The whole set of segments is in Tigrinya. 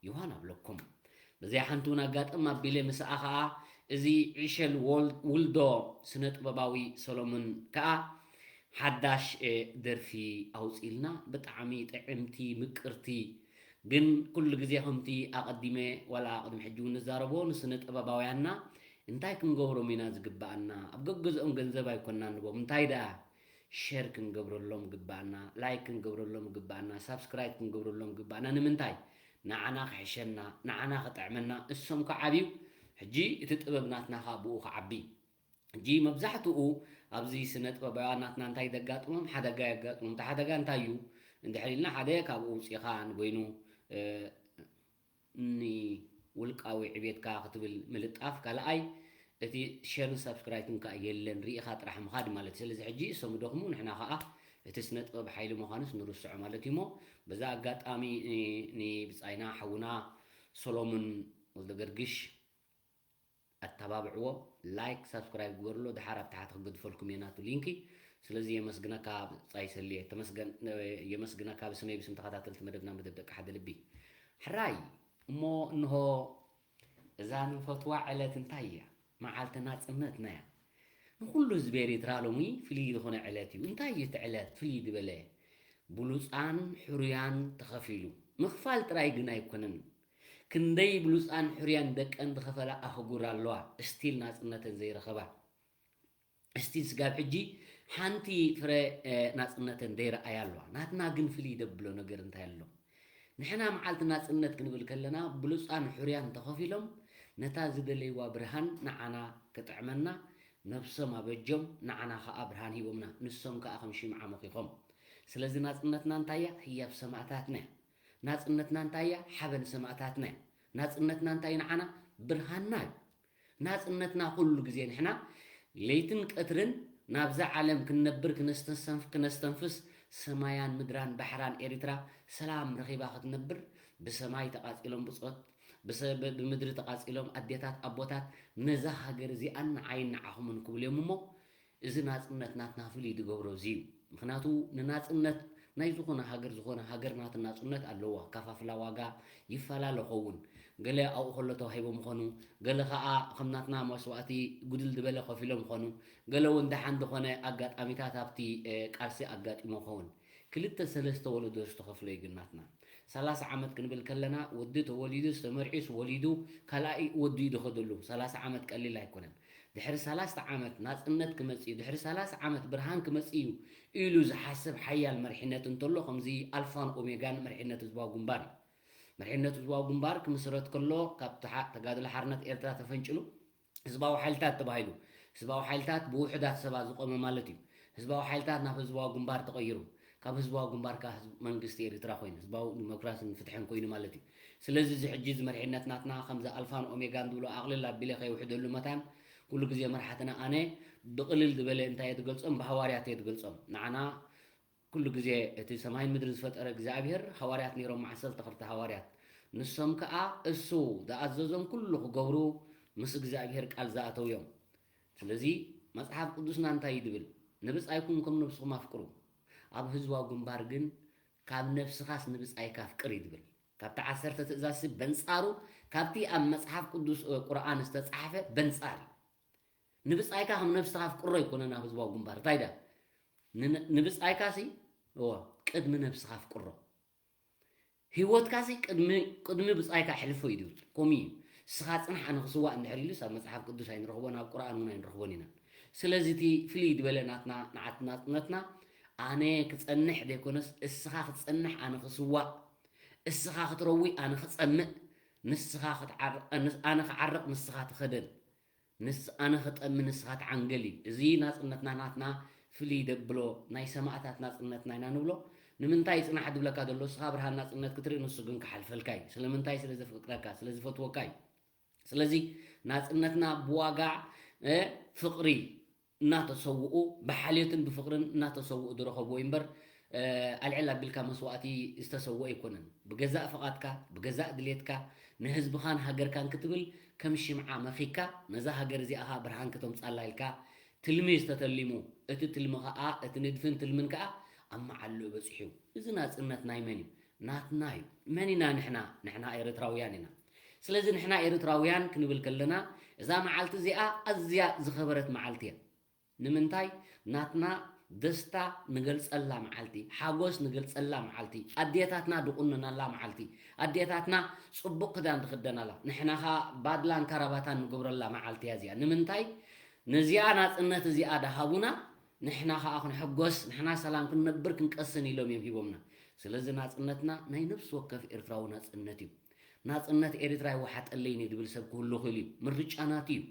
ዮሃን ኣብለኩም። በዚኣ ሓንቲ እውን ኣጋጥም ኣቢለ ምስኣ ኸኣ፣ እዚ ዕሸል ወል-፣ ውልዶ ስነ ጥበባዊ ሰሎሞን ከኣ ሓዳሽ፣ እ፣ ደርፊ ኣውጺልና። ብጣዕሚ ጥዕምቲ፣ ምቅርቲ፣ ግን ኩሉ ግዜ ከምቲ ኣቐዲመ ዋላ ቅድሚ ሕጂ እውን ንዛረቦ፣ ንስነ ጥበባውያንና እንታይ ክንገብሮም ኢና ዝግብኣና? ኣብ ገገዝኦም ገንዘብ ኣይኮንና ንቦም። እንታይ ደኣ ሸር ክንገብረሎም ግብኣና፣ ላይክ ክንገብረሎም ግብኣና፣ ሳብስክራይብ ክንገብረሎም ግብኣና። ንምንታይ? ንዓና ክሕሸና፣ ንዓና ክጥዕመና፣ እሶም ክዓብዩ፣ ሕጂ እቲ ጥበብ ናትና ኸኣ ብኡ ክዓቢ። ሕጂ መብዛሕትኡ ኣብዚ ስነ ጥበባውያን ናትና እንታይ ዘጋጥሞም? ሓደጋ የጋጥሞም። እቲ ሓደጋ እንታይ እዩ? እንድሕር ኢልና ሓደ ካብኡ ውፂኻ ንበይኑ፣ እ፣ ንውልቃዊ ዕቤትካ ክትብል ምልጣፍ፣ ካልኣይ እቲ ሸርን ሳብስክራይብን ከኣ የለን፣ ርኢኻ ጥራሕ ምኻድ ማለት እዩ። ስለዚ ሕጂ እሶም ይደኽሙ፣ ንሕና ከኣ እቲ ስነ ጥበብ ሓይሊ ምዃኑስ ንርስዖ ማለት እዩ። እሞ በዛ ኣጋጣሚ ኒ-፣ ንብጻይና ሓውና ሶሎሙን ወልደገርግሽ ኣተባብዕዎ፣ ላይክ፣ ሳብስክራይብ ግበርሎ፣ ድሓር ኣብ ታሕቲ ክገድፈልኩም እየ ናቱ ሊንኪ። ስለዚ የመስግነካ ብጻይ ሰልየ፣ ተመስገን፣ የመስግነካ ብስመይ ብስም ተኸታተልቲ መደብና መደብ ደቂ ሓደ ልቢ። ሕራይ፣ እሞ እንሆ እዛ ንፈትዋ ዕለት እንታይ እያ? መዓልቲ ናጽነትና እያ። ንኹሉ ህዝቢ ኤሪትራ ሎሚ ፍልይ ዝኾነ ዕለት እዩ። እንታይ እዩ እቲ ዕለት ፍልይ ዝበለ? ብሉጻን ሕሩያን ተኸፊሉ። ምኽፋል ጥራይ ግን ኣይኮነን። ክንደይ ብሉጻን ሕሩያን ደቀን ዝኸፈላ ኣህጉር ኣለዋ፣ እስቲል ናጽነተን ዘይረኸባ። እስቲል ስጋብ ሕጂ ሓንቲ ፍረ፣ እ፣ ናጽነተን ዘይረኣያ ኣለዋ። ናትና ግን ፍልይ ደብሎ ነገር እንታይ ኣሎ? ንሕና መዓልቲ ናጽነት ክንብል ከለና ብሉጻን ሕሩያን ተኸፊሎም ነታ ዝደለይዋ ብርሃን ንዓና ክጥዕመና ነብሶም ኣበጆም፣ ንዓና ኸኣ ብርሃን ሂቦምና። ንሶም ከኣ ከም ሽምዓ ሞኺኾም። ስለዚ ናጽነትና እንታይ እያ? ህያብ ሰማእታትና እያ። ናጽነትና እንታይ እያ? ሓበን ሰማእታትና እያ። ናጽነትና እንታይ እዩ ንዓና? ብርሃንና እዩ። ናጽነትና ኩሉ ግዜ ንሕና ለይትን ቀትርን ናብዛ ዓለም ክንነብር፣ ክነስተንፍ-፣ ክነስተንፍስ፣ ሰማያን ምድራን ባሕራን ኤሪትራ ሰላም ረኺባ ክትነብር፣ ብሰማይ ተቓጺሎም ብጾት፣ ብሰ-፣ ብ-፣ ብምድሪ ተቓጺሎም ኣዴታት ኣቦታት ነዛ ሃገር እዚኣን ንዓይን ንዓኹምን ክብሉ እዮም እሞ፣ እዚ ናጽነት ናትና ፍሉይ ዝገብሮ እዚ እዩ። ምኽንያቱ ንናጽነት ናይ ዝኾነ ሃገር፣ ዝኾነ ሃገር ናቱ ናጽነት ኣለዎ። ኣከፋፍላ ዋጋ ይፈላለ ኸውን። ገለ ኣብኡ ከሎ ተዋሂቦም ይኾኑ፣ ገለ ኸኣ ከም ናትና መስዋእቲ ጉድል ዝበለ ከፊሎም ይኾኑ፣ ገለ እውን ደሓን ዝኾነ ኣጋጣሚታት ኣብቲ፣ እ፣ ቃልሲ ኣጋጢሞ ይኸውን። ክልተ ሰለስተ ወለዶ ዝተኸፍሎ እዩ ግን ናትና። ሰላሳ ዓመት ክንብል ከለና ወዲ ተወሊዱስ ተመርዒዩስ ወሊዱ ካልኣይ ወዲ እዩ ዝኸደሉ። ሰላሳ ዓመት ቀሊል ኣይኮነን። ድሕሪ ሰላሳ ዓመት ናጽነት ክመጽእ እዩ፣ ድሕሪ ሰላሳ ዓመት ብርሃን ክመጽእ እዩ ኢሉ ዝሓስብ ሓያል መሪሕነት እንተሎ፣ ከምዚ ኣልፋን ኦሜጋን መሪሕነት ህዝባዊ ግንባር እዩ። መሪሕነት ህዝባዊ ግንባር ክምስረት ከሎ፣ ካብ ተሓ-፣ ተጋድሎ ሓርነት ኤርትራ ተፈንጭሉ ህዝባዊ ሓይልታት ተባሂሉ። ህዝባዊ ሓይልታት ብውሑዳት ሰባት ዝቖመ ማለት እዩ። ህዝባዊ ሓይልታት ናብ ህዝባዊ ግንባር ተቐይሩ። ካብ ህዝባዊ ግንባር ከኣ ህዝብ-፣ መንግስቲ ኤርትራ ኮይኑ፣ ህዝባዊ ዲሞክራስን ፍትሕን ኮይኑ ማለት እዩ። ስለዚ እዚ ሕጂ እዚ መሪሕነት ናትና ከምዚ ኣልፋን ኦሜጋን ዝብሎ ኣቕልል ኣቢለ ከይውሕደሉ መታን፣ ኩሉ ግዜ መራሕትና ኣነ ብቕልል ዝበለ እንታይ እየ ዝገልጾም? ብሃዋርያት እየ ዝገልጾም። ንዓና ኩሉ ግዜ እቲ ሰማይን ምድሪ ዝፈጠረ እግዚኣብሔር ሃዋርያት ነይሮም፣ ዓሰርተ ክልተ ሃዋርያት። ንሶም ከኣ እሱ ዝኣዘዞም ኩሉ ክገብሩ ምስ እግዚኣብሔር ቃል ዝኣተው እዮም። ስለዚ መጽሓፍ ቅዱስና እንታይ እዩ ዝብል? "ንብጻይኩም ከም ነብስኹም ኣፍቅሩ።" ኣብ ህዝባዊ ግንባር ግን "ካብ ነብስኻስ ንብጻይካ ኣፍቅር" እዩ ዝብል። ካብቲ ዓሰርተ ትእዛዝሲ በንጻሩ፣ ካብቲ ኣብ መጽሓፍ ቅዱስ፣ እ፣ ቁርኣን ዝተጻሕፈ በንጻር እዩ። "ንብጻይካ ከም ነብስኻ ኣፍቅሮ" ኣይኮነን ኣብ ህዝባዊ ግንባር። እንታይ ደኣ? ን-፣ ንብጻይካሲ፣ እወ፣ ቅድሚ ነብስኻ ኣፍቅሮ። ህይወትካሲ ቅድሚ፣ ቅድሚ ብጻይካ ኣሕልፎ እዩ ዝብል። ከምኡ እዩ። "ንስኻ ጽናሕ፣ ኣነ ክስዋእ" እንድሕር ኢሉስ ኣብ መጽሓፍ ቅዱስ ኣይንረኽቦን፣ ኣብ ቁርኣን እውን ኣይንረኽቦን ኢና። ስለዚ እቲ ፍልይ ዝበለ ናትና፣ ንዓት-፣ ናጽነትና፣ ኣነ ክጸንሕ ዘይኮነስ፣ እስኻ ክትጸንሕ፣ ኣነ ክስዋእ፣ እስኻ ክትረዊ፣ ኣነ ክጸምእ፣ ንስኻ ክትዓር-፣ ኣነ፣ ኣነ ክዓርቕ፣ ንስኻ ትኸደን፣ ንስ-፣ ኣነ ክጠሚ፣ ንስኻ ትዓንገል እዩ። እዚ ናጽነትና ናትና ፍልይ ደብሎ ናይ ሰማእታት ናጽነትና ኢና ንብሎ። ንምንታይ ጽናሕ ድብለካ ዘሎ? እስኻ ብርሃን ናጽነት ክትርኢ፣ ንሱ ግን ክሓልፈልካ እዩ። ስለምንታይ? ስለ ዘፍቅረካ፣ ስለ ዝፈትወካ እዩ። ስለዚ ናጽነትና ብዋጋ፣ እ፣ ፍቕሪ እናተሰውኡ፣ ብሓልዮትን ብፍቕርን እናተሰውኡ ዝረኸብዎ እዩ እምበር፣ እ፣ ኣልዕል ኣቢልካ መስዋእቲ ዝተሰውአ ኣይኮነን። ብገዛእ ፍቓድካ፣ ብገዛእ ድሌትካ፣ ንህዝብኻን ሃገርካን ክትብል ከም ሽምዓ መኺካ፣ ነዛ ሃገር እዚኣ ኸኣ ብርሃን ክተምጻላ ኢልካ ትልሚ ዝተተሊሙ፣ እቲ ትልሚ ኸኣ፣ እቲ ንድፍን ትልምን ከኣ ኣብ መዓልኡ በጺሑ። እዚ ናጽነት ናይ መን እዩ? ናትና እዩ። መን ኢና ንሕና? ንሕና ኤርትራውያን ኢና። ስለዚ ንሕና ኤርትራውያን ክንብል ከለና እዛ መዓልቲ እዚኣ ኣዝያ ዝኸበረት መዓልቲ እያ። ንምንታይ? ናትና ደስታ ንገልጸላ መዓልቲ፣ ሓጎስ ንገልጸላ መዓልቲ፣ ኣዴታትና ድቑነናላ መዓልቲ፣ ኣዴታትና ጽቡቕ ክዳን ዝኽደናላ፣ ንሕና ኸኣ ባድላን ካራባታን ንገብረላ መዓልቲ እያ እዚኣ። ንምንታይ? ነዚኣ ናጽነት እዚኣ ደሃቡና፣ ንሕና ኸኣ ክንሕጎስ፣ ንሕና ሰላም ክንነብር ክንቀስን ኢሎም እዮም ሂቦምና። ስለዚ ናጽነትና ናይ ነፍሲ ወከፍ ኤርትራዊ ናጽነት እዩ። ናጽነት ኤርትራ ይወሓጠለይን እዩ ዝብል ሰብ ክህሉ ይኽእል እዩ። ምርጫ ናቱ እዩ።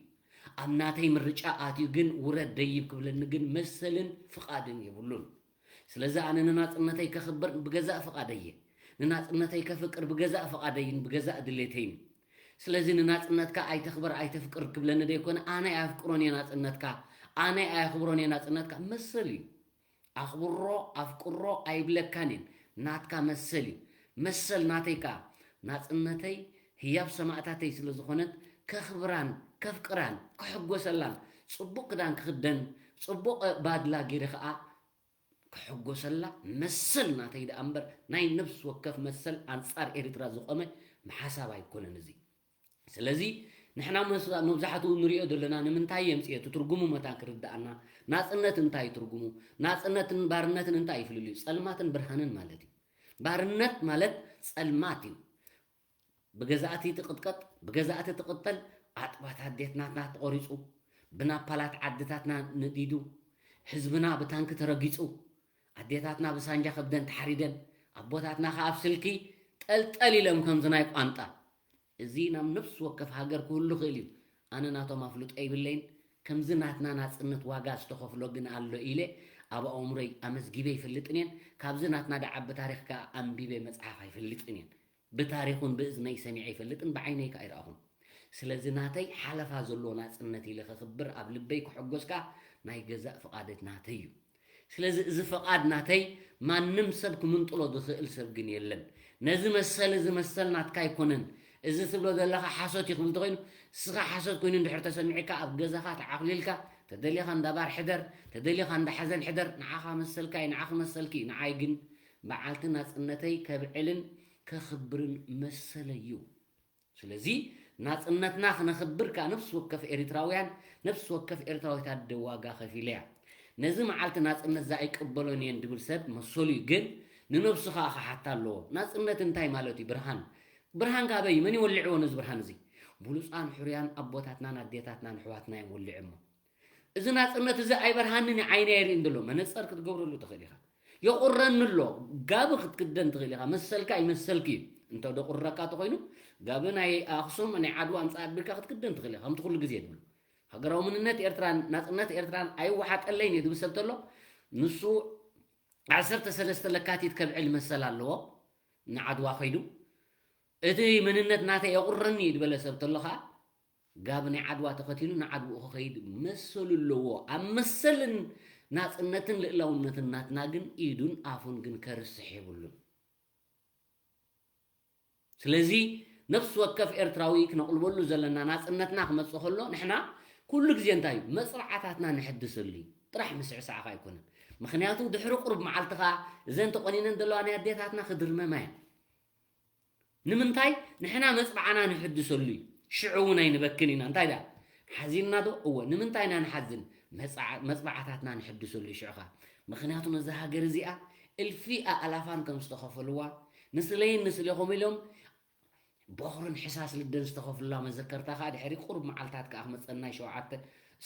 ኣብ ናተይ ምርጫ ኣትዩ ግን ውረድ ደይብ ክብለኒ ግን መሰልን ፍቓድን የብሉን። ስለዚ ኣነ ንናጽነተይ ከኽብር ብገዛእ ፍቓደይ እየ። ንናጽነተይ ከፍቅር ብገዛእ ፍቓደይን ብገዛእ ድሌተይን። ስለዚ ንናጽነትካ ኣይተኽብር ኣይተፍቅር ክብለኒ ደይኮነ ኣነ ኣየፍቅሮን እየ ናጽነትካ፣ ኣነ ኣየኽብሮን እየ ናጽነትካ መሰል እዩ። ኣኽብሮ ኣፍቅሮ ኣይብለካን እየን። ናትካ መሰል እዩ። መሰል ናተይ ከኣ ናጽነተይ ህያብ ሰማእታተይ ስለ ዝኾነት ከኽብራን ከፍቅራን ክሕጎሰላን ጽቡቕ ክዳን ክኽደን ጽቡቕ ባድላ ገይረ ከኣ ክሕጎሰላ መሰል ናተይ ደኣ እምበር ናይ ነፍሲ ወከፍ መሰል ኣንጻር ኤርትራ ዝቖመ ሓሳብ ኣይኮነን እዚ። ስለዚ ንሕና መስ- መብዛሕትኡ ንሪኦ ዘለና ንምንታይ የምፅኦ እቲ ትርጉሙ መታን ክርድኣና ናፅነት እንታይ እዩ ትርጉሙ ናፅነትን ባርነትን እንታይ እዩ ፍልልዩ ፀልማትን ብርሃንን ማለት እዩ ባርነት ማለት ፀልማት እዩ ብገዛእቲ ትቕጥቀጥ ብገዛእቲ ትቕጠል ኣጥባት ኣዴትናትና ተቖሪፁ ብናፓላት ዓድታትና ንዲዱ ህዝብና ብታንኪ ተረጊፁ ኣዴታትና ብሳንጃ ከብደን ተሓሪደን ኣቦታትና ከኣ ኣብ ስልኪ ጠልጠል ኢሎም ከምዚ ናይ ቋንጣ እዚ ናብ ነፍሲ ወከፍ ሃገር ክህሉ ይኽእል እዩ ኣነ ናቶም ኣፍልጦ ይብለይን ከምዚ ናትና ናፅነት ዋጋ ዝተኸፍሎ ግን ኣሎ ኢለ ኣብ ኣእምሮይ ኣመዝጊበ ይፈልጥን እየን ካብዚ ናትና ደዓቢ ታሪኽ ከኣ ኣንቢበ መፅሓፍ ኣይፈልጥን እየን ብታሪኹን ብእዝነይ ሰሚዐ ይፈልጥን ብዓይነይ ከኣ ኣይረኣኹን ስለዚ ናተይ ሓለፋ ዘለዎ ናፅነት ኢለ ከኽብር ኣብ ልበይ ክሕጎስ ከኣ ናይ ገዛእ ፍቓደት ናተይ እዩ ስለዚ እዚ ፍቓድ ናተይ ማንም ሰብ ክምንጥሎ ዝኽእል ሰብ ግን የለን። ነዚ መሰል እዚ መሰል ናትካ ኣይኮነን። እዚ ትብሎ ዘለኻ ሓሶት እዩ ክብል ተኾይኑ እስኻ ሓሶት ኮይኑ እንድሕር ተሰሚዕካ ኣብ ገዛኻ ተዓኹሊልካ ተደሊኻ እንዳ ባር ሕደር ተደሊኻ እንዳ ሓዘን ሕደር ንዓኻ መሰልካ እዩ ንዓኺ መሰልኪ እዩ ንዓይ ግን በዓልቲ ናፅነተይ ከብዕልን ከኽብርን መሰለይ እዩ። ስለዚ ናጽነትና ክነኽብር ከኣ ነፍሲ ወከፍ ኤሪትራውያን ነፍሲ ወከፍ ኤርትራዊት ኣደ ዋጋ ከፊለ እያ። ነዚ መዓልቲ ናጽነት ዝኣይቅበሎን እየን ድብል ሰብ መሰሉ እዩ፣ ግን ንነብሱ ከኣ ክሓታ ኣለዎ። ናጽነት እንታይ ማለት እዩ? ብርሃን። ብርሃን ካበይ እዩ? መን እዩ ወሊዕዎ ነዚ ብርሃን እዚ? ብሉጻን ሕሩያን ኣቦታትናን ኣዴታትናን ኣሕዋትና እዮም ወሊዖሞ። እዚ ናጽነት እዚ ኣይበርሃንን እዩ ዓይነይ ኣይርእን ዘሎ መነጸር ክትገብረሉ ትኽእል ኢኻ የቑረኒ ኣሎ ጋቢ ክትክደን ትኽእል ኢኻ መሰልካ ይመሰልኪ እዩ እንተ ደቑረካ ተኾይኑ ጋቢ ናይ ኣኽሱም ናይ ዓድዋ ኣምጻእ ኣቢልካ ክትክደን ትኽእል ኢኻ ከምቲ ኩሉ ግዜ ትብሉ ሃገራዊ መንነት ኤርትራን ናጽነት ኤርትራን ኣይወሓጠለይን እዩ ዝብል ሰብ ተሎ ንሱ ዓሰርተ ሰለስተ ለካቲት ከብዕል መሰል ኣለዎ ንዓድዋ ኸይዱ እቲ መንነት ናተይ የቑረኒ እዩ ዝበለ ሰብ ተሎ ኸኣ ጋብ ናይ ዓድዋ ተኸቲሉ ንዓድውኡ ክኸይድ መሰሉ ኣለዎ። ኣብ መሰልን ናጽነትን ልእላውነትን ናትና ግን ኢዱን ኣፉን ግን ከርስሕ የብሉን። ስለዚ ነፍሲ ወከፍ ኤርትራዊ ክነቕልበሉ ዘለና ናጽነትና ክመጽእ ከሎ ንሕና ኩሉ ግዜ እንታይ እዩ መጽብዓታትና ንሕድሰሉ እዩ ጥራሕ ምስዕሳዕኻ ኣይኮነን። ምኽንያቱ ድሕሪ ቁሩብ መዓልቲ ኸኣ እዘን ተቖኒነን ዘለዋ ናይ ኣዴታትና ክድርመማ እየን። ንምንታይ ንሕና መጽብዓና ንሕድሰሉ እዩ ሽዑ እውን ኣይንበክን ኢና እንታይ ደኣ ሓዚንና ዶ እወ ንምንታይ ኢና ንሓዝን መጽብዓታትና ንሕድሰሉ እዩ ሽዑ ኸኣ ምኽንያቱ ነዛ ሃገር እዚኣ እልፊ ኣእላፋን ከም ዝተኸፈልዋ ንስለይን ንስሌኹም ኢሎም ቦኽርን ሕሳስ ልደን ዝተኸፍሉላ መዘከርታ ኸኣ ድሕሪ ቁሩብ መዓልታት ከኣ ክመጸና እዩ ሸውዓተ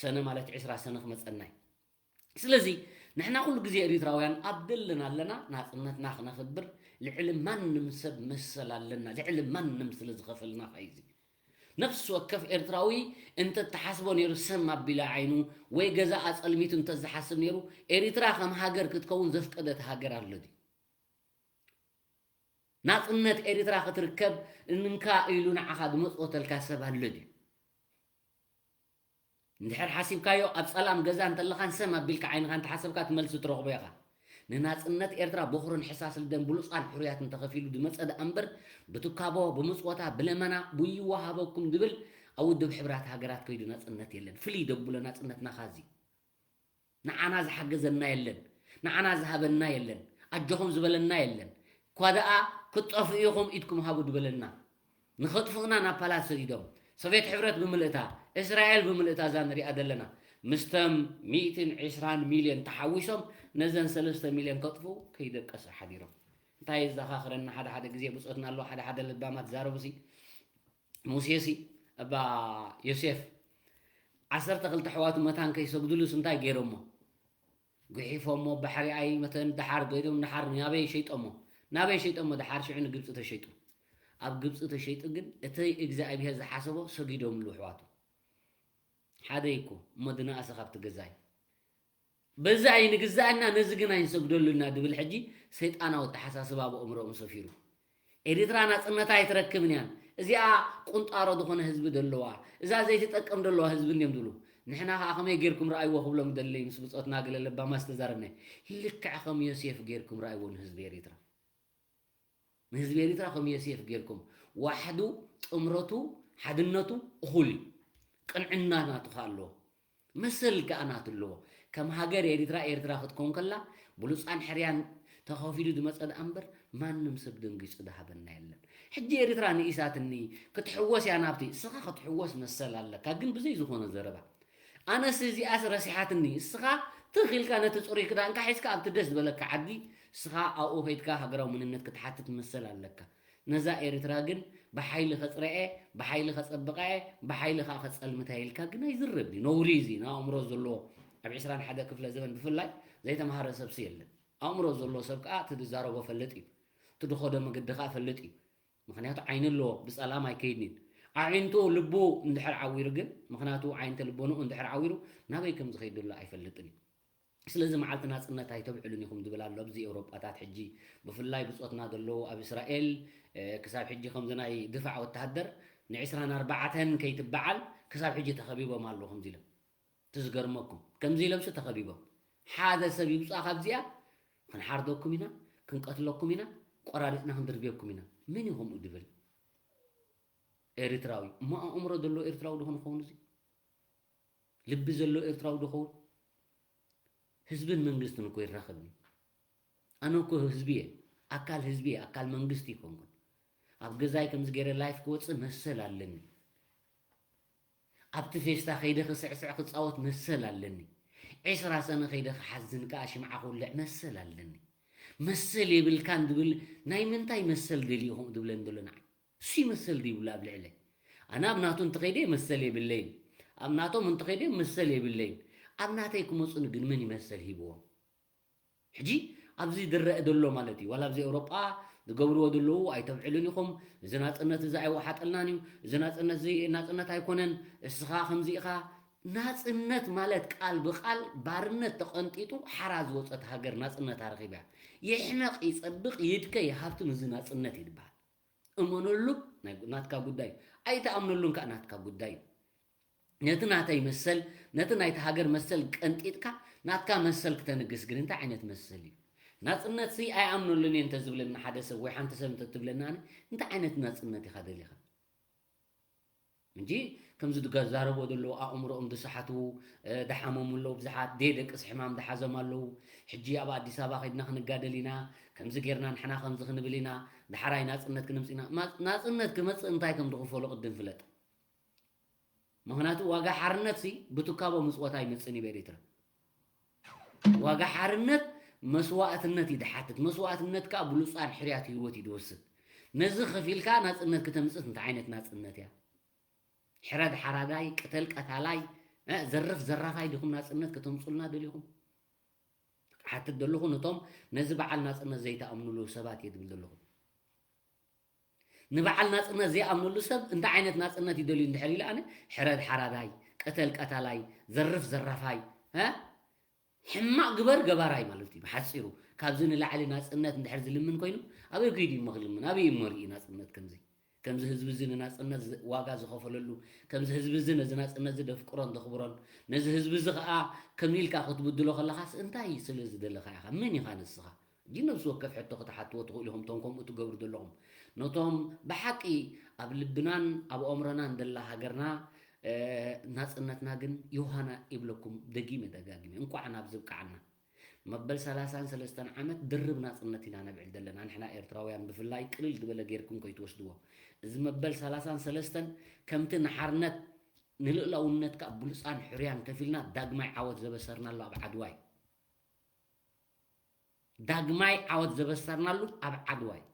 ሰነ ማለት ዕስራ ሰነ ክመጸና እዩ ስለዚ ንሕና ኩሉ ግዜ ኤሪትራውያን ኣብ ደለና ኣለና ናጽነትና ክነኽብር ልዕሊ ማንም ሰብ መሰል ኣለና ልዕሊ ማንም ስለ ዝኸፈልና ኸይዚ ነፍሲ ወከፍ ኤርትራዊ እንተተሓስቦ ነይሩ ሰም ኣቢላ ዓይኑ ወይ ገዛ ኣጸልሚቱ እንተዝሓስብ ነይሩ ኤሪትራ ከም ሃገር ክትከውን ዘፍቀደት ሃገር ኣሎ ድዩ ናጽነት ኤሪትራ ክትርከብ እንካ ኢሉ ንዓኻ ዝመጽወተልካ ሰብ ኣሎ ድዩ እንድሕር ሓሲብካዮ ኣብ ጸላም ገዛ እንተለኻን ሰም ኣቢልካ ዓይንኻ እንተሓሰብካ ትመልሲ ትረኽቦ ኢኻ። ንናጽነት ኤርትራ ቦኽርን ሕሳስ ልደን ብሉጻን ሕሩያትን ተኸፊሉ ዝመጸ ደኣ እምበር ብትካቦ፣ ብምጽወታ፣ ብለመና፣ ብይዋ ሃበኩም ዝብል ኣብ ውድብ ሕብራት ሃገራት ከይዱ ናጽነት የለን። ፍልይ ደብሎ ናጽነትና ካዚ። ንዓና ዝሓገዘና የለን። ንዓና ዝሃበና የለን። ኣጆኹም ዝበለና የለን። እኳ ደኣ ክትጠፍኡ ኢኹም፣ ኢድኩም ሃቡ ዝበለና፣ ንኸጥፍኡና ናብ ፓላስ ሰዲዶም። ሶቪየት ሕብረት ብምልእታ፣ እስራኤል ብምልእታ፣ እዛ ንሪኣ ዘለና፣ ምስተም ሚእትን ዕስራን ሚልዮን ተሓዊሶም ነዘን ሰለስተ ሚልዮን ከጥፍኡ ከይደቀሰ ሓዲሮም። እንታይ የዘኻኽረና፣ ሓደ ሓደ ግዜ ብጾትና ኣለዉ፣ ሓደ ሓደ ለባማት ዛረቡሲ፣ ሙሴሲ፣ እባ ዮሴፍ፣ ዓሰርተ ክልተ ኣሕዋቱ መታን ከይሰግድሉስ እንታይ ገይሮሞ? ጉሒፎሞ፣ ባሕሪ ኣይመተን፣ ደሓር ገይዶም፣ ደሓር ናበይ ሸይጦሞ? ናበይ ሸይጦሞ? ደሓር ሽዑ ንግብጺ ተሸይጡ። ኣብ ግብጺ ተሸይጡ ግን እቲ እግዚኣብሄር ዝሓሰቦ ሰጊዶምሉ ኣሕዋቱ። ሓደ እኮ እሞ ድነኣሰ ካብቲ ገዛይ። በዚ ኣይንግዛእና፣ ነዚ ግን ኣይንሰግደሉና ድብል ሕጂ ሰይጣናዊ ኣተሓሳስባ ብኣእምሮኦም ሰፊሩ። ኤርትራ ናጽነታ ኣይትረክብን እያ። እዚኣ ቁንጣሮ ዝኾነ ህዝቢ ደለዋ፣ እዛ ዘይትጠቀም ደለዋ ህዝቢ እንድዮም ዝብሉ። ንሕና ኸኣ ከመይ ጌርኩም ረኣይዎ ክብሎም ደለይ ምስ ብጾትና ገለ ለባማት ዝተዛረብናዮ። ልክዕ ከም ዮሴፍ ጌርኩም ረኣይዎ ንህዝቢ ኤርትራ። ንህዝቢ ኤርትራ ከም ዮሴፍ ጌርኩም። ዋሕዱ፣ ጥምረቱ፣ ሓድነቱ እኹል እዩ። ቅንዕና ናቱ ኸኣ ኣለዎ። መሰል ከኣ ናቱ ኣለዎ። ከም ሃገር ኤርትራ፣ ኤርትራ ክትከውን ከላ፣ ብሉጻን ሕርያን ተኸፊሉ ዝመጸ ደኣ እምበር፣ ማንም ሰብ ደንጊጹ ዝሃበና የለን። ሕጂ ኤርትራ ንኢሳትኒ፣ ክትሕወስ እያ ናብቲ። እስኻ ክትሕወስ መሰል ኣለካ፣ ግን ብዘይ ዝኾነ ዘረባ። ኣነስ እዚኣስ ረሲሓትኒ። እስኻ ትኽ ኢልካ ነቲ ጽሩይ ክዳንካ ሒዝካ ኣብቲ ደስ ዝበለካ ዓዲ፣ እስኻ ኣብኡ ከይድካ ሃገራዊ መንነት ክትሓትት መሰል ኣለካ። ነዛ ኤርትራ ግን ብሓይሊ ከጽረየ፣ ብሓይሊ ከጸብቐየ፣ ብሓይሊ ከኣ ከጸልምታ ኢልካ ግን ኣይዝረብን እዩ። ነውሪ እዚ ንኣእምሮ ዘለዎ፣ ኣብ ዕስራን ሓደ ክፍለ ዘበን ብፍላይ ዘይተምሃረ ሰብሲ የለን። ኣእምሮ ዘለዎ ሰብ ከኣ እቲ ዝዛረቦ ፈልጥ እዩ። እቲ ዝኸዶ መገዲ ከኣ ፈልጥ እዩ። ምኽንያቱ ዓይኒ ኣለዎ፣ ብጸላም ኣይከይድን እዩ። ኣዒንቱ፣ ልቡ እንድሕር ዓዊሩ ግን፣ ምኽንያቱ ዓይንተ ልቦንኡ እንድሕር ዓዊሩ ናበይ ከም ዝኸይድ ዘሎ ኣይፈልጥን እዩ። ስለዚ መዓልቲ ናጽነት ኣይተብዕሉን ኢኹም ዝብል ኣሎ ኣብዚ ኤውሮጳታት ሕጂ፣ ብፍላይ ብጾትና ዘለዉ ኣብ እስራኤል፣ እ፣ ክሳብ ሕጂ ከምዚ ናይ ድፋዕ ወተሃደር ንዕስራን ኣርባዕተን ከይትበዓል ክሳብ ሕጂ ተኸቢቦም ኣለዉ ከምዚ ኢሎም። እቲ ዝገርመኩም ከምዚ ኢሎምሲ ተኸቢቦም። ሓደ ሰብ ይውጻእ ካብዚኣ፣ ክንሓርደኩም ኢና፣ ክንቀትለኩም ኢና፣ ቆራሪጽና ክንድርብየኩም ኢና። መን እዩ ከምኡ ድብል? ኤርትራዊ። እሞ ኣእምሮ ዘለዎ ኤርትራዊ ዶ ክንኸውን እዚ? ልቢ ዘለዎ ኤርትራዊ ዶ ኸውን? ህዝብን መንግስትን እኮ ይራኸብኒ። ኣነ እኮ ህዝቢ እየ፣ ኣካል ህዝቢ እየ፣ ኣካል መንግስቲ ይኮንኩን። ኣብ ገዛይ ከምዚ ገይረ ላይፍ ክወጽእ መሰል ኣለኒ። ኣብቲ ፌስታ ከይደ ክስዕስዕ ክጻወት መሰል ኣለኒ። ዕስራ ሰነ ከይደ ክሓዝን ከኣ ሽምዓ ክውልዕ መሰል ኣለኒ። መሰል የብልካን ድብል ናይ ምንታይ መሰል ደልዩ ከምኡ ድብለኒ ዘሎ ንዓይ? እሱ መሰል ዘይብሉ ኣብ ልዕለይ። ኣነ ኣብ ናቱ እንተኸይደ መሰል የብለይን። ኣብ ናቶም እንተኸይደ መሰል የብለይን። ኣብ ናተይ ክመጹኒ ግን መን ይመሰል ሂብዎም? ሕጂ ኣብዚ ዝረአ ዘሎ ማለት እዩ። ዋላ ኣብዚ ኤውሮጳ ዝገብርዎ ዘለዉ ኣይተብዕሉን ኢኹም። እዚ ናጽነት እዚ ኣይወሓጠልናን እዩ። እዚ ናጽነት እዚ ናጽነት ኣይኮነን። እስኻ ከምዚ ኢኻ። ናጽነት ማለት ቃል ብቃል ባርነት ተቐንጢጡ ሓራ ዝወጸት ሃገር ናጽነታ ረኺባ እያ። ይሕመቕ ይጸብቕ ይድከ ይሃብትም እዚ ናጽነት እዩ ዝበሃል። እመነሉ ናይ ናትካ ጉዳይ፣ ኣይትኣምነሉን ከኣ ናትካ ጉዳይ እዩ። ነቲ ናተይ መሰል፣ ነቲ ናይቲ ሃገር መሰል ቀንጢጥካ ናትካ መሰል ክተንግስ ግን እንታይ ዓይነት መሰል እዩ? ናጽነትሲ ኣይኣምነሉን እየ እንተዝብለኒ ሓደ ሰብ ወይ ሓንቲ ሰብ እንተትብለኒ ኣነ እንታይ ዓይነት ናጽነት ኢኻ ደሊኻ? እንጂ ከምዚ ዝዛረብዎ ዘለዉ ኣእምሮኦም ዝሰሓቱ፣ እ፣ ዝሓመሙ ኣለዉ ብዙሓት፣ ደየደቅስ ሕማም ዝሓዞም ኣለዉ። ሕጂ ኣብ ኣዲስ ኣበባ ከይድና ክንጋደል ኢና፣ ከምዚ ጌርና ንሕና ከምዚ ክንብል ኢና፣ ደሓራይ ናጽነት ክነምጽእ ኢና። ማ-፣ ናጽነት ክመጽእ እንታይ ከም ዝኽፈሎ ቅድም ፍለጥ። ምኽንያቱ ዋጋ ሓርነትሲ ብትካቦ ምጽወታ ኣይመጽእን እዩ ብኤሪትራ። ዋጋ ሓርነት መስዋእትነት እዩ ዝሓትት። መስዋእትነት ከኣ ብሉጻን ሕርያት ህይወት እዩ ዝወስድ። ነዚ ከፊልካ ናጽነት ክተምጽእ እንታይ ዓይነት ናጽነት እያ? ሕረድ ሓራዳይ፣ ቅተል ቀታላይ፣ እ፣ ዘርፍ ዘራፋይ ዲኹም ናጽነት ከተምጹልና ደሊኹም? ክሓትት ደለኹ ነቶም ነዚ በዓል ናጽነት ዘይተኣምኑሉ ሰባት እየ ዝብል ዘለኹ። ንበዓል ናጽነት ዘይኣምነሉ ሰብ እንታይ ዓይነት ናጽነት ይደልዩ እንድሕር ኢለ ኣነ፣ ሕረድ ሓራዳይ፣ ቅተል ቀታላይ፣ ዘርፍ ዘራፋይ፣ እ? ሕማቕ ግበር ገባራይ ማለት እዩ ብሓጺሩ። ካብዚ ንላዕሊ ናጽነት እንድሕር ዝልምን ኮይኑ ኣበይ ከይዱ እሞ ክልምን? ኣበይ እሞ ርኢ ናጽነት ከምዚ? ከምዚ ህዝቢ እዚ ንናጽነት ዝ-፣ ዋጋ ዝኸፈለሉ፣ ከምዚ ህዝቢ እዚ ነዚ ናጽነት እዚ ደፍቅሮን ደኽብሮን፣ ነዚ ህዝቢ እዚ ኸኣ ከምዚ ኢልካ ክትብድሎ ከለኻስ እንታይ ስለ ዝደለኻ ኢኻ? መን ኢኻ ንስኻ? ሕጂ ነብሲ ወከፍ ሕቶ ክትሓትዎ ትኽእሉ ኢኹም፣ እቶም ከምኡ ትገብሩ ዘለኹም። ነቶም ብሓቂ ኣብ ልብናን ኣብ ኣእምሮናን ዘላ ሃገርና፣ እ፣ ናጽነትና ግን ዮሃና ይብለኩም ደጊመ ደጋጊመ። እንቋዕ ናብዚ ብቅዓና። መበል ሰላሳን ሰለስተን ዓመት ድርብ ናጽነት ኢና ነብዕል ዘለና። ንሕና ኤርትራውያን ብፍላይ ቅልል ዝበለ ጌርኩም ከይትወስድዎ። እዚ መበል ሰላሳን ሰለስተን ከምቲ ንሓርነት ንልእላውነት ከኣ ብሉጻን ሕርያን ከፊልና ዳግማይ ዓወት ዘበሰርናሉ ኣብ ዓድዋ እዩ። ዳግማይ ዓወት ዘበሰርናሉ ኣብ ዓድዋ እዩ።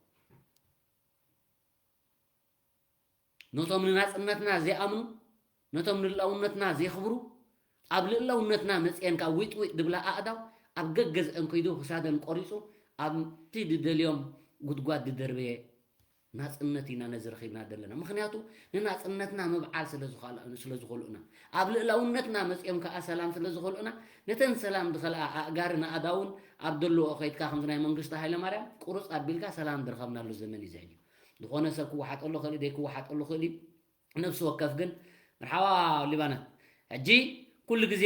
ነቶም ንናጽነትና ዘይኣምኑ፣ ነቶም ንልእላውነትና ዘይኽብሩ፣ ኣብ ልእላውነትና መጽኤን ካብ ዊጥ ዊጥ ድብላ ኣእዳው ኣብ ገገዝአን ከይዱ ክሳደን ቆሪጹ ኣብቲ ድደልዮም ጉድጓድ ድደርበየ ናጽነት ኢና ነዚ ረኺብና ዘለና። ምኽንያቱ ንናጽነትና ምብዓል ስለ ዝኸል-፣ ስለ ዝኸልኡና፣ ኣብ ልእላውነትና መጽኦም ከኣ ሰላም ስለ ዝኸልኡና፣ ነተን ሰላም ዝኸልኣ ኣእጋርን ኣእዳውን ኣብ ደለዎ ከይድካ ከምዚ ናይ መንግስቱ ሃይለማርያም ቁርጽ ኣቢልካ ሰላም ዝረኸብናሉ ዘመን እዩ እዚ ሕጂ። ዝኾነ ሰብ ክወሓጠሉ ክእል፣ ደይ ክወሓጠሉ ክእል እዩ። ነፍሲ ወከፍ ግን መርሓባ ሊባኖስ። ሕጂ ኩሉ ግዜ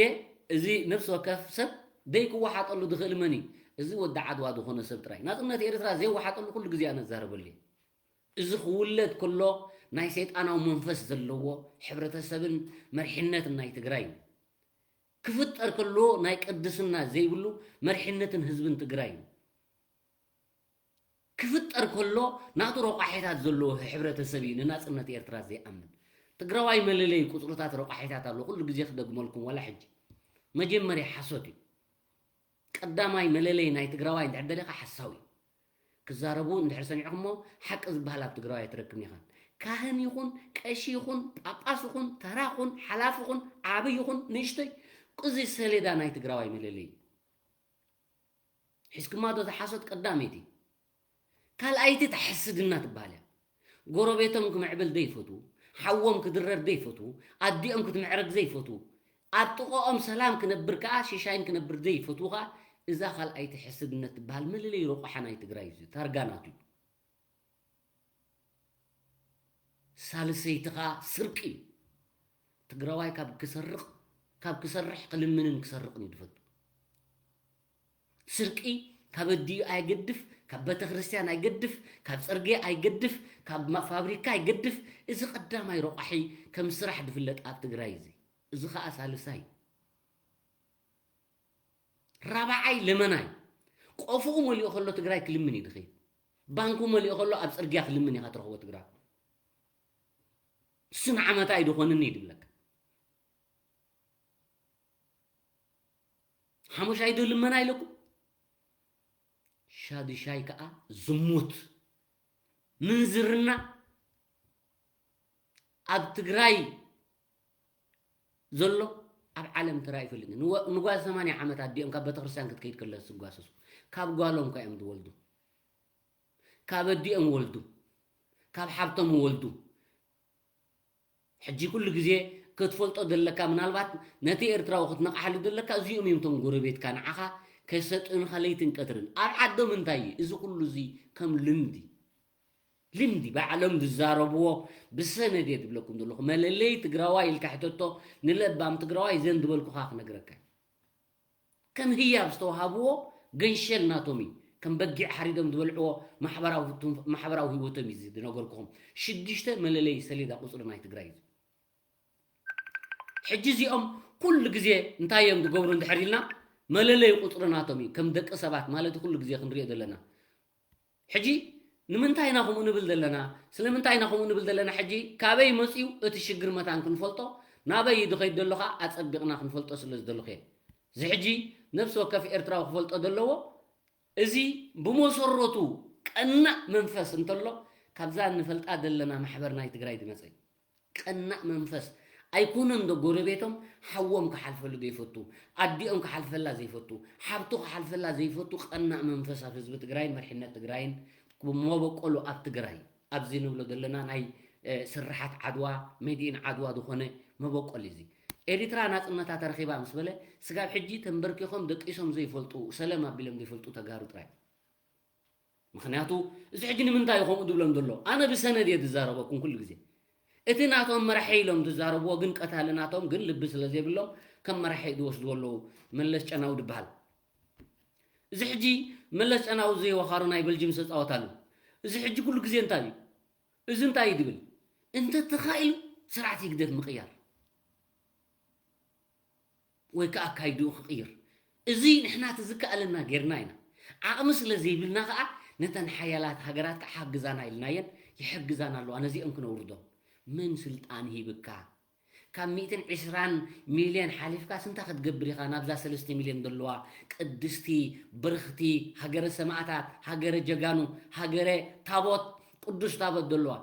እዚ ነፍሲ ወከፍ ሰብ ደይ ክወሓጠሉ ዝኽእል መን እዩ? እዚ ወዲ ዓድዋ ዝኾነ ሰብ ጥራይ። ናጽነት ኤርትራ ዘይወሓጠሉ ኩሉ ግዜ ኣነ እዛረበሉ እየ። እዚ ክውለድ ከሎ ናይ ሰይጣናዊ መንፈስ ዘለዎ ሕብረተሰብን መርሒነትን ናይ ትግራይ እዩ። ክፍጠር ከሎ ናይ ቅድስና ዘይብሉ መርሒነትን ህዝብን ትግራይ እዩ። ክፍጠር ከሎ ናቱ ረቋሒታት ዘለዎ ሕብረተሰብ እዩ ንናጽነት ኤርትራ ዘይኣምን። ትግራዋይ መለለይ ቁጽርታት ረቋሒታት ኣሎ። ኩሉ ግዜ ክደግመልኩም ዋላ ሕጂ። መጀመርያ ሓሶት እዩ። ቀዳማይ መለለይ ናይ ትግራዋይ እንድሕር ደሊኻ ሓሳዊ እዩ። ክዛረቡ እንድሕር ሰሚዕኹሞ ሓቂ ዝበሃል ኣብ ትግራዋይ ኣይትረክብን ኢኻን። ካህን ይኹን፣ ቀሺ ይኹን፣ ጳጳስ ይኹን፣ ተራ ይኹን፣ ሓላፊ ይኹን፣ ዓቢ ይኹን፣ ንእሽቶይ፣ እዚ ሰሌዳ ናይ ትግራዋይ መለለይ እዩ። ሒዝክማ ዶ እዛ ሓሶት ቀዳመይቲ? ካልኣይቲ እታ ሕስድና ትበሃል እያ። ጎረቤቶም ክምዕብል ዘይፈትዉ፣ ሓዎም ክድረር ዘይፈትዉ፣ ኣዲኦም ክትምዕረግ ዘይፈትዉ፣ ኣብ ጥቕኦም ሰላም ክነብር ከኣ ሽሻይን ክነብር ዘይፈትዉ ከኣ እዛ ካልኣይቲ ሕስድነት ትበሃል መለለይ ረቋሓ ናይ ትግራይ እዩ። ታርጋ ናቱ እዩ። ሳልሰይቲ ከኣ ስርቂ እዩ። ትግራዋይ ካብ ክሰርቕ፣ ካብ ክሰርሕ ክልምንን ክሰርቕን እዩ ዝፈቱ። ስርቂ ካብ ኣዲኡ ኣይገድፍ፣ ካብ ቤተክርስትያን ኣይገድፍ፣ ካብ ጽርግያ ኣይገድፍ፣ ካብ ማ-፣ ፋብሪካ ኣይገድፍ። እዚ ቀዳማይ ረቋሒ ከም ስራሕ ዝፍለጥ ኣብ ትግራይ እዚ። እዚ ከኣ ሳልሳይ። ራብዓይ ለመናይ። ቆፎኡ መሊኡ ከሎ ትግራይ ክልምን እዩ ዝኸይድ። ባንኩ መሊኡ ከሎ ኣብ ጽርግያ ክልምን ኢኻ ትረኽቦ ትግራይ። እሱ ንዓመታ ኣይድኾንን እዩ ዝብለካ። ሓሙሻይ ዶ ልመና ኢለኩም? ሻዱሻይ ከኣ ዝሙት፣ ምንዝርና ኣብ ትግራይ ዘሎ ኣብ ዓለም ተራእዩ ይፈልጥ። ንወ-፣ ንጓል ሰማንያ ዓመት ኣዲኦም ካብ ቤተክርስትያን ክትከይድ ከለስ ዝጓሰሱ ካብ ጓሎም ከ እዮም ዝወልዱ። ካብ ኣዲኦም ወልዱ። ካብ ሓብቶም ወልዱ። ሕጂ ኩሉ ግዜ ክትፈልጦ ዘለካ፣ ምናልባት ነቲ ኤርትራዊ ክትነቕሓሉ ዘለካ፣ እዚኦም እዮም እቶም ጎረቤትካ ንዓኻ ከሰጥኑኻ ለይትን ቀትርን። ኣብ ዓዶም እንታይ እዩ? እዚ ኩሉ እዚ ከም ልምዲ፣ ልምዲ ባዕሎም ዝዛረብዎ ብሰነድ እየ ዝብለኩም ዘለኹ። መለለይ ትግራዋይ ኢልካ ሕተቶ፣ ንለባም ትግራዋይ ዘን ዝበልኩኻ ክነግረካ። ከም ህያብ ዝተዋሃብዎ ገንሸል ናቶም እዩ። ከም በጊዕ ሓሪዶም ዝበልዕዎ ማሕበራዊ ትንፍ-፣ ማሕበራዊ ህይወቶም እዩ ዝነገርኩኹም። ሽዱሽተ መለለይ ሰሌዳ ቁጽሪ ናይ ትግራይ እዩ። ሕጂ እዚኦም ኩሉ ግዜ እንታይ እዮም ዝገብሩ እንድሕር ኢልና፣ መለለይ ቁጽሪ ናቶም እዩ። ከም ደቂ ሰባት ማለት ኩሉ ግዜ ክንሪኦ ዘለና። ሕጂ ንምንታይ ኢና ከምኡ ንብል ዘለና? ስለምንታይ ኢና ከምኡ ንብል ዘለና? ሕጂ ካበይ መጺኡ እቲ ሽግር መታን ክንፈልጦ፣ ናበይ እዩ ዝኸይድ ዘሎ ኸኣ ኣጸቢቕና ክንፈልጦ ስለ ዝደለኹ እየ። እዚ ሕጂ ነፍሲ ወከፍ ኤርትራዊ ክፈልጦ ዘለዎ፣ እዚ ብመሰረቱ ቀናእ መንፈስ እንተሎ፣ ካብዛ እንፈልጣ ዘለና ማሕበር ናይ ትግራይ ዝመጸ እዩ። ቀናእ መንፈስ ኣይኮነን ዶ ጎረቤቶም ሓዎም ክሓልፈሉ ዘይፈቱ፣ ኣዲኦም ክሓልፈላ ዘይፈቱ፣ ሓብቱ ክሓልፈላ ዘይፈቱ ቀናእ መንፈስ ኣብ ህዝቢ ትግራይን መሪሕነት ትግራይን መበቆሉ ኣብ ትግራይ ኣብዚ ንብሎ ዘለና ናይ፣ እ፣ ስርሓት ዓድዋ፣ ሜድኢን ዓድዋ ዝኾነ መበቆል እዚ። ኤሪትራ ናጽነታ ተረኺባ ምስ በለ፣ ስጋብ ሕጂ ተንበርኪኾም ደቂሶም ዘይፈልጡ፣ ሰለም ኣቢሎም ዘይፈልጡ ተጋሩ ጥራይ። ምኽንያቱ፣ እዚ ሕጂ ንምንታይ እዩ ከምኡ ዝብሎም ዘሎ? ኣነ ብሰነድ እየ ዝዛረበኩም ኩሉ ግዜ። እቲ ናቶም መራሒ ኢሎም ዝዛረብዎ ግን ቀታሊ ናቶም ግን ልቢ ስለ ዘይብሎም ከም መራሒ ዝወስድዎ ኣለዉ። መለስ ጨናዊ ዝበሃል። እዚ ሕጂ መለስ ጨናዊ ዘይወኻሩ ናይ በልጅም ዝተጻወት ኣሎ። እዚ ሕጂ ኩሉ ግዜ እንታይ እዩ? እዚ እንታይ እዩ ዝብል? እንተ ተኻኢሉ ስርዓት ህግደፍ ምቕያር። ወይ ከኣ ኣካይድኡ ክቕይር። እዚ ንሕና እቲ ዝከኣለና ጌርና ኢና። ዓቕሚ ስለ ዘይብልና ከኣ ነተን ሓያላት ሃገራት ከኣ ሓግዛና ኢልናየን፣ ይሕግዛና ኣለዋ። ነዚኦም ክነውርዶም። መን ስልጣን ሂብካ? ካብ ሚእትን ዕስራን ሚልዮን ሓሊፍካ ስንታ ክትገብር ኢኻ? ናብዛ ሰለስተ ሚልዮን ዘለዋ ቅድስቲ ብርኽቲ ሃገረ ሰማእታት፣ ሃገረ ጀጋኑ፣ ሃገረ ታቦት፣ ቅዱስ ታቦት ዘለዋ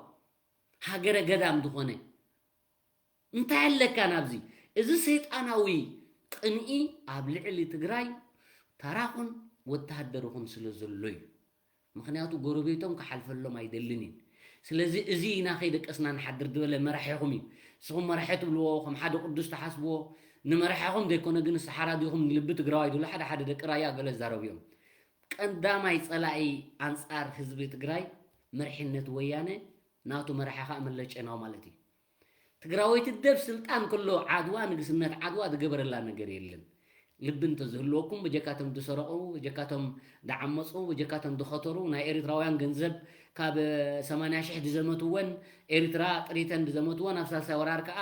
ሃገረ ገዳም ዝኾነ እንታይ ኣለካ ናብዚ? እዚ ሰይጣናዊ ቅንኢ ኣብ ልዕሊ ትግራይ ታራኹን ወተሃደርኹን ስለ ዘሎ እዩ። ምኽንያቱ ጎረቤቶም ክሓልፈሎም ኣይደልን እዩ። ስለዚ እዚ ኢና ከይደቀስና ንሓድር ዝበለ መራሒኹም እዩ። ንስኹም መራሒ ትብልዎ፣ ከም ሓደ ቅዱስ ትሓስብዎ፣ ንመራሒኹም ዘይኮነ ግን ንስሓራ ዲኹም ንልቢ ትግራዋይ ዝብሉ ሓደ ሓደ ደቂ ራያ ገለ ዝዛረቡ እዮም። ቀዳማይ ጸላኢ ኣንጻር ህዝቢ ትግራይ መርሒነት ወያነ፣ ናቱ መራሒ ኸኣ መለጨናው ማለት እዩ። ትግራወይቲ ደብ ስልጣን ከሎ ዓድዋ ንግስነት ዓድዋ ዝገበረላ ነገር የለን። ልቢ እንተዝህልወኩም በጀካቶም ዝሰረቑ፣ በጀካቶም ዝዓመፁ፣ በጀካቶም ዝኸተሩ ናይ ኤሪትራውያን ገንዘብ ካብ ሰማንያ ሽሕ ዝዘመትወን ኤሪትራ ጥሪተን ዝዘመትወን ኣብ ሳልሳይ ወራር ከዓ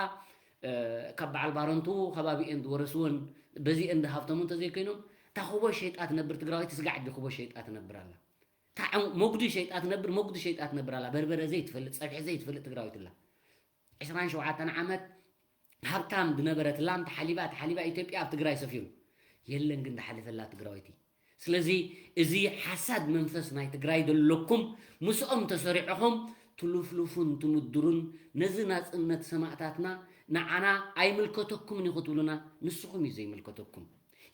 ካብ በዓል ባረንቱ ከባቢኤን ዝወረስወን በዚኤን ዝሃብተሙ እንተዘይኮይኖም እታ ክቦ ሸይጣ ትነብር ትግራወይቲ ስጋዕ ዲ ክቦ ሸይጣ ትነብር ኣላ። እታ መጉዲ ሸይጣ ትነብር መጉዲ ሸይጣ ትነብር ኣላ። በርበረ ዘይትፈልጥ ፀብሒ ዘይትፈልጥ ትግራወይቲ ኣላ። ዕስራን ሸውዓተን ዓመት ሃብታም ዝነበረት ላም ተሓሊባ ተሓሊባ ኢትዮጵያ ኣብ ትግራይ ሰፊሩ የለን ግን ዝሓለፈላ ትግራወይቲ። ስለዚ እዚ ሓሳድ መንፈስ ናይ ትግራይ ዘለኩም ምስኦም ተሰሪዕኹም ትልፍልፉን ትምድሩን ነዚ ናፅነት ሰማእታትና ንዓና ኣይምልከተኩምን እዩ ክትብሉና ንስኹም እዩ ዘይምልከተኩም።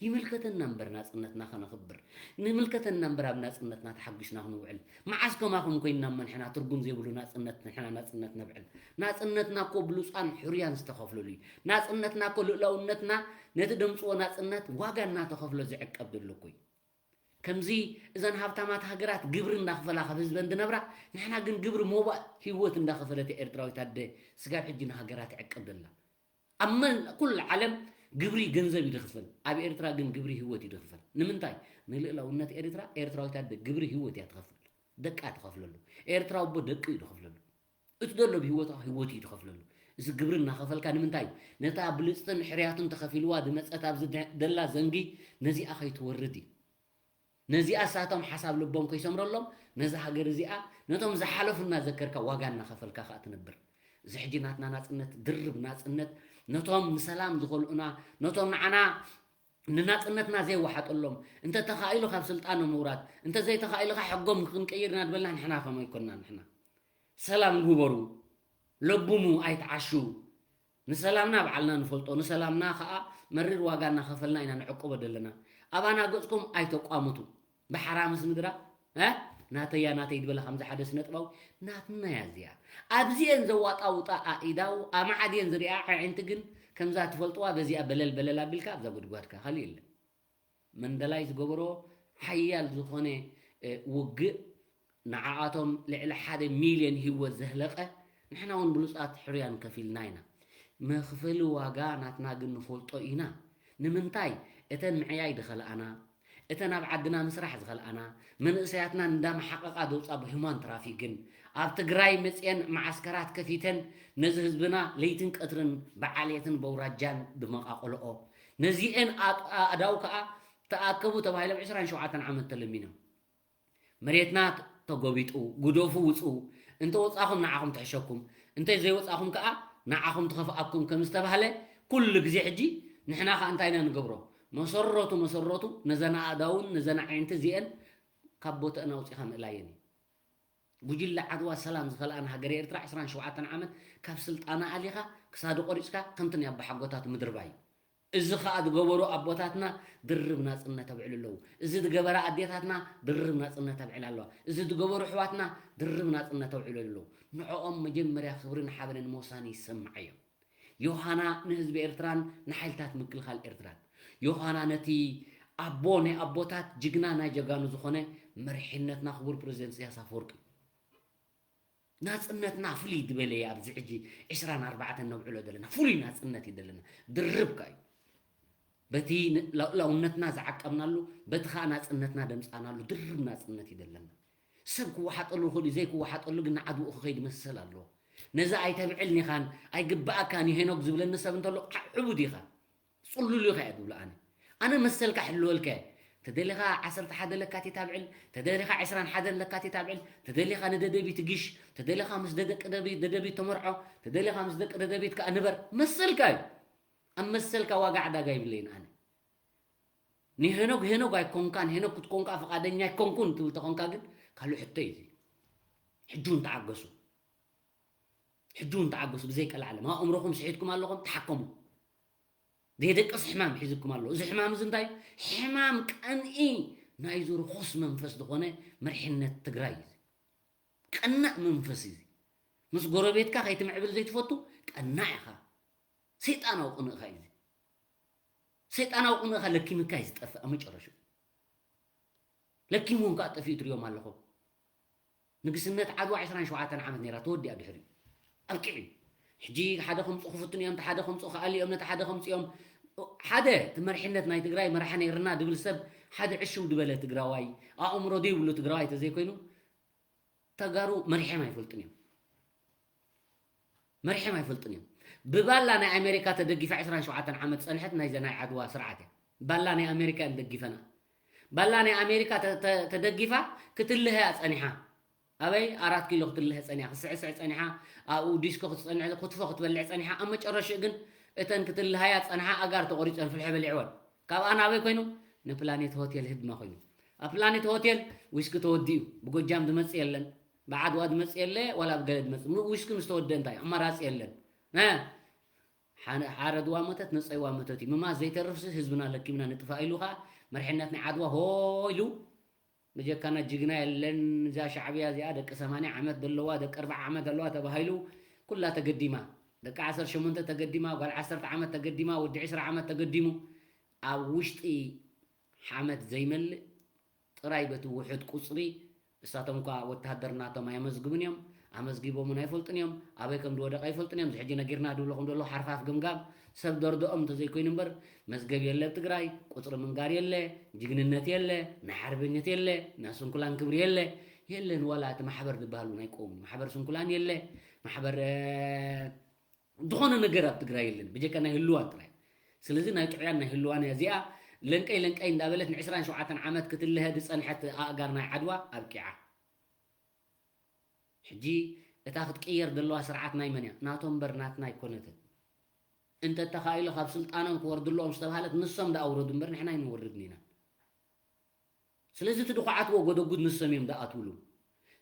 ይምልከተና እምበር ናፅነትና ከነኽብር ንምልከተና እምበር ኣብ ናፅነትና ተሓጒስና ክንውዕል መዓስ ከማኹም ኮይንና እሞ ንሕና ትርጉም ዘይብሉ ናፅነት ንሕና ናፅነት ነብዕል። ናፅነትና እኮ ብሉፃን ሕሩያን ዝተኸፍለሉ እዩ። ናፅነትና እኮ ልእላውነትና ነቲ ደምፅዎ ናፅነት ዋጋ እናተኸፍሎ ዝዕቀብ ዘሎ እኮ እዩ። ከምዚ እዘን ሃብታማት ሃገራት ግብሪ እንዳኽፈላ ካብ ህዝበን ዝነብራ ንሕና ግን ግብሪ ሞባእ ህይወት እንዳኸፈለት ኤርትራዊት ኣደ ስጋብ ሕጂ ንሃገራ ትዕቅብ ዘላ። ኣብ መን ኩሉ ዓለም ግብሪ ገንዘብ እዩ ዝኽፈል። ኣብ ኤርትራ ግን ግብሪ ህይወት እዩ ዝኽፈል። ንምንታይ? ንልእላውነት ኤርትራ ኤርትራዊት ኣደ ግብሪ ህይወት እያ ትኸፍል። ደቃ ትኸፍለሉ። ኤርትራዊ ኣቦ ደቂ እዩ ዝኸፍለሉ። እቲ ዘሎ ብህይወት ህይወት እዩ ዝኸፍለሉ። እዚ ግብሪ እናኸፈልካ ንምንታይ እዩ? ነታ ብልፅትን ሕርያቱን ተኸፊልዋ ዝመፀት ኣብዚ ደ- ደላ ዘንጊ ነዚኣ ከይትወርድ እዩ። ነዚኣ ሳቶም ሓሳብ ልቦም ከይሰምረሎም ነዛ ሃገር እዚኣ ነቶም ዝሓለፉ እናዘከርካ ዋጋ እናኸፈልካ ከዓ ትነብር። እዚ ሕጂ ናትና ናፅነት ድርብ ናፅነት ነቶም ንሰላም ዝኸልኡና ነቶም ንዓና ንናፅነትና ዘይወሓጠሎም እንተ ተኻኢሉ ካብ ስልጣኖም ምውራድ እንተ ዘይተኻኢሉ ከዓ ሕጎም ክንቀይር ኢና ዝበልና ንሕና ከም ኣይኮንና ንሕና ሰላም ግበሩ ለብሙ ኣይትዓሹ ንሰላምና ባዕልና ንፈልጦ ንሰላምና ከዓ መሪር ዋጋ እናኸፈልና ኢና ንዕቅቦ ዘለና ኣባና ገፅኩም ኣይተቋምቱ ብሓራምስ ምድራ እ ናተያ ናተይ ዝበለ ከምዚ ሓደ ስነጥባዊ ናትና እያ እዚኣ ኣብዚአን ዘዋጣውጣ ኣኢዳው ኣማዓድየን ዝሪኣ ኣዒንቲ ግን ከምዛ ትፈልጥዋ በዚኣ በለል በለል ኣቢልካ ኣብዛ ጉድጓድካ ካልእ የለን መንደላይ ዝገበሮ ሓያል ዝኾነ ውግእ ንዓኣቶም ልዕሊ ሓደ ሚልዮን ህይወት ዘህለቐ ንሕና እውን ብሉፃት ሕሩያን ከፊልና ኢና። መኽፈሊ ዋጋ ናትና ግን ንፈልጦ ኢና። ንምንታይ? እተን ምዕያይ ዝኸልኣና፣ እተን ኣብ ዓድና ምስራሕ ዝኸልኣና፣ መንእሰያትና እንዳመሓቐቓ ዘውፃ ብሂማን ትራፊክን ኣብ ትግራይ መፅየን መዓስከራት ከፊተን ነዚ ህዝብና ለይትን ቀትርን ብዓሌትን በውራጃን ዝመቓቐልኦ ነዚኤን ኣእዳው ከዓ ተኣከቡ ተባሂሎም ዕስራን ሸውዓተን ዓመት ተለሚኖም። መሬትና ተጎቢጡ፣ ግደፉ ውፁ፣ እንተ ወፃኹም ንዓኹም ትሕሸኩም፣ እንተ ዘይወፃኹም ከዓ ንዓኹም ትኸፍኣኩም ከም ዝተባህለ ኩሉ ግዜ ሕጂ ንሕና ከዓ እንታይ ኢና ንገብሮ? መሰረቱ መሰረቱ ነዘን ኣእዳውን ነዘን ኣዒንቲ እዚአን ካብ ቦተአን ኣውፂኻ ምእላየን እዩ። ጉጅለ ዓድዋ ሰላም ዝኸልኣን ሃገረ ኤርትራ ዕስራን ሸውዓተን ዓመት ካብ ስልጣና ኣሊኻ ክሳዱ ቆሪፅካ ከምቲ ናይ ኣባሓጎታት ምድርባይ እዩ። እዚ ኸኣ ዝገበሩ ኣቦታትና ድርብ ናጽነት ኣብዕሉ ኣለዉ። እዚ ዝገበራ ኣዴታትና ድርብ ናጽነት ኣብዕላ ኣለዋ። እዚ ዝገበሩ ኣሕዋትና ድርብ ናጽነት ኣብዕሉ ኣለዉ። ንዕኦም መጀመርያ ክብርን ሓበንን ሞሳን ይሰምዓዮም። ዮሃና ንህዝቢ ኤርትራን ንሓይልታት ምክልኻል ኤርትራን። ዮሃና ነቲ ኣቦ ናይ ኣቦታት ጅግና ናይ ጀጋኑ ዝኾነ መሪሕነትና ክቡር ፕረዚደንት ኢሳያስ ኣፈወርቂ። ናጽነትና ፍልይ ዝበለ እዩ ኣብዚ ሕጂ ዕስራን ኣርባዕተን ነብዕሎ ዘለና ፍሉይ ናጽነት እዩ ዘለና ድርብ ከኣ እዩ በቲ ልእላውነትና ዝዓቀብናሉ በቲ ከኣ ናጽነትና ደምጻናሉ ድርብ ናጽነት እዩ ዘለና ሰብ ክወሓጠሉ ይኽእል እዩ ዘይክወሓጠሉ ግን ንዓድኡ ክኸይድ መሰል ኣለዎ ነዚ ኣይተብዕልን ኢኻን ኣይግበኣካን እዩ ሄኖክ ዝብለኒ ሰብ እንተሎ ዕቡድ ኢኻ ጽሉል ኢኻ እየ ዝብሎ ኣነ ኣነ መሰልካ ሕልወልካ እየ። ተደሊኻ ዓሰርተ ሓደ ለካቲት ኣብዕል፣ ተደሊኻ ዕስራን ሓደን ለካቲት ኣብዕል፣ ተደሊኻ ንደደቢት ግሽ፣ ተደሊኻ ምስ ደደቂ ደቢ-፣ ደደቢት ተመርዖ፣ ተደሊኻ ምስ ደቂ ደደቢት ከኣ ንበር። መሰልካ እዩ። ኣብ መሰልካ ዋጋ ዕዳጋ ይብለይን ኣነ። ንሄኖግ ሄኖግ ኣይኮንካን፣ ሄኖግ ክትኮን ከኣ ፍቓደኛ ኣይኮንኩን ትብል ተኾንካ ግን ካልእ ሕቶ እዩ እዚ። ሕጂ እውን ተዓገሱ። ሕጂ እውን ተዓገሱ፣ ብዘይ ቀልዓለም። ኣእምሮኹም ስሒትኩም ኣለኹም፣ ተሓከሙ። ዘየደቅስ ሕማም ሒዝኩም ኣሎ። እዚ ሕማም እዚ እንታይ? ሕማም ቀንኢ ናይዚ ርኹስ መንፈስ ዝኾነ መሪሕነት ትግራይ እዩ። ቀናእ መንፈስ እዩ። ምስ ጎረቤትካ ከይትምዕብል ዘይትፈቱ ቀናእ ኢኻ። ሰይጣናዊ ቅንእኻ እዩ እዚ። ሰይጣናዊ ቅንእኻ ለኪምካ እዩ ዝጠፍእ ኣብ መጨረሽኡ። ለኪምዎም ከኣ ጠፊኡ ትሪኦም ኣለኹም። ንግስነት ዓድዋ ዕስራን ሸውዓተን ዓመት ነይራ፣ ተወዲኣ ድሕሪኡ። ኣብቂዑ እዩ። ሕጂ ሓደ ከምፅኡ ክፍትኑ እዮም፣ እቲ ሓደ ከምፅኡ ክኣሊ እዮም፣ ነቲ ሓደ ከምፅኡ እዮም። ሓደ፣ እቲ መሪሕነት ናይ ትግራይ መራሒ ነይርና ድብል ሰብ ሓደ ዕሽው ድበለ ትግራዋይ፣ ኣእምሮ ዘይብሉ ትግራዋይ ተዘይኮይኑ፣ ተጋሩ መሪሖም ኣይፈልጡን እዮም። መሪሖም ኣይፈልጡን እዮም። ብባላ ናይ ኣሜሪካ ተደጊፋ ዕስራን ሸውዓተን ዓመት ጸንሐት ናይዘ ናይ ዓድዋ ስርዓት እያ። ባላ ናይ ኣሜሪካ እዮም ደጊፈና። ባላ ናይ ኣሜሪካ ተ-፣ ተ-፣ ተደጊፋ ክትልሀ እያ ጸኒሓ። ኣበይ? ኣራት ኪሎ ክትልሀ ጸኒሓ፣ ክትስዕስዕ ጸኒሓ፣ ኣብኡ ዲስኮ ክትጸንዕ፣ ክትፎ ክትበልዕ ጸኒሓ። ኣብ መጨረሽኡ ግን እተን ክትልሃያ ጸንሓ ኣጋር ተቖሪጸን ፍልሖ በሊዕወን። ካብኣ ናበይ ኮይኑ? ንፕላኔት ሆቴል ህድማ ኮይኑ። ኣብ ፕላኔት ሆቴል ዊስኪ ተወዲኡ። ብጎጃም ዝመጽእ የለን፣ ብዓድዋ ዝመጽእ የለ፣ ዋላ ብገለ ዝመጽእ። ም-፣ ዊስኪ ምስ ተወደአ እንታይ? ኣማራጺ የለን። እ፣ ሓነ-፣ ሓረድዋ መተት፣ ነጸይዋ መተት እዩ። ምማት ዘይተርፍሲ ህዝብና ለኪምና ንጥፋእ ኢሉ ኸኣ መርሕነት ናይ ዓድዋ ሆ ኢሉ፣ በጀካና ጅግና የለን፣ እዛ ሻዕብያ እዚኣ ደቂ ሰማንያ ዓመት ዘለዋ፣ ደቂ ኣርብዓ ዓመት ዘለዋ ተባሂሉ ኩላ ተገዲማ። ደቂ ዓሰርተ ሸሞንተ ተገዲማ፣ ጓል ዓሰርተ ዓመት ተገዲማ፣ ወዲ ዕስራ ዓመት ተገዲሙ። ኣብ ውሽጢ ሓመት ዘይመልእ ጥራይ በቲ ውሑድ ቁጽሪ፣ እሳቶም እኳ ወተሃደር ናቶም ኣየመዝግቡን እዮም፣ ኣመዝጊቦም እውን ኣይፈልጡን እዮም፣ ኣበይ ከም ዝወደቐ ኣይፈልጡን እዮም። እዚ ሕጂ ነጊርና ድብለኹም ዘለኹ ሓርፋፍ ገምጋም ሰብ ደርድኦም እንተዘይኮይኑ እምበር፣ መዝገብ የለ ኣብ ትግራይ፣ ቁጽሪ ምንጋር የለ፣ ጅግንነት የለ፣ ናይ ሓርበኘት የለ፣ ናይ ስንኩላን ክብሪ የለ፣ የለን። ዋላ እቲ ማሕበር ዝበሃል እውን ኣይቆምን። ማሕበር ስንኩላን የለ፣ ማሕበር፣ እ፣ ዝኾነ ነገር ኣብ ትግራይ የለን፣ ብጀካ ናይ ህልዋን ጥራይ። ስለዚ ናይ ጥዑያን ናይ ህልዋን እያ እዚኣ። ለንቀይ ለንቀይ እንዳበለት ንዕስራን ሸውዓተን ዓመት ክትልሀ ዝጸንሐት ኣእጋር ናይ ዓድዋ ኣብቂዓ። ሕጂ እታ ክትቅየር ዘለዋ ስርዓት ናይ መን እያ? ናቶም እምበር ናትና ኣይኮነትን። እንተ ተኻኢሉ ካብ ስልጣኖም ክወርድልኦም ዝተባህለት ንሶም ደኣ ውረዱ እምበር ንሕና ኣይንወርድን ኢና። ስለዚ እቲ ድኹዓትዎ ጎደጉድ ንሶም እዮም ደኣትውሉ።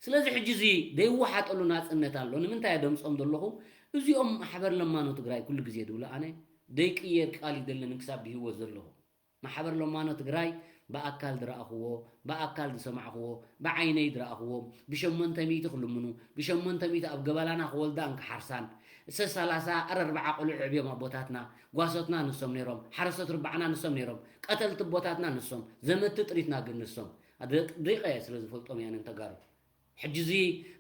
ስለዚ ሕጂ እዚ ዘይወሓጠሉ ናጽነት ኣሎ። ንምንታይ እየ ደምጾም ዘለኹ? እዚኦም ማሕበር ለማኖ ትግራይ ኩሉ ግዜ ድብሎ ኣነ ደይቅየር ቃል ይደለኒ ክሳብ ብህይወት ዘለኹ። ማሕበር ለማኖ ትግራይ ብኣካል ዝረኣኽዎ፣ ብኣካል ዝሰማዕኽዎ፣ ብዓይነይ ዝረኣኽዎ፣ ብሸሞንተ ሚእቲ ክልምኑ፣ ብሸሞንተ ሚእቲ ኣብ ገባላና ክወልዳን ክሓርሳን፣ እሰ ሰላሳ ኣረ ኣርባዓ ቆልዑ ዕብዮም ኣቦታትና፣ ጓሶትና ንሶም ነይሮም፣ ሓረስቶት ርባዕና ንሶም ነይሮም፣ ቀተልቲ ኣቦታትና ንሶም፣ ዘመቲ ጥሪትና ግን ንሶም። ኣደ-፣ ደቂቀ ስለ ዝፈልጦም እየ ኣነ ንተጋሩ። ሕጂ እዚ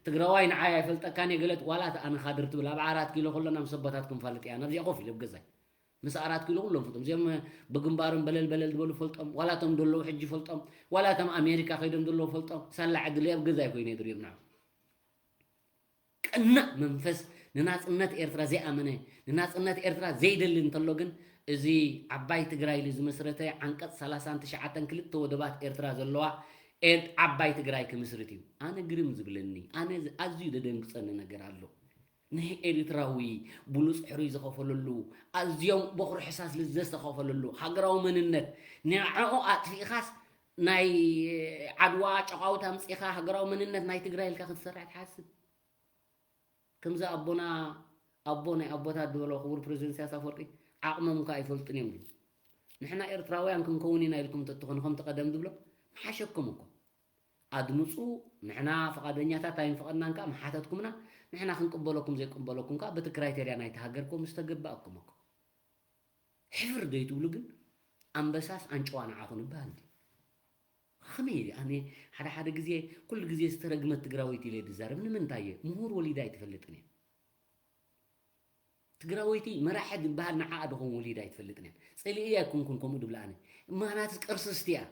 ትግራዋይ ንዓይ ኣይፈልጠካን እየ ገለት ዋላ እቲ ኣነ ካድር ትብል ኣብ ኣራት ኪሎ ከሎና ምስ ኣቦታትኩም ፋልጥ እያ፣ ናብዚኣ ኮፍ ኢለ ኣብ ገዛይ። ምስ ኣራት ኪሎ ኩሎም ፍልጦም። እዚኦም ብግንባሮም በለል በለል ዝበሉ ፈልጦም፣ ዋላ እቶም ዘለዉ ሕጂ ፈልጦም፣ ዋላ እቶም ኣሜሪካ ከይዶም ዘለዉ ፈልጦም። ሳላ ዕድለይ ኣብ ገዛይ ኮይነ ድርዮም ንዓ። ቅናእ መንፈስ ንናጽነት ኤርትራ ዘይኣመነ፣ ንናጽነት ኤርትራ ዘይደሊ እንተሎ ግን፣ እዚ ዓባይ ትግራይ ኢሉ ዝመስረተ ዓንቀጽ ሰላሳን ትሽዓተን ክልተ ወደባት ኤርትራ ዘለዋ ኤር-፣ ዓባይ ትግራይ ክምስርት እዩ። ኣነ ግርም ዝብለኒ፣ ኣነ ዝ-፣ ኣዝዩ ዘደንግጸኒ ነገር ኣሎ። ንኤርትራዊ ብሉጽ ሕሩይ ዝኸፈለሉ፣ ኣዝዮም በኹሪ ሕሳስ ልዘ ዝተኸፈለሉ ሃገራዊ መንነት፣ ንዕኡ ኣጥፊእኻስ ናይ ዓድዋ ጨቓውታ ኣምጺእኻ ሃገራዊ መንነት ናይ ትግራይ ኢልካ ክትሰርሕ ትሓስብ? ከምዚ ኣቦና፣ ኣቦ ናይ ኣቦታት ዝበሎ ክቡር ፕሬዚደንት ኢሳያስ ኣፈወርቂ፣ ዓቕሞም እኳ ኣይፈልጡን እዮም ድዩ? ንሕና ኤርትራውያን ክንከውን ኢና ኢልኩም እንተትኾኑ ከምቲ ቀደም ዝብሎ ምሓሸኩም እኮ። ኣድምፁ፣ ንሕና ፍቓደኛታት ኣይንፈቐድናን ከኣ ምሓተትኩምና፣ ንሕና ክንቅበለኩም ዘይቅበለኩም ከኣ በቲ ክራይቴርያ ናይቲ ሃገር እኮ ምስተገባእኩም እኮ። ሕፍር ዘይትብሉ ግን ኣንበሳስ ኣንጭዋ ንዓኹም ይበሃል ድዩ? ከመይ ኢለ ኣነ ሓደ ሓደ ግዜ፣ ኩሉ ግዜ ዝተረግመት ትግራወይቲ ኢለ ዝዛረብ ንምንታይ እየ? ምሁር ወሊዳ ኣይትፈልጥን እያ። ትግራወይቲ መራሒ ዝበሃል ንዓኣ ድኾን ወሊዳ ኣይትፈልጥን እያ። ጸሊኤያ ኣይኮንኩን ከምኡ ድብላ ኣነ። እማናትስ ቅርስስቲ እያ።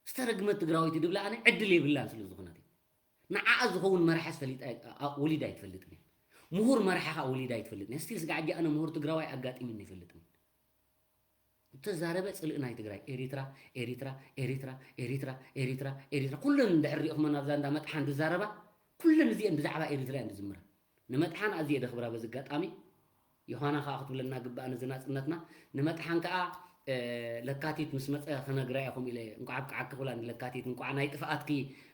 ዝተረግመት ትግራወይቲ ድብላ ኣነ ዕድል የብላን ስለ ዝኾነት እያ። ንዓኣ ዝኸውን መራሒ ፈሊጣ ኣይ-፣ ኣ-፣ ወሊዳ ኣይትፈልጥን እያ። ምሁር መራሒ ከኣ ወሊዳ ኣይትፈልጥን እያ። ስቲል ስጋዕ ሕጂ ኣነ ምሁር ትግራዋይ ኣጋጢሙኒ ኣይፈልጥን። ተዛረበ ጽልኢ ናይ ትግራይ። ኤሪትራ፣ ኤሪትራ፣ ኤሪትራ፣ ኤሪትራ፣ ኤሪትራ፣ ኤሪትራ። ኩለን እንድሕር ሪእኹመን ኣብዛ እንዳ መጥሓን ዝዛረባ፣ ኩለን እዚአን ብዛዕባ ኤሪትራ እየን ዝዝምራ። ንመጥሓን ኣዝየ ደኽብራ በዚ ኣጋጣሚ። ዮሃና ከኣ ክትብለና ግባእ ነዚ ናጽነትና። ንመጥሓን ከኣ፣ እ፣ ለካቲት ምስ መጸ ክነግራ ኢኹም ኢለ፣ እንቋዕ ኣብቅዓኪ ክብላ ንለካቲት፣ እንቋዕ ናይ ጥፍኣትኪ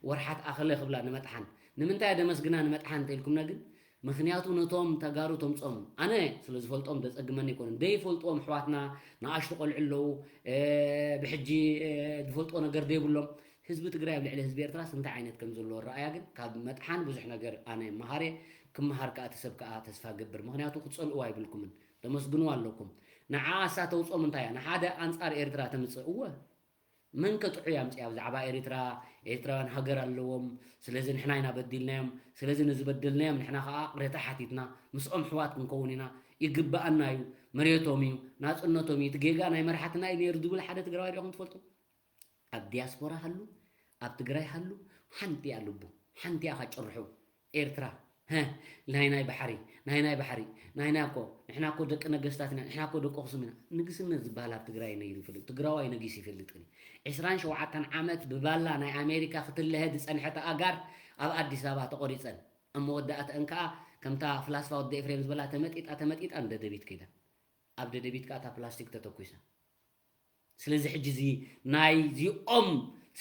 ወርሓት ኣኸለ ክብላ ንመጥሓን። ንምንታይ እየ ደመስግና ንመጥሓን እንተኢልኩምና ግን፣ ምኽንያቱ ነቶም ተጋሩ ተምጾም፣ ኣነ ስለ ዝፈልጦም ደጸግመኒ ኣይኮነን። ደይፈልጥዎም ኣሕዋትና፣ ንኣሽቱ ቆልዑ ኣለዉ፣ እ፣ ብሕጂ፣ እ፣ ዝፈልጥዎ ነገር ደይብሎም። ህዝቢ ትግራይ ኣብ ልዕሊ ህዝቢ ኤርትራስ እንታይ ዓይነት ከም ዘለዎ ረኣያ ግን፣ ካብ መጥሓን ብዙሕ ነገር ኣነ ይመሃር እየ። ክመሃር ከኣ እቲ ሰብ ከኣ ተስፋ ገብር። ምኽንያቱ ክትጸልእዋ ኣይብልኩምን። ተመስግንዋ ኣለኩም። ንዓኣሳ ተውጾም እንታይ እያ? ንሓደ ኣንጻር ኤርትራ ተምጽእ። እወ። መን ከ ጥዑይ ኣምጽኣ ብዛዕባ ኤርትራ? ኤርትራውያን ሃገር ኣለዎም። ስለዚ ንሕና ኢና በዲልናዮም። ስለዚ ንዝበደልናዮም ንሕና ከኣ ቅሬታ ሓቲትና ምስኦም ኣሕዋት ክንከውን ኢና። ይግብኣና እዩ። መሬቶም እዩ። ናጽነቶም እዩ። እቲ ጌጋ ናይ መራሕትና እዩ ነይሩ ዝብል ሓደ ትግራዋይ ዲኹም ትፈልጡ? ኣብ ዲያስፖራ ሃሉ፣ ኣብ ትግራይ ሃሉ፣ ሓንቲ እያ ልቡ። ሓንቲ እያ ጭርሑ። ኤርትራ፣ ሀ፣ ናይ ናይ ባሕሪ፣ ናይ ናይ ባሕሪ፣ ናይ ናይ እኮ፣ ንሕና እኮ ደቂ ነገስታት ኢና፣ ንሕና እኮ ደቂ ኣኽሱም ኢና። ንግስነት ዝበሃል ኣብ ትግራይ ነይሩ ይፈልጥ፣ ትግራዋይ ነጊሱ ይፈልጥን እዩ። ዕስራን ሸውዓተን ዓመት ብባላ ናይ ኣሜሪካ ክትለሀ ዝጸንሐት ኣጋር ኣብ ኣዲስ ኣበባ ተቖሪጸን። ኣብ መወዳእተአን ከኣ ከምታ ፍላስፋ ወዲ ኤፍሬም ዝበላ ተመጢጣ ተመጢጣ ንደደቢት ከይዳ። ኣብ ደደቢት ከኣ እታ ፕላስቲክ ተተኩሳ። ስለዚ ሕጂ እዚ ናይዚኦም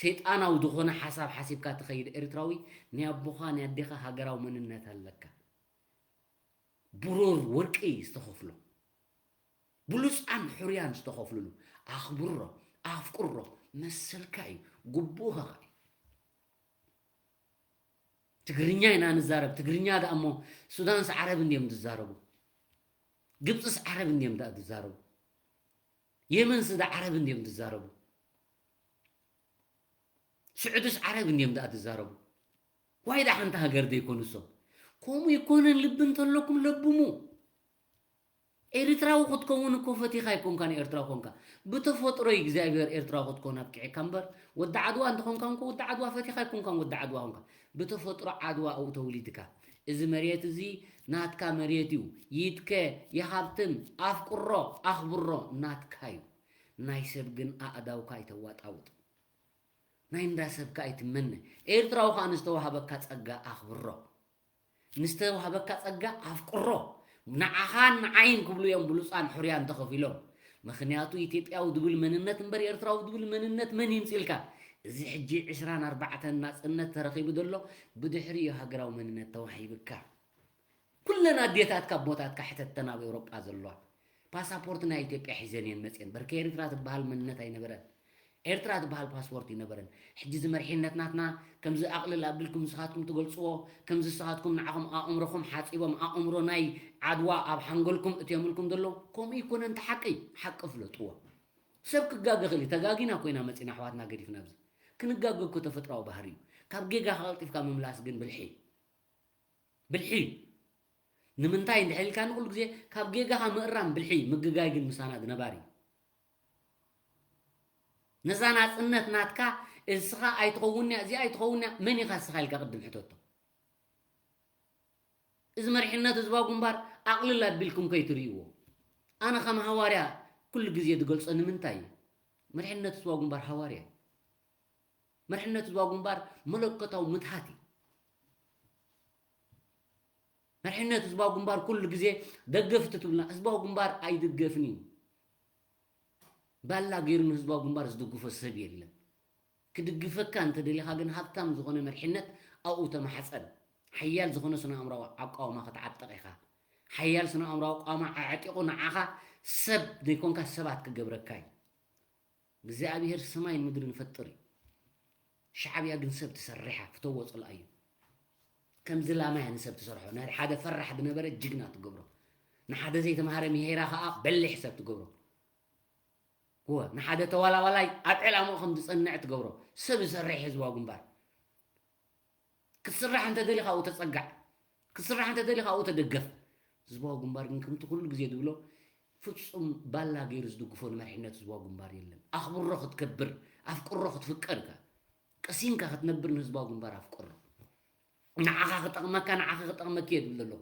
ሰይጣናዊ ዝኾነ ሓሳብ ሓሲብካ ትኸይድ ኤርትራዊ፣ ናይ ኣቦኻ ናይ ኣዴኻ ሃገራዊ መንነት ኣለካ። ብሩር ወርቂ ዝተኸፍሎ፣ ብሉጻን ሕሩያን ዝተኸፍልሉ፣ ኣኽብሮ፣ ኣፍቅሮ፣ መሰልካ እዩ፣ ግቡእኻ እዩ። ትግርኛ ኢና ንዛረብ። ትግርኛ ደኣ እሞ ሱዳንስ ዓረብ እንድዮም ዝዛረቡ? ግብፅስ ዓረብ እንድዮም ደኣ ዝዛረቡ? የመንስ ደኣ ዓረብ እንድዮም ዝዛረቡ? ስዑድስ ዓረብ እንድዮም ደኣ ዝዛረቡ? ዋይ ደኣ ሓንቲ ሃገር ዘይኮኑ እሶም? ከምኡ ይኮነን፣ ልቢ እንተለኩም ለብሙ። ኤርትራዊ ክትከውን እኮ ፈቲኻ ኣይኮንካን ኤርትራዊ ኮንካ። ብተፈጥሮ እግዚኣብሔር ኤርትራዊ ክትከውን ኣብቂዕካ እምበር፣ ወዲ ዓድዋ እንተኾንካ እንኮ ወዲ ዓድዋ ፈቲኻ ኣይኮንካን ወዲ ዓድዋ ኮንካ። ብተፈጥሮ ዓድዋ ኣብኡ ተወሊድካ። እዚ መሬት እዚ ናትካ መሬት እዩ። ይትከ፣ ይሃብትም፣ ኣፍቅሮ፣ ኣኽብሮ፣ ናትካ እዩ። ናይ ሰብ ግን ኣእዳውካ ኣይተዋጣውጥ። ናይ እንዳ ሰብካ ኣይትመነ። ኤርትራዊ ከኣ ንዝተዋሃበካ ጸጋ ኣኽብሮ። ንዝተዋሃበካ ጸጋ ኣፍቅሮ። ንዓኻን ንዓይን ክብሉ እዮም ብሉጻን ሕሩያን ተኸፊሎም። ምኽንያቱ ኢትዮጵያዊ ዝብል መንነት እምበር ኤርትራዊ ዝብል መንነት መን ይምጽልካ? እዚ ሕጂ ዕስራን ኣርባዕተን ናጽነት ተረኺቡ ዘሎ ብድሕሪ እዩ ሃገራዊ መንነት ተዋሂብካ። ኩለን ኣዴታትካ ኣቦታትካ ሕተተን ኣብ ኤውሮጳ ዘለዋ። ፓሳፖርት ናይ ኢትዮጵያ ሒዘን እየን መጽየን። በርከ ኤርትራ ትበሃል መንነት ኣይነበረን። ኤርትራ ትበሃል ፓስፖርት ኣይነበረን። ሕጂ እዚ መሪሕነት ናትና ከምዚ ኣቕልል ኣቢልኩም ንስኻትኩም ትገልጽዎ፣ ከምዚ ንስኻትኩም ንዓኹም ኣእምሮኹም ሓጺቦም ኣእምሮ ናይ ዓድዋ ኣብ ሓንጎልኩም እትዮምልኩም ዘለዉ፣ ከምኡ ኣይኮነን እቲ ሓቂ። ሓቂ ፍለጥዎ። ሰብ ክጋገ ይኽእል እዩ። ተጋጊና እኮ ኢና መጺና ኣሕዋትና ገዲፍና ኣብዚ። ክንጋገ እኮ ተፈጥራዊ ባህሪ እዩ። ካብ ጌጋኻ ቀልጢፍካ ምምላስ ግን ብልሒ እዩ። ብልሒ እዩ። ንምንታይ እንድሕር ኢልካ ንኹሉ ግዜ ካብ ጌጋኻ ምእራም ብልሒ፣ ምግጋይ ግን ምሳና ነባሪ እዩ። ነዛ ናጽነት ናትካ እስኻ ኣይትኸውን እያ፣ እዚኣ ኣይትኸውን እያ፣ መን ኢኻ እስኻ ኢልካ ቅድም ሕተቶ። እዚ መሪሕነት ህዝባዊ ግንባር ኣቕልል ኣቢልኩም ከይትርእይዎ። ኣነ ከም ሃዋርያ ኩሉ ግዜ ዝገልጾ ንምንታይ እዩ? መሪሕነት ህዝባዊ ግንባር ሃዋርያ እዩ። መሪሕነት ህዝባዊ ግንባር መለኮታዊ ምትሃት እዩ። መሪሕነት ህዝባዊ ግንባር ኩሉ ግዜ ደገፍቲ ትብልና፣ ህዝባዊ ግንባር ኣይድገፍን እዩ። ባላ ገይሩ ንህዝባዊ ግንባር ዝድግፎ ሰብ የለን። ክድግፈካ እንተደሊኻ ግን ሃብታም ዝኾነ መሪሕነት ኣብኡ ተማሕፀን። ሓያል ዝኾነ ስነ ኣእምራዊ ኣቃውማ ክትዓጥቕ ኢኻ። ሓያል ስነ ኣእምራዊ ኣቃውማ ኣዕጢቑ ንዓኻ ሰብ ዘይኮንካ ሰባት ክገብረካ እዩ። እግዚኣብሔር ሰማይን ምድርን ይፈጥር እዩ። ሻዕብያ ግን ሰብ ትሰርሕ እያ፣ ፍተዎ ጽልኣዮ። ከምዚ ላማ እያ ንሰብ ትሰርሖ። ናይ ሓደ ፈራሕ ዝነበረ ጅግና ትገብሮ። ንሓደ ዘይተምሃረ ምሄራ ኸኣ በሊሕ ሰብ ትገብሮ። እወ፣ ንሓደ ተዋላዋላይ ኣብ ዕላምኡ ከም ዝጸንዕ ትገብሮ። ሰብ ዝሰርሕ ህዝባዊ ግንባር። ክትስራሕ እንተ ደሊኻ ኣብኡ ተጸጋዕ። ክትስራሕ እንተ ደሊኻ ኣብኡ ተደገፍ። ህዝባዊ ግንባር ግን ከምቲ ኩሉ ግዜ ዝብሎ ፍጹም ባላ ገይሩ ዝድግፎ ንመሪሕነት ህዝባዊ ግንባር የለን። ኣኽብሮ ክትከብር፣ ኣፍቅሮ ክትፍቀር ኢኻ። ቀሲንካ ክትነብር ንህዝባዊ ግንባር ኣፍቅሮ። ንዓኻ ክጠቕመካ፣ ንዓኻ ክጠቕመኪ እየ ዝብል ዘለኹ።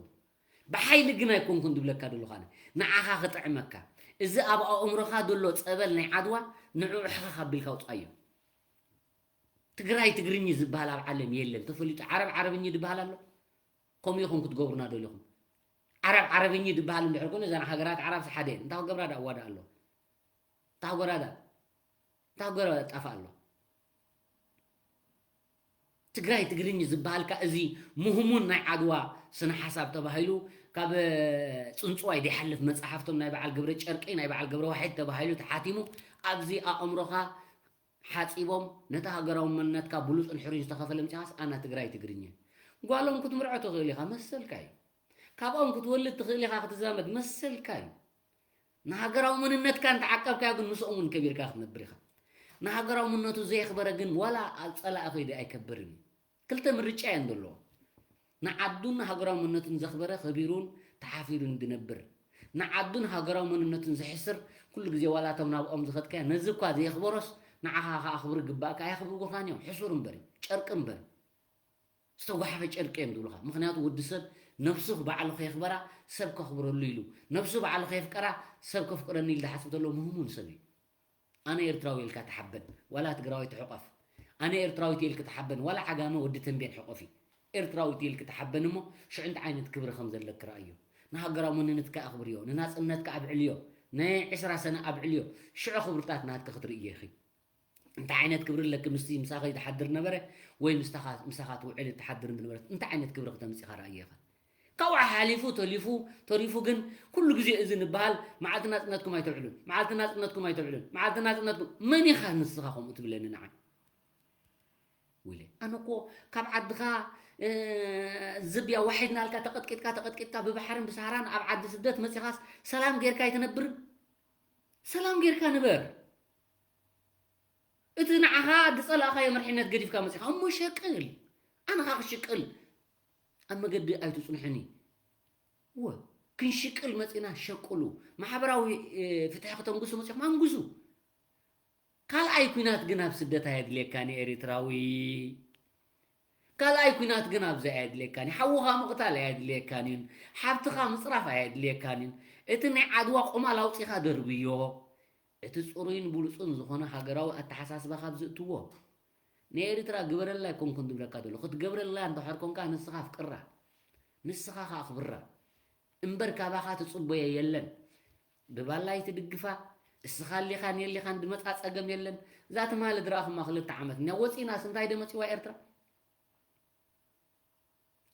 ብሓይሊ ግን ኣይኮንኩን ዝብለካ ዘለኹ ኣነ። ንዓኻ ክጥዕመካ። እዚ ኣብ ኣእምሮኻ ዘሎ ጸበል ናይ ዓድዋ ንዕኡ ሕኸኽ ኣቢልካ ኣውጽኣዮ። ትግራይ ትግርኝ ዝበሃል ኣብ ዓለም የለን፣ ተፈሊጡ። ዓረብ ዓረብኝ ዝበሃል ኣሎ? ከምኡ ኢኹም ክትገብሩና ደሊኹም። ዓረብ ዓረብኝ ዝበሃል እንድሕር ኮይኑ፣ እዘን ሃገራት ዓራብስ ሓደ እየን። እንታይ ክገብራ ደኣ ዋዳ ኣሎ? እንታይ ክገብራ ደኣ? እንታይ ክገብራ ደኣ ጣፋ ኣሎ? ትግራይ ትግርኝ ዝበሃል ከኣ እዚ ምህሙን ናይ ዓድዋ ስነ ሓሳብ ተባሂሉ ካብ፣ እ፣ ጽንጽዋይ ዘይሓልፍ መጽሓፍቶም ናይ በዓል ገብረ ጨርቂ፣ ናይ በዓል ገብረ ዋሕድ ተባሂሉ ተሓቲሙ ኣብዚ ኣእምሮኻ ሓጺቦም ነቲ ሃገራዊ መንነትካ ብሉጽን ሕሩይን ዝተኸፈለ ምጽኻስ ኣና ትግራይ ትግርኝ። ጓሎም ክትምርዖ ትኽእል ኢኻ፣ መሰልካ እዩ። ካብኦም ክትወልድ ትኽእል ኢኻ፣ ክትዛመድ መሰልካ እዩ። ንሃገራዊ መንነትካ እንተዓቀብካዮ ግን ምስኦም እውን ከቢርካ ክትነብር ኢኻ። ንሃገራዊ መንነቱ ዘየኽበረ ግን ዋላ ኣብ ጸላኢ ከይዱ ኣይከብርን እዩ። ክልተ ምርጫ እየን ዘለዎ። ንዓዱን ንሃገራዊ መንነቱን ዘኽበረ ከቢሩን ተሓፊሩን ዝነብር፣ ንዓዱን ሃገራዊ መንነቱን ዘሕስር፣ ኩሉ ግዜ ዋላ እቶም ናብኦም ዝኸድካዮ ነዚ እኳ ዘየኽበሮስ ንዓኻ ከኣ ክብሪ ግባእካ ኣየኽብርጉኻን እዮም። ሕሱር እምበር እዩ፣ ጨርቂ እምበር እዩ። ዝተጓሓፈ ጨርቂ እዮም ዝብሉኻ። ምኽንያቱ ወዲ ሰብ ነብሱ ባዕሉ ከየኽበራ ሰብ ከኽብረሉ ኢሉ፣ ነብሱ ባዕሉ ከየፍቀራ ሰብ ከፍቅረኒ ኢሉ ዝሓስብ ዘሎ ምህሙን ሰብ እዩ። ኣነ ኤርትራዊ ኢልካ ተሓበን፣ ዋላ ትግራዋይ ተሕቆፍ። ኣነ ኤርትራዊት ኢልክ ተሓበን፣ ዋላ ዓጋመ ወዲ ተንቤን ሕቆፊ። ኤርትራዊት ኢልክ ተሓበን እሞ ሽዑ እንታይ ዓይነት ክብሪ ከም ዘለክ ርኣዮ። ንሃገራዊ መንነትካ ኣኽብርዮ፣ ንናጽነትካ ኣብዕልዮ፣ ናይ ዕስራ ሰነ ኣብዕልዮ። ሽዑ ክብርታት ናትኪ ክትርእዮ ኢኺ። እንታይ ዓይነት ክብሪ ኣለኪ? ምስቲ ምሳኺ ትሓድር ነበረ ወይ ምስታኻ-፣ ምሳኻ ትውዕል ትሓድር ዝነበረት እንታይ ዓይነት ክብሪ ክተምጽእ ኢኻ ርኣዮ ኢኻ? ካብኡ ሓሊፉ ተሊፉ ተሪፉ ግን ኩሉ ግዜ እዚ ንበሃል፣ መዓልቲ ናጽነትኩም ኣይተብዕሉን፣ መዓልቲ ናጽነትኩም ኣይተብዕሉን፣ መዓልቲ ናጽነትኩም። መን ኢኻ ንስኻ ከምኡ ትብለኒ ንዓይ? ወይለ፣ ኣነ እኮ ካብ ዓድኻ፣ እ፣ ዝብያ ዋሒድናልካ፣ ተቐጥቂጥካ፣ ተቐጥቂጥካ ብባሕርን ብሳህራን ኣብ ዓዲ ስደት መጺኻስ ሰላም ጌርካ ኣይትነብርን? ሰላም ጌርካ ንበር። እቲ ንዓኻ ዝጸላእኻዮ መርሒነት ገዲፍካ መጺኻ እሞ ሸቅል። ኣነ ኸኣ ክሽቅል ኣብ መገዲ ኣይትጽንሑኒ። እወ፣ ክንሽቅል መጺና ሸቅሉ። ማሕበራዊ፣ እ፣ ፍትሒ ክተንግሱ መጺኹም ኣንግሱ። ካልኣይ ኲናት ግን ኣብ ስደት ኣየድልየካን እዩ ኤሪትራዊ። ካልኣይ ኲናት ግን ኣብዚ ኣየድልየካን እዩ። ሓውኻ ምቕታል ኣየድልየካን እዩን። ሓብትኻ ምጽራፍ ኣየድልየካን እዩን። እቲ ናይ ዓድዋ ቁማል ኣውጺኻ ደርብዮ። እቲ ጽሩይን ብሉጽን ዝኾነ ሃገራዊ ኣተሓሳስባ ካብ ዝእትዎ። ንኤሪትራ ግበረላ ኣይኮንኩን ዝብለካ ዘሎ። ክትገብረላ እንተድሕር ኮንካ ንስኻ ኣፍቅራ። ንስኻ ከኣ ኣኽብራ። እምበር ካባኻ ትጽበዮ የለን። ብባላይ ትድግፋ፣ እስኻ ኣሊኻን የሊኻን ድመጻ ጸገም የለን። እዛ ትማሊ ድረኣኹማ ክልተ ዓመት እኒኣ ወጺእናስ እንታይ ደመጺዋ ኤርትራ?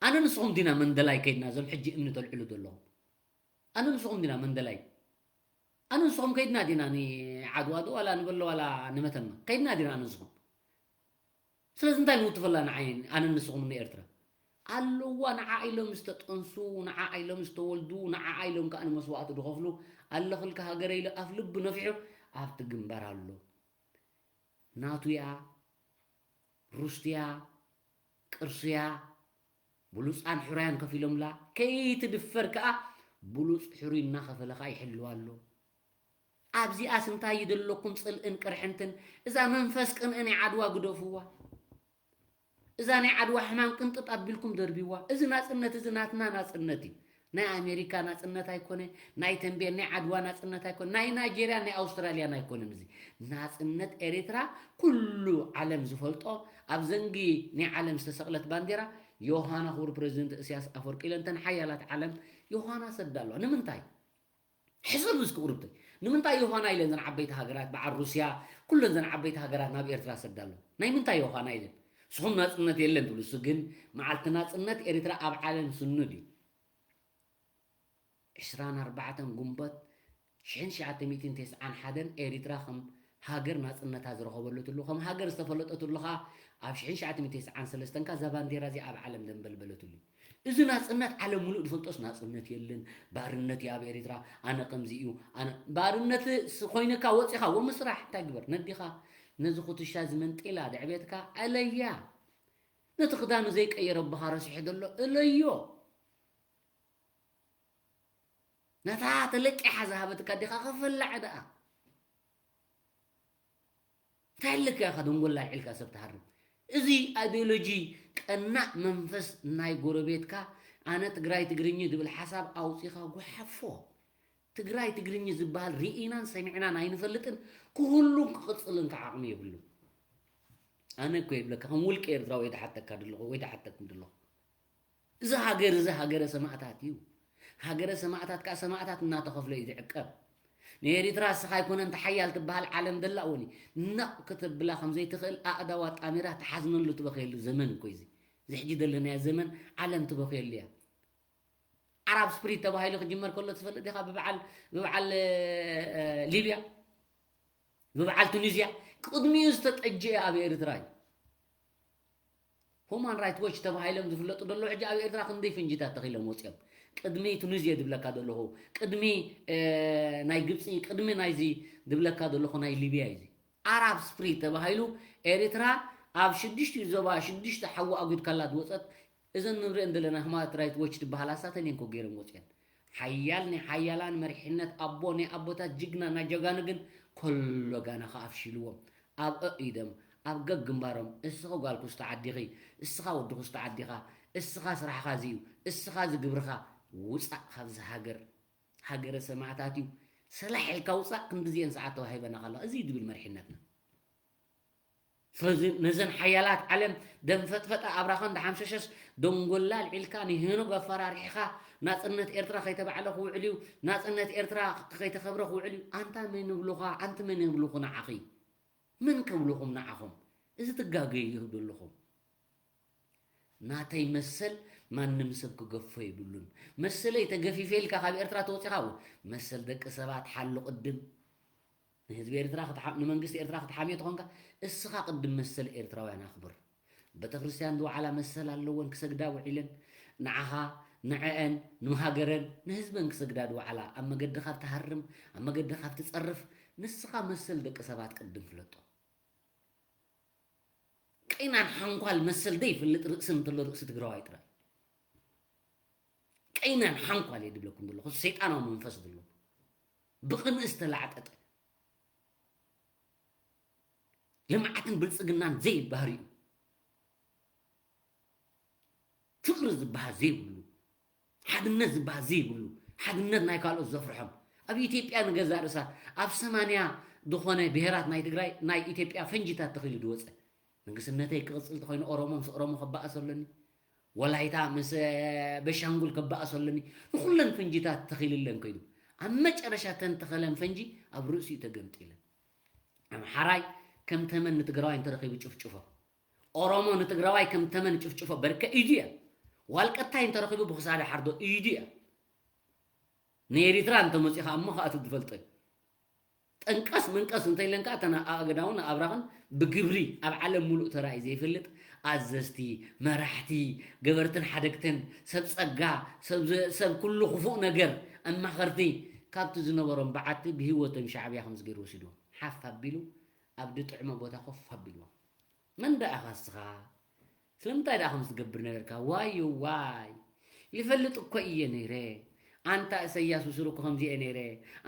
ኣነ ንስኹም ዲና መንደላይ ከይድና እዞም ሕጂ እምኒ ተልዕሉ ዘለኹም? ኣነ ንስኹም ዲና መንደላይ? ኣነ ንስኹም ከይድና ዲና ንዓድዋ ዶ ዋላ ንበሎ ዋላ ንመተማ? ከይድና ዲና ኣነ ንስኹም? ስለዚ እንታይ ንውትፈላ ንዓይ፣ ኣነ ንስኹም ንኤርትራ? ኣለዋ ንዓ ኢሎም ዝተጠንሱ፣ ንዓ ኢሎም ዝተወልዱ፣ ንዓ ኢሎም ከኣ ንመስዋእቲ ዝኸፍሉ፣ ኣለኽልካ ሃገረ ኢሉ ኣፍ ልቡ ነፊሑ ኣብቲ ግንባር ኣሎ። ናቱ እያ፣ ርስቱ እያ፣ ቅርሱ እያ፣ ብሉጻን ሕሩያን ከፊሎምላ፣ ከይትድፈር ከኣ ብሉጽ ሕሩይ እናኸፈለ ከኣ ይሕልዋ ኣሎ። ኣብዚኣስ እንታይ እዩ ዘለኩም ጽልእን ቅርሕንትን? እዛ መንፈስ ቅንኢ ናይ ዓድዋ ግደፍዋ። እዛ ናይ ዓድዋ ሕማም ቅንጥጥ ኣቢልኩም ደርብይዋ። እዚ ናጽነት እዚ ናትና ናጽነት እዩ። ናይ ኣሜሪካ ናጽነት ኣይኮነ፣ ናይ ተንቤን ናይ ዓድዋ ናጽነት ኣይኮነ፣ ናይ ናይጄርያ ናይ ኣውስትራልያን ኣይኮነን። እዚ ናጽነት ኤሪትራ ኩሉ ዓለም ዝፈልጦ ኣብ ዘንጊ ናይ ዓለም ዝተሰቕለት ባንዴራ ዮሃና ክቡር ፕረዚደንት እስያስ ኣፈወርቂ ኢለን እተን ሓያላት ዓለም ዮሃና ሰዳ ኣለዋ። ንምንታይ? ሕሰብ እስኪ ቁሩብተይ። ንምንታይ ዮሃና ኢለን ዘን ዓበይቲ ሃገራት በዓል ሩስያ ኩለን ዘን ዓበይቲ ሃገራት ናብ ኤርትራ ሰዳ ኣለዋ? ናይ ምንታይ ዮሃና ኢለን? ንስኹም ናጽነት የለን ትብሉ፣ እሱ ግን መዓልቲ ናጽነት ኤሪትራ ኣብ ዓለም ስኑድ እዩ። ዕስራን ኣርባዕተን ጉንበት ሽሕን ትሽዓተ ሚእትን ተስዓን ሓደን ኤሪትራ ከም ሃገር ናጽነታ ዝረኸበሉ ትሉ፣ ከም ሃገር ዝተፈለጠትሉ ኸኣ ኣብ ሽሕን ትሽዓተ ሚእትን ተስዓን ሰለስተን ከኣ እዛ ባንዴራ እዚኣ ኣብ ዓለም ዘንበልበለትሉ እዩ። እዚ ናጽነት ዓለም ሙሉእ ዝፈልጦስ ናጽነት የለን። ባርነት እዩ ኣብ ኤሪትራ፣ ኣነ ከምዚ እዩ፣ ኣነ ባርነት ስ-፣ ኮይንካ ወጺኻ ወ ምስራሕ እንታይ ግበር? ነዲኻ ነዚ ኩትሻ ዝመንጢላ ዘዕቤትካ ኣለያ። ነቲ ክዳኑ ዘይቀየረ ኣቦኻ ረሲሑ ዘሎ እለዮ። ነታ ተለቂሓ ዝሃበትካ ዲኻ ከፈላዐ ደኣ? እንታይ ኣለካ ኢኻ ደንጎላ ኣልዒልካ ሰብ ትሃርም? እዚ ኣይዲዮሎጂ ቀናእ መንፈስ ናይ ጎረቤትካ ኣነ ትግራይ ትግርኝ ዝብል ሓሳብ ኣውጺኻ ጉሓፎ። ትግራይ ትግርኝ ዝበሃል ርኢናን ሰሚዕናን ኣይንፈልጥን። ክህሉን ክቕፅልን ከዓ ዓቕሚ የብሉን። ኣነ እኮ ይብለካ ከም ውልቂ ኤርትራዊ ወይ ድሓተካ ደለኹ ወይ ድሓተኩም ደለኹ። እዚ ሃገር እዚ ሃገረ ሰማእታት እዩ። ሃገረ ሰማእታት ከዓ ሰማእታት እናተኸፍለ እዩ ዝዕቀብ። ንኤሪትራ እስኻ ኣይኮነን ተሓያል ትበሃል ዓለም ደላ እውን ነቕ ክትብላ ከም ዘይትኽእል ኣእዳዋ ጣሚራ ትሓዝነሉ ትበኽየሉ ዘመን እኮ እዩ እዚ። እዚ ሕጂ ዘለናዮ ዘመን ዓለም ትበኽየሉ እያ። ዓራብ ስፕሪት ተባሂሉ ክጅመር ከሎ ትፈልጥ ኢኻ ብበዓል ብበዓል ሊብያ ብበዓል ቱኒዝያ ቅድሚኡ ዝተጠጀ ኣብ ኤርትራ እዩ። ሁማን ራይት ዎች ተባሂሎም ዝፍለጡ ደሎ ሕጂ ኣብ ኤርትራ ክንደይ ፍንጅታት ተኺሎም ወፂኦም። ቅድሚ ቱኒዝየ ዝብለካ ዘለኹ ቅድሚ ናይ ግብፂ ቅድሚ ናይዚ ዝብለካ ዘለኹ ናይ ሊብያ እዩ። ዓራብ ስፕሪት ተባሂሉ ኤርትራ ኣብ ሽዱሽተ ዞባ ሽዱሽተ ሓዊ ኣጉድካላ ዝወፀት እዘን ንሪአን ዘለና ህማት ራይት ዎች ዝበሃላ ሳተን እየን ኮ ገይረን ወፅየን። ሓያል ናይ ሓያላን መሪሕነት ኣቦ ናይ ኣቦታት ጅግና ናይ ጀጋኑ ግን ኮሎ ጋና ከኣፍሽልዎም ኣብ እኢዶም ኣብ ገግንባሮም እስኺ ጓል ኩስቶ ዓዲኺ እስኻ ወዲ ኩስቶ ዓዲኻ እስኻ ስራሕኻ እዚ እዩ እስኻ እዚ ግብርኻ ውፃእ ካብዚ ሃገር ሃገረ ሰማዕታት እዩ ሰላሕ ኢልካ ውፃእ ክንድዚኤን ሰዓት ተዋሂበና ከላ እዚ እዩ ድብል መሪሕነትና ስለዚ ነዘን ሓያላት ዓለም ደም ፈጥፈጣ ኣብራኸን ደሓምሸሸስ ደንጎላ ኣልዒልካ ንሄኖግ ኣፈራሪሕኻ ናፅነት ኤርትራ ከይተባዕለ ክውዕል እዩ ናፅነት ኤርትራ ከይተኸብረ ክውዕል እዩ ኣንታ መን ይብሉኻ ኣንቲ መን ይብሉኹ ንዓኺ መን ከብሉኹም ንዓኹም እዚ ትጋገዩ ይህብ ዘለኹም ናተይ መሰል ማንም ሰብ ክገፎ የብሉን መሰለይ ተገፊፈ ኢልካ ካብ ኤርትራ ተወፂኻ እውን መሰል ደቂ ሰባት ሓሉ ቅድም ንህዝቢ ኤርትራ ክትሓ- ንመንግስቲ ኤርትራ ክትሓምዮ ተኾንካ እስኻ ቅድም መሰል ኤርትራውያን ኣኽብር። ቤተክርስትያን ዝወዓላ መሰል ኣለወን ክሰግዳ ውዒለን ንዓኻ ንዐአን ንሃገረን ንህዝበን ክሰግዳ ዝወዓላ ኣብ መገዲ ካብ ትሃርም ኣብ መገዲ ካብ ትጸርፍ ንስኻ መሰል ደቂ ሰባት ቅድም ፍለጦ። ቀይናን ሓንኳል መሰል ዘይፈልጥ ርእሲ እንተሎ ርእሲ ትግራዋይ ጥራይ። ቀይናን ሓንኳል እየ ድብለኩም ዘለኹ ሰይጣናዊ መንፈስ ዘለዎ ብቕንኢ ዝተላዕጠጠ ልምዓትን ብልፅግናን ዘይባህር እዩ ፍቅሪ ዝበሃል ዘይብሉ ሓድነት ዝበሃል ዘይብሉ ሓድነት ናይ ካልኦት ዘፍርሖም ኣብ ኢትዮጵያ ንገዛእ ርእሳ ኣብ ሰማንያ ዝኾነ ብሄራት ናይ ትግራይ ናይ ኢትዮጵያ ፈንጂታት ተኺሉ ዝወፀ ንግስነተይ ክቕፅል ተኾይኑ ኦሮሞ ምስ ኦሮሞ ክበኣስ ኣለኒ ወላይታ ምስ በሻንጉል ክበኣስ ኣለኒ ንኩለን ፈንጂታት ተኺልለን ከይዱ ኣብ መጨረሻ ተንተኸለን ፈንጂ ኣብ ርእሲኡ ተገምጢለን ኣምሓራይ ከም ተመን ንትግራዋይ እንተረኺቡ ጭፍጭፎ ኦሮሞ ንትግራዋይ ከም ተመን ጭፍጭፎ በርከ ኢዱ እያ ዋልቀታይ እንተረኺቡ ብክሳደ ሓርዶ ኢዱ እያ ንኤሪትራ እንተመፂኻ እሞ ከኣቱ ዝፈልጦ እዩ ጠንቀስ መንቀስ እንተኢለን ከዓ እተን ኣእገዳውን ኣብራኽን ብግብሪ ኣብ ዓለም ሙሉእ ተራእዩ ዘይፈልጥ ኣዘዝቲ፣ መራሕቲ፣ ገበርትን ሓደግትን፣ ሰብ ጸጋ፣ ሰብ ኩሉ ክፉእ ነገር፣ ኣማኸርቲ ካብቲ ዝነበሮም በዓቲ ብህይወቶም ሻዕብያ ከምዚ ገይሩ ወሲድዎም። ሓፍ ኣቢሉ ኣብ ዝጥዕሞ ቦታ ኮፍ ኣቢልዎም። መን ደኣ ኢኻ እስኻ? ስለምንታይ ደኣ ከምዚ ትገብር ነበርካ? ዋይ ዋይ! ይፈልጥ እኮ እየ ነይረ። ኣንታ እሰያስ ብስሩ እኮ ከምዚ እየ ነይረ።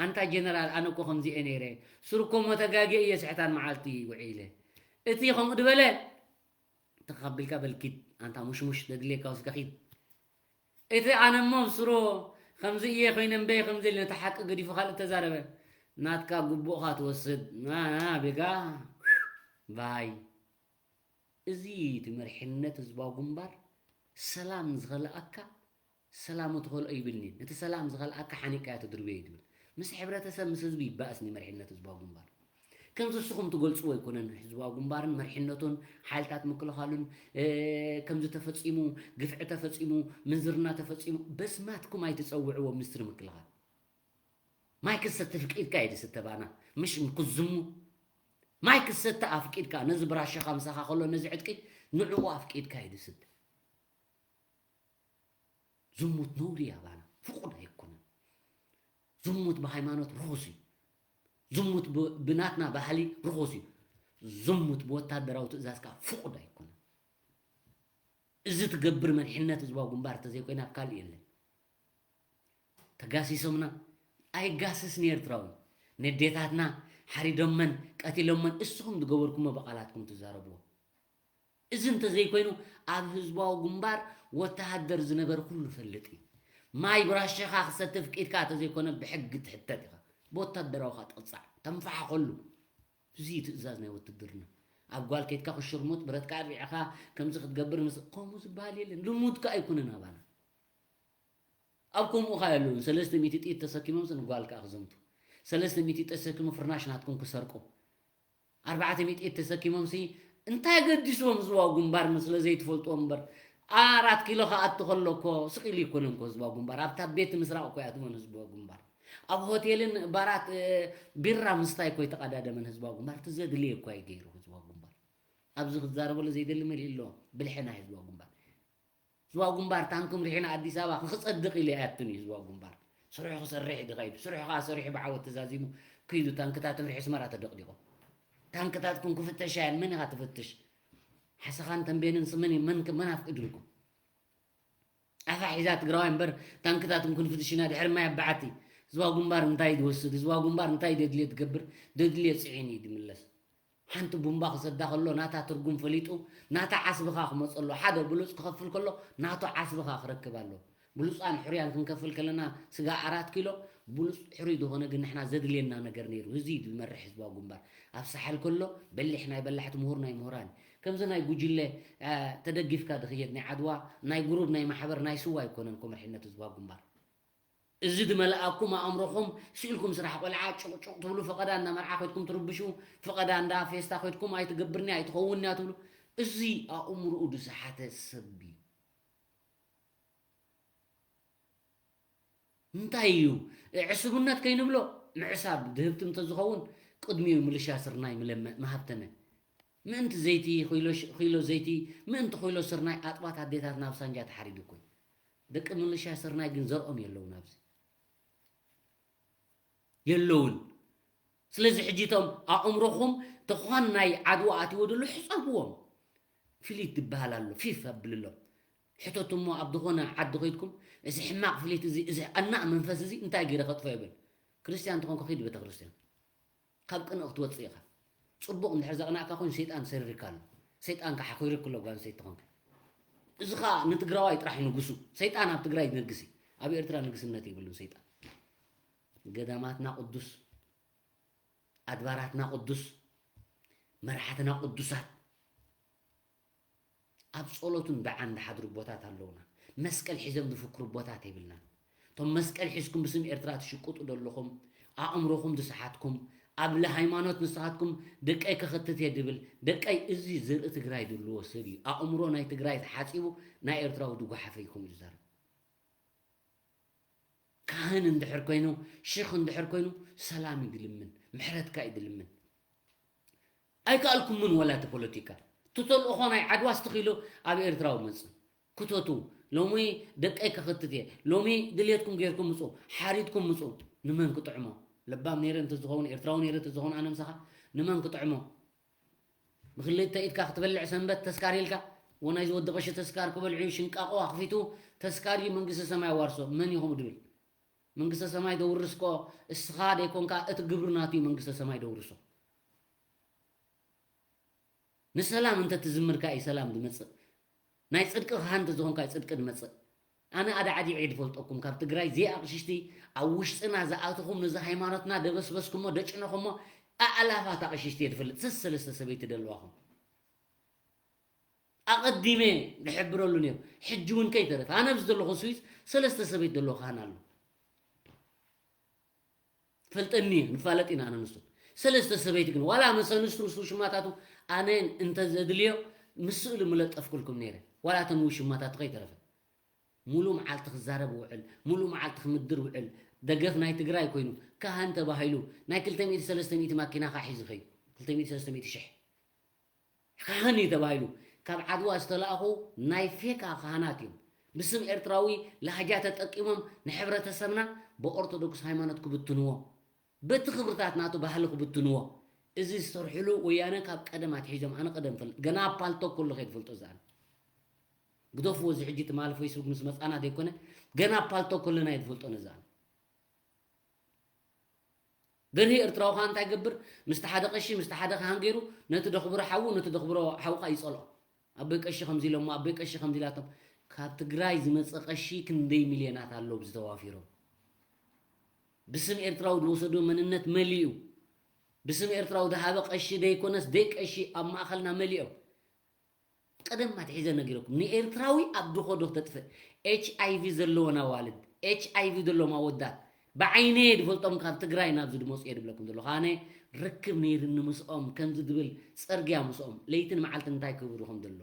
ኣንታ ጀነራል ኣነ እኮ ከምዚ እየ ነይረ። ስሩ እኮ እሞ ተጋግየ እየ ስሕታን መዓልቲ ውዒለ። እቲ ከምኡ ድበለ ተኻቢልካ በልኪድ ኣንታ ሙሽሙሽ ደድልየካ ወስድካ ኪድ። እቲ ኣነ እሞ ብስሩ ከምዚ እየ ኮይነ እምበይ ከምዚ ኢለ ነቲ ሓቂ ገዲፉ ካልእ ተዛረበ። ናትካ ግቡእኻ ትወስድ። ና ና ቤጋ ባይ። እዚ እቲ መሪሕነት ህዝባዊ ግንባር ሰላም ዝኸልኣካ ሰላሙ ትኸልኦ ይብልኒ። ነቲ ሰላም ዝኸልኣካ ሓኒቕካዮ ተድርብዮ እዩ ዝብል። ምስ ሕብረተሰብ ምስ ህዝቢ ይባእስ ንመሪሕነት ህዝባዊ ግንባር። ከምዚ ንስኹም ትገልፅዎ ኣይኮነን ህዝባዊ ግንባርን መሪሕነቱን ሓይልታት ምክልኻሉን ከምዚ ተፈፂሙ ግፍዒ ተፈፂሙ ምንዝርና ተፈፂሙ በስማትኩም ኣይትፀውዕዎ ሚኒስትሪ ምክልኻል። ማይ ክሰቲ ፍቂድካ እዩ ዝስተ ባና ምሽ ክዝሙ ማይ ክሰቲ ኣፍቂድካ ነዚ ብራሸኻ ምሳኻ ከሎ ነዚ ዕጥቂ ንዕኡ ኣፍቂድካ እዩ ዝስተ ዝሙት ነውሪ እያ ባና ፍቁድ ኣይኮነን ዝሙት ብሃይማኖት ርኹስ እዩ ዝሙት ብናትና ባህሊ ርኹስ እዩ ዝሙት ብወታደራዊ ትእዛዝ ከዓ ፍቁድ ኣይኮነን እዚ ትገብር መሪሕነት ህዝባዊ ግንባር እንተዘይኮይና ኣብ ካልእ የለን ተጋሲሶምና ኣይጋሰስን ኤርትራዊ ነዴታትና ሓሪዶመን ቀቲሎመን እስኹም ዝገበርኩሞ ብቓላትኩም ትዛረብዎ እዚ እንተዘይኮይኑ ኣብ ህዝባዊ ግንባር ወተሃደር ዝነበር ኩሉ ፈልጥ እዩ ማይ ብራሽኻ ክሰቲ ፍቂድካ ተዘይኮነ ብሕጊ ትሕተት ኢኻ። ብወታደራዊ ኸኣ ትቕጻዕ፣ ተንፋሓኸሉ። እዚ እዩ ትእዛዝ ናይ ውትድርና። ኣብ ጓል ከይድካ ክሽርሙጥ፣ ብረትካ ኣልዒዕኻ ከምዚ ክትገብር ምስ-፣ ከምኡ ዝበሃል የለን። ልሙድ ከኣ ኣይኮነን ኣባና። ኣብ ከምኡ ከኣ የለውን። ሰለስተ ሚእቲ ጥይት ተሰኪሞምስ ንጓል ከኣ ክዘምቱ። ሰለስተ ሚእቲ ተሰኪሙ ፍርናሽ ናትኩም ክሰርቁ። ኣርባዕተ ሚእቲ ተሰኪሞምሲ እንታይ ገዲስዎም ህዝባዊ ግንባር ስለ ዘይትፈልጥዎም እምበር፣ ኣራት ኪሎ ክኣቱ ከሎ እኮ ስቕ ኢሉ ኣይኮነን እኮ ህዝባዊ ግንባር። ኣብታ ቤት ምስራቕ እኮ ኣይኣትወን ህዝባዊ ግንባር። ኣብ ሆቴልን ባራት፣ እ፣ ቢራ ምስታይ እኮ ኣይተቐዳደመን ህዝባዊ ግንባር። እቲ ዘድልዮ እኮ እዩ ገይሩ ህዝባዊ ግንባር። ኣብዚ ክዛረበሉ ዘይደሊ መሊኡ ኣሎ። ብልሒ ናይ ህዝባዊ ግንባር። ህዝባዊ ግንባር ታንክም ሪሒና ኣዲስ ኣበባ ንክጸድቕ ኢሉ ኣይኣቱን እዩ ህዝባዊ ግንባር። ስርሑ ክሰርሕ እዩ ዝኸይድ። ስርሑ ከኣ ሰሪሑ ብዓወት ተዛዚሙ ክይዱ ታንክታትም ሪሒ ኣስመራ ተደቕዲቑ። ታንክታትኩም ክፍተሻ እየን። መን ኢኻ ትፍትሽ? ሓሰኻን ተንቤንን ስምን እዩ። መን፣ መን ኣፍቂዱልኩም? ኣፋ ሒዛ ትግራዋይ እምበር ታንክታትኩም ክንፍትሽ ኢና ድሕሪ ማይ ኣባዓቲ። ህዝባዊ ግንባር እንታይ ድወስድ? ህዝባዊ ግንባር እንታይ ደድልዮ ትገብር? ደድልዮ ጽዒኑ እዩ ድምለስ። ሓንቲ ቡምባ ክሰዳ ከሎ ናታ ትርጉም ፈሊጡ፣ ናታ ዓስብኻ ክመጸሎ፣ ሓደ ብሉጽ ክኸፍል ከሎ ናቱ ዓስብኻ ክረክብ ኣለዎ። ብሉጻን ሕሩያን ክንከፍል ከለና ስጋ ኣራት ኪሎ፣ ብሉጽ ሕሩይ ዝኾነ ግን ንሕና ዘድልየና ነገር ነይሩ። እዚ እዩ ዝመርሕ ህዝባዊ ግንባር። ኣብ ሳሕል ከሎ በሊሕ ናይ በላሕቲ፣ ምሁር ናይ ምሁራን። ከምዚ ናይ ጉጅለ፣ አ፣ ተደጊፍካ ድኽየድ ናይ ዓድዋ፣ ናይ ጉሩብ፣ ናይ ማሕበር፣ ናይ ስዋ ኣይኮነን እኮ መርሕነት ህዝባዊ ግንባር። እዚ ድመልኣኩም ኣእምሮኹም ስኢልኩም ስራሕ ቆልዓ ጭቕጭቕ ትብሉ፣ ፈቐዳ እንዳ መርዓ ከድኩም ትርብሹ፣ ፈቐዳ እንዳ ፌስታ ከድኩም ኣይትገብርኒ ኣይትኸውን እያ ትብሉ። እዚ ኣእምሮኡ ዝሰሓተ ሰብ እዩ። እንታይ እዩ? ዕስብነት ከይንብሎ ምዕሳብ ድህብቲ እንተዝኸውን ቅድሚኡ ምልሻ ስርናይ ምለመ-፣ ምሃብተመ። ምእንቲ ዘይቲ ኪሎ ሽ-፣ ኪሎ ዘይቲ፣ ምእንቲ ኪሎ ስርናይ ኣጥባት ኣዴታትና ኣብ ሳንጃ ተሓሪዱ እኮ እዩ። ደቂ ምልሻ ስርናይ ግን ዘርኦም የለውን ኣብዚ። የለውን። ስለዚ ሕጂ እቶም ኣእምሮኹም ተዃን ናይ ዓድዋ ኣትይዎ ደሎ ሕጸብዎም። ፍሊት ዝበሃል ኣሎ፣ ፊፍ ኣብልሎም። ሕተቱ እሞ ኣብ ዝኾነ ዓዲ ኸይድኩም፣ እዚ ሕማቕ ፍሊት እዚ፣ እዚ ቀናእ መንፈስ እዚ እንታይ ገይረ ከጥፍኦ ይብል። ክርስትያን እንተኾንካ ኺድ ቤተክርስትያን። ካብ ቅንኢ ክትወጽእ ኢኻ። ጽቡቕ እንድሕር ዘቕናእካ ኮይኑ ሰይጣን ሰሪርካ ኣሎ። ሰይጣን ከሓኺሩካ ኣሎ ጓል ኣንስተይቲ ተኾንካ። እዚ ኸኣ ንትግራዋይ ጥራሕ ይንግሱ። ሰይጣን ኣብ ትግራይ ይነግስ እዩ። ኣብ ኤርትራ ንግስነት የብሉን ሰይጣን። ገዳማትና ቅዱስ፣ ኣድባራትና ቅዱስ፣ መራሕትና ቅዱሳት፣ ኣብ ጸሎትን ደዓን ዝሓድሩ ቦታት ኣለዉና። መስቀል ሒዞም ዝፍክሩ ቦታት የብልናን። እቶም መስቀል ሒዝኩም ብስም ኤርትራ ትሽቅጡ ዘለኹም፣ ኣእምሮኹም ዝሰሓትኩም፣ ኣብ ለሃይማኖት ንስኻትኩም ደቀይ ከኸትት እየ ድብል፣ ደቀይ እዚ ዘርኢ ትግራይ ድልዎ ሰብ እዩ። ኣእምሮ ናይ ትግራይ ተሓጺቡ ናይ ኤርትራዊ ድጓሓፈ እዩ ከምኡ ዝዛረብ። ካህን እንድሕር ኮይኑ፣ ሽኽ እንድሕር ኮይኑ፣ ሰላም እዩ ድልምን፣ ምሕረትካ እዩ ድልምን። ኣይከኣልኩምን ወላ እቲ ፖለቲካ። እቲ ተልእኾ ናይ ዓድዋ ስትኺሉ ኣብ ኤርትራዊ መጽእ። ክተቱ። ሎሚ ደቀይ ከኸትት እየ። ሎሚ ድልየትኩም ጌርኩም ምጹ። ሓሪድኩም ምጹ። ንመን ክጥዕሞ? ለባም ነይረ እንተዝኸውን፣ ኤርትራዊ ነይረ እንተዝኸውን ኣነ ምሳኻ፣ ንመን ክጥዕሞ? ብክልተ ኢድካ ክትበልዕ ሰንበት ተስካር ኢልካ፣ ወናይ ዝወዲ ቀሺ ተስካር ክበልዑ ሽንቃቆ ኣኽፊቱ ተስካር እዩ መንግስተ ሰማይ ኣዋርሶ። መን እዩ ከምኡ ድብል? መንግስተ ሰማይ ደውርስኮ እስኻ ደይኮንካ እቲ ግብሪ ናቱ እዩ መንግስተ ሰማይ ደውርሶ። ንሰላም እንተ ትዝምር ከኣ እዩ ሰላም ዝመጽእ። ናይ ጽድቂ ካህን እንተ ዝኾንካ እዩ ጽድቂ ዝመጽእ። ኣነ ኣዳዕዲዐ እየ ዝፈልጠኩም ካብ ትግራይ ዘይኣቕሽሽቲ ኣብ ውሽጥና ዝኣተኹም ነዚ ሃይማኖትና ደበስበስኩሞ ደጭነኹሞ ኣእላፋት ኣቕሽሽቲ እየ ዝፈልጥ ሰሰለስተ ሰበይቲ ደለዋኹም። ኣቐዲመ ዝሕብረሉ ነይሩ። ሕጂ እውን ከይተረፈ ኣነ ኣብዚ ዘለኹ ስዊስ ሰለስተ ሰበይቲ ዘለዎ ካህን ኣሎ። ፈልጠኒ እየ፣ ንፋለጥ ኢና ኣነ ንሱ። ሰለስተ ሰበይቲ ግን ዋላ መሰ ንሱ ምስ ውሽማታቱ ኣነ እንተ ዘድልዮ ምስ ስእሉ ምለጠፍኩልኩም ነይረ። ዋላ እተን ውሽማታቱ ከይተረፈ። ሙሉ መዓልቲ ክዛረብ ውዕል፣ ሙሉ መዓልቲ ክምድር ውዕል። ደገፍ ናይ ትግራይ ኮይኑ ካህን ተባሂሉ ናይ ክልተ ሚእቲ ሰለስተ ሚእቲ ማኪና ካ ሒዙ ከዩ። ክልተ ሚእቲ ሰለስተ ሚእቲ ሽሕ። ካህን እዩ ተባሂሉ። ካብ ዓድዋ ዝተላእኹ ናይ ፌካ ካህናት እዮም። ብስም ኤርትራዊ ላህጃ ተጠቂሞም ንሕብረተሰብና ብኦርቶዶክስ ሃይማኖት ክብትንዎ፣ በቲ ክብርታት ናቱ ባህሊ ክብትንዎ፣ እዚ ዝሰርሕሉ ወያነ ካብ ቀደም ኣትሒዞም፣ ኣነ ቀደም ፈልጥ፣ ገና ኣብ ፓልቶክ ከለኹ እየ ዝፈልጦ እዚ ኣነ። ግደፍዎ፣ እዚ ሕጂ ትማሊ ፌስቡክ ምስ መጻና ዘይኮነ፣ ገና ኣብ ፓልቶክ ከለና እየ ዝፈልጦ ነዚ ኣነ። በርሂ ኤርትራዊ ኸኣ እንታይ ይገብር? ምስቲ ሓደ ቀሺ፣ ምስቲ ሓደ ካህን ገይሩ፣ ነቲ ደኽብሮ ሓዉ፣ ነቲ ደኽብሮ ሓዉ ኸኣ ይጸልኦ። ኣቦይ ቀሺ ከምዚ ኢሎሞ፣ ኣቦይ ቀሺ ከምዚ ኢላቶም። ከ-፣ ካብ ትግራይ ዝመፀ ቀሺ ክንደይ ሚልዮናት ኣሎ ኣብዚ ተዋፊሮም። ብስም ኤርትራዊ ዝወሰዶ መንነት መሊኡ፣ ብስም ኤርትራዊ ዝሃበ ቀሺ ዘይኮነስ ደይ ቀሺ ኣብ ማእኸልና መሊኦም። ቀደም ኣትሒዘ ነጊረኩም፣ ንኤርትራዊ ኣብ ድኾዶ ክተጥፍእ። ኤች ኣይ ቪ ዘለወን ኣዋልድ፣ ኤች ኣይ ቪ ዘለዎም ኣወዳት ብዓይነየ ዝፈልጦም ካብ ትግራይ ናብዚ ዝመፁ እየ ዝብለኩም ዘለኹ። ኣነ ርክብ ነይርኒ ምስኦም ከምዚ ዝብል ፅርግያ ምስኦም ለይትን መዓልትን እንታይ ክብሩ ከም ዘሎ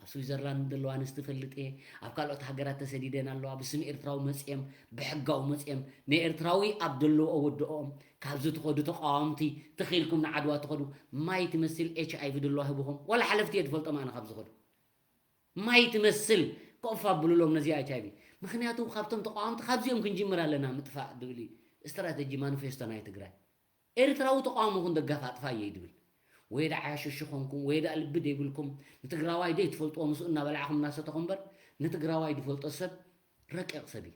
ኣብ ስዊዘርላንድ ዘለዋ ኣንስቲ ፈልጥ እየ። ኣብ ካልኦት ሃገራት ተሰዲደን ኣለዋ። ብስም ኤርትራዊ መጽኦም፣ ብሕጋዊ መጽኦም፣ ንኤርትራዊ ኣብ ዘለዎ ወድኦም፣ ካብዚ ትኸዱ ተቃወምቲ፣ ትኺልኩም ንዓድዋ ትኸዱ፣ ማይ ትመስል ኤች ኣይ ቪ ዘለዋ ህብኹም። ዋላ ሓለፍቲ እየ ዝፈልጦም ኣነ ካብ ዝኸዱ። ማይ ትመስል ኮፍ ኣብሉሎም ነዚ ኤች ኣይ ቪ። ምኽንያቱ ካብቶም ተቃወምቲ ካብዚኦም ክንጅምር ኣለና ምጥፋእ ዝብል እዩ ስትራተጂ ማኒፌስቶ ናይ ትግራይ። ኤርትራዊ ተቃውሞ ይኹን ደጋፊ ኣጥፋ እየ ይድብል። ወይ ደኣ ሓሽሽ ኾንኩም፣ ወይ ደኣ ልቢ ደይብልኩም፣ ንትግራዋይ ደይ ትፈልጥዎ ምስኡ እናበላዕኹም እናሰተኹም እምበር፣ ንትግራዋይ ዝፈልጦ ሰብ ረቂቕ ሰብ እዩ።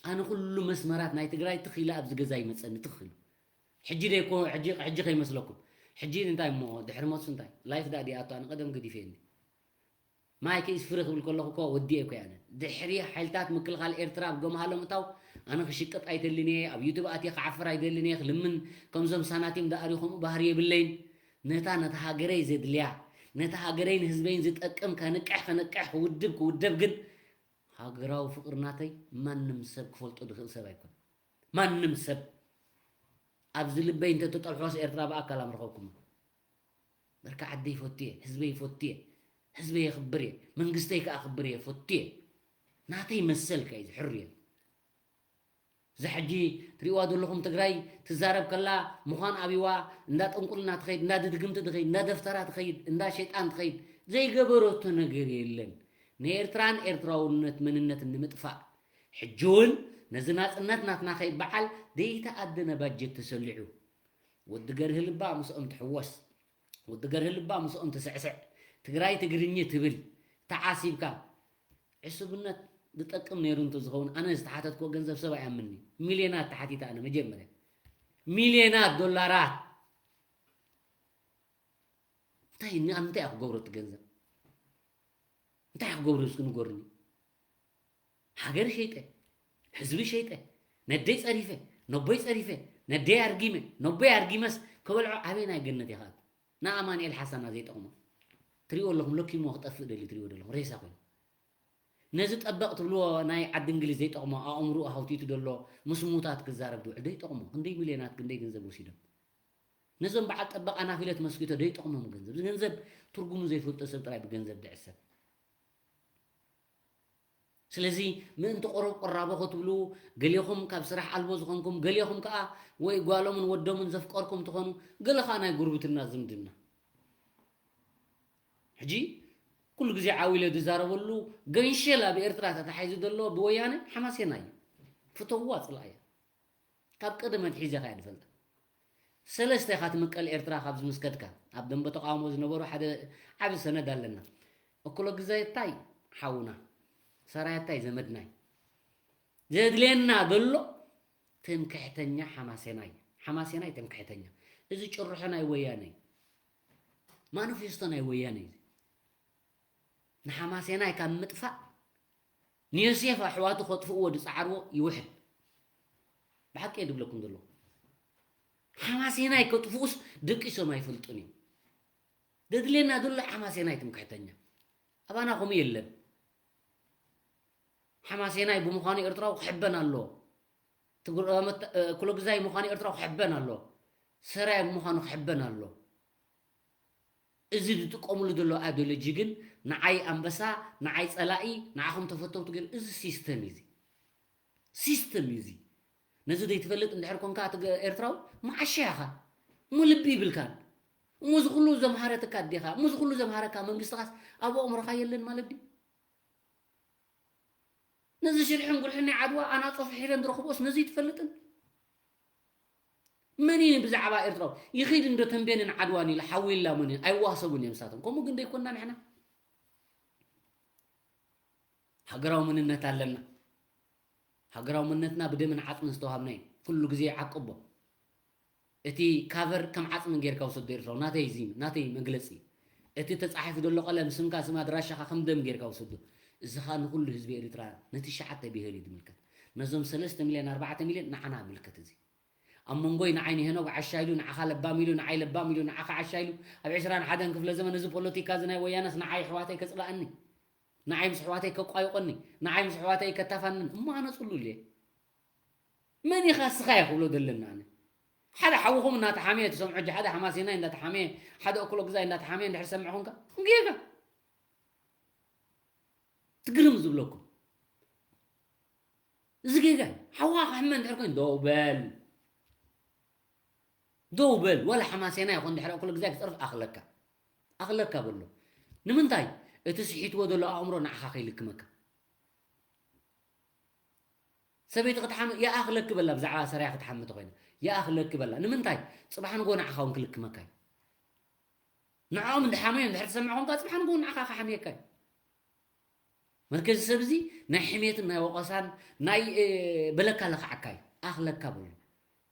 ኣነ ኩሉ መስመራት ናይ ትግራይ ትኽ ኢለ ኣብዚ ገዛ ይመጸኒ፣ ትኽ ኢሉ። ሕጂ ደይ ኮ-፣ ሕጂ፣ ሕጂ ከይመስለኩም። ሕጂ እንታይ እሞ ድሕሪ ሞትስ እንታይ? ላይፍ ደኣ ድኣ ኣቶ ኣነ ቀደም ገዲፈ እየ። ማይክ ኢዝ ፍሪ ክብል ከለኹ እኮ ወዲኤ እኮ እየ ኣነ። ድሕሪ ሓይልታት ምክልኻል ኤርትራ ኣብ ገምሃሎ ምእታው ኣነ ክሽቅጥ ኣይደልን እየ፣ ኣብ ዩቱብ ኣትየ ክዓፍር ኣይደልን እየ፣ ክልምን ከምዞም ሳናቲም ዝኣርዩ ከምኡ ባህሪ የብለይን። ነታ፣ ነታ ሃገረይ ዘድልያ፣ ነታ ሃገረይን ህዝበይን ዝጠቅም ከንቅሕ፣ ከንቅሕ፣ ክውድብ፣ ክውደብ ግን ሃገራዊ ፍቅሪ ናተይ ማንም ሰብ ክፈልጦ ዝኽእል ሰብ ኣይኮን። ማንም ሰብ ኣብዚ ልበይ እንተተጠልሖስ ኤርትራ ብኣካል ኣምረኸብኩማ። በርካ ዓደይ ይፈቱ እየ፣ ህዝበይ ይፈቱ እየ፣ ህዝበይ የኽብር እየ፣ መንግስተይ ከኣ ክብር እየ፣ ፈቱ እየ። ናተይ መሰል ከ እዩ ዝሕሩ እየ። እዛ ሕጂ ትሪእዋ ዘለኹም ትግራይ ትዛረብ ከላ ምዃን ኣብይዋ እንዳ ጥንቁልና ትኸይድ፣ እንዳ ድግምቲ ትኸይድ፣ እንዳ ደፍተራ ትኸይድ፣ እንዳ ሸይጣን ትኸይድ፣ ዘይገበረቶ ነገር የለን። ንኤርትራን ኤርትራውነት መንነትን ንምጥፋእ ሕጂ እውን ነዚ ናጽነት ናትና ከይበዓል ዘይተኣደነ ባጀት ተሰሊዑ። ወዲ ገርሂ ልባ ምስኦም ትሕወስ፣ ወዲ ገርሂ ልባ ምስኦም ትስዕስዕ። ትግራይ ትግርኝ ትብል ተዓሲብካ። ዕሱብነት ዝጠቅም ነይሩ እንተዝኸውን ኣነ ዝተሓተትክዎ ገንዘብ ሰብ ኣይኣምንኒ። ሚልዮናት ተሓቲተ ኣነ መጀመርያ። ሚልዮናት ዶላራት። እንታይ ን-፣ ኣብ ምንታይ እያ ክገብሮ እቲ ገንዘብ? እንታይ እያ ክገብሮ እስኪ ንገሩኒ? ሃገር ሸይጠ፣ ህዝቢ ሸይጠ፣ ነደይ ጸሪፈ፣ ነቦይ ጸሪፈ፣ ነደይ ኣርጊመ፣ ነቦይ ኣርጊመስ ክበልዖ ኣበይ ናይ ገነት እየ ክኣቱ? ንኣማኑኤል ሓሰና ዘይጠቕሞ ትሪእዎ ኣለኹም፣ ለኪምዎ ክጠፍእ ደልዩ ትሪእዎ ዘለኹም ሬሳ ኮይኑ። ነዚ ጠበቕ ትብልዎ ናይ ዓዲ እንግሊዝ ዘይጠቕሞ ኣእምሮኡ ሃውቲቱ ዘሎ ምስ ሙታት ክዛረብ ዝውዕል ዘይጠቕሞ ክንደይ ሚልዮናት ክንደይ ገንዘብ ወሲዶም። ነዞም በዓል ጠበቕ ኣናፊለት መስኪቶ ዘይጠቕሞም ገንዘብ። እዚ ገንዘብ ትርጉሙ ዘይፈልጦ ሰብ ጥራይ ብገንዘብ ድዕሰብ። ስለዚ ምእንቲ ቆረብ ቆራቦ ክትብሉ ገሌኹም ካብ ስራሕ ኣልቦ ዝኾንኩም፣ ገሌኹም ከኣ ወይ ጓሎምን ወዶምን ዘፍቀርኩም ትኾኑ፣ ገለ ከኣ ናይ ጉርብትና ዝምድና። ሕጂ ኩሉ ግዜ ዓው ኢለ ዝዛረበሉ ገንሸል ኣብ ኤርትራ ተታሒዙ ዘሎ ብወያነ ሓማሴና እዩ። ፍተውዋ ጽልኣያ። ካብ ቀደም ኣትሒዘ እየ ዝፈልጣ። ሰለስተ ኢኻ ትምቀል ኤርትራ ካብ ዝምስከትካ። ኣብ ደንበ ተቃውሞ ዝነበሩ ሓደ ዓቢ ሰነድ ኣለና። እኩለ ግዛየታይ ሓውና፣ ሰራየታይ ዘመድናይ። ዘድልየና ዘሎ ትምክሕተኛ ሓማሴናይ። ሓማሴናይ ትምክሕተኛ። እዚ ጭርሖ ናይ ወያነ እዩ። ማኒፌስቶ ናይ ወያነ እዩ። ንሓማሴናይ ካብ ምጥፋእ ንዮሴፍ ኣሕዋቱ ከጥፍእዎ ዝጸዓርዎ ይውሕድ። ብሓቂ እየ ዝብለኩም ዘለኹ። ሓማሴናይ ከጥፍኡስ ደቂሶም ኣይፈልጡን እዮም። ዘድልየና ዘሎ ሓማሴናይ ትምክሕተኛ። ኣባና ከምኡ የለን። ሓማሴናይ ብምዃኑ ኤርትራዊ ክሕበን ኣለዎ። ትግረ-፣ መተ-፣ እ፣ ኩለግዛይ ምዃኑ ኤርትራዊ ክሕበን ኣለዎ። ሰራይ ምዃኑ ክሕበን ኣለዎ። እዚ ዝጥቀምሉ ዘለዉ ኣይዲዮሎጂ ግን ንዓይ ኣንበሳ፣ ንዓይ ጸላኢ፣ ንዓኹም ተፈተውቲ ገይሩ፣ እዚ ሲስተም እዩ እዚ። ሲስተም እዩ እዚ። ነዚ ዘይትፈልጥ እንድሕር ኮንካ እቲ ገ-፣ ኤርትራዊ መዓሻ ኢኻ። እሞ ልቢ ይብልካን። እሞ እዚ ኩሉ ዘምሃረትካ ኣዴኻ፣ እሞ እዚ ኩሉ ዘምሃረካ መንግስትኻስ ኣብ ኣእምሮኻ የለን ማለት ድዩ? ነዚ ሽርሕን ጉርሕን ናይ ዓድዋ ኣናጾ ፍሒረን ዝረኽብኦስ ነዚ ኣይትፈልጥን? መን እዩ ብዛዕባ ኤርትራዊ ይኺድ እንዶ ተንቤንን ዓድዋን ኢሉ ሓዊላ መን እዩ? ኣይዋሰቡን እዮም ንሳቶም። ከምኡ ግን ደይኮንና ንሕና? ሃገራዊ መንነት ኣለና። ሃገራዊ መንነትና ብደምን ዓጽምን ዝተዋሃብና እዩ። ኩሉ ግዜ ይዓቅቦ። እቲ ካቨር ከም ዓጽምን ጌርካ ውሰዶ ኤርትራዊ። ናተይ እዚ፣ ናተይ መግለጺ። እቲ ተጻሒፉ ዘሎ ቀለም፣ ስምካ፣ ስም ኣድራሻኻ ከም ደም ጌርካ ውሰዶ። እዚ ኸኣ ንኹሉ ህዝቢ ኤርትራ፣ ነቲ ሸዓተ ብሄር እዩ ዝምልከት። ነዞም ሰለስተ ሚልዮን ኣርባዕተ ሚልዮን ንዓና ይምልከት። እዚ ኣብ መንጎይ ንዓይ ንሄኖግ ዓሻ ኢሉ፣ ንዓኻ ለባም ኢሉ፣ ንዓይ ለባም ኢሉ፣ ንዓኻ ዓሻ ኢሉ፣ ኣብ ዕስራን ሓደን ክፍለ ዘመን እዚ ፖለቲካ እዚ ናይ ወያነስ ንዓይ ኣሕዋተይ ከጽልኣኒ፣ ንዓይ ምስ ኣሕዋተይ ከቋይቖኒ፣ ንዓይ ምስ ኣሕዋተይ ከታፋንን እሞ ኣነ ጽሉል እየ። መን ኢኻ እስኻ እየ ክብሎ ዘለና ኣነ። ሓደ ሓውኹም እናተሓመየ ትሰምዑ፣ ሕጂ ሓደ ሓማሴናይ እንዳተሓመየ፣ ሓደ እኩሎ ግዛይ እንዳተሓመየ እንድሕር ሰምዕኹምካ፣ ጌጋ። ትግርም ዝብለኩም። እዚ ጌጋ እዩ። ሓውኻ ክሕመ እንድሕር ኮይኑ፣ ደው በል። ደው በል። ዋላ ሓማሴና ይኹን እንድሕር እኩሎ ግዛይ ክጸርፍ ኣኽለካ። ኣኽለካ በሎ። ንምንታይ? እቲ ስሒትዎ ዘሎ ኣእምሮ ንዓኻ ከይልክመካ። ሰበይቲ ክትሓሚ፣ ይኣኽለኪ በላ፣ ብዛዕባ ሰራያ ክትሓሚ ተኾይና። ይኣኽለኪ በላ። ንምንታይ? ጽባሕ ንጎ ንዓኻ እውን ክልክመካ እዩ። ንዕኦም እንድሓመዮም እንድሕር ትሰምዕ ኮንካ፣ ጽባሕ ንጎ ንዓኻ ክሓምየካ እዩ። መርከዚ ሰብ እዚ ናይ ሕሜትን ናይ ወቐሳን ናይ፣ እ፣ በለካ ለኽዓካ እዩ። ኣኽለካ በሎ።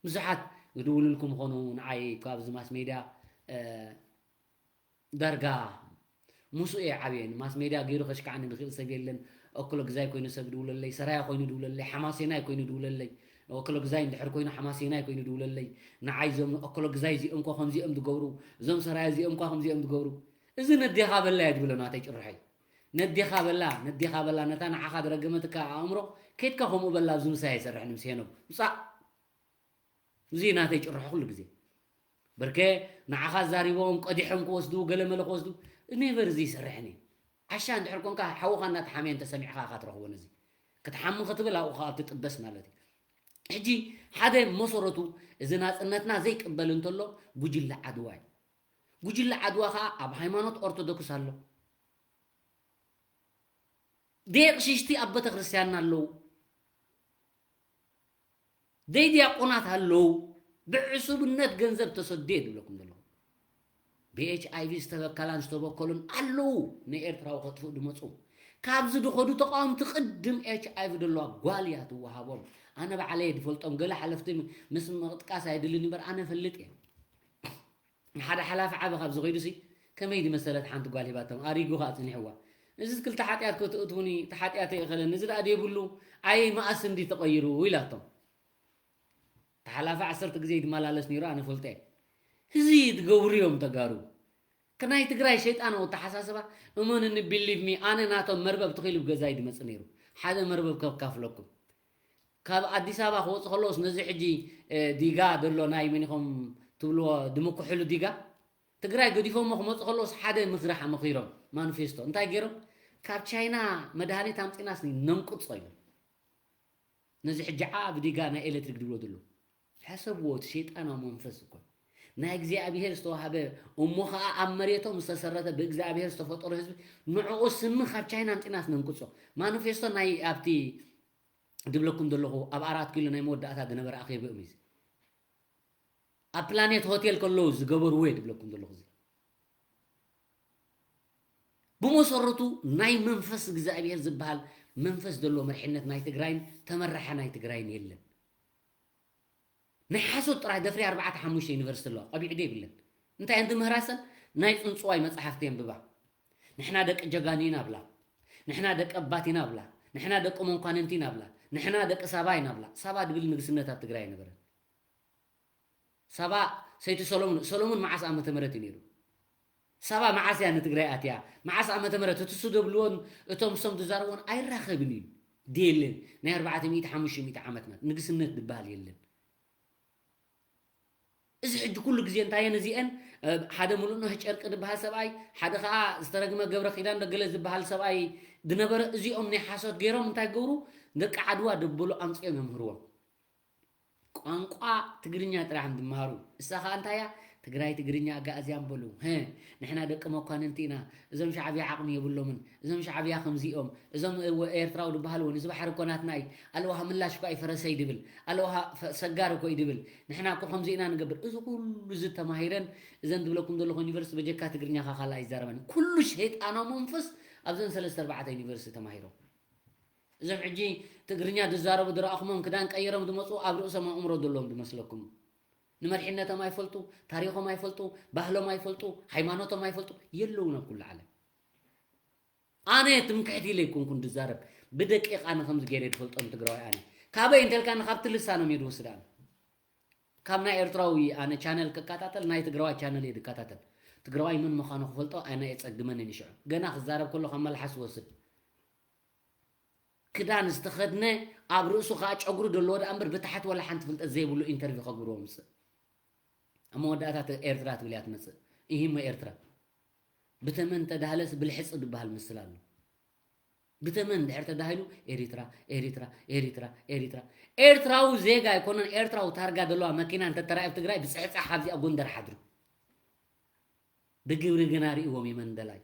ብዙሓት ዝድውሉልኩም ኾኑ፣ ንዓይ ካብዚ ማስ ሜድያ፣ እ፣ ዳርጋ ምስኡ እየ ዓብየ። ማስ ሜድያ ገይሩ ከሽክዓኒ ዝኽእል ሰብ የለን። ኦክሎ ግዛይ ኮይኑ ሰብ ድውለለይ፣ ሰራያ ኮይኑ ድውለለይ፣ ሓማሴናይ ኮይኑ ድውለለይ። ኦክሎ ግዛይ እንድሕር ኮይኑ ሓማሴናይ ኮይኑ ድውለለይ። ንዓይ እዞም ኦክሎ ግዛይ እዚኦም እኳ ከምዚኦም ዝገብሩ፣ እዞም ሰራያ እዚኦም እኳ ከምዚኦም ዝገብሩ። እዚ ነዴኻ በላ እየ ዝብሎ ናተይ ጭርሖይ። ነዴኻ በላ፣ ነዴኻ በላ፣ ነታ ንዓኻ ዝረገመትካ ኣእምሮ፣ ኬድካ ከምኡ በላ፣ ኣብዚ ምሳይ ኣይሰርሕን ምስ ሄኖግ። ምጻእ። እዚ ናተይ ጭርሖ ኩሉ ግዜ። በርከ ንዓኻ ዛሪቦም ቀዲሖም ክወስዱ፣ ገለመለ ክወስዱ፣ ኔቨር እዚ ይሰርሕን እዩ። ዓሻ እንድሕር ኮንካ፣ ሓውኻ እናተሓመየ እንተሰሚዕኻ ኢኻ ትረኽቦ ነዚ። ክትሓሚ ክትብል ኣብኡ ኸኣ ትጥበስ ማለት እዩ። ሕጂ ሓደ መሰረቱ እዚ ናጽነትና ዘይቅበል እንተሎ ጉጅለ ዓድዋ እዩ። ጉጅለ ዓድዋ ኸኣ ኣብ ሃይማኖት ኦርቶዶክስ ኣሎ። ደይ ኣቕሽሽቲ ኣብ ቤተክርስትያንና ኣለዉ። ደይ ዲያቆናት ኣለዉ። ብዕሱብነት ገንዘብ ተሰድዮ ድብለኩም ዘለኹ። ብ ኤች ኣይ ቪ ዝተበከላን ዝተበከሉን ኣለዉ። ንኤርትራዊ ከጥፍኡ ድመጹ። ካብዚ ድኸዱ ተቃወምቲ ቅድም ኤች ኣይ ቪ ደለዋ ጓል እያ ትወሃቦም። ኣነ ባዕለይ ድፈልጦም ገለ ሓለፍቲ ምስ ምጥቃስ ኣይድልን እምበር ኣነ እፈልጥ እየ። ሓደ ሓላፊ ዓቢ ካብ ዝኸይዱ ሲ ከመይ ድመሰለት ሓንቲ ጓል ሂባቶም ኣሪጉ ከኣ ጽኒሕዋ። እዚ ክልተ ሓጢኣት ክትእትውኒ እቲ ሓጢኣተይ ይኸለኒ፣ እዚ ደኣ ደይብሉ ኣይ መኣስ እንዲ ተቐይሩ ኢላቶም። እቲ ሓላፊ ዓሰርተ ግዜ ይድመላለስ ነይሩ ኣነ ፈልጠ። እዚ ትገብሩ እዮም ተጋሩ። ከናይ ትግራይ ሸይጣናዊ ኣተሓሳስባ እመኑኒ፣ ቢሊቭ ሚ፣ ኣነ ናቶም መርበብ ትኽኢሉ ብገዛይ ድመጽእ ነይሩ። ሓደ መርበብ ከካፍለኩም። ካብ ኣዲስ ኣበባ ክወጽእ ከለዎስ ነዚ ሕጂ፣ እ፣ ዲጋ ዘሎ ናይ መን ኢኹም ትብልዎ ድምኩሕሉ ዲጋ? ትግራይ ገዲፎሞ ክመጹ ከለዎስ ሓደ ምኽሪ ሓ-፣ መኺሮም ማኒፌስቶ። እንታይ ገይሮም? ካብ ቻይና መድሃኒት ኣምጺናስ ነንቅጾ ኢሎም። ነዚ ሕጂ ዓቢ ዲጋ ናይ ኤሌክትሪክ ድብሎ ዘሎ። ሕሰብዎ፣ እቲ ሸይጣናዊ መንፈስ እኮ። ናይ እግዚኣብሔር ዝተዋህበ እሞ ኸኣ ኣብ መሬቶም ዝተሰረተ ብእግዚኣብሔር ዝተፈጠሩ ህዝቢ ንዕኡ ስሚ ካብ ቻይና ኣምጺናስ ነንቅጾ። ማኒፌስቶ ናይ ኣብቲ ድብለኩም ዘለኹ ኣብ ኣራት ኪሎ ናይ መወዳእታ ዝነበረ ኣኼብኦም እዩ። ኣብ ፕላኔት ሆቴል ከለዉ ዝገበርዎ እየ ድብለኩም ዘለኹ። እዚ ብመሰረቱ ናይ መንፈስ እግዚኣብሔር ዝበሃል መንፈስ ዘለዎ መሪሕነት ናይ ትግራይን ተመራሒ ናይ ትግራይን የለን። ናይ ሓሶት ጥራይ ደፍሪ ኣርባዕተ ሓሙሽተ ዩኒቨርሲቲ ኣለዋ፣ ቀቢዕ ዶ የብለን። እንታይ እንዲ ምህራሰን ናይ ጽንጽዋይ መጽሓፍቲ የንብባ። ንሕና ደቂ ጀጋኑ ኢና ብላ። ንሕና ደቂ ኣባት ኢና ብላ። ንሕና ደቂ መንኳንንቲ ኢና ብላ። ንሕና ደቂ ሳባ ኢና ብላ። ሳባ ድብል ንግስነት ኣብ ትግራይ ኣይነበረን። ሳባ ሰይቲ ሰሎሙን፣ ሰሎሙን መዓስ ዓመተ ምህረት እዩ ነይሩ? ሳባ መዓስ እያ ንትግራይ ኣትያ? መዓስ ዓመተ ምህረት? እቲ እሱ ደብልዎን እቶም እሶም ዝዛረብዎን ኣይራኸብን እዩ። ደየለን። ናይ ኣርባዕተ ሚእቲ ሓሙሽተ ሚእቲ ዓመት ናት። ንግስነት ዝበሃል የለን። እዚ ሕጂ ኩሉ ግዜ እንታይ እየን እዚአን? እ፣ ሓደ ሙሉእ ነህ ጨርቂ ዝበሃል ሰብኣይ፣ ሓደ ኸዓ ዝተረግመ ገብረ ኪዳን ደገለ ዝበሃል ሰብኣይ ዝነበረ፣ እዚኦም ናይ ሓሶት ገይሮም እንታይ ገብሩ? ደቂ ዓድዋ ደበሉ ኣምፂኦም የምህርዎም። ቋንቋ ትግርኛ ጥራሕ ድመሃሩ። እሳ ኸዓ እንታይ እያ? ትግራይ ትግርኛ ኣጋእዝያን በሉ። ሀ፣ ንሕና ደቂ መኳንንቲ ኢና። እዞም ሻዕብያ ዓቕሚ የብሎምን። እዞም ሻዕብያ ከምዚኦም። እዞም፣ እ፣ ኤርትራዊ ድበሃል እውን፣ እዚ ባሕሪ እኮ ናትና እዩ። ኣለውሃ ምላሽ እኮ ኣይፈረሰይ ድብል። ኣለውሃ ፈ-፣ ሰጋር እኮ እዩ ድብል። ንሕና እኮ ከምዚ ኢና ንገብር። እዚ ኩሉ እዚ ተማሂረን፣ እዘን ድብለኩም ዘለኹ ዩኒቨርሲቲ በጀካ ትግርኛ ኸዓ ካልእ ኣይዛረባን። ኩሉ ሸይጣናዊ መንፈስ ኣብዘን ሰለስተ ኣርባዕተ ዩኒቨርሲቲ ተማሂሮም። እዞም ሕጂ ትግርኛ ዝዛረቡ ዝረኣኹሞም ክዳን ቀይሮም ዝመፁ ኣብ ርእሶም ኣእምሮ ዘለዎም ዝመስለኩም። ንመድሕነቶም ኣይፈልጡ፣ ታሪኾም ኣይፈልጡ፣ ባህሎም ኣይፈልጡ፣ ሃይማኖቶም ኣይፈልጡ፣ የለውን ኣብ ኩሉ ዓለም። ኣነ ትምክሕቲ ኢለ ኣይኮንኩን ዝዛረብ፣ ብደቂቕ ኣነ ከምዚ ገይረ ዝፈልጦም ትግራዋይ ኣነ። ካበይ እንተልካኒ ካብቲ ልሳኖም እየ ዝወስድ ኣነ። ካብ ናይ ኤርትራዊ ኣነ ቻነል ክከታተል ናይ ትግራዋይ ቻነል እየ ዝከታተል። ትግራዋይ መን ምዃኑ ክፈልጦ ኣነ የጸግመኒ ንሽዑ። ገና ክዛረብ ከሎ ካብ መልሓስ ይወስድ። ክዳን ዝተኸድነ ኣብ ርእሱ ከዓ ጨጉሪ ዘለዎ ደኣ እምበር ብታሕቲ ወላ ሓንቲ ፍልጠት ዘይብሉ ኢንተርቪው ከግብርዎ ምጽእ። ኣብ መወዳእታ ተ- ኤርትራ ትብል እያ ትመጽእ። ኢሂሞ ኤርትራ። ብተመን ተዳህለስ ብልሕጺ ዝበሃል ምስል ኣሎ። ብተመን ድሕር ተዳሂሉ ኤሪትራ ኤሪትራ ኤሪትራ ኤሪትራ ኤርትራዊ ዜጋ ኣይኮነን። ኤርትራዊ ታርጋ ዘለዋ መኪና እንተተራእየ ኣብ ትግራይ ብፅሕፃሕ ካብዚኣ ጎንደር ሓድሩ። ብግብሪ ግና ርእዎም እዩ መንደላይ።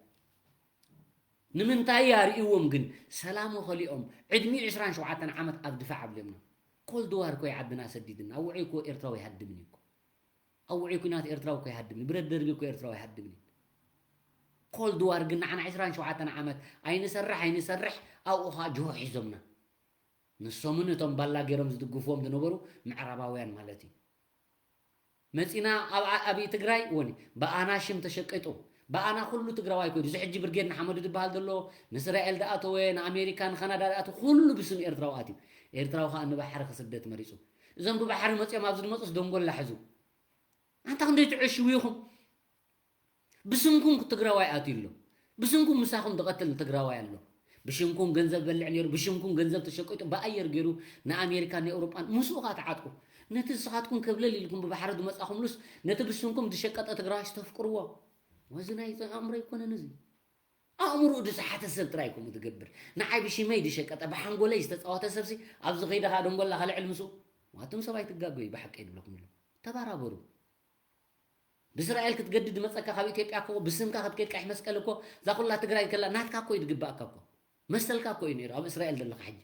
ንምንታይ እያ ርእዎም ግን? ሰላሙ ከሊኦም ዕድሚኡ ዕስራን ሸውዓተን ዓመት ኣብ ድፋዕ ኣብልዮምና። ኮልድ ዋር እኮ እዩ ዓድና ሰዲድና። ኣብ ውዑይ እኮ ኤርትራዊ ኣይሃድምን እዩ እኮ። ኣብ ውዑይ ኲናት ኤርትራዊ እኮ ኣይሃድምን። ብረት ደርቢ እኮ ኤርትራዊ ኣይሃድምን እዩ። ኮልድ ዋር ግን ንዓና ዕስራን ሸውዓተን ዓመት ኣይንሰርሕ ኣይንሰርሕ ኣብኡ ኸዓ ጅሆ ሒዞምና። ንሶምን እቶም ባላ ገይሮም ዝድግፍዎም ዝነበሩ ምዕራባውያን ማለት እዩ። መፂና ኣብ ኣብ ትግራይ ወኒ ብኣና ሽም ተሸቂጡ ብኣና ኩሉ ትግራዋይ ኮይኑ እዚ ሕጂ ብርጌድ ንሓመዱ ዝበሃል ዘሎ ንእስራኤል ደኣተወ ንኣሜሪካ ንካናዳ ደኣተወ ኩሉ ብስም ኤርትራዊ ኣትዩ ኤርትራዊ ከዓ ንባሕሪ ክስደት መሪፁ እዞም ብባሕሪ መፂኦም ኣብዚ ዝመፁስ ደንጎላ ሕዙ ኣንታ ክንደይ ትዕሽው ኢኹም ብስምኩም ትግራዋይ ኣትዩ ኣሎ ብስምኩም ምሳኹም ዝቐትል ትግራዋይ ኣሎ ብሽምኩም ገንዘብ በልዕ ነይሩ ብሽምኩም ገንዘብ ተሸቂጡ ብኣየር ገይሩ ንኣሜሪካን ንኤውሮጳን ምስኡ ከዓ ተዓጥቁ ነቲ ንስኻትኩም ከብለል ኢልኩም ብባሕሪ ዝመፃኹምሉስ ነቲ ብስምኩም ዝሸቀጠ ትግራዋይ ዝተፍቅርዎ ወዚ ናይ ኣእምሮ ኣይኮነን እዚ ኣእምሮኡ ዝሰሓተ ሰብ ጥራይ ከምኡ ዝገብር ንዓይ ብሽመይ ዝሸቀጠ ብሓንጎለይ ዝተፃወተ ሰብሲ ኣብዚ ከይደ ከዓ ደንጎላ ከልዕል ምስኡ ዋትም ሰብ ኣይትጋገዩ ብሓቂ ይድብለኩም ኣሎ ተባራበሩ ብእስራኤል ክትገድድ ዝመፀካ ካብ ኢትዮጵያ እኮ ብስምካ ክትከይድ ቀይሕ መስቀል እኮ እዛ ኩላ ትግራይ ከላ ናትካ እኮ እዩ ዝግባእካ እኮ መሰልካ እኮ እዩ ነይሩ ኣብ እስራኤል ዘለካ ሕጂ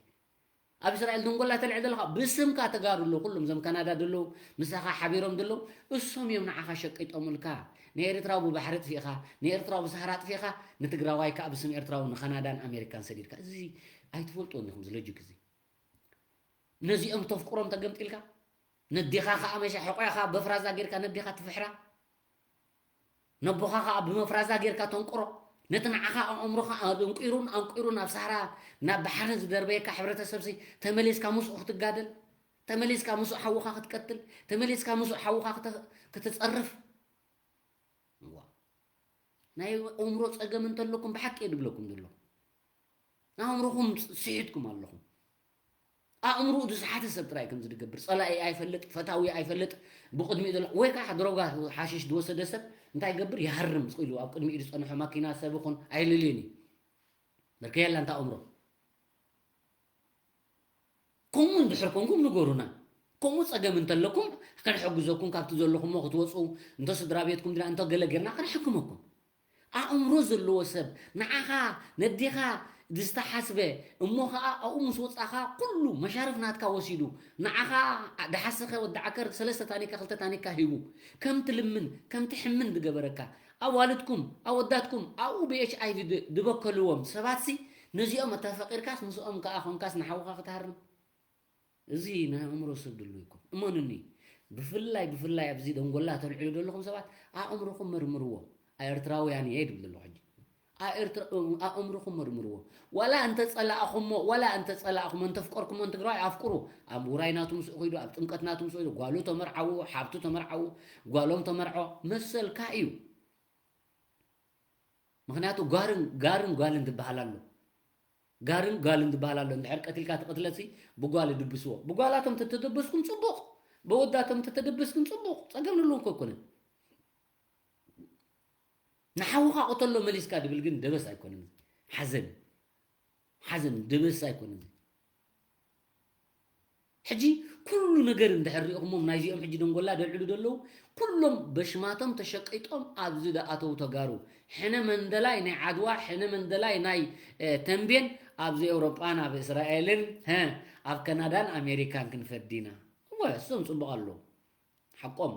ኣብ እስራኤል ድንጎላ ተልዕል ዘለካ ብስምካ ተጋሩ ኣለዉ ኩሎም እዞም ካናዳ ዘለዉ ምሳኻ ሓቢሮም ዘለዉ እሶም እዮም ንዓኻ ሸቂጦምልካ ንኤርትራዊ ብባሕሪ ጥፊእኻ ንኤርትራዊ ብሳህራ ጥፊእኻ ንትግራዋይ ከዓ ብስም ኤርትራዊ ንካናዳን ኣሜሪካን ሰዲድካ እዚ ኣይትፈልጥዎን ኢኹም ዝሎጂክ እዚ ነዚኦም ተፍቅሮም ተገምጢልካ ነዴኻ ከዓ መሻ ሕቆያ ከዓ በፍራዛ ጌርካ ነዴኻ ትፍሕራ ነቦኻ ከዓ ብመፍራዛ ጌርካ ተንቅሮ ነቲ ንዓኻ ኣእምሮኻ ኣንቂሩን ኣንቂሩን ኣብ ሳህራ ናብ ባሕርን ዝደርበየካ ሕብረተሰብሲ ተመሊስካ ምስኡ ክትጋደል ተመሊስካ ምስኡ ሓውኻ ክትቀትል ተመሊስካ ምስኡ ሓውኻ ክትፀርፍ ዋ ናይ ኣእምሮ ፀገም እንተለኩም ብሓቂ እየ ድብለኩም ዘሎ ኣእምሮኹም ስሒትኩም ኣለኹም ኣእምሮኡ ዝሰሓተ ሰብ ጥራይ ከም ዝድገብር ጸላኢ ኣይፈልጥ ፈታዊ ኣይፈልጥ ብቅድሚኡ ዘሎ ወይ ከዓ ድሮጋ ሓሽሽ ዝወሰደ ሰብ እንታይ ይገብር ይሃርም ኢሉ ኣብ ቅድሚኡ ዝፀንሖ ማኪና ሰብ ይኹን ኣይልልይን እዩ በርከየላ እንታ ኣእምሮ ከምኡ እንድሕር ኮንኩም ንገሩና። ከምኡ ጸገም እንተለኩም ክንሕግዘኩም ካብቲ ዘለኹሞ ክትወጹ እንተ ስድራ ቤትኩም ድና እንተ ገለ ጌርና ክንሕክመኩም። ኣእምሮ ዘለዎ ሰብ ንዓኻ ነዴኻ ዝተሓስበ እሞ ኸኣ ኣብኡ ምስ ወጻኻ ኩሉ መሻርፍ ናትካ ወሲዱ ንዓኻ ደሓሰኸ ወዲ ዓከር ሰለስተ ታኒካ ክልተ ታኒካ ሂቡ ከም ትልምን ከም ትሕምን ዝገበረካ ኣዋልድኩም ኣወዳትኩም ኣብኡ ብ ኤች ኣይ ቪ ድበከልዎም ሰባትሲ ነዚኦም ኣተፋቂርካስ ምስኦም ከኣ ኾንካስ ንሓውኻ ክትሃርም እዚ ናይ ኣእምሮ ሰብ ድሉ ይኮን እመኑኒ ብፍላይ ብፍላይ ኣብዚ ደንጎላ ተልዕሉ ዘለኹም ሰባት ኣእምሮኹም መርምርዎ ኣኤርትራውያን እየ ድብል ዘለኹ ሕጂ ኣእምሮኹም መርምርዎ ዋላ እንተ ጸላእኹሞ ዋላ እንተ ጸላእኹሞ እንተ ፍቀርኩሞ ንትግራዋይ ኣፍቅሩ ኣብ ውራይ ናቱ ምስኡ ኺዱ ኣብ ጥምቀት ናቱ ምስኡ ኺዱ ጓሉ ተመርዓዎ ሓብቱ ተመርዓዎ ጓሎም ተመርዖ መሰልካ እዩ ምኽንያቱ ጓርን ጋርን ጓልን ዝበሃል ኣሎ ጋርን ጓልን ዝበሃል ኣሎ እንድሕር ቀቲልካ ትቐትለሲ ብጓል ድብስዎ ብጓላቶም ተተደበስኩም ፅቡቕ ብወዳቶም ተተደበስኩም ፅቡቕ ፀገም ንሉ እኮ ኣይኮነን ንሓውኻ ቅተሎ መሊስካ ድብል ግን ደበስ ኣይኮነን ሓዘን ሓዘን ደበስ ኣይኮነን ሕጂ ኩሉ ነገር እንድሕር ሪእኹሞም ናይዚኦም ሕጂ ደንጎላ ደልዕሉ ደለዉ ኩሎም በሽማቶም ተሸቂጦም ኣብዚ ደኣተዉ ተጋሩ ሕነ መንደላይ ናይ ዓድዋ ሕነ መንደላይ ናይ ተንቤን ኣብዚ ኤውሮጳን ኣብ እስራኤልን ኣብ ከናዳን ኣሜሪካን ክንፈዲና እወ እሶም ፅቡቅ ኣለዉ ሓቆም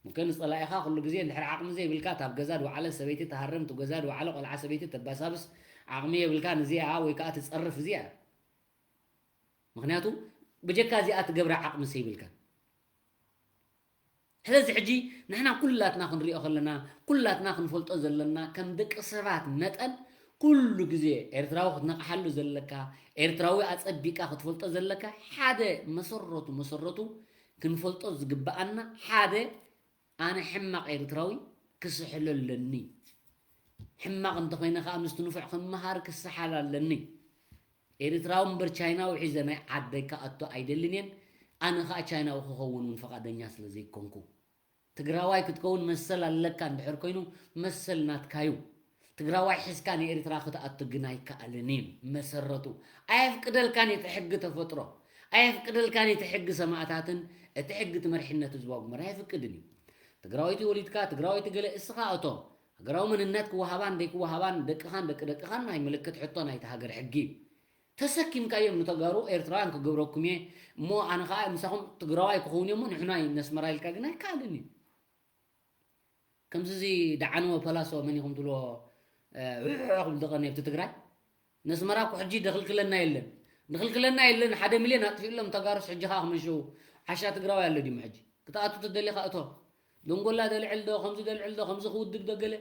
ምከ ንፀላኢኻ ኩሉ ግዜ እንድሕር ዓቕሚ ዘይብልካ ታብ ገዛ ድወዓለ ሰበይቲ ተሃርም ቱ ገዛ ድወዓለ ቆልዓ ሰበይቲ ተባሳብስ ዓቕሚ የብልካ ንዚኣ ወይ ከዓ ትፀርፍ እዚኣ ምኽንያቱ ብጀካ እዚኣ ትገብራ ዓቕሚ ሰይብልካ ስለዚ ሕጂ ንሕና ኩላትና ክንሪኦ ከለና፣ ኩላትና ክንፈልጦ ዘለና ከም ደቂ ሰባት መጠን፣ ኩሉ ግዜ ኤርትራዊ ክትነቕሓሉ ዘለካ፣ ኤርትራዊ ኣጸቢቕካ ክትፈልጦ ዘለካ ሓደ መሰረቱ መሰረቱ ክንፈልጦ ዝግብኣና ሓደ፣ ኣነ ሕማቕ ኤርትራዊ ክስሕሎ ኣለኒ። ሕማቕ እንተኾይነ ከኣ ምስቲ ንፉዕ ክመሃር ክሰሓል ኣለኒ። ኤርትራዊ እምበር ቻይናዊ ሒዘ ናይ ዓደይ ክኣቱ ኣይደልን እየን። ኣነ ከኣ ቻይናዊ ክኸውን እውን ፈቓደኛ ስለ ዘይኮንኩ። ትግራዋይ ክትከውን መሰል ኣለካ እንድሕር ኮይኑ መሰል ናትካ እዩ። ትግራዋይ ሒዝካ ንኤርትራ ክትኣቱ ግን ኣይከኣልን እዩ። መሰረቱ ኣየፍቅደልካን እቲ ሕጊ ተፈጥሮ፣ ኣየፍቅደልካን እቲ ሕጊ ሰማእታትን እቲ ሕጊ እቲ መሪሕነት ህዝባዊ ግንባር ኣይፍቅድን እዩ። ትግራወይቲ ወሊድካ፣ ትግራወይቲ ገለ እስኻ እቶ ሃገራዊ መንነት ክወሃባን ደይክወሃባን ደቅኻን ደቂ ደቅኻን ናይ ምልክት ሕቶ ናይቲ ሃገር ሕጊ እዩ። ተሰኪምካዮም ንተጋሩ ኤርትራውያን ክገብረኩም እየ እሞ ኣነ ከዓ ምሳኹም ትግራዋይ ክኸውን እየ እሞ ንሕና ነስመራ ኢልካ ግን ኣይከኣልን እዩ። ከምዚ እዚ ደዓንወ ፐላሶ መን ኢኹም ትብልዎ፣ እ፣ ውሕሕ ክብል ዝቐንየ ኣብቲ ትግራይ። ነስመራ እኮ ሕጂ ደኽልክለና የለን። ደኽልክለና የለን፣ ሓደ ሚልዮን ኣጥፊእሎም ተጋሩስ ሕጂ ከዓ ክመሸው። ዓሻ ትግራዋይ ኣሎ ድዩ ሕጂ? ክትኣቱ ትደሊ ከዓ እቶ። ደንጎላ ደልዕል ዶ፣ ከምዚ ደልዕል ዶ፣ ከምዚ ክውድብ ዶ ገለ?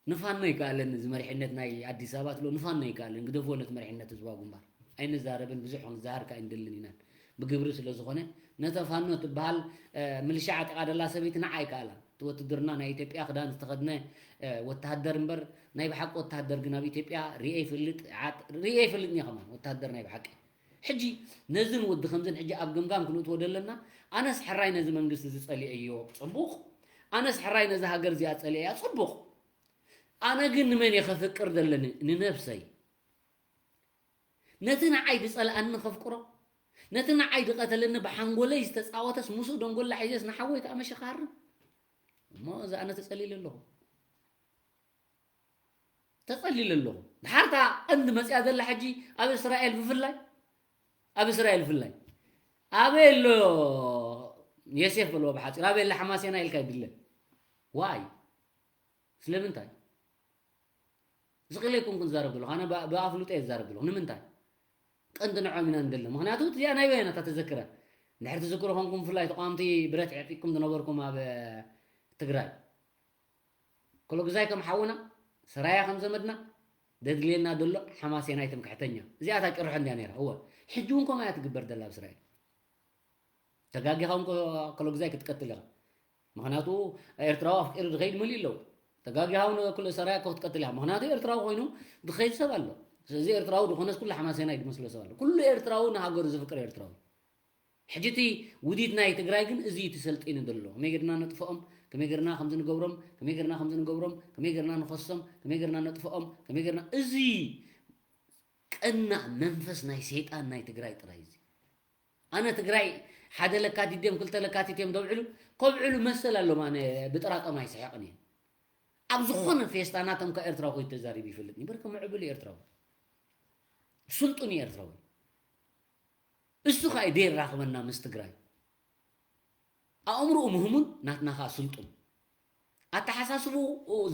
ንፋኖ ይከኣለን፣ እዚ መሪሕነት ናይ ኣዲስ ኣበባ ትብሎ ንፋኖ ይከኣለን። ግደፍዎ ነቲ መሪሕነት ህዝባዊ ግንባር። ኣይንዛረብን፣ ብዙሕ ክንዛሃር ከዓ ኣይንደልን ኢናን። ብግብሪ ስለ ዝኾነ፣ ነታ ፋኖ ትበሃል፣ እ፣ ምልሻ ዓጢቓ ደላ ሰበይቲ ንዓ ኣይከኣላን። እቲ ውትድርና ናይ ኢትዮጵያ ክዳን ዝተኸድነ፣ እ፣ ወተሃደር እምበር፣ ናይ ብሓቂ ወተሃደር ግን ኣብ ኢትዮጵያ ርእየ ይፈልጥ፣ ዓጥ-፣ ርእየ ይፈልጥን እየ ከማን፣ ወተሃደር ናይ ብሓቂ። ሕጂ ነዝን ወዲ ከምዝን ሕጂ ኣብ ገምጋም ክንእትዎ ደለና፣ ኣነስ ሕራይ ነዚ መንግስቲ እዚ ጸሊኤዮ፣ ጽቡቕ። ኣነስ ሕራይ ነዚ ሃገር እዚኣ ጸሊኤያ፣ ጽቡቕ። ኣነ ግን ንመን እየ ከፍቅር ዘለኒ? ንነብሰይ። ነቲ ንዓይ ዝጸልኣኒ ከፍቅሮ፣ ነቲ ንዓይ ዝቐተለኒ ብሓንጎለይ ዝተጻወተስ ምስኡ ደንጎላ ሒዘስ ንሓወይ ከኣ መሸኻርም። እሞ እዛ ኣነ ተጸሊለ ኣለኹ። ተጸሊለ ኣለኹ። ድሓር እታ ቀንዲ መጽያ ዘላ ሕጂ ኣብ እስራኤል ብፍላይ፣ ኣብ እስራኤል ብፍላይ። ኣበይ ኣሎ ዮሴፍ በልዎ ብሓጺር፣ ኣበይ ኣሎ ሓማሴና ኢልካ ይድለ። ዋይ? ስለምንታይ? ዝኽእል ኣይኮንኩን ዝዛረብ ዘለኹ። ኣነ ብ-፣ ብኣፍልጦ እየ ዝዛረብ ዘለኹ። ንምንታይ? ቀንዲ ንዖም ኢና ንደሊ። ምኽንያቱ እዚኣ ናይ ወያነ እታ ተዘክረ። እንድሕር ትዝክሩ ኮንኩም ብፍላይ ተቃወምቲ ብረት ዕጢቅኩም ዝነበርኩም ኣብ ትግራይ። ኮሎግዛይ ከም ሓውና፣ ሰራያ ከም ዘመድና፣ ደድልየና ደሎ ሓማሴናይ ትምክሕተኛ። እዚኣ እታ ጭርሖ እንድያ ነይራ። እወ። ሕጂ እውን ከምኣ እያ ትግበር ደላ ኣብ እስራኤል። ተጋጊኻ እውን ኮ-፣ ኮሎግዛይ ክትቀትል ኢኻ። ምኽንያቱ ኤርትራዊ ኣፍቂሩ ዝኸይድ መሊኡ ኣለዉ። ተጋጊኻ እውን ኩሉ ሰራያ እኮ ክትቀትል ኢኻ። ምኽንያቱ ኤርትራዊ ኮይኑ ዝኸይድ ሰብ ኣሎ። ስለዚ ኤርትራዊ ዝኾነስ ኩሉ ሓማሴናይ ዝመስሎ ሰብ ኣሎ። ኩሉ ኤርትራዊ ንሃገሩ ዝፍቅር ኤርትራዊ። ሕጂ እቲ ውዲት ናይ ትግራይ ግን እዚ እዩ ተሰልጢኑ ዘሎ። ከመይ ጌርና ነጥፍኦም፣ ከመይ ጌርና ከምዚ ንገብሮም፣ ከመይ ጌርና ከምዚ ንገብሮም፣ ከመይ ጌርና ንኸሶም፣ ከመይ ጌርና ነጥፍኦም፣ ከመይ ጌርና፣ እዚ ቀናእ መንፈስ ናይ ሰይጣን ናይ ትግራይ ጥራይ እዚ። ኣነ ትግራይ ሓደ ለካቲት ድዮም ክልተ ለካቲት እዮም ዘብዕሉ፣ ከብዕሉ መሰል ኣሎም። ኣነ ብጥራጠም ኣይስሕቕን እየ። ኣብ ዝኾነ ፌስታ ናቶም ከ ኤርትራዊ ኮይኑ ተዛሪቡ ይፈልጥ እምበር፣ ከምዕብል ኤርትራዊ። ስልጡን እዩ ኤርትራዊ። እሱ ኸኣ ደየራኽበና ምስ ትግራይ። ኣእምሮኡ ምህሙን፣ ናትና ኸኣ ስልጡን። ኣተሓሳስብኡ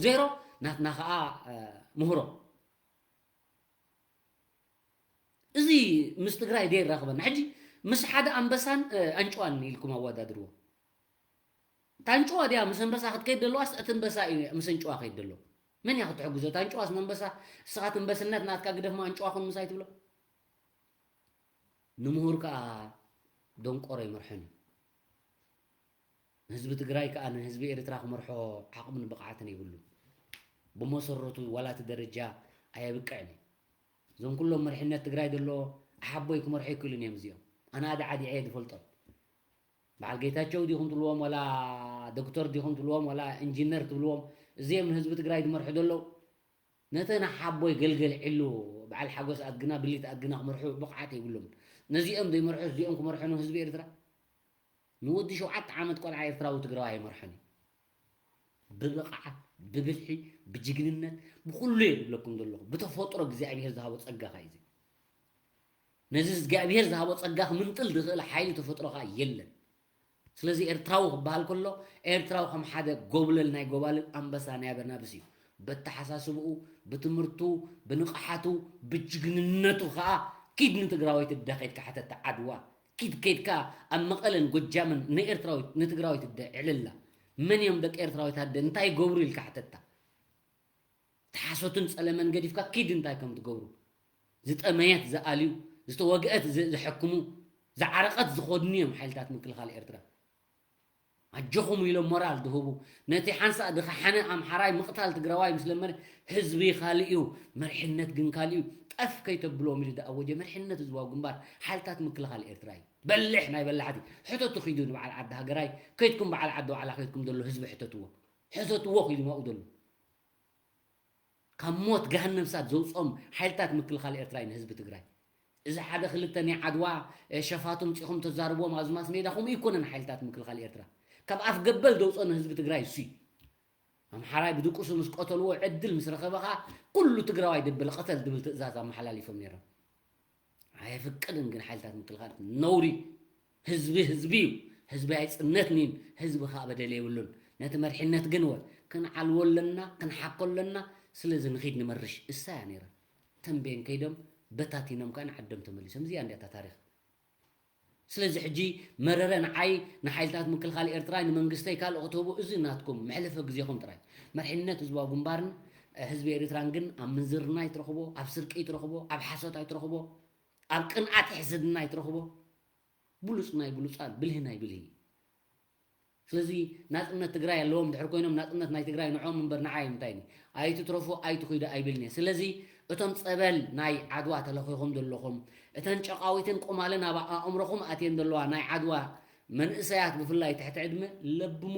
ዜሮ፣ ናትና ኸኣ፣ እ፣ ምህሮ። እዚ ምስ ትግራይ ደየራኽበና። ሕጂ ምስ ሓደ ኣንበሳን፣ እ፣ ኣንጭዋን ኢልኩም ኣወዳድርዎ። እታ ኣንጭዋ ድያ ምስ ኣንበሳ ክትከይድ ዘለዋስ እቲ ኣንበሳ እዩ ምስ ኣንጭዋ ከይድ ዘሎ? መን እያ ክትሕግዞ? እታ ኣንጭዋስ ንኣንበሳ፣ እስኻ እቲ ኣንበስነት ናትካ ግደፍ እሞ ኣንጭዋ ኩን ምሳይ ትብሎ? ንምሁር ከኣ ደንቆሮ ይመርሖን እዩ። ንህዝቢ ትግራይ ከኣ ንህዝቢ ኤርትራ ክመርሖ ዓቕምን ብቕዓትን የብሉን። ብመሰረቱ ዋላ እቲ ደረጃ ኣየብቅዕን እዩ። እዞም ኩሎም መሪሕነት ትግራይ ዘሎ ኣሓቦይ ክመርሑ ኣይክእሉን እዮም እዚኦም። ኣነ ኣደ ዓዲዐ እየ ዝፈልጦም። በዓል ጌታቸው ዲኹም ትብልዎም፣ ዋላ ዶክተር ዲኹም ትብልዎም፣ ዋላ ኢንጂነር ትብልዎም፣ እዚኦም ንህዝቢ ትግራይ ዝመርሑ ዘለዉ። ነተን ኣሓቦይ ገልገል ዒሉ፣ በዓል ሓጎስ ኣድግና፣ ብሊት ኣድግና ክመርሑ ብቕዓት የብሎምን። ነዚኦም ዘይመርሑ እዚኦም ክመርሑ ንህዝቢ ኤርትራ? ንወዲ ሸውዓተ ዓመት ቆልዓ ኤርትራዊ ትግራዋይ ኣይመርሖን እዩ። ብብቕዓት፣ ብብልሒ፣ ብጅግንነት፣ ብኹሉ እየ ዝብለኩም ዘለኹ። ብተፈጥሮ እግዚኣብሄር ዝሃቦ ጸጋ ኸኣ እዩ እዚ። ነዚ እግዚኣብሄር ዝሃቦ ጸጋ ክምንጥል ዝኽእል ሓይሊ ተፈጥሮ ኸኣ የለን። ስለዚ ኤርትራዊ ክበሃል ከሎ፣ ኤርትራዊ ከም ሓደ ጎብለል ናይ ጎባልል፣ ኣንበሳ ናይ ኣናብስ እዩ። በተሓሳስብኡ፣ ብትምህርቱ፣ ብንቕሓቱ፣ ብጅግንነቱ ኸኣ ኪድ ንትግራወይቲ እዳ ኸይድካ ሕተታ ዓድዋ። ኪድ ከይድካ ኣብ መቐለን ጎጃምን ንኤርትራዊት ንትግራዊት እደ ዕልላ። መን እዮም ደቂ ኤርትራዊት ኣደ እንታይ ይገብሩ ኢልካ ሕተታ። ተሓሶትን ጸለመን ገዲፍካ ኪድ እንታይ ከም ትገብሩ። ዝጠመየት ዝኣልዩ፣ ዝተወግአት ዝ- ዝሕክሙ፣ ዝዓረቐት ዝኸድኑ እዮም ሓይልታት ምክልኻል ኤርትራ። ኣጆኹም ኢሎም ሞራል ዝህቡ፣ ነቲ ሓንሳእ ዝኸሓነ ኣምሓራይ ምቕታል ትግራዋይ ምስ ለመደ፣ ህዝቢ ካልእ እዩ፣ መሪሕነት ግን ካልእ እዩ። ጠፍ ከይተብልዎም ኢሉ ዝኣወጀ መሪሕነት ህዝባዊ ግንባር ሓይልታት ምክልኻል ኤርትራ እዩ። በሊሕ ናይ በላሕቲ። ሕተቱ ኪዱ ንበዓል ዓዲ ሃገራይ፣ ከይድኩም በዓል ዓዲ ዋዕላ ከይድኩም ዘሎ ህዝቢ ሕተትዎ። ሕተትዎ ኪዱ ናብኡ ዘሎ። ካብ ሞት ገሃነም እሳት ዘውፅኦም ሓይልታት ምክልኻል ኤርትራ እዩ ንህዝቢ ትግራይ። እዚ ሓደ ክልተ ናይ ዓድዋ ሸፋቱ ምፂኹም ተዛርብዎም ኣብዚ ማስ ሜዳ ከምኡ ኣይኮነን። ሓይልታት ምክልኻል ኤርትራ ካብ ኣፍ ገበል ዘውፅኦ ንህዝቢ ትግራይ እሱ እዩ። ኣምሓራይ ብድቁሱ ምስ ቀተልዎ ዕድል ምስ ረኸበ ከዓ ኩሉ ትግራዋይ ድብል ቅተል ድብል ትእዛዝ ኣመሓላሊፎም ነይሮም። ኣየፍቅድን ግን ሓይልታት ምክልኻል ነውሪ። ህዝቢ ህዝቢ እዩ። ህዝቢ ኣይፅነትኒን። ህዝቢ ከዓ በደል የብሉን። ነቲ መርሒነት ግን ወ ክንዓልዎ ኣለና ክንሓኮ ኣለና። ስለዚ ንኺድ ንመርሽ እሳ እያ ነይራ። ተንቤን ከይዶም በታቲኖም ከዓ ንዓዶም ተመሊሶም። እዚኣ እንዲያታ ታሪክ። ስለዚ ሕጂ መረረ ንዓይ ንሓይልታት ምክልኻል ኤርትራ ንመንግስተይ ካልእ ክትህቡ እዚ ናትኩም መሕለፈ ግዜኹም ጥራይ። መርሒነት ህዝባዊ ግንባርን ህዝቢ ኤርትራን ግን ኣብ ምንዝርና ይትረኽቦ፣ ኣብ ስርቂ ይትረኽቦ፣ ኣብ ሓሶት ኣይትረኽቦ። ኣብ ቅንኣት ሕስድና ይትረኽቦ። ብሉፅ ናይ ብሉፃን ብልሂ ናይ ብልሂ። ስለዚ ናፅነት ትግራይ ኣለዎም ድሕር ኮይኖም ናፅነት ናይ ትግራይ ንዖም እምበር ንዓይ ምንታይ ኒ ኣይትትረፉ ኣይትኺዱ ኣይብልኒ። ስለዚ እቶም ፀበል ናይ ዓድዋ ተለኺኹም ዘለኹም እተን ጨቃዊትን ቆማልን ኣብ ኣእምሮኹም ኣትየን ዘለዋ ናይ ዓድዋ መንእሰያት ብፍላይ ትሕቲ ዕድመ ለብሙ።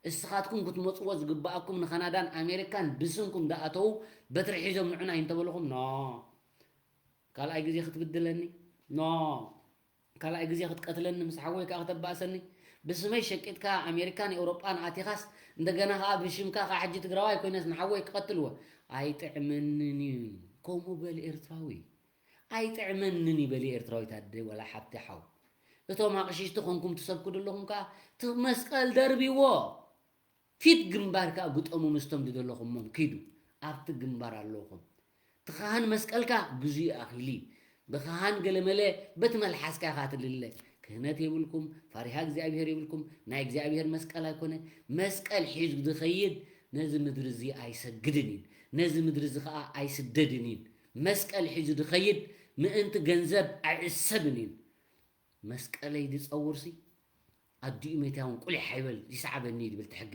እስኻትኩም ክትመፅዎ ዝግባኣኩም ንካናዳን ኣሜሪካን ብስምኩም ዝኣተዉ በትሪ ሒዞም ንዑና እንተበልኹም ኖ ካልኣይ ግዜ ክትብድለኒ ኖ ካልኣይ ግዜ ክትቀትለኒ ምስ ሓወይ ከዓ ክተባእሰኒ ብስመይ ሸቂጥካ ኣሜሪካን ኤውሮጳን ኣቲኻስ እንደገና ከዓ ብሽምካ ከዓ ሕጂ ትግራዋይ ኮይነስ ንሓወይ ክቐትልዎ ኣይጥዕመንን እዩ። ከምኡ በል ኤርትራዊ ኣይጥዕመንን እዩ በል ኤርትራዊት ኣደ ወላ ሓብቲ ሓው። እቶም ኣቕሽሽቲ ኮንኩም ትሰብኩ ዘለኹም ከዓ እቲ መስቀል ደርብዎ። ፊት ግንባር ከኣ ግጠሙ ምስቶም ዝደለኹሞም ኪዱ ኣብቲ ግንባር ኣለኹም። እቲ ካህን መስቀልካ ግዜኡ ኣኺሉ እዩ። ብካህን ገለመለ በቲ መልሓስካ ኢኻ ትልለ። ክህነት የብልኩም፣ ፈሪሃ እግዚኣብሔር የብልኩም። ናይ እግዚኣብሔር መስቀል ኣይኮነ። መስቀል ሒዙ ዝኸይድ ነዚ ምድሪ እዚ ኣይሰግድን እዩ። ነዚ ምድሪ እዚ ከኣ ኣይስደድን እዩ። መስቀል ሒዙ ዝኸይድ ምእንቲ ገንዘብ ኣይዕሰብን እዩ። መስቀለይ ዝጸውርሲ ኣዲኡ መትያውን ቁሊሕ ኣይበል ይስዓበኒ ይብል እቲ ሕጊ።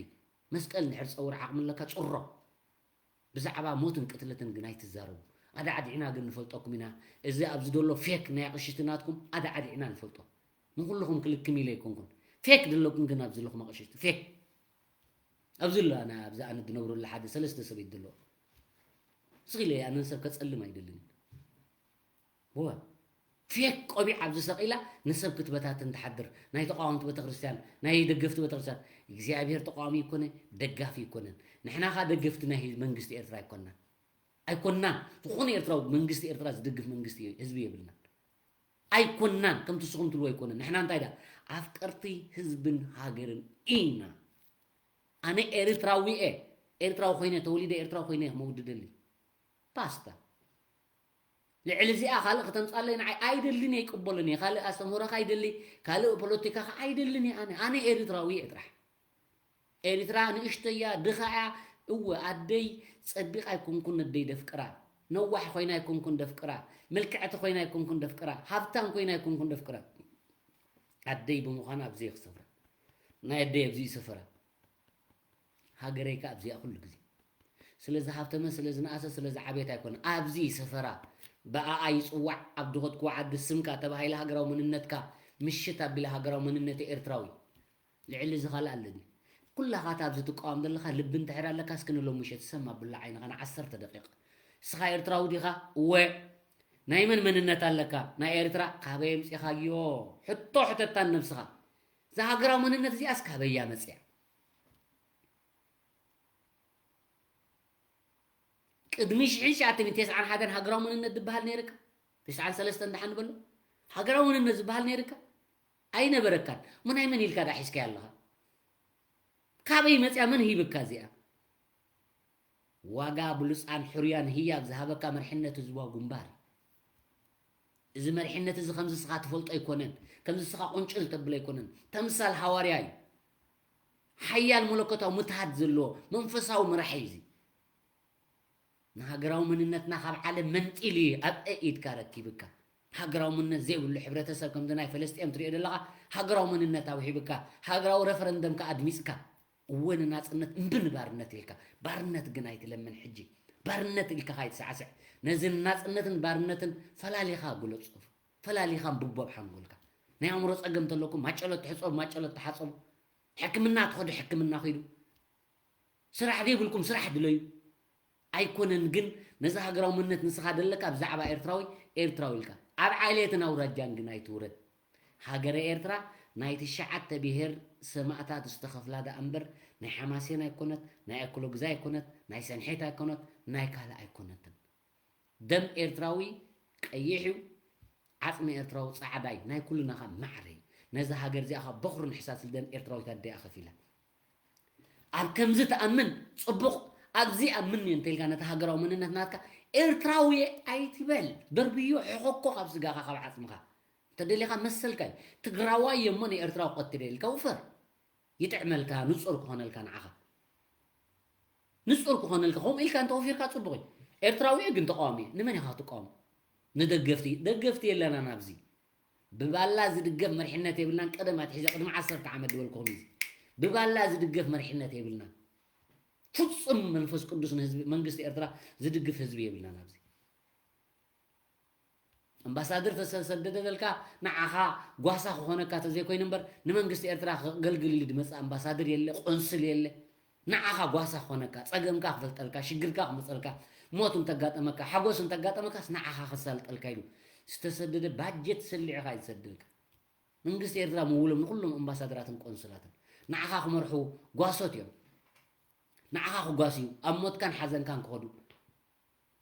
መስቀል እንድሕር ዝጸውር ዓቕሚ ኣለካ ጽሮ። ብዛዕባ ሞትን ቅትለትን ግን ኣይትዛረቡ። ኣዳዕዲዕና ግን ንፈልጠኩም ኢና። እዚ ኣብዚ ዘሎ ፌክ ናይ ኣቕሽቲ ናትኩም ኣዳዕዲዕና ንፈልጦ። ንኹልኹም ክልክም ኢለ ኣይኮንኩን። ፌክ ዘለኩም ግን ኣብዚ ዘለኹም ኣቕሽቲ ፌክ። ኣብዚ ኣሎ ኣነ ኣብዚ ኣነ ዝነብረሉ ሓደ ሰለስተ ሰበይቲ ዘለዎ። ስቕ ኢለ ኣነ ሰብ ከጸልም ኣይደልን። ወ ፌክ ቆቢዕ ኣብዚ ሰቒላ ንሰብ ክትበታትን ትሓድር ናይ ተቃወምቲ ቤተክርስትያን ናይ ደገፍቲ ቤተክርስትያን እግዚኣብሔር ተቃዋሚ ይኮነ ደጋፊ ይኮነን። ንሕና ካ ደገፍቲ ናይ መንግስቲ ኤርትራ ኣይኮናን ኣይኮናን። ዝኾነ ኤርትራዊ መንግስቲ ኤርትራ ዝድግፍ መንግስቲ ህዝቢ የብልናን ኣይኮናን። ከምቲ ንስኹም ትብልዎ ኣይኮነን። ንሕና እንታይ ዳ ኣፍቀርቲ ህዝብን ሃገርን ኢና። ኣነ ኤርትራዊ እየ። ኤርትራዊ ኮይነ ተወሊደ ኤርትራዊ ኮይነ እየ ክመውት ዝደሊ። ፓስታ ልዕሊ እዚኣ ካልእ ከተምፃለይ ንዓይ ኣይደልን እየ ይቅበልን እየ ካልእ ኣስተምህሮካ ኣይደሊ ካልእ ፖለቲካካ ኣይደልን እየ ኣነ ኣነ ኤርትራዊ እየ ጥራሕ። ኤርትራ ንእሽተያ ድኻ እያ። እወ ኣደይ ጸቢቕ ኣይኮንኩን ነደይ ደፍቅራ ነዋሕ ኮይና ኣይኮንኩን ደፍቅራ ምልክዕቲ ኮይና ኣይኮንኩን ደፍቅራ ሃብታም ኮይና ኣይኮንኩን ደፍቅራ። ኣደይ ብምዃና ኣብዚ እየ ክሰፍራ። ናይ ኣደይ ኣብዚ ይሰፈራ። ሃገረይ ከኣ ኣብዚኣ ኩሉ ግዜ ስለ ዝሃብተመ ስለ ዝነኣሰ ስለ ዝዓበየት ኣይኮነ ኣብዚ ሰፈራ ብኣኣ ይፅዋዕ ኣብ ዝኸድክዎ ዓዲ ስምካ ተባሂለ ሃገራዊ መንነትካ ምሽት ኣቢለ ሃገራዊ መንነተይ ኤርትራዊ። ልዕሊ እዚ ካልእ ኣለኒ ኩላኻ እታ ኣብዚ ትቃወም ዘለኻ ልቢ እንድሕር ኣለካ እስኪ ንሎም ምሸት ሰም ኣብላ ዓይንኻ ንዓሰርተ ደቂቕ እስኻ ኤርትራዊ ዲኻ እወ ናይ መን መንነት ኣለካ ናይ ኤርትራ ካበይ ኣምፂኻዮ ሕቶ ሕተታ ንነብስኻ እዛ ሃገራዊ መንነት እዚኣስ ካበይ እያ መፅያ ቅድሚ ሽሕን ትሽዓተ ሚእትን ተስዓን ሓደን ሃገራዊ መንነት ዝበሃል ነይርካ? ተስዓን ሰለስተን ደሓን ንበሎ። ሃገራዊ መንነት ዝበሃል ነይርካ? ኣይነበረካን። እሞ ናይ መን ኢልካ ዳ ሒዝካያ ኣለኻ? ካበይ መፅያ? መን ሂብካ እዚኣ? ዋጋ ብሉፃን ሕሩያን ህያብ ዝሃበካ መርሕነት ህዝባዊ ግንባር እዩ። እዚ መሪሕነት እዚ ከምዚ ስኻ ትፈልጦ ኣይኮነን፣ ከምዚ ስኻ ቁንጭል ተብሎ ኣይኮነን። ተምሳል ሃዋርያ እዩ። ሓያል መለኮታዊ ምትሃት ዘለዎ መንፈሳዊ መራሒ እዩ። እዚ ንሃገራዊ መንነትና ካብ ዓለም መንጢሉ እዩ ኣብ ኢድካ ረኪብካ። ሃገራዊ መንነት ዘይብሉ ሕብረተሰብ ከምዚ ናይ ፈለስጥኤም ትሪኦ ዘለኻ ሃገራዊ መንነት ኣውሂብካ፣ ሃገራዊ ረፈረንደምካ ኣድሚፅካ። እወ ንናፅነት እምቢ ንባርነት ኢልካ። ባርነት ግን ኣይትለምን ሕጂ። ባርነት ኢልካ ካይትሳዕስዕ። ነዚ ናፅነትን ባርነትን ፈላሊኻ ግለፁ። ፈላሊኻ ኣንብቦ ኣብ ሓንጎልካ። ናይ ኣእምሮ ፀገም ተለኩም ማጨሎት ትሕፀቡ፣ ማጨሎት ተሓፀቡ። ሕክምና ትኸዱ፣ ሕክምና ኺዱ። ስራሕ ዘይብልኩም ስራሕ ድለዩ። ኣይኮነን ግን ነዚ ሃገራዊ መንነት ንስኻ ደለካ ብዛዕባ ኤርትራዊ፣ ኤርትራዊ ኢልካ ኣብ ዓሌትን ኣውራጃን ግን ኣይትውረድ። ሃገረ ኤርትራ ናይ ትሽዓተ ብሄር ሰማእታት ዝተኸፍላ ደኣ እምበር ናይ ሓማሴን ኣይኮነት፣ ናይ ኣክሎግዛ ኣይኮነት፣ ናይ ሰንሒት ኣይኮነት፣ ናይ ካልእ ኣይኮነትን። ደም ኤርትራዊ ቀይሕ እዩ፣ ዓጽሚ ኤርትራዊ ጻዕዳ እዩ፣ ናይ ኩልና ኸኣ ማዕረ እዩ። ነዛ ሃገር እዚኣ ኸኣ በኹሪ ንሕሳስ ደም ኤርትራዊት ኣደ እያ ከፊላ። ኣብ ከምዚ ትኣምን ጽቡቕ፣ ኣብዚ እኣምን እየ እንተኢልካ ነቲ ሃገራዊ መንነት ናትካ ኤርትራዊ እየ ኣይትበል። ደርብዮ ሕኸኮ ካብ ስጋኻ ካብ ዓጽምኻ። እንተደሊኻ መሰልካ እዩ። ትግራዋይ እየ እሞ ንኤርትራዊ ክቐትል እየ ኢልካ ውፈር። ይጥዕመልካ፣ ንጹር ክኾነልካ ንዓኻ። ንጹር ክኾነልካ፣ ከምኡ ኢልካ እንተወፊርካ ጽቡቕ እዩ። ኤርትራዊ እየ ግን ተቃዋሚ እየ። ንመን ኢኻ ክትቃወም? ንደገፍቲ፣ ደገፍቲ የለናን ኣብዚ። ብባላ ዝድገፍ መሪሕነት የብልናን። ቀደም ኣትሒዘ ቅድሚ ዓሰርተ ዓመት ዝበልኩኹም እዩ። ብባላ ዝድገፍ መሪሕነት የብልናን። ፍጹም መንፈስ ቅዱስ ንህዝቢ፣ መንግስቲ ኤርትራ ዝድግፍ ህዝቢ የብልናን ኣብዚ። ኣምባሳደር ተሰደደ ዘልካ ንዓኻ ጓሳ ክኾነካ ተዘይኮይኑ እምበር ንመንግስቲ ኤርትራ ከገልግል ኢሉ ዝመጽእ ኣምባሳደር የለ፣ ቆንስል የለ። ንዓኻ ጓሳ ክኾነካ፣ ጸገምካ ክፈልጠልካ፣ ሽግርካ ክመጸልካ፣ ሞት እንተጋጠመካ፣ ሓጎስ እንተጋጠመካስ ንዓኻ ከሳልጠልካ ኢሉ ዝተሰደደ ባጀት ሰሊዑኻ እዩ ዝሰደልካ። መንግስቲ ኤርትራ ምውሎም ንኹሎም ኣምባሳደራትን ቆንስላትን ንዓኻ ክመርሑ ጓሶት እዮም። ንዓኻ ክጓስዩ፣ ኣብ ሞትካን ሓዘንካን ክኸዱ፣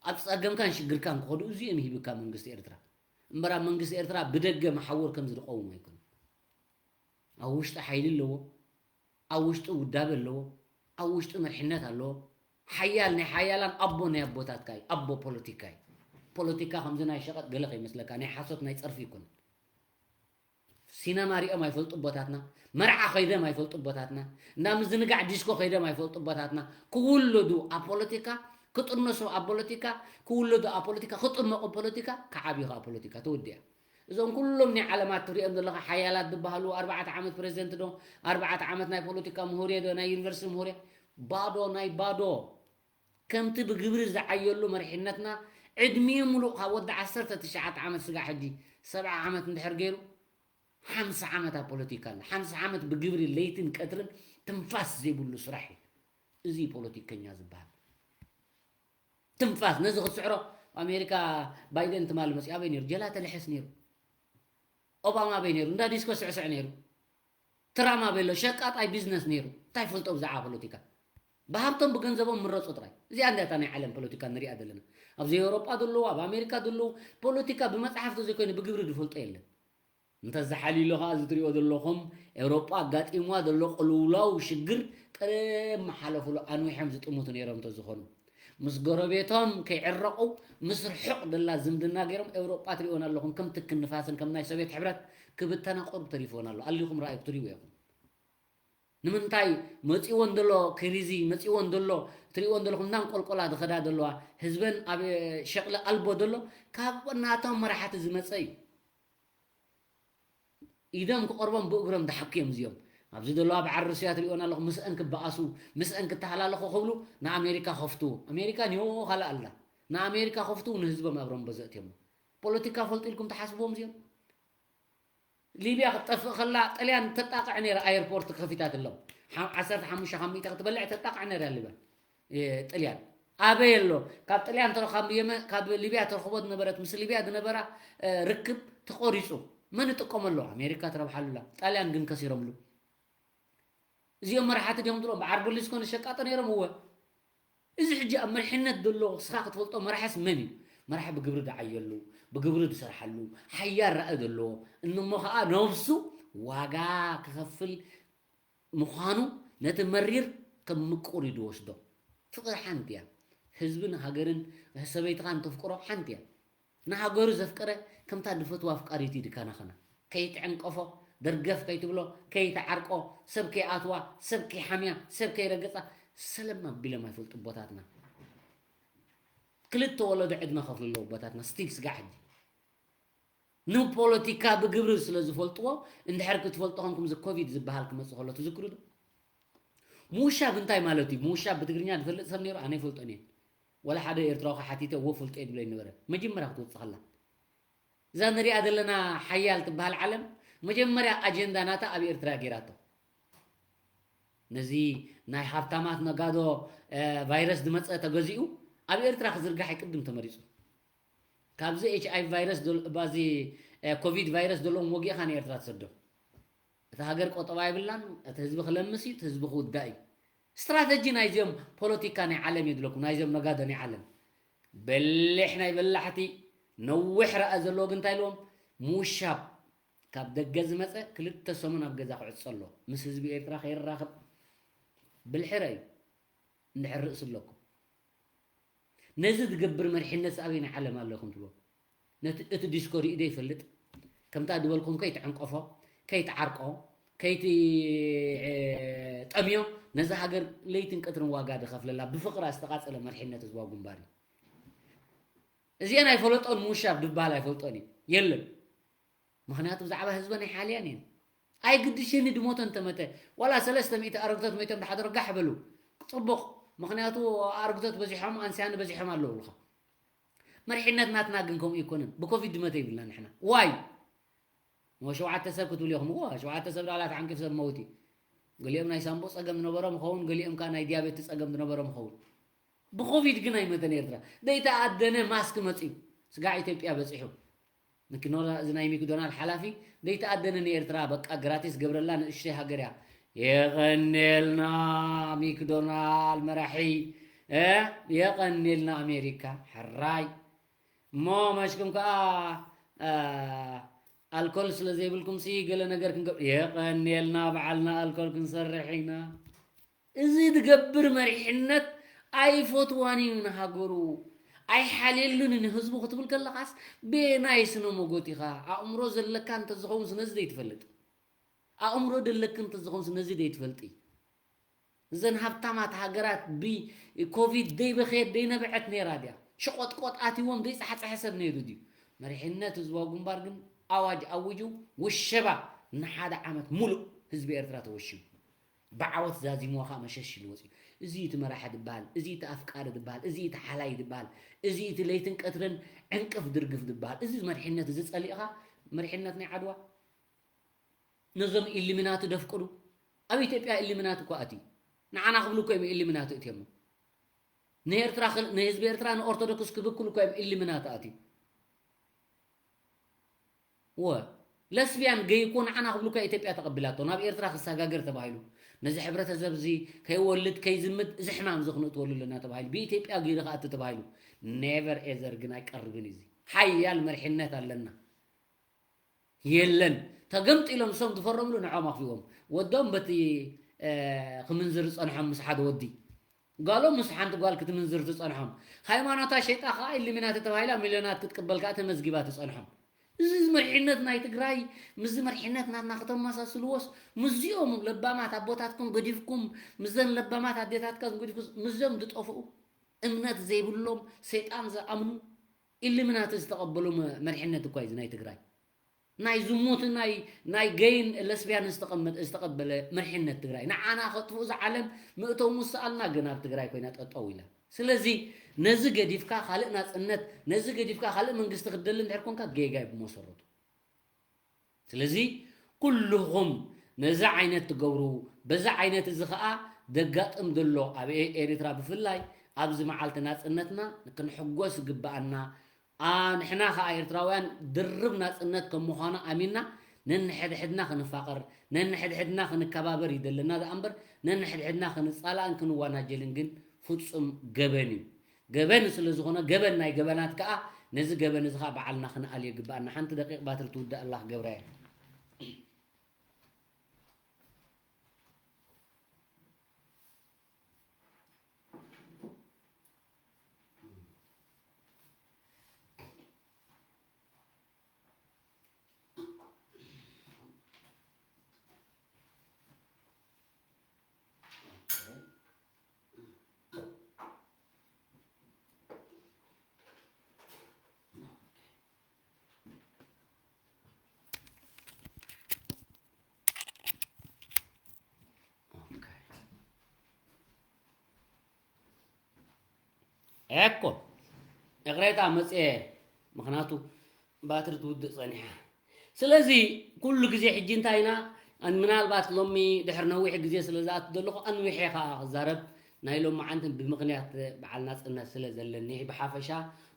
ኣብ ጸገምካን ሽግርካን ክኸዱ፣ እዚኦም ይህብካ መንግስቲ ኤርትራ። እምበር ኣብ መንግስቲ ኤርትራ ብደገ መሓውር ከምዚ ዝቀውም ኣይኮነን። ኣብ ውሽጢ ሓይሊ ኣለዎ፣ ኣብ ውሽጢ ውዳበ ኣለዎ፣ ኣብ ውሽጢ መሪሕነት ኣለዎ። ሓያል ናይ ሓያላን ኣቦ ናይ ኣቦታትካ እዩ፣ ኣቦ ፖለቲካ እዩ። ፖለቲካ ከምዚ ናይ ሸቐጥ ገለ ከይመስለካ፣ ናይ ሓሶት ናይ ጸርፊ ኣይኮነን። ሲነማ ሪኦም ኣይፈልጡ ኣቦታትና፣ መርዓ ከይዶም ኣይፈልጡ ኣቦታትና፣ እንዳ ምዝንጋዕ ዲስኮ ከይዶም ኣይፈልጡ ኣቦታትና። ክውለዱ ኣብ ፖለቲካ፣ ክጥነሱ ኣብ ፖለቲካ፣ ክውለዱ ኣብ ፖለቲካ፣ ክጥመቑ ፖለቲካ፣ ክዓብዩ ኣብ ፖለቲካ። ተወዲኣ። እዞም ኩሎም ናይ ዓለማት ትሪኦም ዘለኻ ሓያላት ዝበሃሉ ኣርባዕተ ዓመት ፕሬዚደንት ዶ፣ ኣርባዕተ ዓመት ናይ ፖለቲካ ምሁር ዶ፣ ናይ ዩኒቨርሲቲ ምሁር፣ ባዶ ናይ ባዶ። ከምቲ ብግብሪ ዝዓየሉ መሪሕነትና ዕድሚኡ ሙሉእ ካብ ወዲ ዓሰርተ ትሽዓተ ዓመት ስጋዕ ሕጂ ሰብዓ ዓመት እንድሕር ገይሩ ሓምሳ ዓመት ኣብ ፖለቲካ ኣለ። ሓምሳ ዓመት ብግብሪ ለይትን ቀትርን ትንፋስ ዘይብሉ ስራሕ እዩ። እዚ ፖለቲከኛ ዝበሃል። ትንፋስ ነዚ ክትስዕሮ ኣሜሪካ ባይደን ትማሊ መፅዩ ኣበይ ነይሩ? ጀላተ ልሕስ ነይሩ። ኦባማ ኣበይ ነይሩ? እንዳ ዲስኮ ስዕስዕ ነይሩ። ትራምፕ ኣበይ ኣሎ? ሸቃጣይ ቢዝነስ ነይሩ። እንታይ ፈልጦ ብዛዕባ ፖለቲካ? ብሃብቶም ብገንዘቦም ምረፁ ጥራይ። እዚኣ እንዲያ እታ ናይ ዓለም ፖለቲካ ንሪኣ ዘለና። ኣብዚ ኤውሮጳ ዘለዉ፣ ኣብ ኣሜሪካ ዘለዉ፣ ፖለቲካ ብመፅሓፍ ተዘይኮይኑ ብግብሪ ዝፈልጦ የለን። እንተዝሓልዩሉ ኸዓ እዚ ትሪኦ ዘለኹም ኤውሮጳ ኣጋጢምዋ ዘሎ ቅልውላው ሽግር ቀደም ምሓለፉሉ ኣንዊሖም ዝጥምቱ ነይሮም እንተዝኾኑ። ምስ ጎረቤቶም ከይዕረቑ ምስ ርሑቕ ደላ ዝምድና ገይሮም ኤውሮጳ ትሪኦን ኣለኹም ከም ትኪ ንፋስን ከም ናይ ሶቭየት ሕብረት ክብተና ቁሩብ ተሪፍወን ኣሎ። ኣሊኹም ረኣዩ ክትሪኡ ኢኹም። ንምንታይ መፂእወን ዘሎ ክሪዚ መፂእወን ዘሎ ትሪእወን ዘለኹም እናንቆልቆላ ዝኸዳ ዘለዋ ህዝበን ኣብ ሸቕሊ ኣልቦ ዘሎ ካብ ናቶም መራሕቲ ዝመፀ እዩ። ኢዶም ክቐርቦም ብእግሮም ዝሓኩ እዮም እዚኦም። ኣብዚ ዘለዋ በዓል ሩስያ ትሪእወን ኣለኹም ምስአን ክበኣሱ ምስአን ክተሃላለኹ ክብሉ ንኣሜሪካ ከፍትዉ። ኣሜሪካ ኒሆ ካልእ ኣላ። ንኣሜሪካ ከፍትዉ ንህዝቦም ኣብ ረምቦ ዘእትዮም። ፖለቲካ ፈልጡ ኢልኩም ትሓስብዎም እዚኦም? ሊብያ ክትጠፍእ ከላ ጥልያን ተጣቕዕ ነይራ ኣየርፖርት ከፊታትሎም። ሓ- ዓሰርተ ሓሙሽተ ካብ ሚእቲ ክትበልዕ ተጣቕዕ ነይራ ሊብያ። እ፣ ጥልያን ኣበይ ኣሎ? ካብ ጥልያን ተረ- ካብ የመ- ካብ ሊብያ ተረኽቦ ዝነበረት ምስ ሊብያ ዝነበራ እ፣ ርክብ ተቖሪፁ። መን ይጥቀመሉ? ኣሜሪካ ትረብሓሉላ። ጣልያን ግን ከሲሮምሉ። እዚኦም መራሕቲ ድዮም ትብሎም በዓል ቦሊስ ኮነ ሸቃጦ ነይሮም እወ። እዚ ሕጂ ኣብ መሪሕነት ዘሎ እስኻ ክትፈልጦ መራሕስ መን እዩ? መራሒ ብግብሪ ዝዓየሉ፣ ብግብሪ ዝሰርሓሉ፣ ሓያል ራኢ ዘለዎ፣ እንሞ ኸዓ ነብሱ ዋጋ ክኸፍል ምዃኑ ነቲ መሪር ከም ምቁር እዩ ዝወስዶ። ፍቕሪ ሓንቲ እያ። ህዝብን ሃገርን ሰበይትኻን ተፍቅሮ ሓንቲ እያ። ንሃገሩ ዘፍቀረ ከምታ ድፈትዋ ኣፍቃሪት እዩ ድካናኸና። ከይትዕንቀፎ፣ ደርገፍ ከይትብሎ፣ ከይትዓርቆ፣ ሰብ ከይኣትዋ፣ ሰብ ከይሓምያ፣ ሰብ ከይረገጻ፣ ሰለም ኣቢሎም ኣይፈልጡ ኣቦታትና። ክልተ ወለዶ ዕድመ ከፍሉ ኣለዉ ኣቦታትና። ስቲል ስጋዕ ሕጂ። ንፖለቲካ ብግብሪ ስለ ዝፈልጥዎ፣ እንድሕር ክትፈልጡ ኮንኩም እዚ ኮቪድ ዝበሃል ክመጽእ ከሎ ትዝክሩ ዶ? ምውሻብ እንታይ ማለት እዩ? ምውሻብ ብትግርኛ ዝፈልጥ ሰብ ነይሩ? ኣነ ይፈልጦን እየ። ወላ ሓደ ኤርትራዊ ሓቲተ፣ እዎ ፈልጦ እየ ዝብለኒ ነበረ። መጀመርያ ክትወጽእ ከላ። እዛ ንሪኣ ዘለና ሓያል ትበሃል ዓለም፣ መጀመርያ ኣጀንዳ ናታ ኣብ ኤርትራ ገይራቶ። ነዚ ናይ ሃብታማት ነጋዶ፣ እ፣ ቫይረስ ዝመጸ ተገዚኡ፣ ኣብ ኤርትራ ክዝርጋሕ እዩ ቅድም ተመሪጹ። ካብዚ ኤች ኣይ ቪ ቫይረስ ደል-፣ ባዚ፣ እ፣ ኮቪድ ቫይረስ ዘለዎም ወጊእኻ ንኤርትራ ትሰዶ። እታ ሃገር ቆጠባ የብላን፣ እቲ ህዝቢ ክለምስ እዩ፣ እቲ ህዝቢ ክውዳእ እዩ። ስትራተጂ ናይዚኦም ፖለቲካ ናይ ዓለም የድለኩም፣ ናይዚኦም ነጋዶ ናይ ዓለም። በሊሕ ናይ በላሕቲ፣ ነዊሕ ራእይ ዘለዎ ግን እንታይ ኢልዎም? ምውሻብ። ካብ ደገ ዝመጸ ክልተ ሰሙን ኣብ ገዛ ክዕጾ ኣለዎ። ምስ ህዝቢ ኤርትራ ከይራኸብ ብልሒ ረእዩ። እንድሕር ርእሲ ኣለኩም። ነዚ ዝገብር መሪሕነት ኣበየናይ ዓለም ኣለኹም ትብሎ? ነቲ፣ እቲ ዲስኮ ርእዩ ዶ ይፈልጥ? ከምታ ዝበልኩም ከይትዕንቀፎ፣ ከይትዓርቆ፣ ከይቲ-፣ ጠምዮ፣ ነዛ ሃገር ለይትን ቀትርን ዋጋ ዝኸፍለላ ብፍቕራ ዝተቓጸለ መሪሕነት ህዝባዊ ግንባር እዩ። እዚአን ኣይፈለጦን፣ ምውሻብ ድበሃል ኣይፈልጦን እዩ። የለን። ምኽንያቱ ብዛዕባ ህዝበን ኣይሓልያን እየን። ኣይግድሽኒ ድሞተ እንተመተ፣ ዋላ ሰለስተ ሚእቲ ኣረግቶት መይቶም ድሓደሮ ጋሕ በሉ። ጽቡቕ። ምኽንያቱ ኣረግቶት በዚሖም፣ ኣንስያን በዚሖም ኣለዉ ኢልኻ። መሪሕነት ናትና ግን ከምኡ ኣይኮነን። ብኮቪድ ድመተ ይብልና ንሕና። ዋይ? እሞ ሸውዓተ ሰብ ክትብሉ ኢኹም። እዎ፣ ሸውዓተ ሰብ ዳላ ተዓንቂፍ ሰብ መውት እዩ። ገሊኦም ናይ ሳንቡእ ጸገም ዝነበሮም ይኸውን፣ ገሊኦም ከኣ ናይ ዲያቤቲ ጸገም ዝነበሮም ይኸውን። ብኮቪድ ግን ኣይመተን ኤርትራ። ዘይተኣደነ ማስክ መጺኡ። ስጋዕ ኢትዮጵያ በጺሑ። ምክኖላ-፣ እዚ ናይ ሚክዶናል ሓላፊ ዘይተኣደነ ንኤርትራ በቃ ግራቲስ ገብረላ ንእሽተይ ሃገር እያ። የቐኔልና ሚክዶናል መራሒ፣ እ? የቐኔልና ኣሜሪካ፣ ሕራይ። እሞ መሽኩም ከኣ፣ እ፣ ኣልኮል ስለ ዘይብልኩም ሲ ገለ ነገር ክንገብ-፣ የቐኔልና በዓልና ኣልኮል ክንሰርሕ ኢና። እዚ ዝገብር መሪሕነት ኣይፈትዋን እዩ ንሃገሩ፣ ኣይሓልየሉን እዩ ንህዝቡ ክትብል ከለኻስ፣ በየናይ ስነ መጎት ኢኻ? ኣእምሮ ዘለካ እንተዝኸውን ነዚ ዘይትፈልጥ። ኣእምሮ ደለኪ እንተዝኸውን ነዚ ዘይትፈልጢ። እዘን ሃብታማት ሃገራት ብኮቪድ ደይበኸየት ደይነበዐት ነይራ ድያ? ሸቆጥቆጥ ኣትይዎም ዘይፀሓፀሐ ሰብ ነይሩ ድዩ? መሪሕነት ህዝባዊ ግንባር ግን ኣዋጅ ኣዊጁ ውሸባ ንሓደ ዓመት ሙሉእ ህዝቢ ኤርትራ ተወሺቡ። ብዓወት ዛዚምዎ ከዓ መሸሽ ኢሉ ወፂኡ። እዚ እቲ መራሒ ዝበሃል፣ እዚ እቲ ኣፍቃሪ ዝበሃል፣ እዚ እቲ ሓላይ ዝበሃል፣ እዚ እቲ ለይትን ቀትርን ዕንቅፍ ድርግፍ ዝበሃል፣ እዚ መሪሕነት እዚ ጸሊእኻ፣ መሪሕነት ናይ ዓድዋ ነዞም ኢሊሚናቲ ደፍቅዱ። ኣብ ኢትዮጵያ ኢሊሚናቲ እኮ ኣትዩ። ንዓና ክብሉ እኮ እዮም ኢሊሚናቲ እትዮሞ። ንኤርትራ ክል-፣ ንህዝቢ ኤርትራ ንኦርቶዶክስ ክብክሉ እኮ እዮም ኢሊሚናቲ ኣትዩ። ወ-፣ ለስቢያን ገይ እኮ ንዓና ክብሉ እኮ ኢትዮጵያ ተቐቢላቶ፣ ናብ ኤርትራ ክሰጋገር ተባሂሉ። ነዚ ሕብረተሰብ እዚ ከይወልድ ከይዝምድ እዚ ሕማም እዚ ክንእትወሉ ኣለና ተባሂሉ። ብኢትዮጵያ ገይሩ ክኣቲ ተባሂሉ። ኔቨር ኤዘር ግን ኣይቀርብን እዩ። እዚ ሓያል መሪሕነት ኣለና። የለን። ተገምጢሎም እሶም ዝፈረምሉ ንዖም ኣኽፊዎም። ወዶም በቲ፣ እ፣ ክምንዝር ዝጸንሖም ምስ ሓደ ወዲ። ጓሎም ምስ ሓንቲ ጓል ክትምንዝር ትጸንሖም። ሃይማኖታ ሸይጣ ከኣ ኢሉሚናቲ ተባሂላ ሚልዮናት ክትቅበል ከኣ ተመዝጊባ ትጸንሖም። እዚ መሪሕነት ናይ ትግራይ ምስዚ መሪሕነት ናትና ከተመሳስልዎስ፣ ምስዚኦም ለባማት ኣቦታትኩም ገዲፍኩም፣ ምስዘን ለባማት ኣዴታትካ ገዲፍኩም፣ ምስዚኦም ዝጠፍኡ፣ እምነት ዘይብሎም፣ ሰይጣን ዝኣምኑ፣ ኢሉሚናቲ ዝተቐበሉ መ-፣ መሪሕነት እኳ እዩ እዚ ናይ ትግራይ። ናይ ዝሙት፣ ናይ፣ ናይ ገይን ለስቢያን ዝተቐመጠ-፣ ዝተቐበለ መሪሕነት ትግራይ። ንዓና ከጥፍኡ ዝዓለም ምእቶም ምስ ኣልና ግን ኣብ ትግራይ ኮይና ጠጠው ኢላ። ስለዚ ነዚ ገዲፍካ ካልእ ናጽነት፣ ነዚ ገዲፍካ ካልእ መንግስቲ ክትደሊ እንድሕር ኮንካ ጌጋ እዩ ብመሰረቱ። ስለዚ ኩልኹም ነዚ ዓይነት ትገብሩ፣ በዚ ዓይነት እዚ ኸኣ ዘጋጥም ዘሎ ኣብ ኤ-፣ ኤርትራ ብፍላይ ኣብዚ መዓልቲ ናጽነትና ክንሕጎስ ዝግብኣና፣ ኣ-፣ ንሕና ኸኣ ኤርትራውያን ድርብ ናጽነት ከም ምዃኑ ኣሚንና ነንሕድሕድና ክንፋቐር፣ ነንሕድሕድና ክንከባበር እዩ ዘለና ደኣ እምበር ነንሕድሕድና ክንጻላእን ክንወናጀልን ግን ፍጹም ገበን እዩ። ገበን ስለ ዝኾነ፣ ገበን ናይ ገበናት ከኣ፣ ነዚ ገበን እዚ ከኣ ባዕልና ክንኣልዮ ይግብኣና። ሓንቲ ደቂቕ ባትሪ ትውዳእ ኣላ፣ ክገብራ እየ። እኮ ይቕሬታ መጽየ፣ ምኽንያቱ ባትሪ ትውድእ ጸኒሓ። ስለዚ ኩሉ ግዜ ሕጂ እንታይ ኢና፣ ኣን-፣ ምናልባት ሎሚ ድሕሪ ነዊሕ ግዜ ስለ ዝኣቱ ዘለኹ ኣንዊሐ ከኣ ክዛረብ ናይ ሎመዓንትን ብምኽንያት በዓል ናጽነት ስለ ዘለኒ ብሓፈሻ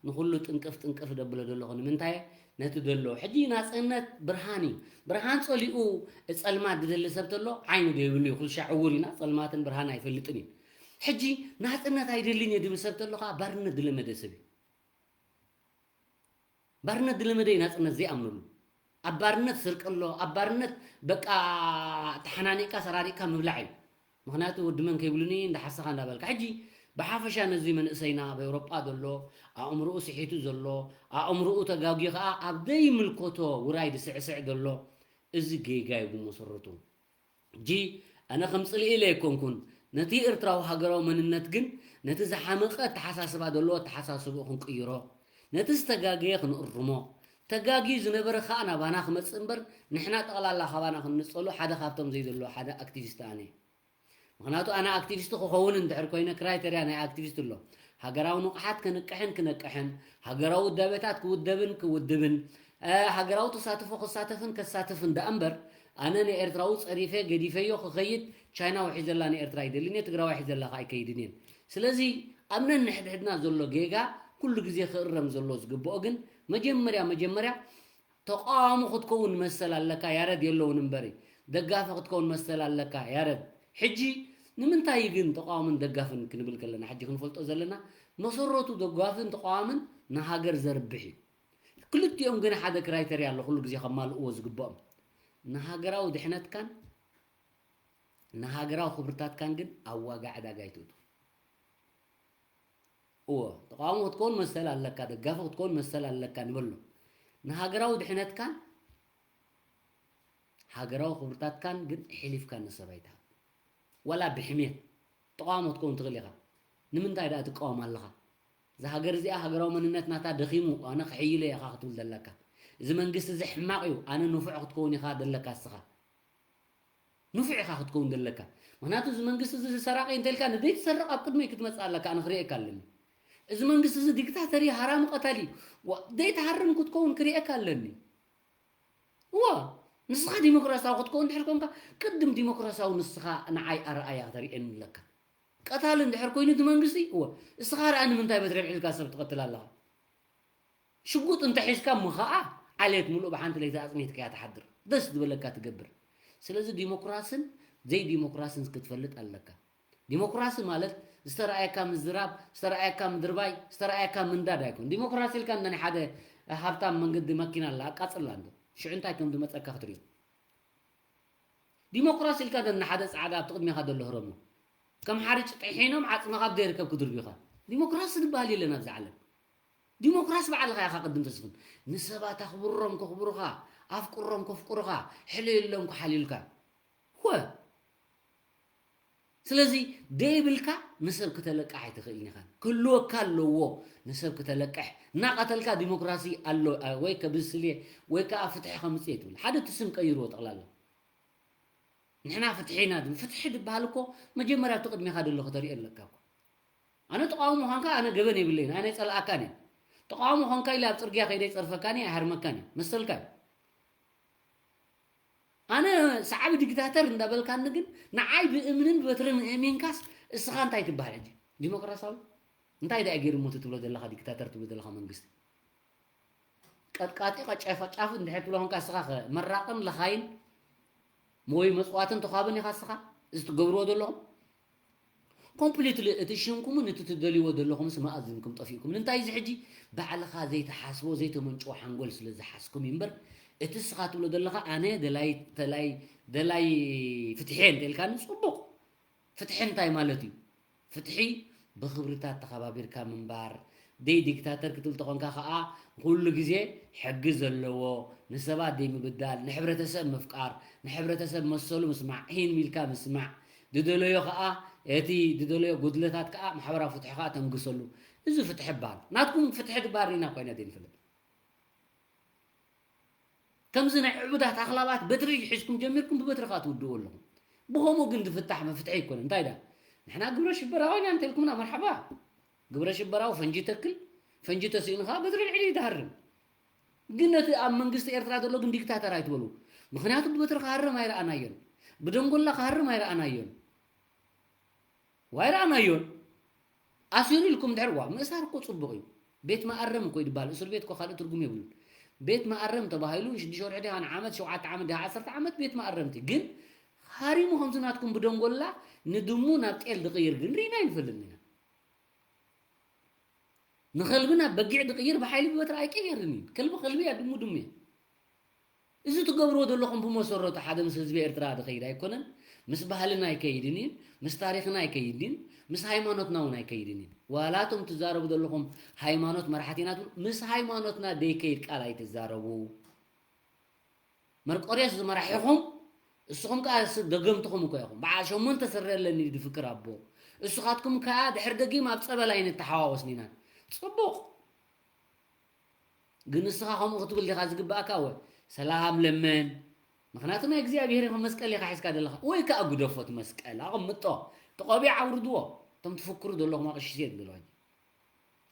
ንኹሉ ጥንቅፍ ጥንቅፍ ደብሎ ዘለኹ ንምንታይ ነቲ ዘሎ ሕጂ ናጽነት ብርሃን እዩ። ብርሃን ጸሊኡ ጸልማት ዝደሊ ሰብ ተሎ ዓይኑ ዘይብሉ እዩ። ኩሉ ሻዕ ዕዉር ኢና፣ ጸልማትን ብርሃን ኣይፈልጥን እዩ። ሕጂ ናጽነት ኣይደልን እየ ዝብል ሰብ ተሎ ከኣ ባርነት ዝለመደ ሰብ እዩ። ባርነት ዝለመደ እዩ ናጽነት ዘይኣምነሉ። ኣብ ባርነት ስርቂ ኣሎ፣ ኣብ ባርነት በቃ ተሓናኒቕካ ሰራሪቕካ ምብላዕ እዩ። ምኽንያቱ ወዲ መን ከይብሉኒ እንዳሓሰኻ እንዳበልካ። ሕጂ ብሓፈሻ ነዚ መንእሰይና ኣብ ኤውሮጳ ዘሎ፣ ኣእምሮኡ ስሒቱ ዘሎ፣ ኣእምሮኡ ተጋግዩ ከኣ ኣብ ዘይምልከቶ ውራይ ዝስዕስዕ ዘሎ፣ እዚ ጌጋ እዩ ብመሰረቱ። ሕጂ ኣነ ከም ጽልኢ ኢለ ኣይኮንኩን። ነቲ ኤርትራዊ ሃገራዊ መንነት ግን ነቲ ዝሓመቐ ኣተሓሳስባ ዘለዎ ኣተሓሳስብኡ ክንቅይሮ፣ ነቲ ዝተጋገየ ክንእርሞ፣ ተጋግዩ ዝነበረ ከኣ ናባና ክመጽእ እምበር ንሕና ጠቕላላ ካባና ክንንጸሉ ሓደ ካብቶም ዘይደልዎ ሓደ ኣክቲቪስት ኣነ እየ። ምኽንያቱ ኣነ ኣክቲቪስት ክኸውን እንድሕር ኮይነ ክራይተርያ ናይ ኣክቲቪስት ኣሎ። ሃገራዊ ንቕሓት ክንቅሕን ክነቅሕን፣ ሃገራዊ ውዳቤታት ክውደብን ክውድብን፣ እ፣ ሃገራዊ ተሳትፎ ክሳተፍን ከሳትፍን ደኣ እምበር ኣነ ንኤርትራዊ ጸሪፈ ገዲፈዮ ክኸይድ ቻይናዊ ሒዘላ ንኤርትራ ኣይደልን እየ፣ ትግራዋይ ሒዘላ ከኣ ኣይከይድን እየን። ስለዚ ኣብ ነንሕድሕድና ዘሎ ጌጋ ኩሉ ግዜ ክእረም ዘሎ ዝግብኦ ግን መጀመርያ መጀመርያ ተቃዋሚ ክትከውን መሰል ኣለካ ያረድ የለውን እምበሪ ደጋፊ ክትከውን መሰል ኣለካ ያረድ። ሕጂ ንምንታይ ግን ተቃዋምን ደጋፍን ክንብል ከለና ሕጂ ክንፈልጦ ዘለና መሰረቱ ደጋፍን ተቃዋምን ንሃገር ዘርብሕ እዩ። ክልቲኦም ግን ሓደ ክራይተርያ ኣሎ ኩሉ ግዜ ከማልእዎ ዝግብኦም። ንሃገራዊ ድሕነትካን ንሃገራዊ ክብርታትካን ግን ኣብ ዋጋ ዕዳጋ ኣይትእቱ። እዎ፣ ተቃዋሚ ክትከውን መሰል ኣለካ፣ ደጋፊ ክትከውን መሰል ኣለካ ንበሎ። ንሃገራዊ ድሕነትካን ሃገራዊ ክብርታትካን ግን ሒሊፍካ ንሰብ ኣይትሃብ። ዋላ ብሕሜት ተቃዋሚ ክትከውን ትኽእል ኢኻ። ንምንታይ ደኣ ትቃወም ኣለኻ? እዛ ሃገር እዚኣ ሃገራዊ መንነት ናታ ደኺሙ፣ ኣነ ክሕይሎ እየ ኢኻ ክትብል ዘለካ። እዚ መንግስቲ እዚ ሕማቕ እዩ፣ ኣነ ንፉዕ ክትከውን ኢኻ ዘለካ እስኻ። ንፉዕ ኢኻ ክትከውን ዘለካ። ምኽንያቱ እዚ መንግስቲ እዚ ሰራቂ እንተልካ ንደይትሰርቕ ኣብ ቅድመይ ክትመጽእ ኣለካ፣ ኣነ ክርእየካ ኣለኒ። እዚ መንግስቲ እዚ ዲክታተር እዩ፣ ሃራሚ ቀታሊ እዩ። ዋ፣ ዘይትሃርም ክትከውን ክርእየካ ኣለኒ። እዋ፣ ንስኻ ዲሞክራሲያዊ ክትከውን እንድሕር ኮንካ፣ ቅድም ዲሞክራሲያዊ ንስኻ ንዓይ ኣረኣያ ክተርእየኒ ኣለካ። ቀታሊ እንድሕር ኮይኑ እቲ መንግስቲ፣ እዋ፣ እስኻ ረኣ ንምንታይ በትሪ ኣልዒልካ ሰብ ትቐትል ኣለኻ? ሽጉጥ እንተ ሒዝካ እሞ ኸኣ ዓሌት ሙሉእ ብሓንቲ ለይቲ ኣጽኒትካ እያ ትሓድር። ደስ ዝበለካ ትገብር። ስለዚ ዲሞክራስን ዘይዲሞክራስን ክትፈልጥ ኣለካ። ዲሞክራሲ ማለት ዝተረኣየካ ምዝራብ፣ ዝተረኣየካ ምድርባይ፣ ዝተረኣየካ ምንዳድ ኣይኮን። ዲሞክራሲ ኢልካ እንተ ናይ ሓደ ሃብታም መንገዲ መኪና ኣላ፣ ኣቃጽላ እንዶ። ሽዑ እንታይ ከም ዝመጸካ ክትሪኦ። ዲሞክራሲ ኢልካ እንተ ንሓደ ጻዕዳ ኣብቲ ቅድሜኻ ዘሎ ህረሞ። ከም ሓርጭ ጥሒኖም ዓጽምኻ ኣብ ዘይርከብ ክድርብዩኻ። ዲሞክራሲ ዝበሃል የለን ኣብዚ ዓለም። ዲሞክራሲ ባዕልኻ ኢኻ ቅድም ተስፍን። ንሰባት ኣኽብሮም ከኽብሩኻ፣ ኣፍቅሮም ከፍቅሩኻ፣ ሕለየሎም ክሓልዩልካ። ወ-፣ ስለዚ ደይብልካ ንሰብ ክተለቅሕ ኣይትኽእልን ኢኻ። ክህልወካ ኣለዎ ንሰብ ክተለቅሕ። እናቐተልካ ዲሞክራሲ ኣሎ፣ ኣ፣ ወይ ከብስል እየ፣ ወይ ከኣ ፍትሒ ከምጽእ እየ ትብል። ሓደ እቲ ስም ቀይርዎ ጠቕላላ። ንሕና ፍትሒ ኢና ዝብል። ፍትሒ ዝበሃል እኮ መጀመርያ ኣብቲ ቅድሜኻ ዘሎ ክተርእዮ ኣለካ እኮ። ኣነ ተቃዋሚ ምዃንካ ኣነ ገበን የብለይን፣ ኣነ ኣይጸልኣካን እየ። ተቃዋሚ ኾንካ ኢለ ኣብ ጽርግያ ከይደ ይጸርፈካን እየ፣ ኣይሃርመካን እየ። መሰልካ እዩ። ኣነ ሰዓቢ ዲክታተር እንዳበልካኒ ግን ንዓይ ብእምንን በትርን እሚንካስ እስኻ እንታይ ትበሃል ሕጂ? ዲሞክራሲያዊ? እንታይ ደኣ ገይሩ እሞ እቲ ትብሎ ዘለኻ ዲክታተር ትብሎ ዘለኻ መንግስቲ? ቀጥቃጢ ቀጫፋጫፍ እንድሕር ትብሎ ኾንካ እስኻ ኸ መራቕን ለኻይን ወይ መጽዋትን ተዃብን ኢኻ እስኻ? እዚ ትገብርዎ ዘለኹም? ኮምፕሊትሊ እቲ ሽምኩምን እቲ ትደልይዎ ዘለኹምስ መኣዝንኩም ጠፊእኩም። ንምንታይ እዚ ሕጂ ባዕልኻ ዘይትሓስቦ ዘይተመንጨወ ሓንጎል ስለ ዝሓዝኩም እዩ እምበር፣ እቲ እስኻ ትብሎ ዘለኻ ኣነ ደላይ፣ ተላይ፣ ደላይ ፍትሒ እየ እንተ ኢልካኒ ጽቡቕ። ፍትሒ እንታይ ማለት እዩ? ፍትሒ ብኽብርታት ተኸባቢርካ ምንባር፣ ደይ ዲክታተር ክትብል ተኾንካ ኸኣ ኩሉ ግዜ ሕጊ ዘለዎ፣ ንሰባት ደይ ምብዳል፣ ንሕብረተሰብ ምፍቃር፣ ንሕብረተሰብ መሰሉ ምስማዕ፣ ሂን ሚልካ ምስማዕ፣ ዝደለዮ ኸኣ እቲ ዝደለዮ ጉድለታት ከኣ ማሕበራዊ ፍትሒ ከኣ ተንግሰሉ። እዚ ፍትሒ ይበሃል። ናትኩም ፍትሒ ዝበሃል ርኢና እኳ ኢና ዘይንፈልጥ። ከምዚ ናይ ዕቡዳት ኣኽላባት በትሪ ሒዝኩም ጀሚርኩም ብበትሪ ከኣ ትውድኡ ኣለኹም። ብኸምኡ ግን ዝፍታሕ መፍትሒ ኣይኮነን። እንታይ ደኣ? ንሕና ግብረ ሽበራውያን ኢና እንተልኩምና መርሓባ። ግብረ ሽበራዊ ፈንጂ ተክል፣ ፈንጂ ተስእኑ ከዓ በትሪ ልዕሊ ይትሃርም። ግን ነቲ ኣብ መንግስቲ ኤርትራ ዘሎ ግን ዲክታተር ኣይትበሉ። ምኽንያቱ ብበትሪ ክሃርም ኣይረኣናዮን፣ ብደንጎላ ክሃርም ኣይረኣናዮን። ዋይ ረኣናዮን። ኣሲሩ ኢልኩም ድሕር ዋ ምእሳር እኮ ጽቡቕ እዩ። ቤት መኣረም እኮ ይድባል። እስር ቤት እኮ ካልእ ትርጉም የብሉን። ቤት መኣረም ተባሂሉ ንሽዱሽተ ወርሒ ድያ ንዓመት ሸውዓተ ዓመት ድያ ዓሰርተ ዓመት ቤት መኣረምቲ ግን ሃሪሙ ከምዚ ናትኩም ብደንጎላ ንድሙ ናብ ጤል ዝቕይር ግን ርኢና ኣይንፈልጥን ኢና። ንኸልቢ ናብ በጊዕ ዝቕይር ብሓይሊ ብበትሪ ኣይቀየርን እዩ። ከልቢ ከልቢ እያ፣ ድሙ ድሙ እያ። እዚ ትገብርዎ ዘለኹም ብመሰረቱ ሓደ ምስ ህዝቢ ኤርትራ ዝኸይድ ኣይኮነን፣ ምስ ባህልና ኣይከይድን እዩ፣ ምስ ታሪኽና ኣይከይድን እዩ፣ ምስ ሃይማኖትና እውን ኣይከይድን እዩ። ዋላ እቶም ትዛረቡ ዘለኹም ሃይማኖት መራሕቲ ኢና ትብሉ፣ ምስ ሃይማኖትና ዘይከይድ ቃል ኣይትዛረቡ። መርቆሬዎስ ዝመራሒኹም እስኹም ከኣ ስ-፣ ደገምትኹም እኮ ኢኹም። በዓል ሸሞንተ ስረ ኣለኒ ድፍክር ኣቦ። እስኻትኩም ከኣ ድሕር ደጊም ኣብ ጸበል ኣይንተሓዋወስን ኢና። ጽቡቕ። ግን ንስኻ ከምኡ ክትብል ዲኻ ዝግባእካ? ወ-፣ ሰላም ለምን። ምኽንያቱ ናይ እግዚኣብሔር ኢኻ፣ መስቀል ኢኻ ሒዝካ ዘለኻ። ወይ ከኣ ግደፎ እቲ መስቀል፣ ኣቐምጦ። እቲ ቆቢዕ ኣውርድዎ። እቶም ትፍክሩ ዘለኹም ኣቕሽቲ ሴት ዘለዋ።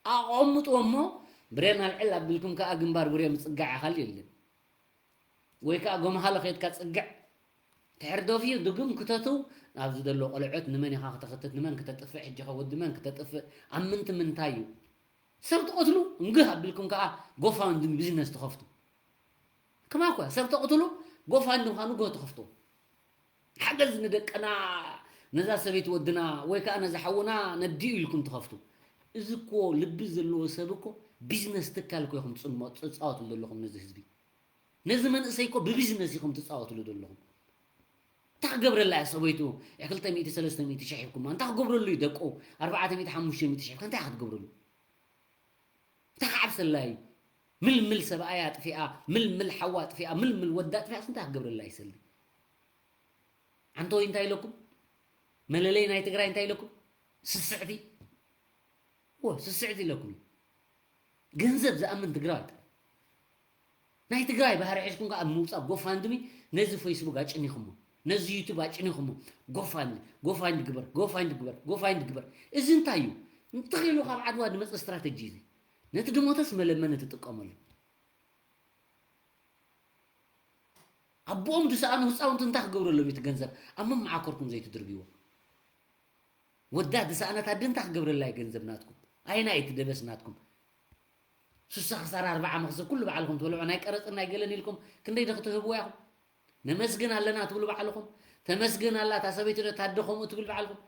ኣቐምጥዎ እሞ ብሬን ኣልዕል ኣቢልኩም ከኣ ግንባር ብሬን ምጽጋዕ ኢኻ የለን። ወይ ከኣ ጎማሃሎ ከይድካ ጽግዕ። ትሕርደፍዩ ድግም ክተቱ። ኣብዚ ዘሎ ቆልዑት ንመን ኢኻ ክተኽትት? ንመን ክተጥፍእ? ሕጂ ኸ ወዲ መን ክተጥፍእ? ኣብ ምንቲ ምንታይ እዩ? ሰብ ትቐትሉ፣ እንግህ ኣቢልኩም ከኣ ጎፋንድሚ ቢዝነስ ትኸፍቱ። ከማ እኳ ሰብ ተቕትሉ፣ ጎፋንድሚ ኸኣ ንግሆ ትኸፍቱ። ሓገዝ ንደቅና፣ ነዛ ሰበይቲ ወድና፣ ወይ ከኣ ነዛ ሓውና ነዲኡ ኢልኩም ትኸፍቱ። እዚ እኮ ልቢ ዘለዎ ሰብ እኮ ቢዝነስ ትካል እኮ ኢኹም ጽሞ-፣ ትጻወትሉ ዘለኹም ነዚ ህዝቢ። ነዚ መንእሰይ እኮ ብቢዝነስ ኢኹም ትጻወትሉ ዘለኹም። እንታይ ክገብረላ እያ ሰበይቱ? ክልተ ሚእቲ ሰለስተ ሚእቲ ሽሕ ሂብኩማ። እንታይ ክገብረሉ እዩ ደቁ? ኣርባዕተ ሚእቲ ሓሙሽተ ሚእቲ ሽሕ ሂብካ እንታይ ክትገብረሉ? እንታይ ክዓብሰላ እዩ? ምልምል ሰብኣያ ኣጥፊኣ፣ ምልምል ሓዋ ኣጥፊኣ፣ ምልምል ወዳ ኣጥፊኣስ እንታይ ክገብረላ ይሰሊ? ዓንተወይ እንታይ ኢለኩም? መለለይ ናይ ትግራይ እንታይ ኢለኩም? ስስዕቲ። ወ-፣ ስስዕቲ ኢለኩም እዩ። ገንዘብ ዝኣምን ትግራዋይ ጥራይ። ናይ ትግራይ ባህሪ ሒዝኩም ከኣ ኣብ ምውጻእ ጎፋንድሚ ነዚ ፌስቡክ ኣጭኒኹሞ፣ ነዚ ዩቱብ ኣጭኒኹሞ፣ ጎፋንድ-፣ ጎፋንድ ግበር፣ ጎፋንድ ግበር፣ ጎፋንድ ግበር። እዚ እንታይ እዩ? እንተኺሉ ካብ ዓድዋ ዝመጸ ስትራተጂ እዚ። ነቲ ድሞተስ መለመኒ ትጥቀመሉ። ኣቦኦም ዝሰኣኑ ህፃውንቲ እንታይ ክገብረሎም እዩ እቲ ገንዘብ? ኣብ መመዓኮርኩም ዘይትድርብይዎ። ወዳ ዝሰኣነት ኣደ እንታይ ክገብረላ እዩ ገንዘብ ናትኩም? ኣየናይ እቲ ደበስ ናትኩም? ሱሳ ክሳራ ኣርባዓ መኽሰብ ኩሉ ባዕልኹም ትበልዑ፣ ናይ ቀረፅን ናይ ገለን ኢልኩም ክንደይ ዶ ክትህብዋ ኢኹም? ነመስግን ኣለና ትብሉ ባዕልኹም። ተመስገን ኣላ እታ ሰበይቲ ዶ ታደ ከምኡ ትብል ባዕልኹም።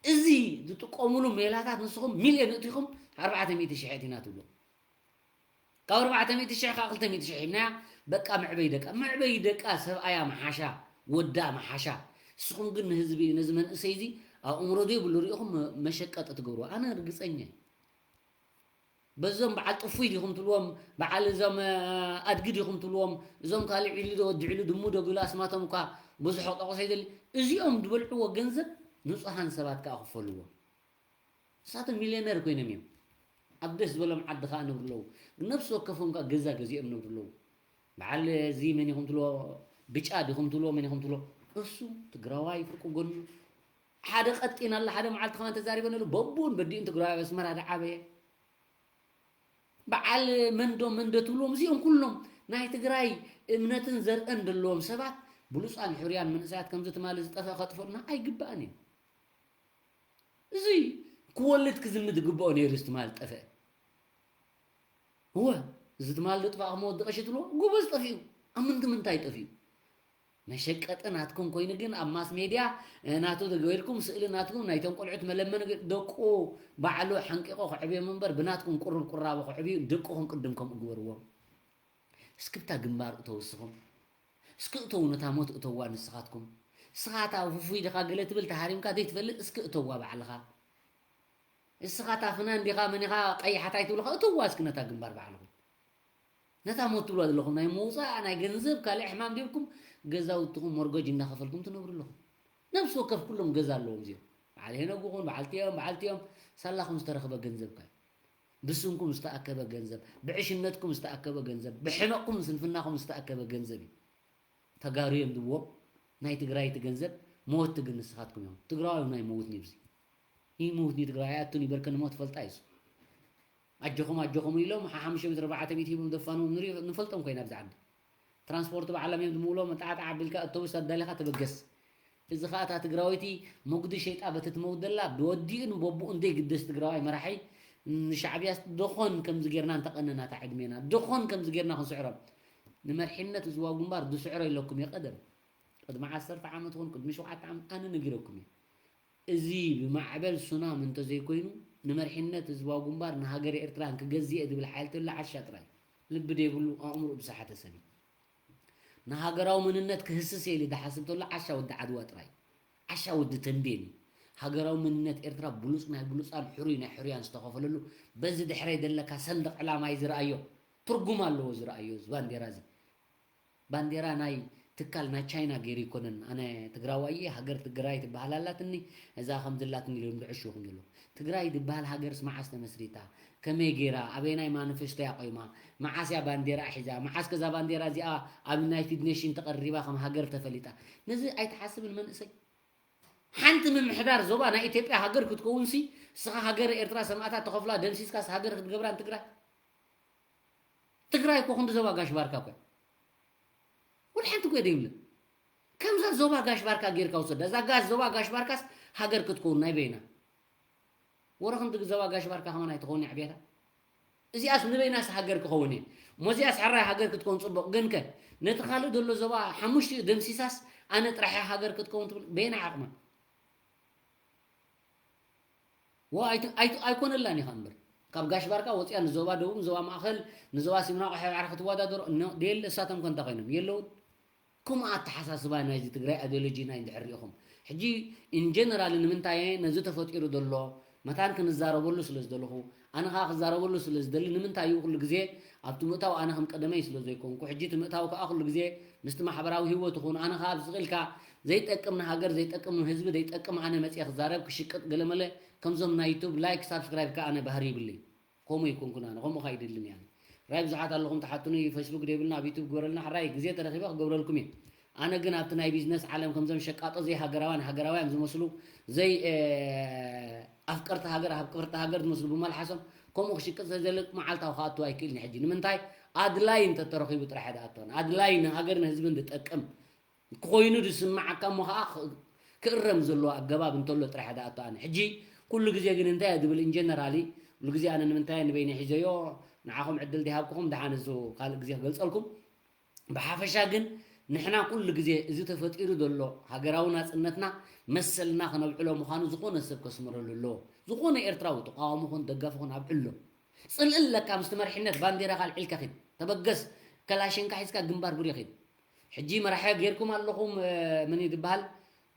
እዚ ዝጥቀሙሉ ሜላታት ንስኹም ሚልዮን እቲኹም ኣርባዕተ ሚእቲ ሽሕ እቲና ትብሉ። ካብ ኣርባዕተ ሚእቲ ሽሕ ካብ ክልተ ሚእቲ ሽሕ ሂብናያ፣ በቃ መዕበይ ደቃ፣ መዕበይ ደቃ ሰብኣያ መሓሻ፣ ወዳ መሓሻ። ንስኹም ግን ንህዝቢ፣ ነዚ መንእሰይ እዚ ኣእምሮ ዘይብሉ ሪኢኹም መ-፣ መሸቀጢ ትገብርዎ። ኣነ ርግጸኛ እየ። በዞም በዓል ጥፉይ ዲኹም ትብልዎም፣ በዓል እዞም፣ እ፣ ኣድጊ ዲኹም ትብልዎም፣ እዞም ካልእ ዒሉ ዶ ወዲ ዒሉ ድሙ ዶ ቢሉ ኣስማቶም እኳ ብዙሕ ክጠቕሶ ይደሊ። እዚኦም ዝበልዕዎ ገንዘብ ንጹሃን ሰባት ከኣ ክፈልዎ። ንሳቶም ሚልዮነር ኮይኖም እዮም። ኣብ ደስ ዝበሎም ዓዲ ከኣ ነብሩ ኣለዉ። ነፍሲ ወከፎም ከኣ ገዛ ገዚኦም ነብሩ ኣለዉ። በዓል እዚ መን ኢኹም ትብልዎ፣ ብጫ ዲኹም ትብልዎ፣ መን ኢኹም ትብልዎ፣ እሱ ትግራዋይ ፍርቂ ጎኑ ሓደ ቀጢን ኣላ። ሓደ መዓልቲ ከማን ተዛሪበ ነሉ፣ በቡን በዲኡን ትግራዋይ ኣብ ኣስመራ ዝዓበየ። በዓል መንዶ መንዶ ትብልዎም፣ እዚኦም ኩሎም ናይ ትግራይ እምነትን ዘርእን ዘለዎም ሰባት፣ ብሉፃን ሕርያን መንእሰያት ከምዚ ትማሊ ዝጠፍአ ከጥፍኡና ኣይግባእን እዩ። እዚ ክወልድ ክዝምድ ዝግብኦ ነይሩ፣ እዚ ትማሊ ጠፍአ። እወ፣ እዚ ትማሊ ዝጥፋእ ከም ወዲ ቀሺ ትብልዎ፣ ጎበዝ ጠፊኡ። ኣብ ምንቲ ምንታይ ጠፊኡ? መሸቀጢ ናትኩም ኮይኑ ግን ኣብ ማስ ሜድያ፣ እ፣ ናቱ ተገይርኩም ስእሊ ናትኩም ናይቶም ቆልዑት መለመኒ ገ-፣ ደቁ ባዕሉ ሓንቂቑ ከዕብዮም እምበር ብናትኩም ቁሩብ ቁራቦ ከዕብዩ ደቅኹም ቅድም ከምኡ ግበርዎም። እስክብታ ግንባር እተው እስኹም። እስኪ እተው ነታ ሞት እተዋ ንስኻትኩም። እስኻ እታ ውፉይ ዲኻ ገለ ትብል ተሃሪምካ ዘይትፈልጥ እስኪ እተዋ ባዕልኻ። እስኻ እታ ፍናን ዲኻ መን ኢኻ ቀይሓታይ ትብልኻ እተዋ እስኪ ነታ ግንባር ባዕልኹም። ነታ ሞት ትብልዋ ዘለኹም ናይ ምውፃእ ናይ ገንዘብ ካልእ ሕማም ዲብኩም ገዛውትኹም ሞርጎጅ እንዳኸፈልኩም ትነብሩ ኣለኹም። ነብሲ ወከፍ ኩሎም ገዛ ኣለዎም እዚኦም። በዓል ሄኖግ ይኹን በዓል ቲዮም፣ በዓል ቲዮም ሳላኹም ዝተረኽበ ገንዘብካ እዩ። ብስንኩም ዝተኣከበ ገንዘብ፣ ብዕሽነትኩም ዝተኣከበ ገንዘብ፣ ብሕመቕኩም ስንፍናኹም ዝተኣከበ ገንዘብ እዩ። ተጋሩ እዮም ዝብዎም ናይ ትግራይ እቲ ገንዘብ፣ መወቲ ግን ንስኻትኩም እዮም። ትግራዋይ እውን ኣይመውትን እዩ ብዚ። ይሙት ንትግራይ ኣቱን ይበርከን እሞ ትፈልጣ እዩ። ኣጆኹም ኣጆኹም ኢሎም ሓሙሽተ ሚእቲ ኣርባዕተ ሚእቲ ሂቦም ዘፋንዎም ንሪኦ ንፈልጦም ኮይና ኣብዚ ዓዲ። ትራንስፖርት ባዕሎም እዮም ዝምውሎ። መጣዕጣዕ ኣቢልካ ኣውቶቡስ ኣዳሊኻ ተበገስ። እዚ ኸኣ እታ ትግራወይቲ መጉዲ ሸይጣ በቲ ትመውት ዘላ ብወዲኡን በቦኡን ዘይግደስ ትግራዋይ መራሒ ንሻዕብያስ ደኾን ከምዚ ጌርና እንተቐነና እታ ዕድሜና ደኾን ከምዚ ጌርና ክንስዕሮም። ንመርሒነት ህዝባዊ ግንባር ዝስዕሮ ኢለኩም እየ ቀደም። ቅድሚ ዓሰርተ ዓመት ኹን ቅድሚ ሸውዓተ ዓመት ኣነ ነጊረኩም እየ። እዚ ብማዕበል ሱናም እንተዘይኮይኑ ንመርሒነት ህዝባዊ ግንባር ንሃገረ ኤርትራ ክገዝእ እየ ዝብል ሓይሊ ተሎ ዓሻ ጥራይ። ልቢ ዘይብሉ ኣእምሮኡ ዝሰሓተ ሰብ እዩ። ንሃገራዊ መንነት ክህስስ እየ ኢሉ ዝሓስብ ተሎ ዓሻ ወዲ ዓድዋ ጥራይ። ዓሻ ወዲ ተንቤን እዩ። ሃገራዊ መንነት ኤርትራ ብሉጽ ናይ ብሉጻን ሕሩይ ናይ ሕሩያን ዝተኸፈለሉ በዚ ድሕረይ ዘለካ ሰንደቕ ዕላማ እዩ ዝረኣዮ። ትርጉም ኣለዎ ዝረኣዮ እዚ ባንዴራ እዚ። ባንዴራ ናይ ትካል ናይ ቻይና ገይሩ ይኮነን። ኣነ ትግራዋይ እየ፣ ሃገር ትግራይ ትበሃል ኣላትኒ፣ እዛ ከምዚ ኣላትኒ ኢሎም ዝዕሽውኹም ዘለዉ። ትግራይ ትበሃል ሃገርስ መዓስ ተመስሪታ? ከመይ ገይራ? ኣበየናይ ማኒፌስቶ እያ ቆይማ? መዓስ እያ ባንዴራ ሒዛ? መዓስ ከዛ ባንዴራ እዚኣ ኣብ ዩናይትድ ኔሽን ተቐሪባ ከም ሃገር ተፈሊጣ? ነዚ ኣይትሓስብን መንእሰይ? ሓንቲ ምምሕዳር ዞባ ናይ ኢትዮጵያ ሃገር ክትከውንሲ እስኻ ሃገር ኤርትራ ሰማእታት ተኸፍላ ደምሲስካስ ሃገር ክትገብራን ትግራይ? ትግራይ እኮ ክንዲ ዞባ ጋሽ ባርካ እኮ እያ። ወላ ሓንቲ እኮ ዘይብለን። ከምዛ ዞባ ጋሽ ባርካ ጌርካ ውሰዳ። እዛ ጋሽ ዞባ ጋሽ ባርካስ ሃገር ክትከውን ናይ በይና። ወረ ክንዲ ዞባ ጋሽ ባርካ ከማን ኣይትኸውን እያ ዕብየታ። እዚኣስ ንበይናስ ሃገር ክኸውን እየ። እሞ እዚኣስ ሕራይ ሃገር ክትከውን ጽቡቕ። ግን ከ ነቲ ካልእ ዘሎ ዞባ ሓሙሽቲኡ ደምሲሳስ ኣነ ጥራሕ እያ ሃገር ክትከውን ትብል በየናይ ዓቕማ? ዋ ኣይት- ኣይት- ኣይኮነላን ኢኻ እምበር ካብ ጋሽ ባርካ ወፂኣ ንዞባ ደቡብ ንዞባ ማእኸል ንዞባ ሲምና ቆሐ ባዕራ ክትወዳደሮ እኖ ደየለ እሳቶም ከንታ ኮይኖም የለውን። ከምኡ ኣተሓሳስባ ናይዚ ትግራይ ኣይዲዮሎጂ ናይ እንድሕር ሪኢኹም ሕጂ ኢንጀነራል ንምንታይ ነዚ ተፈጢሩ ዘሎ መታን ክንዛረበሉ ስለ ዝደለኹ ኣነ ከዓ ክዛረበሉ ስለ ዝደሊ ንምንታይ እዩ ኩሉ ግዜ ኣብቲ ምእታው ኣነ ከም ቀደመይ ስለ ዘይኮንኩ ሕጂ እቲ ምእታው ከዓ ኩሉ ግዜ ምስቲ ማሕበራዊ ህይወት ይኹን ኣነ ከዓ ኣብዚ ስቕ ኢልካ ዘይጠቅም ንሃገር ዘይጠቅም ንህዝቢ ዘይጠቅም ኣነ መፅየ ክዛረብ ክሽቅጥ ገለመለ ከምዞም ናይ ዩቱብ ላይክ ሳብስክራይብ ከዓ ኣነ ባህሪ ይብለይ። ከምኡ ይኮንኩን ኣነ ከምኡ ካይደልን እየ። ራይ ብዙሓት ኣለኹም ትሓቱኒ ፌስቡክ ደይብልና ኣብ ዩቱብ ግበረልና ሕራይ ግዜ ተረኺበ ክገብረልኩም እየ። ኣነ ግን ኣብቲ ናይ ቢዝነስ ዓለም ከምዞም ሸቃጦ ዘይሃገራውያን ሃገራውያን ዝመስሉ ዘይ ኣፍቀርቲ ሃገር ኣፍቀርቲ ሃገር ዝመስሉ ብመልሓሶም ከምኡ ክሽቅጥ ስለዘለ መዓልታዊ ክኣቱ ኣይክእልን ሕጂ ንምንታይ ኣድላይ እንተተረኺቡ ጥራሕ እየ ዝኣቱ ኣድላይ ንሃገር ንህዝብን ዝጠቅም ክኾይኑ ዝስምዓካ እሞ ከዓ ክእረም ዘለዎ ኣገባብ እንተሎ ጥራሕ እየ ዝኣቱ ኣነ ሕጂ ኩሉ ግዜ ግን እንታይ እየ ዝብል ኢንጀነራሊ ኩሉ ግዜ ኣነ ንምንታይ ንበይነ ሒዘዮ ንዓኹም ዕድል ዲሃብኩኹም ደሓን እሱ ካልእ ግዜ ክገልፀልኩም ብሓፈሻ ግን ንሕና ኩሉ ግዜ እዚ ተፈጢሩ ዘሎ ሃገራዊ ናፅነትና መሰልና ክነብዕሎ ምዃኑ ዝኾነ ሰብ ከስምረሉ ኣለዎ። ዝኾነ ኤርትራዊ ተቃዋሚ ኹን ደጋፊ ኹን ኣብዕሎ። ፅልኢ ኣለካ ምስቲ መሪሕነት ባንዴራኻ ኣልዒልካ ኺድ ተበገስ ከላሽንካ ሒዝካ ግንባር ብርዮ ኺድ። ሕጂ መራሒ ጌርኩም ኣለኹም ምን እዩ ዝበሃል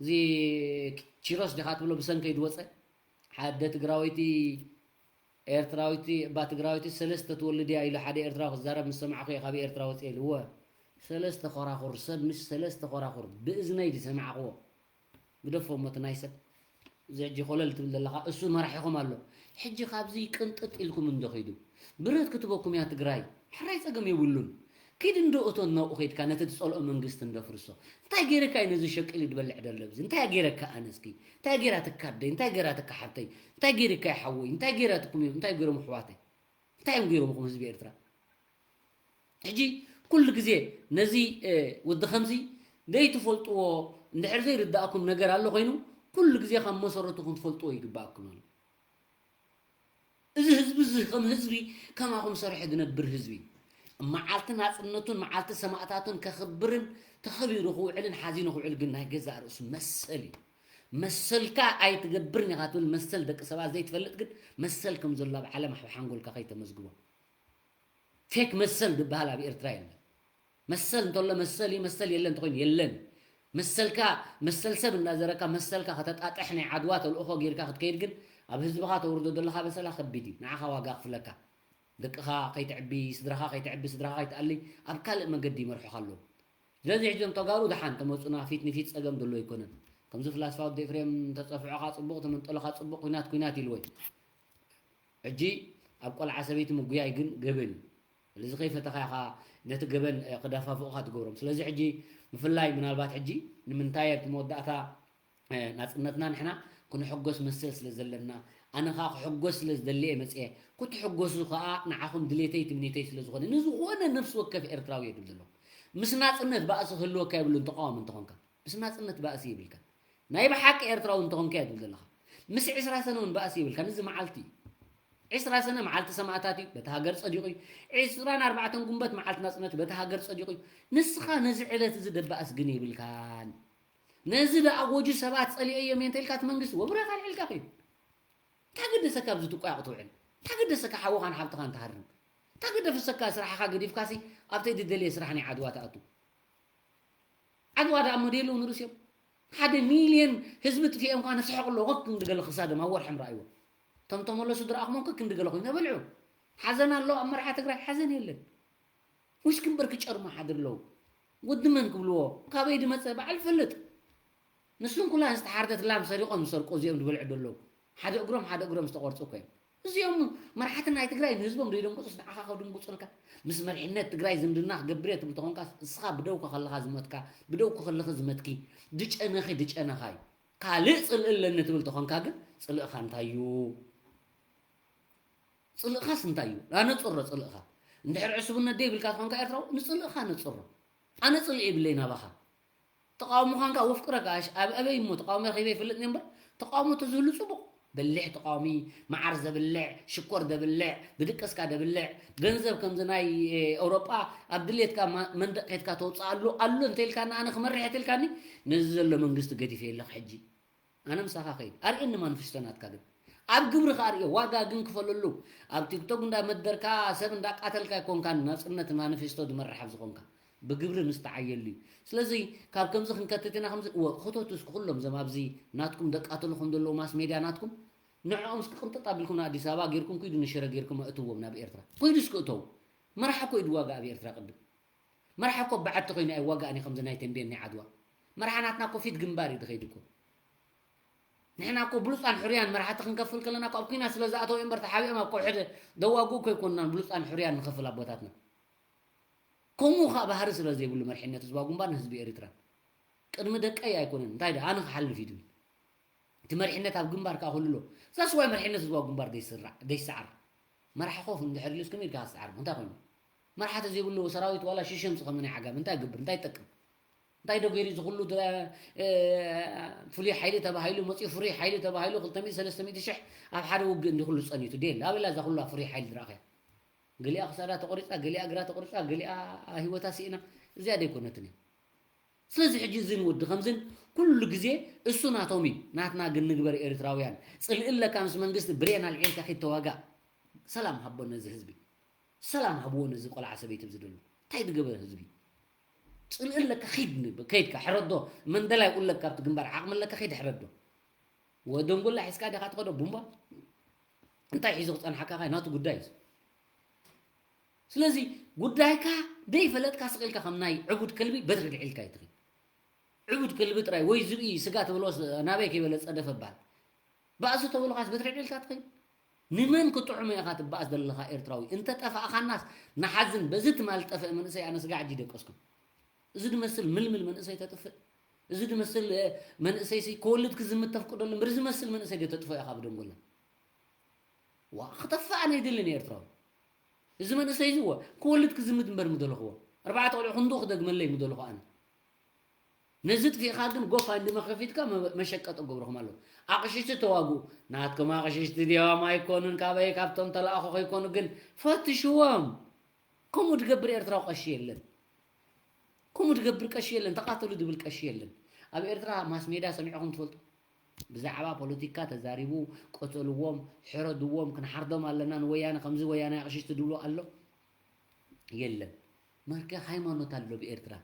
እዚ ቺሮስ ዲኻ ትብሎ ብሰንከይ ዝወፀ ሓደ ትግራወይቲ ኤርትራዊት እባ ትግራዊት ሰለስተ ትወልድ እያ ኢሉ ሓደ ኤርትራዊ ክዛረብ ምስ ሰማዕኩ እየ ካብ ኤርትራ ወፅየ ኢሉ እወ ሰለስተ ኮራኹር ሰብ ምስ ሰለስተ ኮራኹር ብእዝነይ ዝሰማዕክዎ ግደፎ እሞ እቲ ናይ ሰብ እዚ ሕጂ ኮለል ትብል ዘለኻ እሱ መራሒኹም ኣሎ ሕጂ ካብዚ ቅንጥጥ ኢልኩም እንዶ ኸይዱ ብረት ክትበኩም እያ ትግራይ ሕራይ ፀገም የብሉን ኪድ እንዶ እቶ እናብኡ ኸይድካ ነቲ ዝፀልኦ መንግስቲ እንደፍርሶ እንታይ ገይረካ እዩ ነዚ ሸቂሉ ዝበልዕ ደሎ ብዚ እንታይ ገይረካ ኣነ እስኪ እንታይ ገይራትካ ኣደይ እንታይ ገይራትካ ሓብተይ እንታይ ገይርካ እዩ ሓወይ እንታይ ገይራትኩም እዮም እንታይ ገይሮም ኣሕዋተይ እንታይ እዮም ገይሮምኹም ህዝቢ ኤርትራ ሕጂ ኩሉ ግዜ ነዚ ወዲ ከምዚ ዘይትፈልጥዎ እንድሕር ዘይርዳእኩም ነገር ኣሎ ኮይኑ ኩሉ ግዜ ካብ መሰረቱ ክንትፈልጥዎ ይግባኣኩም ኣሎ እዚ ህዝቢ እዚ ከም ህዝቢ ከማኹም ሰርሑ ዝነብር ህዝቢ መዓልቲ ናፅነቱን መዓልቲ ሰማእታቱን ከኽብርን ተኸቢሩ ክውዕልን ሓዚኑ ክውዕል ግን ናይ ገዛእ ርእሱ መሰል እዩ መሰልካ ኣይትገብርን ኢኻ ትብል መሰል ደቂ ሰባት ዘይትፈልጥ ግን መሰል ከም ዘሎ ኣብ ዓለም ኣብ ሓንጎልካ ከይተመዝግቦ ፌክ መሰል ዝበሃል ኣብ ኤርትራ የለን መሰል እንተሎ መሰል እዩ መሰል የለን እንተኮይኑ የለን መሰልካ መሰል ሰብ እንዳዘረካ መሰልካ ከተጣጥሕ ናይ ዓድዋ ተልእኾ ጌርካ ክትከይድ ግን ኣብ ህዝብኻ ተውርዶ ዘለኻ በሰላ ከቢድ እዩ ንዓኻ ዋጋ ክፍለካ ደቅኻ ከይትዕቢ ስድራኻ ከይትዕቢ ስድራኻ ከይትኣሊ ኣብ ካልእ መገዲ ይመርሑኻ ኣለዉ ስለዚ ሕጂ ዞም ተጋሩ ደሓን ተመፁና ፊት ንፊት ፀገም ዘሎ ኣይኮነን ከምዚ ፍላስፋ ወዲ ኤፍሬም ተፀፍዖኻ ፅቡቕ ተመንጠሎኻ ፅቡቕ ኩናት ኩናት ኢልወይ ሕጂ ኣብ ቆልዓ ሰበይቲ ምጉያይ ግን ገበን እዩ ስለዚ ከይፈተኻ ኢኻ ነቲ ገበን ክደፋፍኡኻ ትገብሮም ስለዚ ሕጂ ብፍላይ ምናልባት ሕጂ ንምንታይ ኣብቲ መወዳእታ ናፅነትና ንሕና ክንሕጎስ መሰል ስለ ዘለና፣ ኣነ ኸኣ ክሕጎስ ስለ ዝደሊ እየ መጽየ። ክትሕጎሱ ኸኣ ንዓኹም ድሌተይ ትምኒተይ ስለ ዝኾነ፣ ንዝኾነ ነፍሲ ወከፍ ኤርትራዊ እየ ድብል ዘለኹ። ምስ ናጽነት ባእሲ ክህልወካ የብሉን ተቓዋሚ እንተኾንካ። ምስ ናጽነት ባእሲ የብልካን። ናይ ብሓቂ ኤርትራዊ እንተኾንካ እየ ድብል ዘለኻ። ምስ ዕስራ ሰነ እውን ባእሲ የብልካን። እዚ መዓልቲ እዩ። ዕስራ ሰነ መዓልቲ ሰማእታት እዩ፣ በቲ ሃገር ጸዲቑ እዩ። ዕስራን ኣርባዕተን ጉንበት መዓልቲ ናጽነት በቲ ሃገር ጸዲቑ እዩ። ንስኻ ነዚ ዕለት እዚ ደባእስ ግን የብልካን። ነዚ ደኣ ጎጂ ሰባት ጸሊኤዮም እየ እንተ ኢልካ እቲ መንግስቲ ወግረካ ኣልዒልካ ከይዱ። እንታይ ገደሰካ ኣብዚ ትቋያቕ ትውዕል? እንታይ ገደሰካ ሓውኻን ሓብትኻን ትሃርም? እንታይ ገደፈሰካ ስራሕኻ ገዲፍካሲ ኣብተይ ድደልየ ስራሕ ናይ ዓድዋ ትኣቱ? ዓድዋ ደኣ ሞዴሉ ንርእስዮም። ሓደ ሚልዮን ህዝቢ ጥፊኦም እኳ ነስሕቕ ኣለዎ። ከክንዲ ገለ ክሳዶም ኣብ ወርሒ ምረኣይዎ። እቶም ተመለሱ ድረኣኹሞም ከክንዲ ገለ ኮይኑ ተበልዑ። ሓዘን ኣሎ ኣብ መርዓ ትግራይ? ሓዘን የለን። ውሽኪ እምበር ክጨርሙ ሓድር ኣለዉ። ወዲ መን ክብልዎ? ካበይ ድመጸ በዓል ፈልጥ። ንስን ኩላ ዝተሓርደት ላም ሰሪቖም ዝሰርቁ እዚኦም ዝበልዑ ዶ ኣለዉ? ሓደ እግሮም ሓደ እግሮም ዝተቖርጹ እኮ እዮም። እዚኦም መራሕቲ ናይ ትግራይ ንህዝቦም ደይደንቁጹስ ንዓኻ ከድንቁጹልካ? ምስ መሪሕነት ትግራይ ዝምድና ክገብር እየ ትብል ተኾንካ እስኻ ብደውካ ከለኻ ዝሞትካ፣ ብደውኪ ከለኺ ዝመትኪ፣ ድጨነኺ ድጨነኻ እዩ። ካልእ ጽልኢ ኣለኒ ትብል ተኾንካ ግን ጽልእኻ እንታይ እዩ? ጽልእኻስ እንታይ እዩ? ኣነጽሮ ጽልእኻ። እንድሕር ዕሱብነት ደይብልካ ተኾንካ ኤርትራዊ ንጽልእኻ ነጽሮ። ኣነ ጽልኢ የብለይ ናባኻ። ተቃውሞ ኳንካ ወፍቅረካ ኣሽ ኣብ ኣበይ እሞ ተቃውሞ ረኺበ ይፈልጥ እየ እምበር ተቃውሞ ተዝህሉ ጽቡቕ። በሊሕ ተቃዋሚ፣ መዓር ዘብልዕ፣ ሽኮር ዘብልዕ፣ ብድቀስካ ዘብልዕ፣ ገንዘብ ከምዚ ናይ ኤውሮጳ ኣብ ድሌትካ ማ- መንደቕ ኬድካ ተውፅኣሉ ኣሎ እንተኢልካኒ ኣነ ክመርሕ እየ ተልካኒ ነዚ ዘሎ መንግስቲ ገዲፈ የለኹ ሕጂ። ኣነ ምሳኻ ከይድ ኣርእየኒ ማንፊስቶ ናትካ ግን ኣብ ግብሪ ከኣርእዮ ዋጋ ግን ክፈለሉ ኣብ ቲክቶክ እንዳመደርካ ሰብ እንዳቃተልካ ኣይኮንካን ናፅነት ማንፊስቶ ዝመርሕ ኣብ ዝኾንካ ብግብሪ ምስ ተዓየሉ እዩ። ስለዚ ካብ ከምዚ ክንከትት ኢና ከምዚ እወ ክተቱ እስኪ ኩሎም እዞም ኣብዚ ናትኩም ደቃተልኹም ዘለዉ ማስ ሜድያ ናትኩም ንዕኦም እስኪ ቅንጥጥ ኣቢልኩም ንኣዲስ ኣበባ ጌርኩም ኩይዱ ንሽረ ጌርኩም ኣእትዎም ናብ ኤርትራ ኩይዱ እስኪ እተው። መራሕ እኮ እዩ ድዋጋ ኣብ ኤርትራ ቅድም መራሕ እኮ በዓቲ ኮይኑ ኣይዋጋእን እዩ ከምዚ ናይ ተንቤን ናይ ዓድዋ መርሓ ናትና እኮ ፊት ግንባር እዩ ድኸይድ እኮ ንሕና እኮ ብሉፃን ሕሩያን መራሕቲ ክንከፍል ከለና እኮ ኣብ ኩናት ስለ ዝኣተው እዮም እምበር ተሓቢኦም ኣብ ከውሒ ደ- ደዋግኡ እኮ ኣይኮንናን ብሉፃን ሕሩያን ንኸፍል ኣቦታትና ከምኡ ከዓ ባህሪ ስለ ዘይብሉ መርሕነት ህዝባዊ ግንባር ንህዝቢ ኤሪትራ ቅድሚ ደቀይ ኣይኮነን እንታይ ደ ኣነ ክሓልፍ እዩ ድብል እቲ መሪሕነት ኣብ ግንባር ከዓ ክህሉ ኣለዎ እዛ ስዋይ መሪሕነት ህዝባዊ ግንባር ደይስራዕ ደይሰዓር መራሒ ኮፍ እንድሕር ኢሉ እስከመይ ኢልካ ክትሰዓር እንታይ ኮይኑ መርሓ ተዘይብሉ ሰራዊት ዋላ ሽሸምፂ ከም ናይ ዓጋም እንታይ ይገብር እንታይ ይጠቅም እንታይ ዶ ገይሩ እዚ ኩሉ ፍሉይ ሓይሊ ተባሂሉ መፂኡ ፍሩይ ሓይሊ ተባሂሉ ክልተ ሚእቲ ሰለስተ ሚእቲ ሽሕ ኣብ ሓደ ውግእ እንዲ ኩሉ ፀኒቱ ደል ኣበላ እዛ ኩሉ ፍሩይ ሓይሊ ዝረኣኸያ ገሊኣ ክሳዳ ተቆሪፃ ገሊኣ እግራ ተቆሪፃ ገሊኣ ሂወታ ስኢና እዚኣ ደይኮነትን እያ ስለዚ ሕጂ እዝን ወዲ ከምዝን ኩሉ ግዜ እሱ ናቶም እዩ ናትና ግን ንግበር ኤርትራውያን ፅልኢ ኣለካ ምስ መንግስቲ ብሬን ኣልዒልካ ኪድ ተዋጋእ ሰላም ሃቦ ነዚ ህዝቢ ሰላም ሃብዎ ነዚ ቆልዓ ሰበይቲ ዝደሉ እንታይ ዝገበረ ህዝቢ ፅልኢ ኣለካ ኪድ ከይድካ ሕረዶ መንደላይ ቁለካ ኣብቲ ግንባር ዓቕሚ ኣለካ ከይድ ሕረዶ ወደንጎላ ሒዝካ ዲኻ ትኸዶ ቡምባ እንታይ ሒዙ ክፀንሓካ ኸ ናቱ ጉዳይ እዩ ስለዚ ጉዳይካ ደይፈለጥካ ስቕ ኢልካ ከም ናይ ዕቡድ ከልቢ በትሪ ልዒልካ ይትኽእል ዕቡድ ከልቢ ጥራይ ወይ ዝብኢ ስጋ ትብሎ ናበይ ከይበለ ፀደፈ ባል ባእሲ ተብልኻስ በትሪ ልዒልካ ትኽእል ንመን ክጥዕሞ ኢኻ ትበኣስ ዘለኻ ኤርትራዊ እንተ ጠፋእኻናስ ንሓዝን በዚ ትማል ጠፍእ መንእሰይ ኣነ ስጋ ሕጂ ደቀስኩም እዚ ድመስል ምልምል መንእሰይ ተጥፍእ እዚ ድመስል መንእሰይ ክወልድ ክዝምት ተፍቅደሉ ምር ዝመስል መንእሰይ ዶ ተጥፍኦ ኢኻ ብደንጎላ ዋ ክጠፍእ ኣነ ይድልን ኤርትራዊ እዚ መንእሰይ እዚ ወ ክወልድ ክዝምት እምበር ምደለኽዎ ኣርባዕተ ቆልዑ ክንዱ ክደግመለይ ምደለኹ ኣነ ነዚ ጥፊእኻ ግን ጎፋ እንዲ መኸፊትካ መሸቀጢ ገብርኹም ኣለዉ ኣቕሽሽቲ ተዋግኡ ናትኩም ኣቕሽሽቲ ድዮም ኣይኮኑን ካበይ ካብቶም ተለኣኹ ከይኮኑ ግን ፈትሽዎም ከምኡ ድገብር ኤርትራዊ ቀሺ የለን ከምኡ ድገብር ቀሺ የለን ተቃተሉ ድብል ቀሺ የለን ኣብ ኤርትራ ማስ ሜድያ ሰሚዕኹም ትፈልጡ ብዛዕባ ፖለቲካ ተዛሪቡ ቀተልዎም ሕረድዎም ክንሓርዶም ኣለና ንወያነ ከምዚ ወያነ ኣቕሽሽቲ ድብሎ ኣሎ የለን መርገ ሃይማኖት ኣሎ ብኤርትራ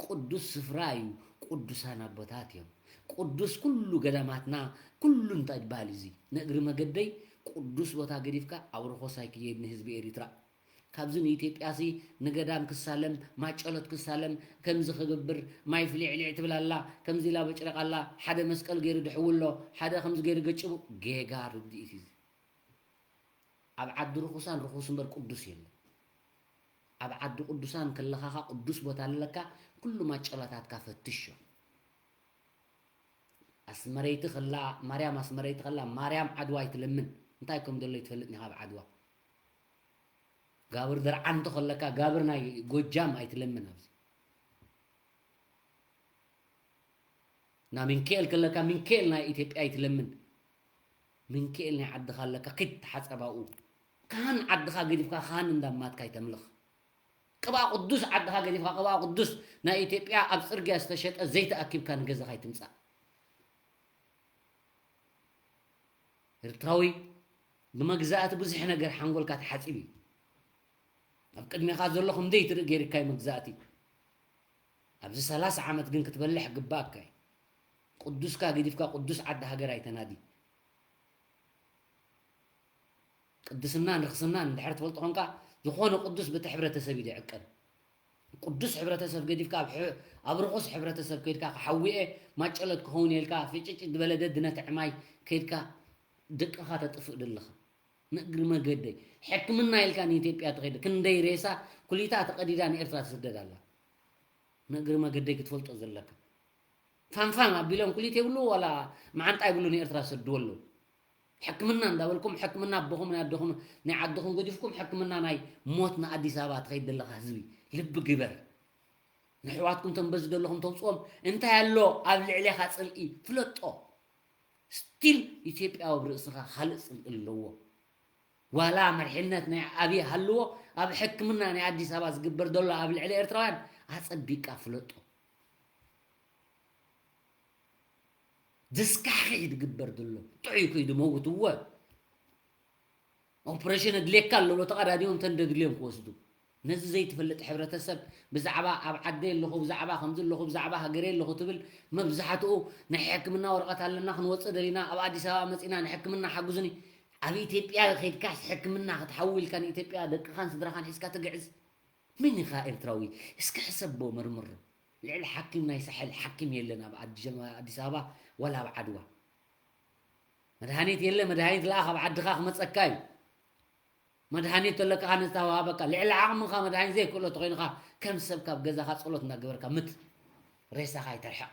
ቅዱስ ስፍራ እዩ ቅዱሳን ኣቦታት እዮም ቅዱስ ኩሉ ገዳማትና ኩሉ እንታይ ይበሃል እዚ ንእግሪ መገደይ ቅዱስ ቦታ ገዲፍካ ኣብ ርኾስ ኣይክየድ ንህዝቢ ኤሪትራ ካብዚ ንኢትዮጵያ ሲ ንገዳም ክሳለም ማጨሎት ክሳለም ከምዚ ክግብር ማይ ፍሊዕሊዕ ትብል ኣላ ከምዚ ኢላ በጭረቕ ኣላ ሓደ መስቀል ገይሩ ድሕውሎ ሓደ ከምዚ ገይሩ ገጭቡ ጌጋ ርድኢት እዩ ኣብ ዓዲ ርኹሳን ርኹስ እምበር ቅዱስ የለን ኣብ ዓዲ ቅዱሳን ከለኻኻ ቅዱስ ቦታ ኣለካ ኩሉ ማጨሎታትካ ፈትሾ ኣስመረይቲ ከላ ማርያም ኣስመረይቲ ከላ ማርያም ዓድዋ ኣይትለምን። እንታይ ከም ዘሎ ይትፈልጥ ኒኻ ኣብ ዓድዋ። ጋብር ደርዓንቶ ከለካ ጋብር ናይ ጎጃም ኣይትለምን። ኣብዚ ና ሚንክኤል ከለካ ሚንክኤል ናይ ኢትዮጵያ ኣይትለምን። ሚንክኤል ናይ ዓድኻ ኣለካ ኪድ ተሓጸባኡ። ካህን ዓድኻ ገዲፍካ ካህን እንዳማትካ ኣይተምልኽ። ቅብኣ ቅዱስ ዓድኻ ገዲፍካ ቅብኣ ቅዱስ ናይ ኢትዮጵያ ኣብ ጽርግያ ዝተሸጠ ዘይተኣኪብካ ንገዛኻ ኣይትምጻእ። ኤርትራዊ ብመግዛእቲ ብዙሕ ነገር ሓንጎልካ ተሓጺቡ እዩ። ኣብ ቅድሜኻ ዘሎ ከም ደይትርኢ ገይርካይ መግዛእቲ። ኣብዚ ሰላሳ ዓመት ግን ክትበልሕ ግባእካ እዩ። ቅዱስካ ገዲፍካ ቅዱስ ዓዲ ሃገር ኣይተናዲ። ቅድስናን ርኽስናን እንድሕር ትፈልጦ ኾንካ ዝኾነ ቅዱስ በቲ ሕብረተሰብ እዩ ዝዕቀን። ቅዱስ ሕብረተሰብ ገዲፍካ ኣብ ሕ- ኣብ ርኹስ ሕብረተሰብ ከይድካ ክሓዊኤ ማጨለት ክኸውን ኢልካ ፍጭጭ ዝበለ ደድ ነቲ ዕማይ ከይድካ ደቅኻ ተጥፍእ ደለኻ። ንእግሪ መገደይ ሕክምና ኢልካ ንኢትዮጵያ ትኸይድ ክንደይ ሬሳ ኩሊታ ተቐዲዳ ንኤርትራ ትስደድ ኣላ። ንእግሪ መገደይ ክትፈልጦ ዘለካ ፋንፋን ኣቢሎም ኩሊት የብሉ ዋላ መዓንጣ ይብሉ ንኤርትራ ሰድዎ ኣለዉ። ሕክምና እንዳበልኩም ሕክምና ኣቦኹም ናይ ኣደኹም ናይ ዓድኹም ገዲፍኩም ሕክምና ናይ ሞት ንኣዲስ ኣበባ ትኸይድ ዘለኻ ህዝቢ ልቢ ግበር። ንሕዋትኩም ተንበዚ ዘለኹም ተውፅኦም እንታይ ኣሎ ኣብ ልዕሌኻ ፅልኢ ፍለጦ። ስቲል ኢትዮጵያ ኣብ ርእስኻ ካልእ ፅልኢ ኣለዎ። ዋላ መሪሕነት ናይ ኣብይ ሃልዎ ኣብ ሕክምና ናይ ኣዲስ ኣበባ ዝግበር ዘሎ ኣብ ልዕሊ ኤርትራውያን ኣፀቢቃ ፍለጦ። ዘስካሕክሕ ዝግበር ዘሎ ጥዑይ ከይዱ መውት እወ ኦፕሬሽን ኣድልየካ ኣሎ ብሎ ተቐዳዲሞም ተን ደድልዮም ክወስዱ ነዚ ዘይትፈልጥ ሕብረተሰብ ብዛዕባ ኣብ ዓደይ ኣለኹ ብዛዕባ ከምዚ ኣለኹ ብዛዕባ ሃገረይ ኣለኹ ትብል መብዛሕትኡ ናይ ሕክምና ወረቐት ኣለና ክንወፅእ ደሊና ኣብ ኣዲስ ኣበባ መፂና ንሕክምና ሓግዙኒ ኣብ ኢትዮጵያ ከይድካስ ሕክምና ክትሓዊ ኢልካ ንኢትዮጵያ ደቅኻን ስድራኻን ሒዝካ ትግዕዝ መን ኢኻ ኤርትራዊ እስኪ ሕሰቦ መርምሮ ልዕሊ ሓኪም ናይ ሳሕል ሓኪም የለን ኣብ ኣዲስ ኣበባ ዋላ ኣብ ዓድዋ መድሃኒት የለ መድሃኒት ለኣ ካብ ዓድኻ ክመፀካ እዩ መድሃኒት ተለካ ነዝተዋሃበካ ልዕሊ ዓቕምኻ መድሃኒት ዘይክእሎ ተኮይንኻ ከም ሰብ ካብ ገዛኻ ጸሎት እናገበርካ ምት ሬሳኻ ይተርሕቕ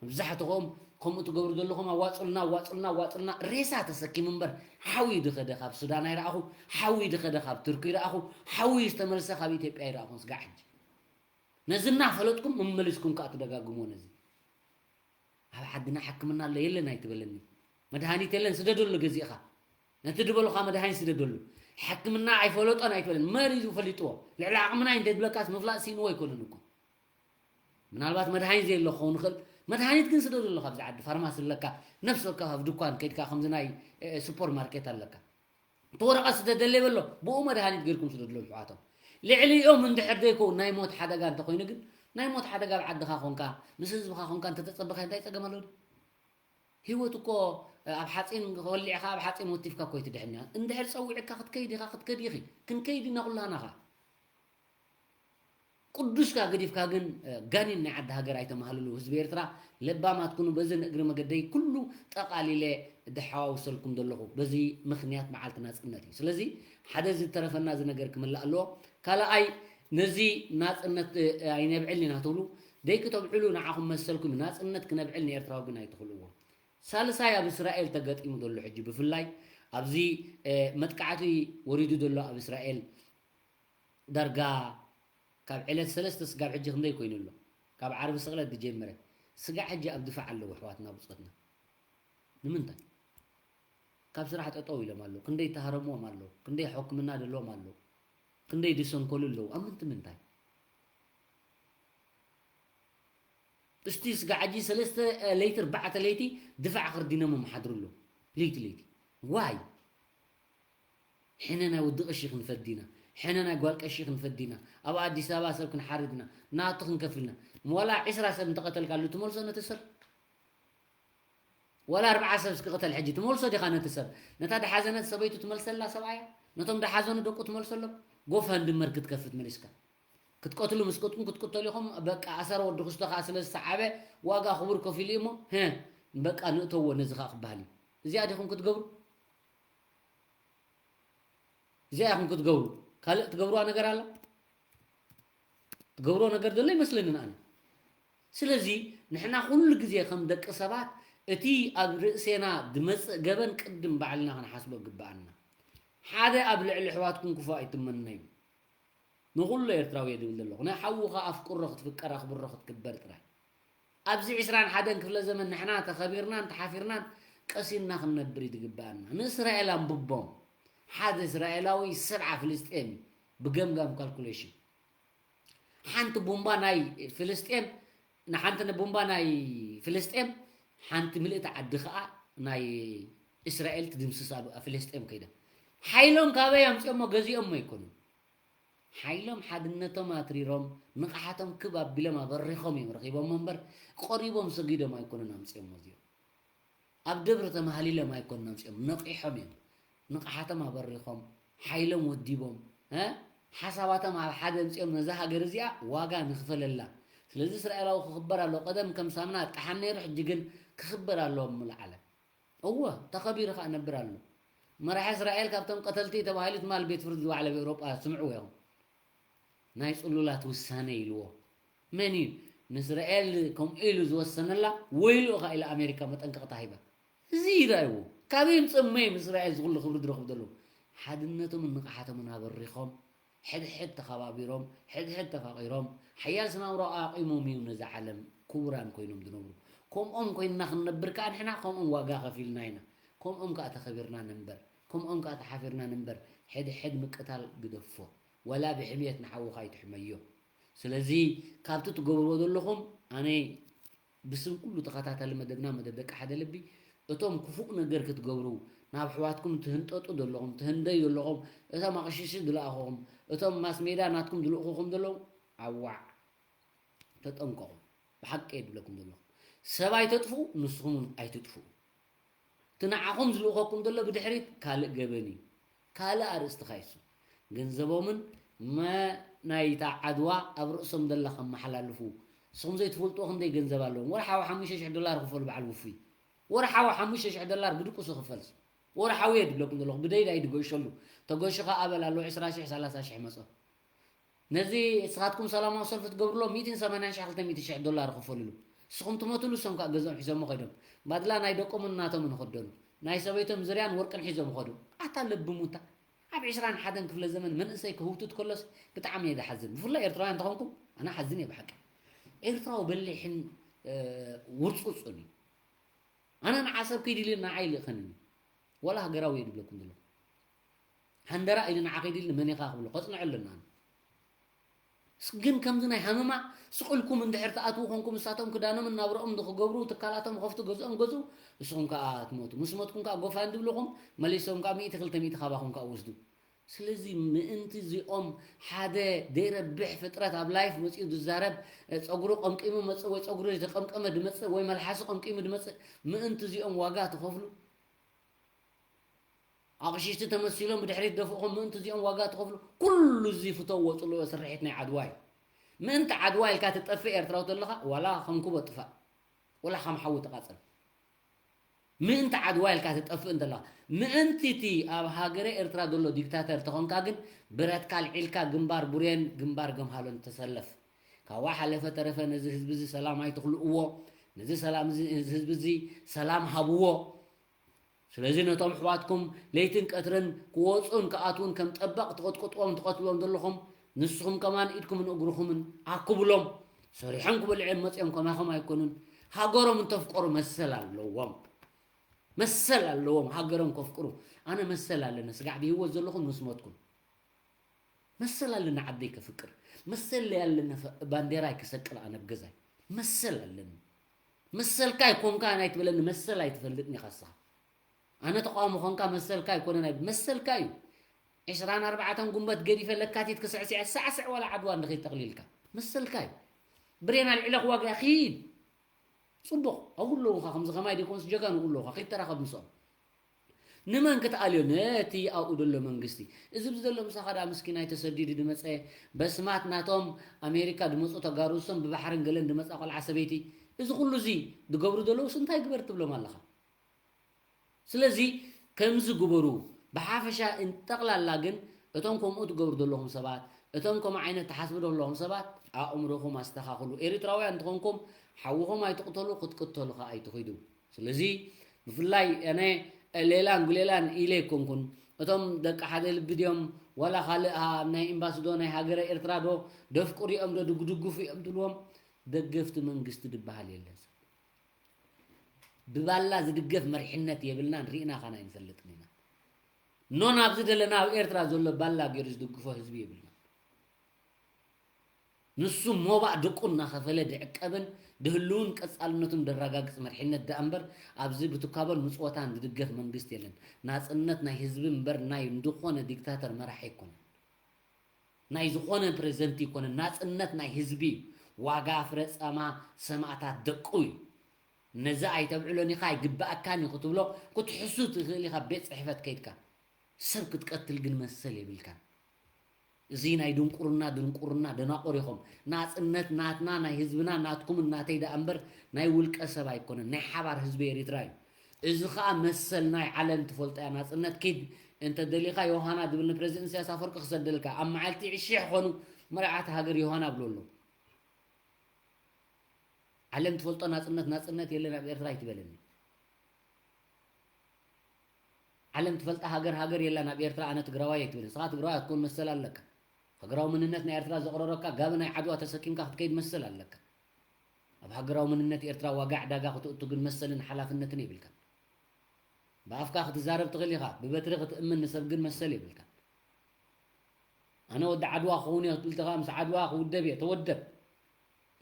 መብዛሕትኹም ከምኡ ትገብሩ ዘለኹም ኣዋፅልና ኣዋፅልና ኣዋፅልና ሬሳ ተሰኪሙ እምበር ሓዊ ድኸደ ካብ ሱዳን ኣይረኣኹ ሓዊ ድኸደ ካብ ቱርኪ ይረኣኹ ሓዊ ዝተመልሰ ካብ ኢትዮጵያ ይረኣኹ ስጋዕ ሕጂ ነዚ እናፈለጥኩም መመሊስኩም ከዓ ትደጋግሞ ነዚ ኣብ ዓድና ሕክምና ኣሎ የለን ኣይትበለኒ መድሃኒት የለን ስደደሉ ገዚእኻ ነቲ ድበሉኻ መድሃኒት ስደደሉ ሕክምና ኣይፈለጦን ኣይትበለኒ መሪዙ ፈሊጥዎ ልዕሊ ዓቕምና እንተ ትብለካስ ምፍላጥ ሲንዎ ኣይኮነን እኮ ምናልባት መድሃኒት ዘየሎ ክኸውን ይኽእል መድሃኒት ግን ስደደሉ ካብዚ ዓዲ ፋርማሲ ኣለካ ነፍሲ ወከፍ ኣብ ድኳን ከይድካ ከምዚ ናይ ሱፐር ማርኬት ኣለካ እቲ ወረቐት ስደደለይ በሎ ብኡ መድሃኒት ገይርኩም ስደድሎም ኣሕዋቶም ልዕሊኦም እንድሕር ዘይከውን ናይ ሞት ሓደጋ እንተኮይኑ ግን ናይ ሞት ሓደጋ ኣብ ዓድኻ ኮንካ ምስ ህዝብኻ ኮንካ እንተተፀበኻ እንታይ ፀገም ኣለዎ ህይወት እኮ ኣብ ሓፂን ወሊዕኻ ኣብ ሓፂን ወቲፍካ እኮ ትድሕን እያ እንድሕር ፀዊዕካ ክትከይድ ኢኻ ክትከድ ኢኺ ክንከይድ ኢና ኩላና ኻ ቅዱስካ ገዲፍካ ግን ጋኔን ናይ ዓዲ ሃገር ኣይተማህልሉ ህዝቢ ኤርትራ ለባማት ኩኑ በዚ ንእግሪ መገደይ ኩሉ ጠቓሊለ ድሓዋውሰልኩም ዘለኹ በዚ ምኽንያት መዓልቲ ናፅነት እዩ ስለዚ ሓደ ዝተረፈና እዚ ነገር ክምላእ ኣለዎ ካልኣይ ነዚ ናፅነት ኣይነብዕል ኢና ትብሉ ደይ ክተብዕሉ ንዓኹም መሰልኩም ናፅነት ክነብዕል ንኤርትራዊ ግን ኣይትኽልዎ ሳልሳይ ኣብ እስራኤል ተገጢሙ ዘሎ ሕጂ ብፍላይ ኣብዚ መጥቃዕቲ ወሪዱ ዘሎ ኣብ እስራኤል ዳርጋ ካብ ዕለት ሰለስተ ስጋብ ሕጂ ክንደይ ኮይኑ ኣሎ ካብ ዓርቢ ስቕለት ዝጀመረ ስጋዕ ሕጂ ኣብ ድፋዕ ኣለዉ ኣሕዋትና ብፆትና ንምንታይ ካብ ስራሕ ጠጠው ኢሎም ኣለዉ ክንደይ ተሃረምዎም ኣለዉ ክንደይ ሕክምና ደለዎም ኣለዉ ክንደይ ድሰንከሉ ኣለዉ ኣብ ምንቲ ምንታይ እስቲ ስጋዕ ሕጂ ሰለስተ ለይቲ ኣርባዕተ ለይቲ ድፋዕ ክርዲኖም ምሓድሩ ኣለዉ ለይቲ ለይቲ ዋይ ሕነ ናይ ወዲ ቀሺ ክንፈድ ዲና ሕነ ናይ ጓል ቀሺ ክንፈድ ዲና ኣብ ኣዲስ ኣበባ ሰብ ክንሓርድ ኢና ናቱ ክንከፍልና ዋላ ዒስራ ሰብ እንተቐተልካሉ ትመልሶ ነቲ ሰብ ዋላ ኣርብዓ ሰብ እስክቕተል ሕጂ ትመልሶ ዲኻ ነቲ ሰብ ነታ ደሓዘነት ሰበይቱ ትመልሰላ ሰብኣያ ነቶም ደሓዘኑ ደቁ ትመልሰሎም ጎፋንድመር ክትከፍት መሊስካ ክትቀትሉ ምስ ቀጥኩም ክትቅተሉ ኢኹም በቃ ኣሰር ወዲ ክስቶ ከዓ ስለ ዝሰዓበ ዋጋ ክቡር ከፊሉ እሞ ህ በቃ ንእተዎ ነዚ ከዓ ክበሃል እዩ እዚኣ ዲኹም ክትገብሩ እዚኣ ኢኹም ክትገብሩ ካልእ ትገብሩዋ ነገር ኣላ ትገብሮ ነገር ዘሎ ይመስለንን ኣነ ስለዚ ንሕና ኩሉ ግዜ ከም ደቂ ሰባት እቲ ኣብ ርእሴና ዝመጽእ ገበን ቅድም ባዕልና ክንሓስቦ ግብኣና። ሓደ ኣብ ልዕሊ ኣሕዋትኩም ክፉእ ኣይትመነዩ። ንኹሉ ኤርትራዊ እየ ዝብል ዘለኹ። ናይ ሓውኻ ኣፍቅሮ ክትፍቀር ኣኽብሮ ክትግበር ጥራይ። ኣብዚ ዕስራን ሓደን ክፍለ ዘመን ንሕና ተኸቢርናን ተሓፊርናን ቀሲንና ክንነብር እዩ ዝግብኣና። ንእስራኤል ኣንብቦም። ሓደ እስራኤላዊ ሰብዓ ፍልስጤም እዩ ብገምጋም ካልኩሌሽን። ሓንቲ ቡምባ ናይ ፍልስጤም ንሓንቲ ቡምባ ናይ ፍልስጤም ሓንቲ ምልእቲ ዓዲ ከዓ ናይ እስራኤል ትድምስስ ኣብ ፍልስጤም ከይዳ። ሓይሎም ካበይ ኣምፅኦሞ ገዚኦሞ ኣይኮኑን። ሓይሎም ሓድነቶም ኣትሪሮም ንቕሓቶም ክብ ኣቢሎም ኣበሪኾም እዮም ረኺቦሞ እምበር ቆሪቦም ሰጊዶም ኣይኮኑን ኣምፅኦሞ እዚኦም። ኣብ ደብሪ ተማህሊሎም ኣይኮኑን ኣምፅኦም ነቒሖም እዮም። ንቕሓቶም ኣበሪኾም ሓይሎም ወዲቦም እ ሓሳባቶም ኣብ ሓደ ኣምፅኦም ነዛ ሃገር እዚኣ ዋጋ ንኽፈለላ። ስለዚ እስራኤላዊ ክኽበር ኣለዎ። ቀደም ከም ሳምና ኣጣሓን ነይሩ፣ ሕጂ ግን ክኽበር ኣለዎ ምሉእ ዓለም። እወ ተኸቢሩ ከዓ ነብር ኣሎ። መራሒ እስራኤል ካብቶም ቀተልቲ ተባሂሉ ትማል ቤት ፍርዲ ዝዋዕለ ኣብ ኤውሮጳ ስምዕዎ ኢኹም። ናይ ጽሉላት ውሳነ ኢልዎ። መን እዩ ንእስራኤል ከምኡ ኢሉ ዝወሰነላ? ወይሉ ኢኻ ኢላ ኣሜሪካ መጠንቀቕታ ሂባ። እዚ ይርኣይዎ። ካበይ ምጸመዮም እስራኤል ዝኹሉ ክብሪ ዝረኽቡ ዘለዉ? ሓድነቶምን ንቕሓቶምን ኣበሪኾም ሕድሕድ ተኸባቢሮም፣ ሕድሕድ ተፋቒሮም፣ ሓያል ስናውሮ ኣቂሞም እዩ ነዛ ዓለም ክቡራን ኮይኖም ዝነብሩ። ከምኦም ኮይንና ክንነብር ከኣ ንሕና ከምኦም ዋጋ ከፊልና ኢና። ከምኦም ከኣ ተኸቢርና ንንበር፣ ከምኦም ከኣ ተሓፊርና ንንበር። ሕድሕድ ምቅታል ግደፎ። ወላ ብሕምየት ንሓውኻ ኣይትሕመዮ። ስለዚ ካብቲ ትገብርዎ ዘለኹም ኣነ ብስም ኩሉ ተኸታታሊ መደብና መደብ ደቂ ሓደ ልቢ እቶም ክፉእ ነገር ክትገብሩ ናብ ኣሕዋትኩም ትህንጠጡ ዘለኹም ትህንደዩ ዘለኹም እቶም ኣቕሽሽቲ ዝለኣኹኹም እቶም ማስ ሜዳ ናትኩም ዝልእኹኹም ዘለዉ ኣዋዕ ተጠንቀቑ። ብሓቂ እየ ዝብለኩም ዘለኹ ሰብ ኣይተጥፍኡ ንስኹም እውን ኣይትጥፍኡ። እቲ ንዓኹም ዝልእኸኩም ዘሎ ብድሕሪት ካልእ ገበን እዩ። ካልእ ኣርእስቲ ኻይሱ ገንዘቦምን መ ናይታ ዓድዋ ኣብ ርእሶም ዘላ ከመሓላልፉ ንስኹም ዘይትፈልጥዎ ክንደይ ገንዘብ ኣለዎም። ወርሓዊ ሓሙሽተ ሽሕ ዶላር ክፈሉ በዓል ውፉይ ወርሓዊ ሓሙሽተ ሽሕ ዶላር ብድቁሱ ክፈልስ ወርሓዊ እየ ድብለኩም ዘለኹ ብደይዳይ ድገሸሉ ተገሹ ኸዓ ኣበል ኣለዎ ዕስራ ሽሕ ሰላሳ ሽሕ መጾ ነዚ እስኻትኩም ሰላማዊ ሰልፊ ትገብርሎ ሚእትን ሰማንያን ሽሕ ክልተ ሚእቲ ሽሕ ዶላር ክፈልሉ ንስኹም ትመትሉ እሶም ከዓ ገዝኦም ሒዞሞ ከይዶም ባድላ ናይ ደቆምን ናቶምን ይኸደኑ ናይ ሰበይቶም ዝርያን ወርቅን ሒዞም ይኸዱ ኣታ ለብሙታ ኣብ ዕስራን ሓደን ክፍለ ዘመን መንእሰይ ክህውትት ከሎስ ብጣዕሚ እየ ዝሓዝን ብፍላይ ኤርትራውያን እንተኾንኩም ኣነ ሓዝን እየ ብሓቂ ኤርትራዊ በሊሕን ውርፁፁን እዩ ኣነ ንዓሰብ ከይድልየና ዓይልእኸንን እዩ ወላ ሃገራዊ እየ ድብለኩም ዘለኹ ሃንደራ ኢሉ ንዓ ከይድልኒ መን ኢኻ ክብሎ ከፅንዐሉ እና ግን ከምዚ ናይ ሃመማ ስቕ ኢልኩም እንድሕር ትኣትዉ ኮንኩም ንሳቶም ክዳኖም እናብረኦም ንክገብሩ ትካላቶም ከፍቱ ገዝኦም ገዝኡ ንስኹም ከዓ ትሞቱ ምስ ሞትኩም ከዓ ጎፋን ድብልኹም መሊሶም ከዓ ሚእቲ ክልተ ሚእቲ ካባኹም ከዓ ወስዱ ስለዚ ምእንቲ እዚኦም ሓደ ዘይረብሕ ፍጥረት ኣብ ላይፍ መፂኡ ዝዛረብ ፀጉሩ ቀምቂሙ መፅእ ወይ ፀጉሩ ዝተቀምቀመ ድመፅእ ወይ መልሓሱ ቀምቂሙ ድመፅእ ምእንቲ እዚኦም ዋጋ ትኸፍሉ ኣቕሽሽቲ ተመሲሎም ብድሕሪት ደፍእኹም ምእንቲ እዚኦም ዋጋ ትኸፍሉ ኩሉ እዚ ፍተዎ ፅልኦ ስርሒት ናይ ዓድዋ እዩ ምእንቲ ዓድዋ ኢልካ ትጠፍእ ኤርትራዊ ተለኻ ዋላ ከምኩቦ ጥፋእ ዋላ ከም ሓዊ ተቃፀል ምእንቲ ዓድዋ ኢልካ ትጠፍእ እንተለኻ ምእንቲ እቲ ኣብ ሃገረ ኤርትራ ዘሎ ዲክታተር ተኾንካ ግን ብረትካ ኣልዒልካ ግንባር ቡሬን ግንባር ገምሃሎን ተሰለፍ ካብዋ ሓለፈ ተረፈ ነዚ ህዝቢ እዚ ሰላም ኣይትኽልእዎ ነዚ ሰላም እዚ ህዝቢ እዚ ሰላም ሃብዎ ስለዚ ነቶም ኣሕዋትኩም ለይትን ቀትርን ክወፁን ክኣትዉን ከም ጠበቕ ትቐጥቅጥዎም ትቐትልዎም ዘለኹም ንስኹም ከማን ኢድኩምን እግርኹምን ኣክብሎም። ሰሪሖም ክበልዑ እዮም መፅኦም ከማኹም ኣይኮኑን። ሃገሮም እንተፍቀሩ መሰል ኣለዎም። መሰል ኣለዎም ሃገሮም ከፍቅሩ። ኣነ መሰል ኣለኒ ስጋዕ ብህይወት ዘለኹም ምስ ሞትኩም። መሰል ኣለኒ ዓደይ ከፍቅር፣ መሰል ኣለኒ ባንዴራይ ክሰቅል ኣነ ኣብ ገዛይ መሰል ኣለኒ። መሰልካ ኣይኮንካን ኣይትበለኒ፣ መሰል ኣይትፈልጥን ኢኻ ንስኻ። ኣነ ተቃዋሚ ኾንካ መሰልካ ኣይኮነን ኣይ መሰልካ እዩ። ዕስራን ኣርባዕተን ጉንበት ገዲፈ ለካቲት ክስዕስዐ ሳዕስዕ ዋላ ዓድዋ እንድኺድ ተቕሊልካ መሰልካ እዩ። ብሬን ኣልዒለ ክዋግእ ኺድ ጽቡቕ ኣብኡ ኣለዉ ኸዓ ከምዚ ኸማይ ደይኮኑስ ጀጋኑ ኣለዉ ኸዓ ኺድ ተራኸብ ምስኦም። ንመን ክትኣልዮ? ነቲ ኣብኡ ዘሎ መንግስቲ። እዚ ኣብዚ ዘሎ ምሳኻ ደኣ ምስኪናይ ተሰዲዱ ድመጸ፣ በስማት ናቶም ኣሜሪካ ድመጹ ተጋሩ፣ እሶም ብባሕርን ገለን ድመጻ ቆልዓ ሰበይቲ፣ እዚ ኩሉ እዚ ድገብሩ ዘለውስ እንታይ ግበር ትብሎም ኣለኻ? ስለዚ ከምዚ ግበሩ፣ ብሓፈሻ ጠቕላላ ግን እቶም ከምኡ ትገብሩ ዘለኹም ሰባት፣ እቶም ከምኡ ዓይነት ትሓስቡ ዘለኹም ሰባት ኣእምሮኹም ኣስተኻኽሉ። ኤሪትራውያን እንተኾንኩም ሓውኹም ኣይትቕተሉ፣ ክትቅተሉ ኸኣ ኣይትኺዱ። ስለዚ ብፍላይ ኣነ ሌላን ጉሌላን ኢለ ኣይኮንኩን። እቶም ደቂ ሓደ ልቢ ድዮም ዋላ ካልእ ሃ- ናይ ኤምባሲ ዶ ናይ ሃገረ ኤርትራ ዶ ደፍቁ ሪኦም ዶ ድጉድጉፉ እዮም ትብልዎም? ደገፍቲ መንግስቲ ድበሃል የለን። ብባላ ዝድገፍ መሪሕነት የብልናን፣ ርኢና ኻን ኣይንፈልጥን ኢና። ኖ ናብዚ ደለና ኣብ ኤርትራ ዘሎ ባላ ገይሩ ዝድግፎ ህዝቢ የብልናን። ንሱ ሞባእ ደቁ እናኸፈለ ድዕቀብን ድህልውን ቀጻልነቱን ደረጋግጽ መርሒነት ደኣ እምበር ኣብዚ ብትካቦን ምጽወታን ዝድገፍ መንግስቲ የለን። ናጽነት ናይ ህዝቢ እምበር ናይ እንድኾነ ዲክታተር መራሒ ኣይኮነን። ናይ ዝኾነ ፕሬዝደንት ኣይኮነን። ናጽነት ናይ ህዝቢ እዩ። ዋጋ ፍረ ጻማ ሰማእታት ደቁ እዩ። ነዚ ኣይተብዕሎን ኢኻ ኣይግበኣካን እዩ ክትብሎ ክትሕሱ ትኽእል ኢኻ። ቤት ጽሕፈት ከይድካ ሰብ ክትቀትል ግን መሰል የብልካን። እዚ ናይ ድንቁርና ድንቁርና ደናቁር ኢኹም። ናጽነት ናትና ናይ ህዝብና ናትኩምን ናተይ ደኣ እምበር ናይ ውልቀ ሰብ ኣይኮነን፣ ናይ ሓባር ህዝቢ ኤሪትራ እዩ። እዚ ኸኣ መሰል ናይ ዓለም ትፈልጦ እያ ናጽነት። ኪድ እንተ ደሊኻ ዮሃና ድብል ንፕረዚደንት ኢሳያስ ኣፈወርቂ ክሰደልካ ኣብ መዓልቲ ዕሽሕ ኾኑ መርዓቲ ሃገር ዮሃና ብሎ ኣሎ። ዓለም ትፈልጦ ናጽነት ናጽነት የለን ኣብ ኤርትራ ኣይትበለኒ። ዓለም ትፈልጣ ሃገር ሃገር የላን ኣብ ኤርትራ ኣነ ትግራዋይ ኣይትብል። ንስኻ ትግራዋይ ክትኮን መሰል ኣለካ። ሃገራዊ መንነት ናይ ኤርትራ ዘቕረረካ ጋቢ ናይ ዓድዋ ተሰኪምካ ክትከይድ መሰል ኣለካ። ኣብ ሃገራዊ መንነት ኤርትራ ዋጋ ዕዳጋ ክትእቱ ግን መሰልን ሓላፍነትን የብልካን። ብኣፍካ ክትዛረብ ትኽእል ኢኻ፣ ብበትሪ ክትእምን ንሰብ ግን መሰል የብልካን። ኣነ ወዲ ዓድዋ ክኸውን እየ ክትብል ተኻ ምስ ዓድዋ ክውደብ እየ፣ ተወደብ።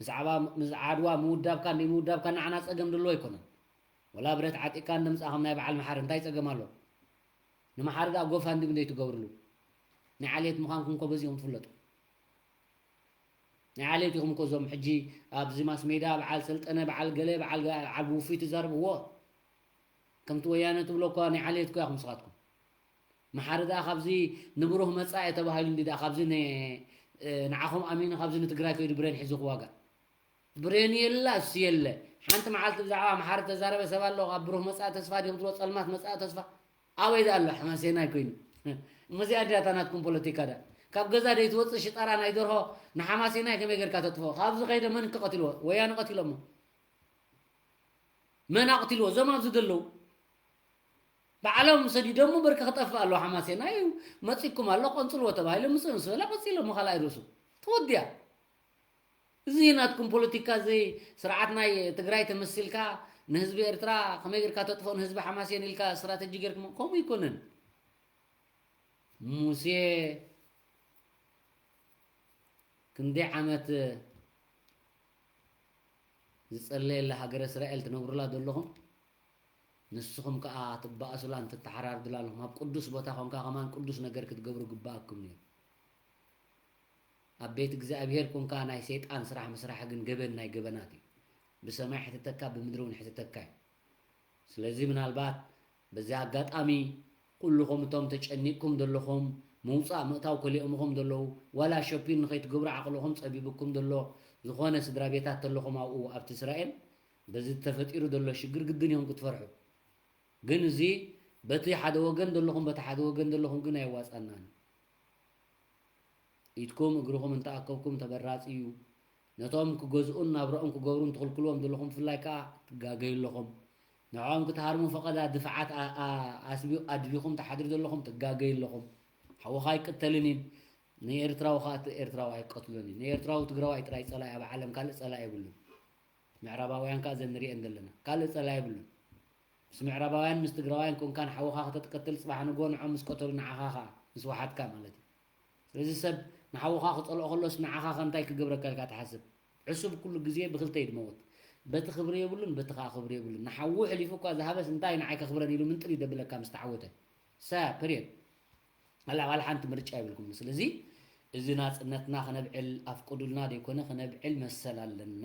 ምስ ዓባ- ምስ ዓድዋ ምውዳብካ እንደ ምውዳብካ ንዓና ጸገም ድሎ ኣይኮነን። ወላ ብረት ዓጢቕካ እንደ ምጻእኹም ናይ በዓል መሓሪ እንታይ ጸገም ኣሎ? ንመሓሪ ደኣ ጎፋ እንዲም ዘይትገብርሉ ናይ ዓሌት ምዃንኩም እኮ በዚኦም ትፍለጡ። ናይ ዓሌት ኢኹም እኮ እዞም ሕጂ ኣብዚ ማስ ሜዳ በዓል ሰልጠነ በዓል ገለ በዓል ገ- በዓል ብውፉይ ትዛረብዎ። ከምቲ ወያነ ትብሎ እኳ ናይ ዓሌት እኮ ኢኹም ንስኻትኩም። መሓሪ ደኣ ካብዚ ንብሩህ መጻኢ ተባሂሉ እንዲ ደኣ ካብዚ ን- ንዓኹም ኣሚኑ ካብዚ ንትግራይ ከይዱ ብሬን ሒዙ ክዋጋእ። ብሬን የላ እሱ የለ። ሓንቲ መዓልቲ ብዛዕባ መሓሪ ተዛረበ ሰብ ኣሎ ካብ ብሩህ መጻኢ ተስፋ ድዮም ትብሎ ጸልማት መጻኢ ተስፋ ኣበይ ደኣ ኣሎ? ሓማሴናይ ኮይኑ እሞ እዚኣ ድያ እታ ናትኩም ፖለቲካ ደኣ ካብ ገዛ ደይትወፅእ ሽጣራ ናይ ደርሆ ንሓማሴናይ ከመይ ጌርካ ተጥፍኦ? ካብዚ ከይደ መን ከቐትልዎ? ወያነ ቀቲሎሞ። መን ኣቕትልዎ? እዞም ኣብዚ ዘለዉ ባዕሎም ሰዲዶም እምበር ክጠፍእ ኣለዎ። ሓማሴናይ እዩ መፂኩም ኣሎ ቆንፅልዎ ተባሂሉ ምስ ምስ በላ ቀፂሎሞ ካልኣይ ርእሱ ተወዲያ። እዚ ናትኩም ፖለቲካ እዚ ስርዓት ናይ ትግራይ ተመሲልካ ንህዝቢ ኤርትራ ከመይ ጌርካ ተጥፍኦ ንህዝቢ ሓማሴን ኢልካ ስትራተጂ ጌርኩም ከምኡ ይኮነን። ሙሴ ክንደይ ዓመት ዝጸለየላ ሃገረ እስራኤል ትነብሩላ ዘለኹም ንስኹም ከኣ ትባእሱላን ትተሓራርዱላ ኣለኹም። ኣብ ቅዱስ ቦታ ኮንካ ከማን ቅዱስ ነገር ክትገብሩ ግባኣኩም ነይሩ። ኣብ ቤት እግዚኣብሔር ኮንካ ናይ ሰይጣን ስራሕ ምስራሕ ግን ገበን ናይ ገበናት እዩ። ብሰማይ ሕትተካ ብምድሪ እውን ሕትተካ እዩ። ስለዚ ምናልባት በዚ ኣጋጣሚ ኩልኹም እቶም ተጨኒቅኩም ዘለኹም ምውፃእ ምእታው ከሊኦምኹም ዘለዉ ዋላ ሾፒን ንኸይትገብሩ ዓቕልኹም ፀቢብኩም ዘሎ ዝኾነ ስድራ ቤታት ተለኹም ኣብኡ ኣብቲ እስራኤል በዚ ተፈጢሩ ዘሎ ሽግር ግድን ኢኹም ክትፈርሑ። ግን እዚ በቲ ሓደ ወገን ዘለኹም በቲ ሓደ ወገን ዘለኹም ግን ኣየዋፃናን። ኢድኩም እግርኹም እንተኣከብኩም ተበራፂ እዩ። ነቶም ክገዝኡን ናብረኦም ክገብሩን ትኽልክልዎም ዘለኹም ብፍላይ ከዓ ትጋገዩ ኣለኹም። ንዕኦም ክትሃርሙ ፈቐዳ ድፍዓት ኣድቢኹም ትሓድሩ ዘለኹም ትጋገዩ ኣለኹም። ሓውኻ ኣይቅተልን እዩ። ንኤርትራዊ ከዓ እቲ ኤርትራዊ ኣይቀትሎን እዩ። ንኤርትራዊ ትግራዋይ ጥራይ ፀላኢ ኣብ ዓለም ካልእ ፀላኢ የብሉን። ምዕራባውያን ከዓ ዘንሪአን ዘለና ካልእ ፀላኢ የብሉን። ምስ ምዕራባውያን ምስ ትግራዋያን ኮንካ ንሓውኻ ከተትቀትል ፅባሕ ንጎ ንዖም ምስ ቀተሉ ንዓኻ ኸዓ ምስ ወሓጥካ ማለት እዩ። ስለዚ ሰብ ንሓውኻ ክፀልኦ ከሎስ ንዓኻ ከ እንታይ ክገብረካ ኢልካ ትሓስብ? ዕሱብ ኩሉ ግዜ ብክልተ እዩ ድመውት። በቲ ክብሪ የብሉን በቲ ከዓ ክብሪ የብሉን። ንሓዉ ሕሊፉ እኳ ዝሃበስ እንታይ ንዓይ ከኽብረን ኢሉ ምንጥር እዩ ደብለካ ምስ ተዓወተ። ሰ ፕርየድ ኣላ ዋላ ሓንቲ ምርጫ የብልኩም። ስለዚ እዚ ናፅነትና ክነብዕል ኣፍቅዱልና ደይኮነ ክነብዕል መሰል ኣለና።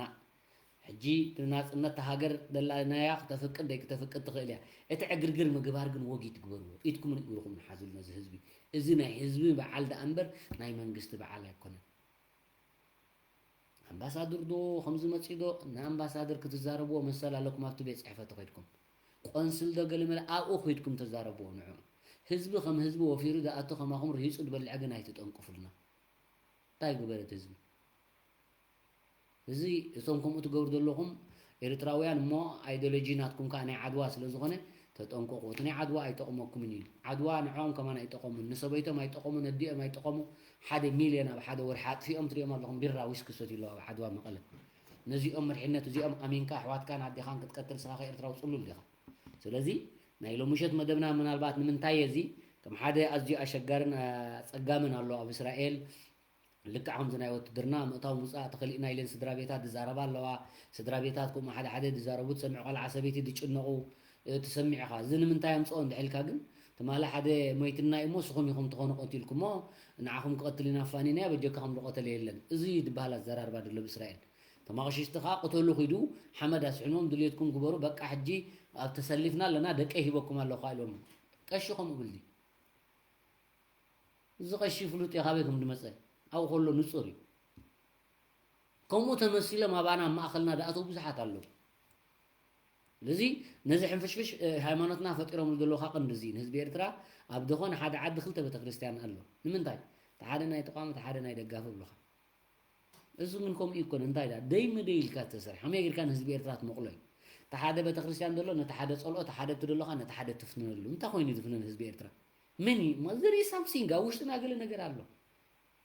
ሕጂ ናፅነት ሃገር ደላናያ ክተፍቅድ ደይ ክተፍቅድ ትኽእል እያ። እቲ ዕግርግር ምግባር ግን ወግ ይትግበርዎ። ኢድኩምን እግርኹምን ሓዙሉ ነዚ ህዝቢ። እዚ ናይ ህዝቢ በዓል ደኣ እምበር ናይ መንግስቲ በዓል ኣይኮነን። ኣምባሳድር ዶ ከምዚ መፂ ዶ ንኣምባሳድር ክትዛረብዎ መሰል ኣለኩም ኣብቲ ቤት ፅሕፈት ከይድኩም ቆንስል ዶ ገለመለ ኣብኡ ከይድኩም ተዛረብዎ ንዑ ህዝቢ ከም ህዝቢ ወፊሩ ዝኣቱ ከማኹም ርሂፁ ዝበልዐ ግን ኣይትጠንቅፉልና እንታይ ግበረት ህዝቢ እዚ እቶም ከምኡ ትገብሩ ዘለኹም ኤርትራውያን እሞ፣ ኣይዲዮሎጂ ናትኩም ከኣ ናይ ዓድዋ ስለ ዝኾነ ተጠንቀቑ። እቲ ናይ ዓድዋ ኣይጠቕመኩምን እዩ። ዓድዋ ንዕኦም ከማን ኣይጠቐሙን፣ ንሰበይቶም ኣይጠቐሙ፣ ነዲኦም ኣይጠቐሙ። ሓደ ሚልዮን ኣብ ሓደ ወርሒ ኣጥፊኦም ትሪኦም ኣለኹም፣ ቢራ ዊስኪ ሰትዩ ኣለዉ ኣብ ዓድዋ መቐለ። ነዚኦም መሪሕነት እዚኦም ኣሚንካ ኣሕዋትካን ኣዴኻን ክትቀትል፣ ንስኻ ከ ኤርትራዊ ጽሉል ዲኻ? ስለዚ ናይ ሎምሸት መደብና ምናልባት ንምንታይ እዚ ከም ሓደ ኣዝዩ ኣሸጋርን ኣጸጋምን ኣሎ ኣብ እስራኤል። ልክዕ ከምዚ ናይ ውትድርና ምእታው ምውፃእ ተኸሊእና ኢለን ስድራ ቤታት ዝዛረባ ኣለዋ። ስድራ ቤታት ከምኡ ሓደ ሓደ ዝዛረቡ ትሰምዕ፣ ቆልዓ ሰበይቲ ዝጭነቑ ትሰምዕ ኢኻ። እዚ ንምንታይ ኣምፅኦ እንድሕልካ ግን ትማሊ ሓደ ሞይትና እሞ ንስኹም ኢኹም ትኾኑ ቀቲልኩሞ፣ ንዓኹም ክቐትል ኢና ኣፋኒናዮ፣ በጀካ ከም ዝቐተለ የለን። እዚ ዝበሃል ኣዘራርባ ድሎ ብእስራኤል ተማቕሽሽቲ ከዓ ቅተሉ ኪዱ ሓመድ ኣስሕኖም ድልየትኩም ግበሩ፣ በቃ ሕጂ ኣብ ተሰሊፍና ኣለና፣ ደቀይ ሂበኩም ኣለኹ ኢሎም ቀሺ ከምኡ ብልዲ እዚ ቀሺ ፍሉጥ እዩ ካበይ ከም ዝመፀ ኣብኡ ከሎ ንፁር እዩ። ከምኡ ተመሲሎም ኣባና ኣብ ማእኸልና ዝኣተው ብዙሓት ኣለዉ። ስለዚ ነዚ ሕንፍሽፍሽ ሃይማኖትና ፈጢሮምሉ ዘለዉ ካብ ቀንዲ እዚ ንህዝቢ ኤርትራ ኣብ ዝኾነ ሓደ ዓዲ ክልተ ቤተክርስትያን ኣሎ። ንምንታይ? እቲ ሓደ ናይ ተቃዋሚ እቲ ሓደ ናይ ደጋፊ ብሉኻ። እዚ ግን ከምኡ ይኮነ እንታይ ዳ ደይ መደይ ኢልካ ዝተሰርሐ ከመይ ጌርካ ንህዝቢ ኤርትራ ትመቕሎ እዩ። እቲ ሓደ ቤተክርስትያን ዘሎ ነቲ ሓደ ጸልኦ እቲ ሓደ እቲ ደሎኻ ነቲ ሓደ ትፍንነሉ እንታይ ኮይኑ ዝፍነን ህዝቢ ኤርትራ? መን እዩ there is something ኣብ ውሽጥና ገለ ነገር ኣሎ።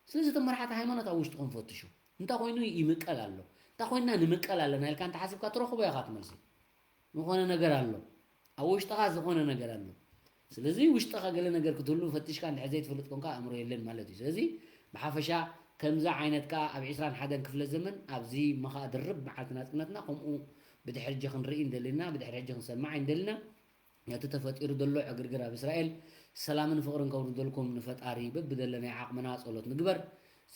ስለዚ እቶም መራሕቲ ሃይማኖት ኣብ ውሽጥኹም ፈትሹ። እንታይ ኮይኑ ይምቀል ኣሎ እንታይ ኮይና ንምቀል ኣለና ኢልካ እንተሓሲብካ ትረኽቦ ኢኻ ትመልሲ። ዝኾነ ነገር ኣሎ ኣብ ውሽጥኻ ዝኾነ ነገር ኣሎ። ስለዚ ውሽጥኻ ገለ ነገር ክትህሉ ፈትሽካ እንድሕር ዘይትፈልጥ ኮንካ ኣእምሮ የለን ማለት እዩ። ስለዚ ብሓፈሻ ከምዚ ዓይነት ከዓ ኣብ ዕስራን ሓደን ክፍለ ዘመን ኣብዚ መኸዓ ድርብ መዓልቲ ናጽነትና ከምኡ ብድሕሪ ሕጂ ክንርኢ እንደልና ብድሕሪ ሕጂ ክንሰማዕ እንደልና ነቲ ተፈጢሩ ዘሎ ዕግርግር ኣብ እስራኤል ሰላምን ፍቕርን ከውርደልኩም ንፈጣሪ በብደለናይ ዓቕምና ጸሎት ንግበር።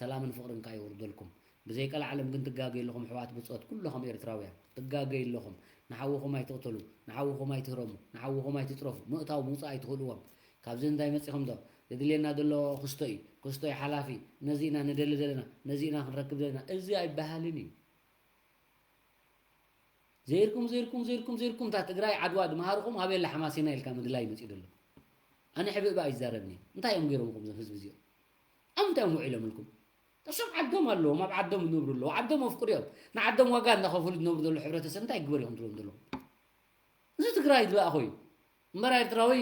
ሰላምን ፍቕርን ከዓ የውርደልኩም። ብዘይቀልዓለም ግን ትጋገዩ ኣለኹም ኣሕዋት ብጾት ኩለኹም ኤርትራውያን ትጋገዩ ኣለኹም። ንሓውኹም ኣይትቕተሉ፣ ንሓውኹም ኣይትህረሙ፣ ንሓውኹም ኣይትጽረፉ፣ ምእታው ምውጻእ ኣይትኽእልዎም። ካብዚ እንታይ መጺኹም ዶ ዘድልየና ዘሎ ክስቶ እዩ፣ ክስቶ እዩ ሓላፊ፣ ነዚ ኢና ንደሊ ዘለና፣ ነዚ ኢና ክንረክብ ዘለና፣ እዚ ኣይበሃልን እዩ። ዘይርኩም ዘይርኩም ዘይርኩም ዘይርኩም እታ ትግራይ ዓድዋ ድምሃርኹም ኣበየላ ሓማሴና ኢልካ ምድላይ መፂኡ ዘሎ። ኣነ ሕብእባ ኣይዛረብኒ። እንታይ እዮም ገይሮምኩም እዞም ህዝቢ እዚኦም? ኣብ ምንታይ እዮም ውዒሎምልኩም? እሶም ዓዶም ኣለዎም ኣብ ዓዶም ዝነብሩ ኣለዉ ዓዶም ኣፍቅሩ እዮም ንዓዶም ዋጋ እናኸፈሉ ዝነብሩ ዘለዉ ሕብረተሰብ እንታይ ግበር ኢኹም ትብሎም ዘለኹም? እዚ ትግራይ ዝለኣኾ እዩ እምበር ኤርትራዊ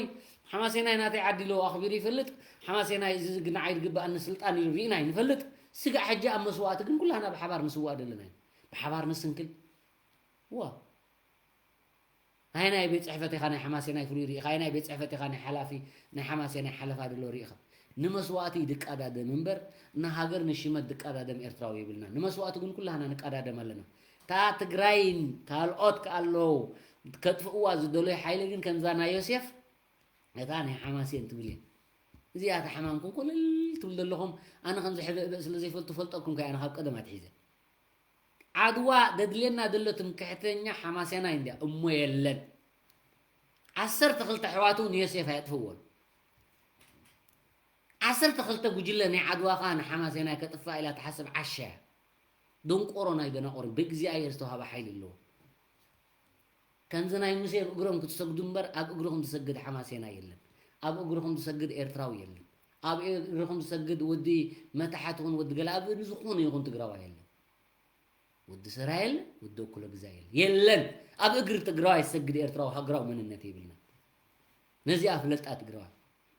ሓማሴናይ ናተይ ዓዲ ኢሉ ኣኽቢሩ ይፈልጥ። ሓማሴናይ እዚ ንዓይ ዝግበኣኒ ስልጣን ኢሉ ርኢና ኣይንፈልጥ። ስጋዕ ሕጂ ኣብ መስዋእቲ ግን ኩላህና ብሓባር ንስዋእ ዘለና ኢና። ብሓባር ንስንክል። ዋ ናይ ናይ ቤት ፅሕፈት ኢኻ ናይ ሓማሴናይ ፍሉይ ርኢኻ ናይ ቤት ፅሕፈት ኢኻ ናይ ሓላፊ ናይ ሓማሴናይ ሓለፋ ድሎ ርኢኻ ንመስዋእቲ ድቃዳደም እምበር ንሃገር ንሽመት ድቃዳደም ኤርትራዊ የብልና ንመስዋእቲ ግን ኩላህና ንቃዳደም ኣለና እታ ትግራይን ካልኦት ከኣለዉ ከጥፍእዋ ዝደለዩ ሓይሊ ግን ከምዛ ናይ ዮሴፍ እታ ናይ ሓማሴን ትብል እየ እዚኣ እታ ሓማም ኮንኮለል ትብል ዘለኹም ኣነ ከምዚ ሕብእብእ ስለ ዘይፈልጡ ፈልጠኩም ከ ኣነ ካብ ቀደም ኣትሒዘ ዓድዋ ደድልየና ደሎ ትምክሕተኛ ሓማሴናይ እንድያ እሞ የለን ዓሰርተ ክልተ ኣሕዋቱ ንዮሴፍ ኣየጥፍእዎን ዓሰርተ ክልተ ጉጅለ ናይ ዓድዋ ኸዓ ንሓማሴናይ ከጥፍኣ ኢላ ትሓስብ ዓሻ እያ ደንቆሮ ናይ ደናቆር ብእግዚኣብሔር ዝተዋሃበ ሓይሊ ኣለዎ ከምዚ ናይ ሙሴ ኣብ እግሮም ክትሰግዱ እምበር ኣብ እግርኹም ዝሰግድ ሓማሴና የለን ኣብ እግርኹም ዝሰግድ ኤርትራዊ የለን ኣብ እግርኹም ዝሰግድ ወዲ መታሓት ይኹን ወዲ ገለ ኣብ ዝኾነ ይኹን ትግራዋ የለን ወዲ ሰራ የለን ወዲ እኩለ ግዛ የለን የለን ኣብ እግሪ ትግራዋ ይሰግድ ኤርትራዊ ሃገራዊ መንነት የብልና ነዚኣ ፍለጣ ትግራዋ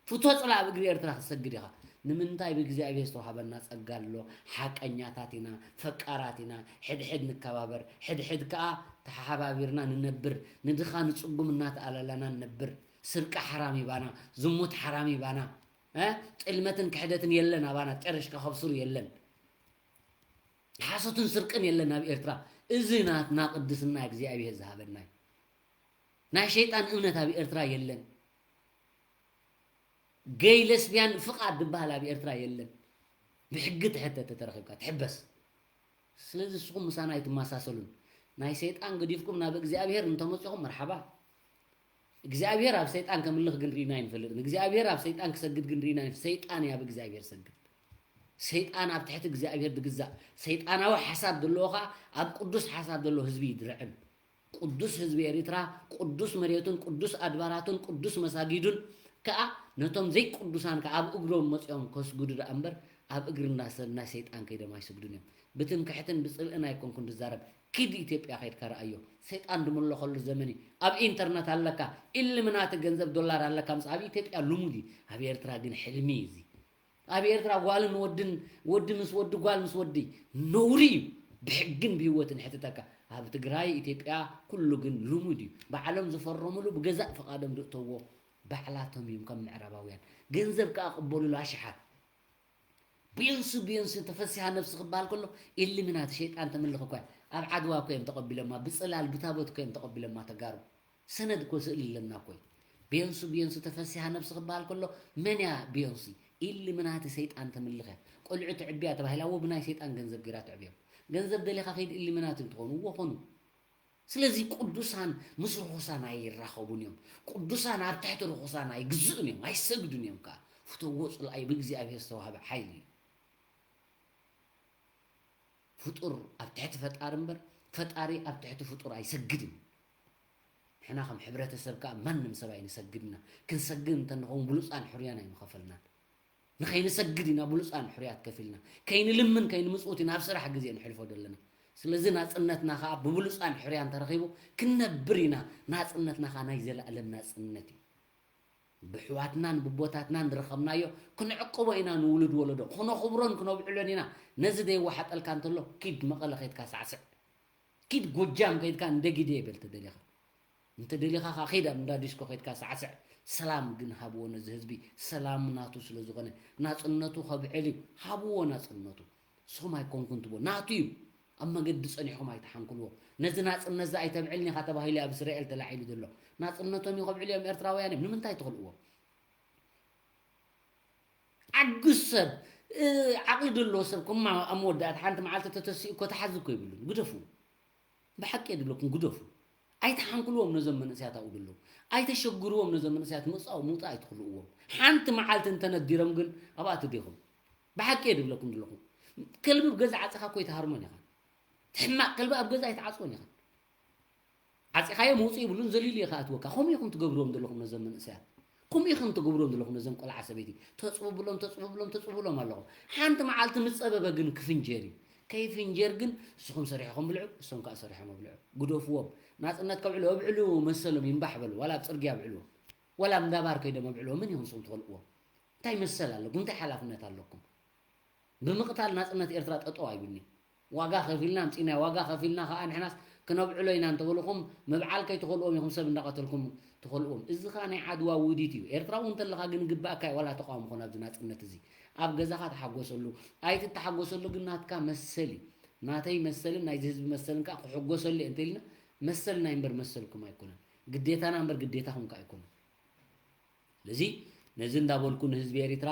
ፍቶ ፅላ ኣብ እግሪ ኤርትራ ክትሰግድ ኢኻ ንምንታይ ብእግዚኣብሔር ዝተዋሃበና ፀጋ ኣሎ ሓቀኛታት ኢና ፈቃራት ኢና ሕድሕድ ንከባበር ሕድሕድ ከዓ ተሓባቢርና ንነብር ንድኻ ንፅጉም እናተኣላላና ንነብር ስርቂ ሓራም ይባና ዝሙት ሓራም ይባና ጥልመትን ክሕደትን የለን ኣባና ጨርሽካ ከብስሩ የለን ሓሶትን ስርቅን የለን ኣብ ኤርትራ እዚ ናትና ቅድስና እግዚኣብሔር ዝሃበና እዩ ናይ ሸይጣን እምነት ኣብ ኤርትራ የለን ገይ ለስቢያን ፍቓድ ዝበሃል ኣብ ኤርትራ የለን ብሕጊ ትሕተ ተተረኺብካ ትሕበስ ስለዚ ንስኹም ምሳና ኣይትመሳሰሉን ናይ ሰይጣን ገዲፍኩም ናብ እግዚኣብሔር እንተመፂኹም መርሓባ እግዚኣብሔር ኣብ ሰይጣን ከምልኽ ግን ርኢና ኣይንፈልጥን እግዚኣብሔር ኣብ ሰይጣን ክሰግድ ግን ርኢና ሰይጣን እዩ ኣብ እግዚኣብሔር ሰግድ ሰይጣን ኣብ ትሕቲ እግዚኣብሔር ድግዛእ ሰይጣናዊ ሓሳብ ዘለዎ ከዓ ኣብ ቅዱስ ሓሳብ ዘለዎ ህዝቢ ይድርዕም ቅዱስ ህዝቢ ኤሪትራ፣ ቅዱስ መሬቱን ቅዱስ ኣድባራቱን ቅዱስ መሳጊዱን ከኣ ነቶም ዘይቅዱሳን ከኣ ኣብ እግሮም መጺኦም ከስግዱ ደኣ እምበር ኣብ እግሪ እንዳ ሰብ ናይ ሰይጣን ከይዶም ኣይስግዱን እዮም። ብትምክሕትን ብጽልእን ኣይኮንኩን ዝዛረብ፣ ኪድ ኢትዮጵያ ከይድካ ረኣዮ። ሰይጣን ዝምለኸሉ ዘመን እዩ። ኣብ ኢንተርነት ኣለካ፣ ኢልምናቲ ገንዘብ ዶላር ኣለካ ምስ ኣብ ኢትዮጵያ ልሙድ እዩ። ኣብ ኤርትራ ግን ሕልሚ እዩ እዚ። ኣብ ኤርትራ ጓልን ወድን፣ ወዲ ምስ ወዲ፣ ጓል ምስ ወዲ ነውሪ እዩ። ብሕግን ብህይወትን ሕትተካ። ኣብ ትግራይ፣ ኢትዮጵያ ኩሉ ግን ልሙድ እዩ። ባዕሎም ዝፈረሙሉ ብገዛእ ፍቓዶም ዝእተዎ ባዕላቶም እዮም ከም ምዕራባውያን። ገንዘብ ከኣ ቅበሉሉ ኣሽሓት። ቢዮንሱ ቢዮንሱ ተፈሲሃ ነብሲ ክበሃል ከሎ ኢልሚናቲ ሸይጣን ተምልኽ እኳ እያ። ኣብ ዓድዋ እኮ እዮም ተቐቢሎማ፣ ብጽላል ብታቦት እኮ እዮም ተቐቢሎማ ተጋሩ። ሰነድ እኮ ስእሊ ኣለና እኮ እዩ። ቢዮንሱ ቢዮንሱ ተፈሲሃ ነብሲ ክበሃል ከሎ መን እያ ቢዮንሲ? ኢልሚናቲ ሰይጣን ተምልኽ እያ። ቆልዑ ትዕብያ ተባሂላ እዎ ብናይ ሰይጣን ገንዘብ ገይራ ትዕብዮም። ገንዘብ ደሊኻ ከይድ ኢልሚናቲ እንትኾኑ እዎ ኾኑ። ስለዚ ቅዱሳን ምስ ርኹሳን ኣይራኸቡን እዮም። ቅዱሳን ኣብ ትሕቲ ርኹሳን ኣይግዝኡን እዮም፣ ኣይሰግዱን እዮም ከኣ። ፍተዎ ጽልኣይ ብእግዚኣብሔር ዝተዋህበ ሓይሊ እዩ። ፍጡር ኣብ ትሕቲ ፈጣሪ እምበር ፈጣሪ ኣብ ትሕቲ ፍጡር ኣይሰግድን። ንሕና ከም ሕብረተሰብ ከኣ ማንም ሰብ ኣይንሰግድና። ክንሰግድ እንተንኸውን ብሉጻን ሕሩያን ኣይምኸፈልናን። ንኸይንሰግድ ኢና ብሉጻን ሕሩያት ከፊልና። ከይንልምን ከይንምጽውት ኢና ኣብ ስራሕ ግዜ ንሕልፎ ዘለና። ስለዚ ናጽነትና ከኣ ብብሉጻን ሕሩያን ተረኺቡ ክንነብር ኢና። ናጽነትና ከኣ ናይ ዘለኣለም ናጽነት እዩ። ብሕዋትናን ብቦታትናን ዝረኸብናዮ ክንዕቅቦ ኢና ንውሉድ ወለዶ። ክነኽብሮን ክነብዕሎን ኢና። ነዚ ዘይወሓጠልካ እንተሎ ኪድ መቐለ ከይድካ ሳዕስዕ። ኪድ ጎጃም ከይድካ እንደ ጊዴ በል ተደሊኻ። እንተ ደሊኻ ኸዓ ኺድ ኣብ እንዳ ዲስኮ ኸይድካ ሳዕስዕ። ሰላም ግን ሃብዎ ነዚ ህዝቢ። ሰላም ናቱ ስለ ዝኾነ ናጽነቱ ከብዕል እዩ። ሃብዎ ናጽነቱ። ንስኹም ኣይኮንኩን ትብዎ። ናቱ እዩ። ኣብ መገዲ ጸኒሕኩም ኣይትሓንኩልዎ። ነዚ ናጽነት እዚ ኣይተብዕልን ኢኻ ተባሂሉ ኣብ እስራኤል ተላዒሉ ዘሎ። ናጽነቶም እዩ ከብዕሉ እዮም ኤርትራውያን እዮም። ንምንታይ ትኽልእዎ? ዓግስ ሰብ፣ እ፣ ዓቕሊ ዘለዎ ሰብ፣ ኮማ ኣብ መወዳእታ ሓንቲ መዓልቲ ተተሲኡ እኮ ተሓዚ እኮ ይብሉን። ግደፉ። ብሓቂ እየ ዝብለኩም፣ ግደፉ። ኣይትሓንኩልዎም ነዞም መንእሰያት ኣብኡ ዘለዉ። ኣይተሸግርዎም ነዞም መንእሰያት፣ ምውጻእ፣ ምውጻእ ኣይትኽልእዎም። ሓንቲ መዓልቲ እንተነዲሮም ግን ኣብኣ ትዲኹም። ብሓቂ እየ ዝብለኩም ዘለኹ። ከልቢ ኣብ ገዛ ዓጺኻ እኮ ኣይትሃርሞን ኢኻ። ሕማቕ ከልቢ ኣብ ገዛ ኣይትዓጽዎን ኢኻ። ዓጺኻዮ መውጽኢ ይብሉን፣ ዘሊሉ እዩ ክኣትወካ። ከምኡ ኢኹም ትገብርዎም ዘለኹም ነዞም መንእሰያት። ከምኡ ኢኹም ትገብርዎም ዘለኹም ነዞም ቆልዓ ሰበይቲ። ተጽብብሎም፣ ተጽብብሎም፣ ተጽብብሎም ኣለኹም። ሓንቲ መዓልቲ ምስ ጸበበ ግን ክፍንጀር እዩ። ከይፍንጀር ግን ንስኹም ሰሪሕኹም ብልዑ፣ እሶም ከኣ ሰሪሖም ኣብልዑ። ግደፍዎም። ናጽነት ከብዕሉ ኣብዕሉ መሰሎም ይንባሕ በሉ። ዋላ ኣብ ጽርግያ ኣብዕልዎ። ዋላ ኣብ እንዳ ባር ከይዶም ኣብዕልዎ። መን ኢኹም ንስኹም ትኸልእዎም? እንታይ መሰል ኣለኩም? እንታይ ሓላፍነት ኣለኩም? ብምቕታል ናጽነት ኤርትራ ጠጠው ኣይብልን'ዩ። ዋጋ ከፊልና ኣምጺእናዮ፣ ዋጋ ከፊልና ከኣ ንሕናስ ክነብዕሎ ኢና እንተበልኹም፣ ምብዓል ከይትኸልእዎም ኢኹም ሰብ እንዳቐተልኩም ትኸልእዎም። እዚ ከኣ ናይ ዓድዋ ውዲት እዩ። ኤርትራዊ እንተለኻ ግን ይግበኣካ እዩ፣ ዋላ ተቃውሞ ኾን ኣብዚ ናጽነት እዚ። ኣብ ገዛኻ ተሓጎሰሉ፣ ኣይትተሓጎሰሉ ግን ናትካ መሰል እዩ። ናተይ መሰልን ናይዚ ህዝቢ መሰልን ከኣ ክሕጎሰሉ እየ እንተኢልና፣ መሰልና እዩ እምበር መሰልኩም ኣይኮነን። ግዴታና እምበር ግዴታኹም ከኣ ኣይኮነን። ስለዚ ነዚ እንዳበልኩ ንህዝቢ ኤሪትራ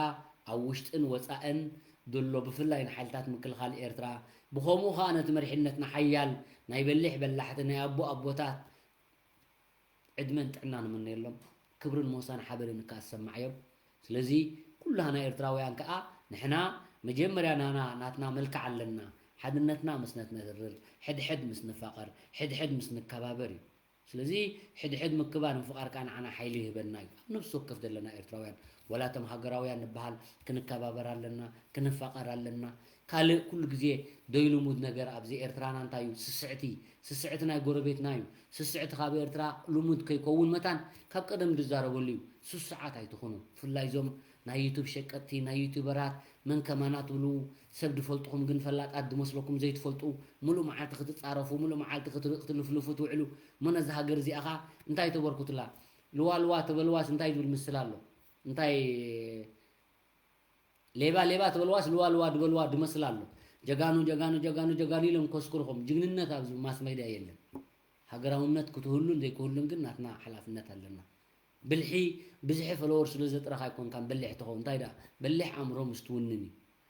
ኣብ ውሽጥን ወጻእን ዘሎ ብፍላይ ንሓይልታት ምክልኻል ኤርትራ ብኸምኡ ኸኣ ነቲ መሪሕነትና ሓያል ናይ በሊሕ በላሕቲ ናይ ኣቦ ኣቦታት ዕድመን ጥዕናን ንምነየሎም። ክብርን ሞሳን ሓበንን ከኣ ዝሰማዓዮም። ስለዚ ኩላህና ኤርትራውያን ከኣ ንሕና መጀመርያ ናና ናትና መልክዕ ኣለና። ሓድነትና ምስ ነትነርር፣ ሕድሕድ ምስ ንፋቐር፣ ሕድሕድ ምስ ንከባበር እዩ። ስለዚ ሕድሕድ ምክባር ምፍቓር ከኣ ንዓና ሓይሊ ይህበና እዩ። ኣብ ነፍሲ ወከፍ ዘለና ኤርትራውያን ዋላ እቶም ሃገራውያን ንበሃል ክንከባበር ኣለና፣ ክንፋቐር ኣለና። ካልእ ኩሉ ግዜ ደይ ልሙድ ነገር ኣብዚ ኤርትራና እንታይ እዩ? ስስዕቲ። ስስዕቲ ናይ ጎረቤትና እዩ። ስስዕቲ ካብ ኤርትራ ልሙድ ከይከውን መታን ካብ ቀደም ዝዛረበሉ እዩ። ስሱዓት ኣይትኹኑ። ብፍላይ እዞም ናይ ዩቱብ ሸቀጥቲ፣ ናይ ዩቱበራት መን ከማና ትብሉ ሰብ ዝፈልጥኹም ግን ፈላጣት ዝመስለኩም ዘይትፈልጡ፣ ምሉእ መዓልቲ ክትጻረፉ፣ ምሉእ መዓልቲ ክትር-፣ ክትልፍልፉ ትውዕሉ። እሞ ነዛ ሃገር እዚኣ ኸኣ እንታይ ተበርኩትላ? ልዋ ልዋ ተበልዋስ እንታይ ዝብል ምስላ ኣሎ? እንታይ ሌባ ሌባ ተበልዋስ ልዋ ልዋ ዝበልዋ ዝመስል ኣሎ። ጀጋኑ ጀጋኑ ጀጋኑ ጀጋኑ ኢሎም ከስክሩኹም። ጅግንነት ኣብዚ ማስ ሜድያ የለን። ሃገራውነት ክትህሉን ዘይክህሉን ግን ናትና ሓላፍነት ኣለና። ብልሒ ብዝሒ ፈለወር ስለ ዘጥረኻ ኣይኮንካን በሊሕ ትኸውን። እንታይ ደኣ በሊሕ ኣእምሮ ምስ ትውንን እዩ።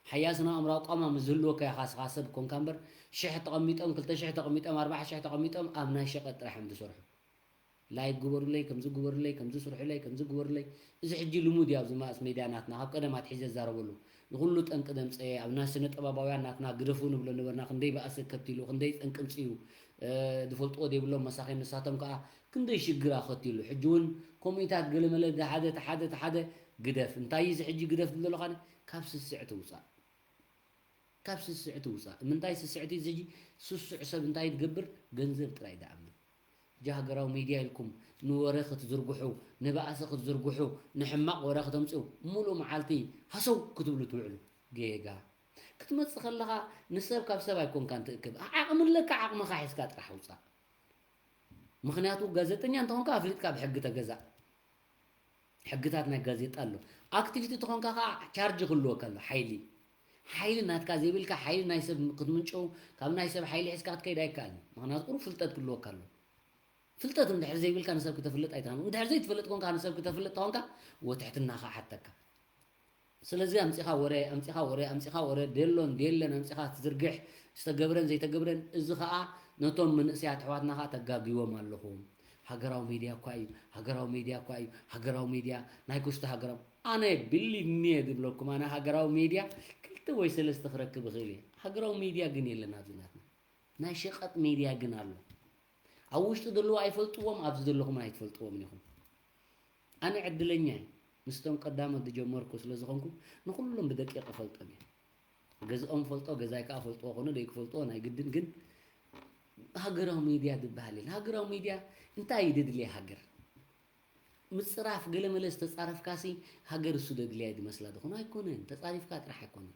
ሓያስና ኣእምሮ ኣቋማ ምስ ዝህልወካ ኢኻ እስኻ ሰብ ኮንካ እምበር ሽሕ ተቐሚጦም ክልተ ሽሕ ተቐሚጦም ኣርባዓ ሽሕ ተቐሚጦም ኣብ ናይ ሸቐጥ ጥራሕ እዮም ዝሰርሑ። ላይክ ግበሩለይ፣ ከምዚ ግበሩለይ፣ ከምዚ ስርሑለይ፣ ከምዚ ግበሩለይ። እዚ ሕጂ ልሙድ እዩ ኣብዚ ማስ ሜድያ ናትና፣ ካብ ቀደም ኣትሒዘ እዛረበሉ። ንኹሉ ጠንቂ ዘምጸኤ፣ ኣብ ናይ ስነ ጥበባውያን ናትና ግደፉ ንብሎ ነበርና፣ ክንደይ በኣሰ ከቲሉ፣ ክንደይ ጠንቂ ኣምጺኡ፣ እ፣ ዝፈልጥዎ ዘይብሎም መሳኺን ንሳቶም ከኣ ክንደይ ሽግር ኣኸቲሉ። ሕጂ እውን ከምኡታት ገለመለ ሓደ ተሓደ ተሓደ ግደፍ። እንታይ እዩ እዚ ሕጂ ግደፍ ዝብል ዘሎ ካነ? ካብ ስስዕቲ ውጻእ። ካብ ስስዕቲ ውፃእ። ምንታይ ስስዕቲ እዚ? ስሱዕ ሰብ እንታይ ትገብር? ገንዘብ ጥራይ ደኣምን። ሕጂ ሃገራዊ ሚድያ ኢልኩም ንወረ ክትዝርግሑ፣ ንባእሲ ክትዝርግሑ፣ ንሕማቕ ወረ ክተምፅኡ፣ ሙሉእ መዓልቲ ሃሰው ክትብሉ ትውዕሉ። ጌጋ። ክትመፅእ ከለኻ ንሰብ ካብ ሰብ ኣይኮንካን ትእክብ። ዓቕሚ ኣለካ፣ ዓቕምኻ ሒዝካ ጥራሕ ውፃእ። ምኽንያቱ ጋዜጠኛ እንተኾንካ ኣፍሊጥካ ብሕጊ ተገዛእ። ሕግታት ናይ ጋዜጣ ኣሎ። ኣክቲቪስት እንተኾንካ ከዓ ቻርጅ ክህልወካ ኣሎ፣ ሓይሊ። ሓይሊ ናትካ ዘይብልካ ሓይሊ ናይ ሰብ ክትምንጭው፣ ካብ ናይ ሰብ ሓይሊ ሒዝካ ክትከይድ ኣይከኣልን። ምኽንያቱ ቁሩብ ፍልጠት ክህልወካ ኣሎ። ፍልጠት እንድሕር ዘይብልካ ንሰብ ክተፍልጥ ኣይትኽእልን። እንድሕር ዘይትፈልጥ ኮንካ ንሰብ ክተፍልጥ ተኾንካ ወትሕትና ከዓ ሓተካ። ስለዚ ኣምጺኻ ወረ፣ ኣምጺኻ ወረ፣ ኣምጺኻ ወረ፣ ደሎን ደየለን ኣምጺኻ ትዝርግሕ፣ ዝተገብረን ዘይተገብረን፣ እዚ ኸኣ ነቶም መንእሰያት ኣሕዋትና ኸኣ ተጋግይዎም ኣለኹም። ሃገራዊ ሜድያ እኳ እዩ፣ ሃገራዊ ሜድያ እኳ እዩ፣ ሃገራዊ ሜድያ፣ ናይ ኩስቶ ሃገራዊ፣ ኣነ believe me ዝብለኩም፣ ኣነ ሃገራዊ ሜድያ ክልተ ወይ ሰለስተ ክረክብ እኽእል እየ። ሃገራዊ ሜድያ ግን የለን ኣብዚ ናትና። ናይ ሸቐጥ ሜድያ ግን ኣሎ። ኣብ ውሽጢ ዘለዉ ኣይፈልጥዎም፣ ኣብዚ ዘለኹም ኣይትፈልጥዎም ኢኹም። ኣነ ዕድለኛ እየ። ምስቶም ቀዳሞት ዝጀመርኩ ስለ ዝኾንኩ ንኹሎም ብደቂቕ እፈልጦም እየ። ገዝኦም ፈልጦ፣ ገዛይ ከኣ ፈልጥዎ ኮነ ደይክፈልጥዎ ናይ ግድን፣ ግን ሃገራዊ ሜድያ ዝበሃል የለን። ሃገራዊ ሜድያ እንታይ እዩ ደድልየ ሃገር? ምጽራፍ ገለ መለ ዝተጻረፍካሲ ሃገር እሱ ደድልያ እዩ ዝመስላ ዝኾነ ኣይኮነን። ተጻሪፍካ ጥራሕ ኣይኮነን።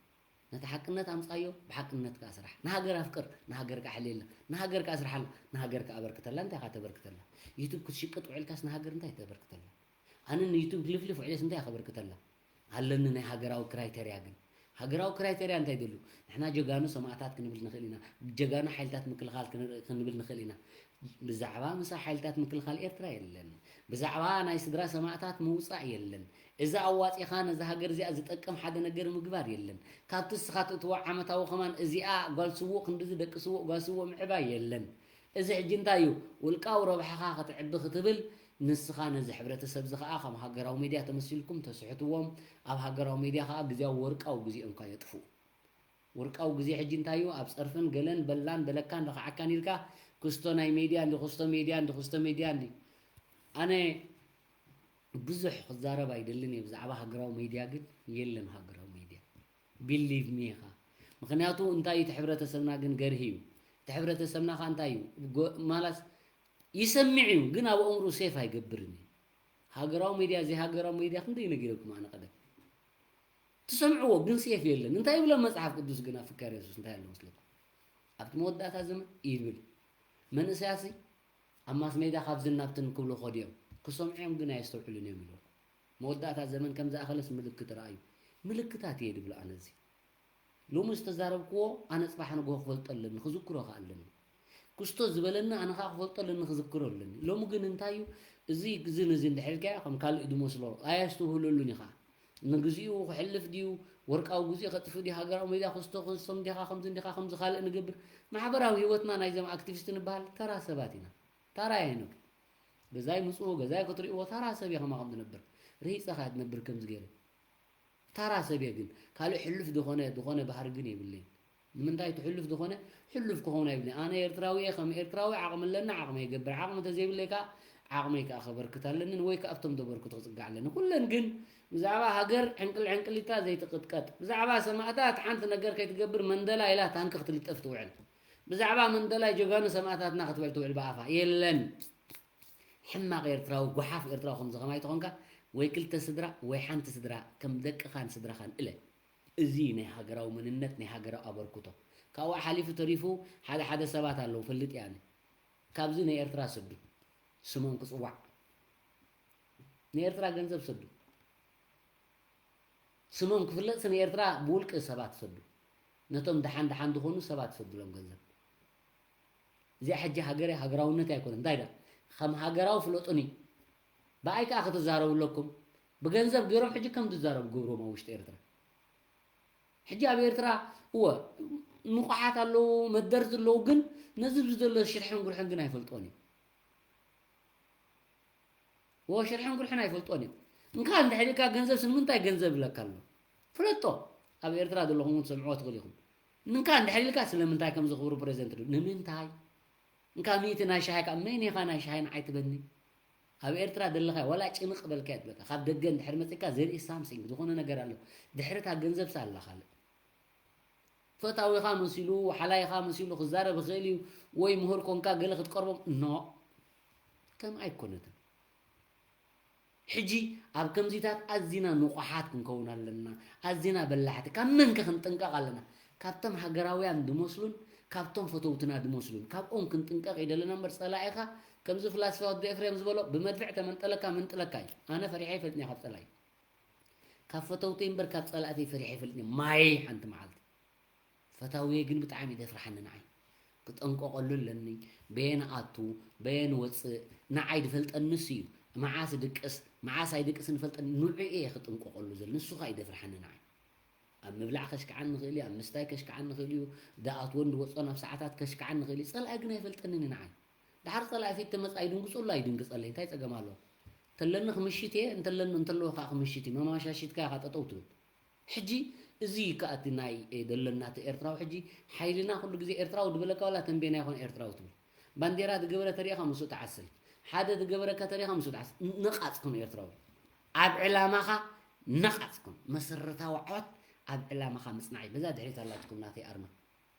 ነቲ ሓቅነት ኣምጻዮ፣ ብሓቅነት ከኣ ስራሕ። ንሃገር ኣፍቅር፣ ንሃገር ከኣ ሕልየላ፣ ንሃገር ከኣ ስርሓላ፣ ንሃገር ከኣ ኣበርክተላ። እንታይ ኢኻ ተበርክተላ? ዩቱብ ክትሽቅጥ ውዒልካስ ንሃገር እንታይ ተበርክተላ? ኣነ ንዩቱብ ክልፍልፍ ውዒለስ እንታይ ከበርክተላ? ኣለኒ ናይ ሃገራዊ ክራይተርያ ግን። ሃገራዊ ክራይተርያ እንታይ ደሉ? ንሕና ጀጋኑ ሰማእታት ክንብል ንኽእል ኢና። ጀጋኑ ሓይልታት ምክልኻል ክን-፣ ክንብል ንኽእል ኢና። ብዛዕባ ምሳሕ ሓይልታት ምክልኻል ኤርትራ የለን። ብዛዕባ ናይ ስድራ ሰማእታት ምውጻእ የለን። እዚ ኣዋጺኻ ነዛ ሃገር እዚኣ ዝጠቅም ሓደ ነገር ምግባር የለን። ካብቲ እስኻ ትእትዎ ዓመታዊ ከማን እዚኣ ጓል ስዉእ ክንድዚ ደቂ ስዉእ ጓል ስዉእ ምዕባይ የለን። እዚ ሕጂ እንታይ እዩ? ውልቃዊ ረብሓኻ ከተዕቢ ክትብል ንስኻ ነዚ ሕብረተሰብ እዚ ኸኣ ከም ሃገራዊ ሜድያ ተመሲልኩም ተስሕትዎም። ኣብ ሃገራዊ ሜድያ ኸኣ ግዜያዊ ወርቃዊ ግዜኦም ከየጥፍኡ። ወርቃዊ ግዜ ሕጂ እንታይ እዩ? ኣብ ጸርፍን ገለን በላን በለካን ረኽዓካን ኢልካ ክስቶ ናይ ሜድያ እንዲ፣ ክስቶ ሜድያ እንዲ፣ ክስቶ ሜድያ እንዲ። ኣነ ብዙሕ ክዛረብ ኣይደልን እየ ብዛዕባ ሃገራዊ ሜድያ፣ ግን የለን ሃገራዊ ሜድያ። Believe me ኢኻ። ምኽንያቱ እንታይ እዩ? እቲ ሕብረተሰብና ግን ገርሂ እዩ። እቲ ሕብረተሰብና ኸኣ እንታይ እዩ? ጎ-፣ ማላስ ይሰምዕ እዩ፣ ግን ኣብ ኣእምሮ ሴፍ ኣይገብርን እዩ። ሃገራዊ ሜድያ፣ ዘይሃገራዊ ሜድያ ክንደይ ነጊረኩም ኣነ ቀደም። ትሰምዕዎ፣ ግን ሴፍ የለን። እንታይ ይብሎ መጽሓፍ ቅዱስ ግን ኣብ ፍካሬ የሱስ እንታይ ኣሎ መስለኩም? ኣብቲ መወዳእታ ዘመን ይብል። መንእሰያሲ ኣብ ማስ ሜድያ ካብዚ ናብትን ክብሉ ኸድዮም። ክሰምዑ እዮም፣ ግን ኣየስተውዕሉን እዮም ይብሎ። መወዳእታ ዘመን ከም ዝኣኸለስ ምልክት ረኣዩ። ምልክታት እየ ድብሎ ኣነ እዚ። ሎሚ ዝተዛረብክዎ ኣነ ጽባሕ ንግሆ ክፈልጦ ኣለኒ፣ ክዝክሮ ከኣ ኣለኒ። ክስቶ ዝበለኒ ኣነ ከኣ ክፈልጦ ኣለኒ፣ ክዝክሮ ኣለኒ። ሎሚ ግን እንታይ እዩ? እዚ፣ እዚ ነዚ እንድሕር ኢልካዮ ከም ካልእ ድመስሎ፣ ኣየስተውህለሉን እዩ ከኣ። ንግዚኡ ክሕልፍ ድዩ? ወርቃዊ ግዚኡ ከጥፍእ ድዩ? ሃገራዊ ሜድያ ክስቶ ክንሶም ዲኻ? ከምዚ እንዲኻ፣ ከምዚ ካልእ ንገብር። ማሕበራዊ ህይወትና ናይዞም ኣክቲቪስት ንበሃል ተራ ሰባት ኢና። ተራ ኢና። ገዛይ ምጽኡ፣ ገዛይ ክትርእይዎ ተራ ሰብ እየ ከማኹም ዝነብር። ርሂጸኻ እየ ዝነብር ከምዚ ገይረ። ተራ ሰብ እየ ግን፣ ካልእ ሕሉፍ ዝኾነ፣ ዝኾነ ባህሪ ግን የብለይን። ንምንታይ እቲ ሕሉፍ ዝኾነ፣ ሕሉፍ ክኸውን ኣይብለይን። ኣነ ኤርትራዊ እየ፣ ከም ኤርትራዊ ዓቕሚ ኣለኒ፣ ዓቕመይ ይገብር። ዓቕሚ እንተዘይብለይ ከኣ፣ ዓቕመይ ከኣ ከበርክት ኣለኒ፣ ወይ ከኣ ኣብቶም ዘበርክቱ ክጽጋዕ ኣለኒ። ኩለን ግን ብዛዕባ ሃገር ዕንቅል ዕንቅሊታ ዘይትቕጥቀጥ፣ ብዛዕባ ሰማእታት ሓንቲ ነገር ከይትገብር መንደላ ኢላ ታንኪ ክትልጠፍ ትውዕል። ብዛዕባ መንደላይ ጀጋኑ ሰማእታትና ክትብል ትውዕል ብኣፋ። የለን። ሕማቕ ኤርትራዊ፣ ጓሓፍ ኤርትራዊ ከምዚ ከማይ ተኾንካ፣ ወይ ክልተ ስድራ፣ ወይ ሓንቲ ስድራ፣ ከም ደቅኻን ስድራኻን እለ። እዚ ናይ ሃገራዊ መንነት፣ ናይ ሃገራዊ ኣበርክቶ። ካብኡ ሓሊፉ ተሪፉ፣ ሓደ ሓደ ሰባት ኣለዉ፣ ፈልጥ እየ ኣነ። ካብዚ ንኤርትራ ሰዱ። ስሞም ክጽዋዕ። ንኤርትራ ገንዘብ ሰዱ። ስሞም ክፍለጥሲ ንኤርትራ ብውልቂ ሰባት ሰዱ። ነቶም ደሓን ደሓን ዝኾኑ ሰባት ሰዱሎም ገንዘብ። እዚኣ ሕጂ ሃገረ ሃገራውነት ኣይኮነን። እንታይ ደኣ? ከም ሃገራዊ ፍለጡኒ። ብኣይ ከኣ ክትዛረቡ ኣለኩም። ብገንዘብ ገይሮም ሕጂ ከም ዝዛረቡ ገብርዎም ኣብ ውሽጢ ኤርትራ። ሕጂ ኣብ ኤርትራ፣ እወ፣ ንቑሓት ኣለዉ፣ መደርቲ ኣለዉ፣ ግን ነዚ ኣብዚ ዘሎ ሽርሕን ጉርሕን ግን ኣይፈልጥዎን እዮም። እወ፣ ሽርሕን ጉርሕን ኣይፈልጥዎን እዮም። እንካ እንድሕር ኢልካ ገንዘብ፣ ስለምንታይ ገንዘብ ይብለካ ኣሎ? ፍለጦ። ኣብ ኤርትራ ዘለኹም እውን ትሰምዕዎ ትኽእሉ ኢኹም። እንካ እንድሕር ኢልካ ስለምንታይ ከም ዝኽብሩ ፕሬዚደንት ዶ-፣ ንምንታይ? እንካ ሚእቲ ናይ ሻሂ ከኣ፣ መን ኢኻ ናይ ሻሂ ንዓይ ትበኒ? ኣብ ኤርትራ ዘለኻ ዋላ ጭንቕ በልካ እየ ትብለካ። ካብ ደገ እንድሕር መጺእካ፣ there is something፣ ዝኾነ ነገር ኣሎ። ድሕሪ እታ ገንዘብስ ኣላ ካልእ። ፈታዊኻ መሲሉ፣ ሓላይኻ መሲሉ ክዛረብ ይኽእል እዩ፣ ወይ ምሁር ኮንካ ገለ ክትቀርቦም፣ ኖ፣ ከም ኣይኮነትን። ሕጂ ኣብ ከምዚታት ኣዚና ንቑሓት ክንከውን ኣለና፣ ኣዚና በላሕቲ። ካብ መንከ ክንጥንቀቕ ኣለና? ካብቶም ሃገራውያን ድመስሉን ካብቶም ፈተውትና ድመስሉን፣ ካብኦም ክንጥንቀቕ እዩ ደለና እምበር፣ ጸላኢኻ ከምዚ ፍላስፋ ወዲ ኤፍሬም ዝበሎ፣ ብመድፍዕ ተመንጠለካ ምንጥለካ እዩ። ኣነ ፈሪሐ ይፈልጥን እየ ካብ ጸላኢ። ካብ ፈተውተይ እምበር ካብ ጸላእተይ ፈሪሐ ይፈልጥን እየ። ማይ ሓንቲ መዓልቲ። ፈታውየ ግን ብጣዕሚ ይደፍርሓኒ ንዓይ። ክጠንቀቐሉ ኣለኒ። በየን ኣቱ፣ በየን ወፅእ፣ ንዓይ ድፈልጠኒ ንሱ እዩ። መዓስ ድቅስ፣ መዓስ ኣይድቅስን ይፈልጠኒ። ንዑ እየ ክጥንቀቐሉ ዘሎ። ንሱ ኸኣ ይደፍርሓኒ ንዓይ። ኣብ ምብላዕ ከሽክዓኒ ይኽእል እዩ፣ ኣብ ምስታይ ከሽክዓኒ ይኽእል እዩ፣ ድኣትዎን ድወፅኦን ኣብ ሰዓታት ከሽክዓኒ ይኽእል እዩ። ጸላኢ ግን ኣይፈልጠንን እዩ ንዓይ። ድሓር ጸላኢ ፊት ተመጻኢ ይድንግጸሉ ኣይድንግጸለይ፣ እንታይ ጸገም ኣለዎ? እንተለኒ ክምሽት እየ፣ እንተለኒ፣ እንተለዎ ከኣ ክምሽት እዩ። መማሻሽትካ ኢኻ ጠጠው ትብል። ሕጂ እዚ እዩ ከኣ እቲ ናይ፣ እ፣ ደለና እቲ ኤርትራዊ። ሕጂ ሓይልና ኩሉ ግዜ ኤርትራዊ ድበለካ ዋላ ተንቤና ይኾን ኤርትራዊ ትብል። ባንዴራ ድገበረ ተሪኢኻ ምስኡ ትዓስል። ሓደ ድገበረካ ተሪኢኻ ምስኡ ትዓስል። ን-፣ ነቓጽ ኩን ኤርትራዊ። ኣብ ዕላማኻ ነቓጽ ኩን። መሰረታዊ ዓወት ኣብ ዕላማኻ ምጽናዕ እዩ። በዛ ድሕሪት ኣላትኩም ናተይ ኣርማ።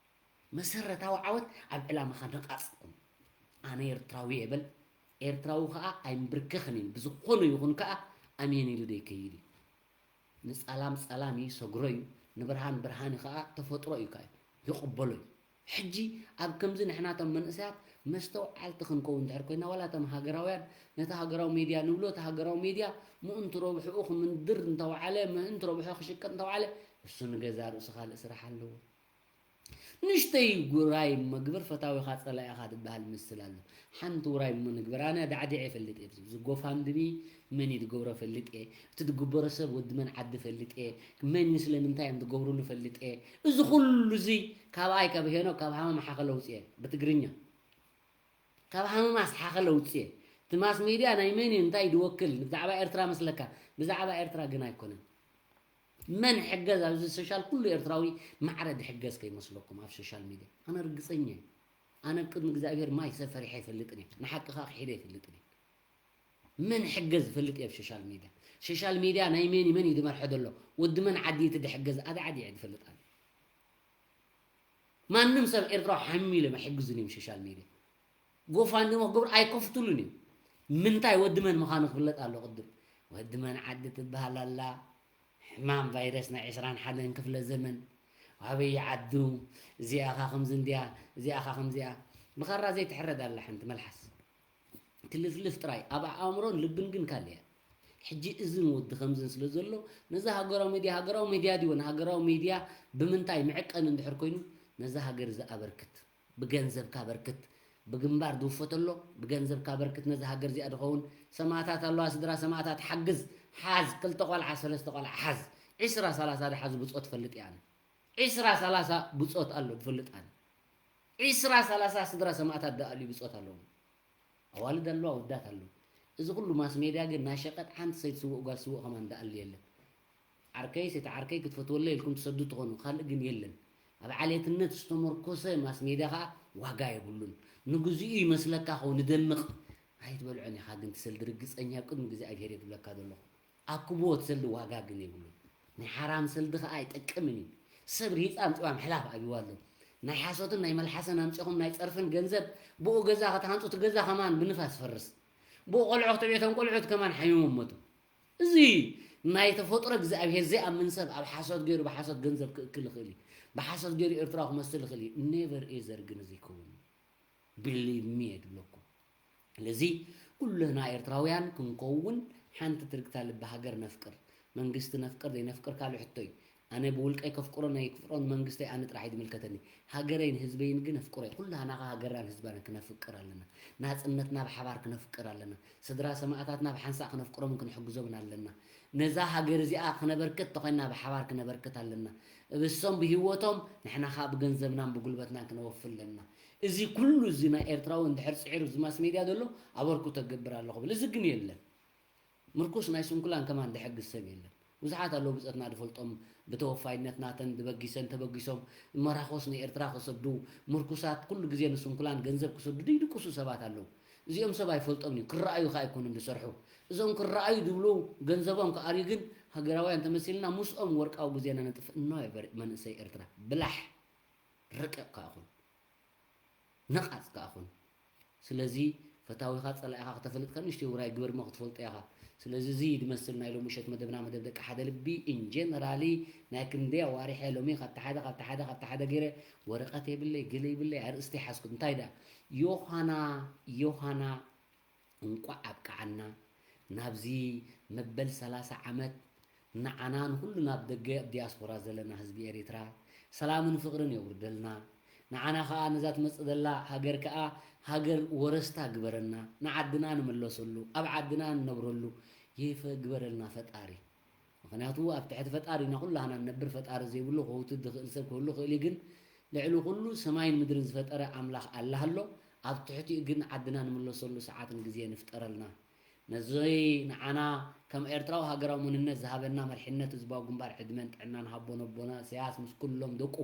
መሰረታዊ ዓወት ኣብ ዕላማኻ ነቓጽ ኩን። ኣነ ኤርትራዊ እየ በል። ኤርትራዊ ከኣ ኣይምብርከኽን እዩ። ብዝኾነ ይኹን ከኣ ኣሜን ኢሉ ደይከይድ እዩ። ንጸላም ጸላም እዩ፣ ሰግሮ እዩ። ንብርሃን ብርሃን እዩ ከኣ፣ ተፈጥሮ እዩ ከኣ፣ ይቕበሎ እዩ። ሕጂ ኣብ ከምዚ ንሕና እቶም መንእሰያት መስተውዓልቲ ክንከውን እንድሕር ኮይና፣ ዋላ እቶም ሃገራውያን ነቲ ሃገራዊ ሜድያ ንብሎ፣ እቲ ሃገራዊ ሜድያ ምእንቲ ረብሕኡ ክምንድር እንተወዓለ፣ ምእንቲ ረብሑ ክሽቅጥ እንተወዓለ፣ እሱ ንገዛ ርእሱ ካልእ ስራሕ ኣለዎ። ንእሽተይ ውራይ እሞ ግበር፣ ፈታዊኻ ጸላኢኻ ትበሃል ምስል ኣሎ። ሓንቲ ውራይ እሞ ንግበር። ኣነ ዳዕዲዐ ይፈልጥ እየ። እዚ ጎፋንድሚ መን እዩ ዝገብሮ ፈልጥ እየ። እቲ ዝግበሮ ሰብ ወዲ መን ዓዲ ፈልጥ እየ። መን እዩ ስለምንታይ እዮም ዝገብሩሉ ፈልጥ እየ። እዚ ኩሉ እዚ ካብኣይ ካብ ሄኖክ ካብ ሃመማ ሓኸለ ውፅእ እየ ብትግርኛ። ካብ ሃመማስ ሓኸለ ውፅእ እየ። እቲ ማስ ሜድያ ናይ መን እዩ፣ እንታይ ድወክል? ብዛዕባ ኤርትራ መስለካ፣ ብዛዕባ ኤርትራ ግን ኣይኮነን። መን ሕገዝ ኣብዚ ሶሻል፣ ኩሉ ኤርትራዊ ማዕረ ድሕገዝ ከይመስለኩም ኣብ ሶሻል ሚድያ። ኣነ ርግጸኛ እየ። ኣነ ኣብ ቅድሚ እግዚኣብሔር ማይ ሰብ ፈሪሐ ኣይፈልጥን እየ። ንሓቂ ከኣ ክሒደ ኣይፈልጥን እየ። መን ሕገዝ ዝፈልጥ እየ ኣብ ሶሻል ሚድያ። ሶሻል ሚድያ ናይ መን እዩ፣ መን እዩ ድመርሖ ዘሎ? ወዲ መን ዓዲ እቲ ድሕገዝ? ኣደ ዓዲ እየ ድፈልጥ ኣነ። ማንም ሰብ ኤርትራዊ ሓሚሉ መሕግዙን እዮም ሶሻል ሚድያ። ጎፋንድሚ ክገብሩ ኣይከፍቱሉን እዮም። ምንታይ ወዲ መን ምዃኑ ክፍለጥ ኣሎ ቅድም። ወዲ መን ዓዲ ትበሃል ኣላ። ሕማም ቫይረስ ናይ ዕስራን ሓደን ክፍለ ዘመን። ኣበይ ዓዱ? እዚኣ ኸ ከምዚ እንድያ፣ እዚኣ ኸ ከምዚኣ። ብኻራ ዘይትሕረድ ኣላ ሓንቲ መልሓስ። ትልፍልፍ ጥራይ። ኣብ ኣእምሮን ልብን ግን ካልእ እያ። ሕጂ እዝን ወዲ ከምዝን ስለ ዘሎ፣ ነዛ ሃገራዊ ሚድያ፣ ሃገራዊ ሚድያ ድዩ? ንሃገራዊ ሚድያ ብምንታይ መዕቀኒ እንድሕር ኮይኑ፣ ነዛ ሃገር እዚ ኣበርክት። ብገንዘብካ በርክት። ብግንባር ዝውፈት ኣሎ፣ ብገንዘብካ በርክት። ነዛ ሃገር እዚኣ ድኸውን ሰማእታት ኣለዋ፣ ስድራ ሰማእታት ሓግዝ፣ ሓዝ፣ ክልተ ቆልዓ፣ ሰለስተ ቆልዓ ሓዝ። ዒስራ ሰላሳ ድሓዙ ብጾት ፈልጥ እየ ኣነ። ዒስራ ሰላሳ ብጾት ኣሎ፣ ድፈልጥ ኣነ። ዒስራ ሰላሳ ስድራ ሰማእታት ድኣልዩ ብጾት ኣለዎም። ኣዋልድ ኣለዋ፣ ኣወዳት ኣለዉ። እዚ ኩሉ ማስ ሜድያ ግን ናይ ሸቐጥ ሓንቲ ሰይቲ ስዉእ ጓል ስዉእ ከማን ድኣሊ የለን። ዓርከይ፣ ሰይቲ ዓርከይ ክትፈትወለይ ኢልኩም ትሰዱ ትኾኑ፣ ካልእ ግን የለን። ኣብ ዓሌትነት ዝተመርኮሰ ማስ ሜድያ ኸኣ ዋጋ የብሉን። ንግዚኡ ይመስለካ ኸው ንደምቕ። ኣይትበልዖን ኢኻ ግን ትሰልዲ ርግጸኛ ኣብ ቅድሚ እግዚኣብሄር እየ ድብለካ ዘለኹ። ኣኩብዎ እቲ ሰልዲ ዋጋ ግን የብሉን። ናይ ሓራም ሰልዲ ኸኣ ኣይጠቅምን እዩ። ሰብ ሪጻ ኣምጺዋ ምሕላፍ ኣብይዋ ኣሎ። ናይ ሓሶትን ናይ መልሓሰን ኣምጺኹም ናይ ጸርፍን ገንዘብ ብኡ ገዛ ከተሃንጹ እቲ ገዛ ከማን ብንፋስ ፈርስ። ብኡ ቆልዑ ክተብዕቶም ቆልዑት ከማን ሓሚሞም ሞቱ። እዚ ናይ ተፈጥሮ እግዚኣብሄር ዘይኣምን ሰብ ኣብ ሓሶት ገይሩ ብሓሶት ገንዘብ ክእክል ይኽእል እዩ። ብሓሶት ገይሩ ኤርትራዊ ክመስል ይኽእል እዩ። ኔቨር ኤዘር ግን እዚ ይከውን እዩ። ቢሊቭ ሚ እየ ድብለኩም። ስለዚ ኩልና ኤርትራውያን ክንከውን ሓንቲ ትርግታ ልቢ ሃገር ነፍቅር። መንግስቲ ነፍቅር ዘይነፍቅር ካልእ ሕቶ እዩ። ኣነ ብውልቀይ ከፍቅሮን ኣይክፍቅሮን መንግስተይ ኣነ ጥራሕ እዩ ዝምልከተኒ። ሃገረይን ህዝበይን ግን ኣፍቅሮ እየ። ኩላና ከ ሃገርናን ህዝብናን ክነፍቅር ኣለና። ናጽነትና ብሓባር ክነፍቅር ኣለና። ስድራ ሰማእታትና ብሓንሳእ ክነፍቅሮምን ክንሕግዞምን ኣለና። ነዛ ሃገር እዚኣ ክነበርክት ተኾይንና ብሓባር ክነበርክት ኣለና። እብሶም ብህይወቶም ንሕና ከኣ ብገንዘብናን ብጉልበትናን ክነወፊ ኣለና። እዚ ኩሉ እዚ ናይ ኤርትራዊ እንድሕር ጽዒሩ እዚ ማስ ሜድያ ዘሎ ኣበርክቶ ክገብር ኣለኹ ብል። እዚ ግን የለን። ምርኩስ ናይ ስንኩላን ከማን ድሕግዝ ሰብ የለን። ብዙሓት ኣለዉ ብጾትና ድፈልጦም ብተወፋይነት ናተን ድበጊሰን ተበጊሶም መራኾስ ንኤርትራ ክሰዱ ምርኩሳት ኩሉ ግዜ ንስንኩላን ገንዘብ ክሰዱ ድድቅሱ ሰባት ኣለዉ። እዚኦም ሰብ ኣይፈልጦምን እዩ፣ ክረኣዩ ከኣ ኣይኮኑን ድሰርሑ። እዞም ክረኣዩ ድብሉ ገንዘቦም ክኣርዩ ግን ሃገራውያን ተመሲልና ምስኦም ወርቃዊ ግዜና ነጥፍእ። No ever መንእሰይ ኤርትራ ብላሕ። ረቂቕ ከኣ ኩን፣ ነቓጽ ከኣ ኩን። ስለዚ ፈታዊኻ ጸላኢኻ ክተፈልጥ ካብ ንእሽተይ ውራይ ግበር እሞ ክትፈልጦ ኢኻ። ስለዚ እዚ እዩ ዝመስል ናይ ሎሚ ምሸት መደብና፣ መደብ ደቂ ሓደ ልቢ። ኢን ጀነራሊ ናይ ክንደይ ኣዋሪሐ ሎሚ ካብቲ ሓደ፣ ካብቲ ሓደ፣ ካብቲ ሓደ ገይረ ወረቐት የብለይ፣ ገለ ይብለይ፣ ኣርእስቲ ይሓዝኩ። እንታይ ደኣ? ዮሃና፣ ዮሃና፣ እንቋዕ ኣብቅዓና ናብዚ መበል ሰላሳ ዓመት ንዓና ንኹሉ ናብ ደገ ኣብ ዲያስፖራ ዘለና ህዝቢ ኤሪትራ ሰላምን ፍቕርን የውርደልና። ንዓና ከኣ ነዛ ትመጽእ ዘላ ሃገር ከኣ ሃገር ወረስታ ግበረና። ንዓድና ንምለሰሉ፣ ኣብ ዓድና ንነብረሉ ይፈ-፣ ግበረልና ፈጣሪ። ምኽንያቱ ኣብ ትሕቲ ፈጣሪ ኢና ኩላህና ንነብር። ፈጣሪ ዘይብሉ ክህውትት ዝኽእል ሰብ ክህሉ ይኽእል እዩ፣ ግን ልዕሊ ኩሉ ሰማይን ምድርን ዝፈጠረ ኣምላኽ ኣላህ ኣሎ። ኣብ ትሕቲኡ ግን ዓድና ንምለሰሉ ሰዓትን ግዜ ንፍጠረልና። ነዚ ንዓና ከም ኤርትራዊ ሃገራዊ መንነት ዝሃበና መሪሕነት ህዝባዊ ግንባር ዕድመን ጥዕናን ሃቦ ነቦና ኢሳያስ ምስ ኩሎም ደቁ፣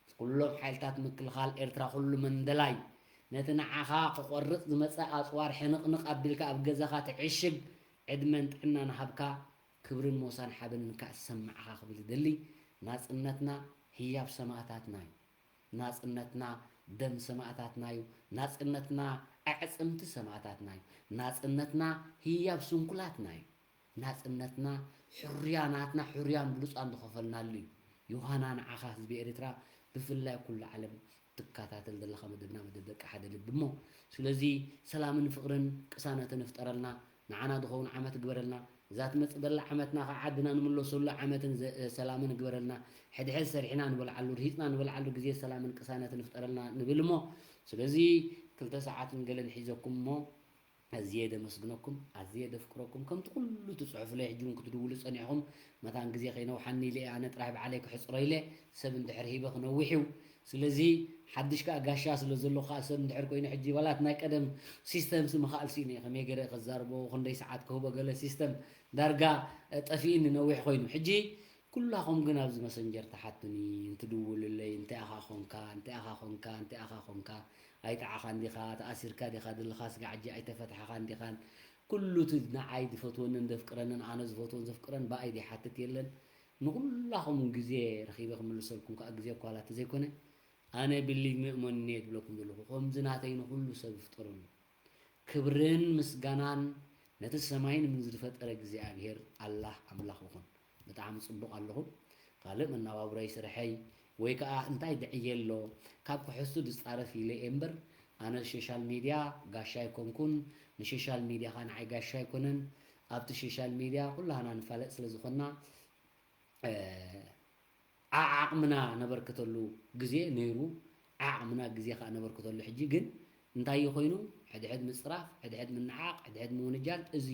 ምስ ኩሎም ሓይልታት ምክልኻል ኤርትራ፣ ኩሉ መንደላይ ነቲ ንዓኻ ክቖርጽ ዝመጸ ኣጽዋር ሕንቕንቕ ኣቢልካ ኣብ ገዛኻ ትዕሽግ ዕድመን ጥዕናን ሃብካ። ክብርን ሞሳን ሓበንን ከኣ ዝሰማዕኻ ክብል ዝደሊ፣ ናጽነትና ህያብ ሰማእታትና እዩ። ናጽነትና ደም ሰማእታትና እዩ። ናጽነትና ኣዕጽምቲ ሰማእታትና እዩ። ናጽነትና ህያብ ስንኩላትና እዩ። ናጽነትና ሕሩያናትና፣ ሕሩያን ብሉጻን ዝኸፈልናሉ እዩ። ዮሃና፣ ንዓኻ ህዝቢ ኤርትራ፣ ብፍላይ ኩሉ ዓለም ትከታተል ዘለኻ መደብና፣ መደብ ደቂ ሓደ ልቢ እሞ፣ ስለዚ ሰላምን ፍቕርን ቅሳነትን ይፍጠረልና። ንዓና ዝኸውን ዓመት ግበረልና። እዛ ትመጽእ ዘላ ዓመትና ኸዓ ዓድና ንምለሰሉ ዓመትን ዘ-፣ ሰላምን ግበረልና። ሕድሕድ ሰሪሕና ንበልዓሉ፣ ርሂጽና ንበልዓሉ ግዜ ሰላምን ቅሳነትን ይፍጠረልና ንብል እሞ፣ ስለዚ ክልተ ሰዓትን ገለን ሒዘኩም እሞ፣ ኣዝየ ደመስግነኩም፣ ኣዝየ ደፍቅረኩም። ከምቲ ኩሉ ትጽሕፉለይ፣ ሕጂ እውን ክትድውሉ ጸኒሕኩም፣ መታን ግዜ ከይነውሓኒ ኢለ ኣነ ጥራሕ ባዕለይ ክሕጽሮ ኢለ፣ ሰብ እንድሕር ሂበ ክነውሕ እዩ። ስለዚ ሓድሽ ከኣ ጋሻ ስለ ዘለኹ ከኣ ሰብ እንድሕር ኮይኑ፣ ሕጂ ዋላ እቲ ናይ ቀደም ሲስተምሲ ምኽኣል ስኢነ እየ፣ ከመይ ገይረ ከዛርቦ፣ ክንደይ ሰዓት ክህቦ፣ ገለ ሲስተም ዳርጋ ጠፊእኒ ነዊሕ ኮይኑ። ሕጂ ኩላኹም ግን ኣብዚ መሰንጀር ትሓቱኒ፣ እንትድውሉለይ፣ እንታይ ኢኻ ኾንካ፣ እንታይ ኢኻ ኾንካ፣ እንታይ ኢኻ ኾንካ፣ ኣይጠዓኻን ዲኻ፣ ተኣሲርካ ዲኻ፣ ድልኻ ስጋዕ ሕጂ ኣይተፈትሓኻን ዲኻን፣ ኩሉ እቲ ንዓይ ዝፈትወንን ዘፍቅረንን ኣነ ዝፈትዎን ዘፍቅረን ብኣይ ዘይሓትት የለን። ንኹላኹም ግዜ ረኺበ ክምልሰልኩም ከኣ ግዜ እኳ ዋላ እንተዘይኮነ፣ ኣነ ብልጅ ምእመን እየ ዝብለኩም ዘለኹ። ከምዚ ናተይ ንኹሉ ሰብ ይፍጠረሉ። ክብርን ምስጋናን ነቲ ሰማይን ምድርን ዝፈጠረ እግዚኣብሔር ኣላህ ኣምላኽ ይኹን። ብጣዕሚ ጽቡቕ ኣለኹ። ካልእ መነባብሮይ ስርሐይ ወይ ከኣ እንታይ ድዕየ ኣሎ ካብ ክሕሱ ዝጻረፍ ኢለ እየ እምበር፣ ኣነ ሶሻል ሚድያ ጋሻ ኣይኮንኩን፣ ንሶሻል ሚድያ ከኣ ንዓይ ጋሻ ኣይኮነን። ኣብቲ ሶሻል ሚድያ ኩላህና ንፋለጥ ስለ ዝኾንና፣ እ፣ ዓዓቕምና ነበርክተሉ ግዜ ነይሩ፣ ዓዓቕምና ግዜ ከኣ ነበርክተሉ። ሕጂ ግን እንታይ እዩ ኮይኑ? ሕድሕድ ምጽራፍ፣ ሕድሕድ ምንዓቕ፣ ሕድሕድ ምውንጃል፣ እዚ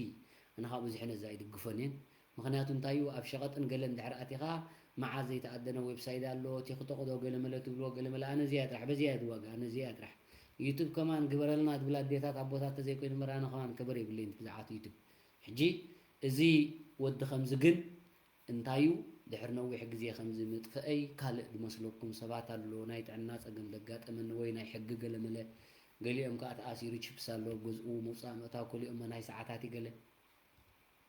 ኣነ ካብ ብዙሕ ነዚ ኣይድግፎን እየን። ምኽንያቱ እንታይ እዩ? ኣብ ሸቐጥን ገለን ድሕሪ ኣቲኻ፣ መዓዝ ዘይተኣደነ ዌብሳይት ኣሎ፣ ቲክቶክ ዶ ገለመለ ትብልዎ፣ ገለመለ፣ ኣነ እዚኣ ጥራሕ፣ በዚኣ እየ ዝዋጋእ፣ ኣነ እዚኣ ጥራሕ። ዩቱብ ከማን ግበረልና ዝብላ ኣዴታት ኣቦታት ተዘይኮይኑ እምበር ኣነ ከማን ከበር የብለይን ብዛዕባ እቲ ዩቱብ። ሕጂ እዚ ወዲ ከምዚ ግን እንታይ እዩ? ድሕሪ ነዊሕ ግዜ ከምዚ ምጥፍአይ ካልእ ዝመስለኩም ሰባት ኣሎ፣ ናይ ጥዕና ጸገም ዘጋጠመኒ ወይ ናይ ሕጊ ገለመለ፣ ገሊኦም ከኣ ተኣሲሩ ቺፕስ ኣሎ ኣብ ገዝኡ፣ ምውጻእ ምእታው ከሊኦም ናይ ሰዓታት እዩ ገለ።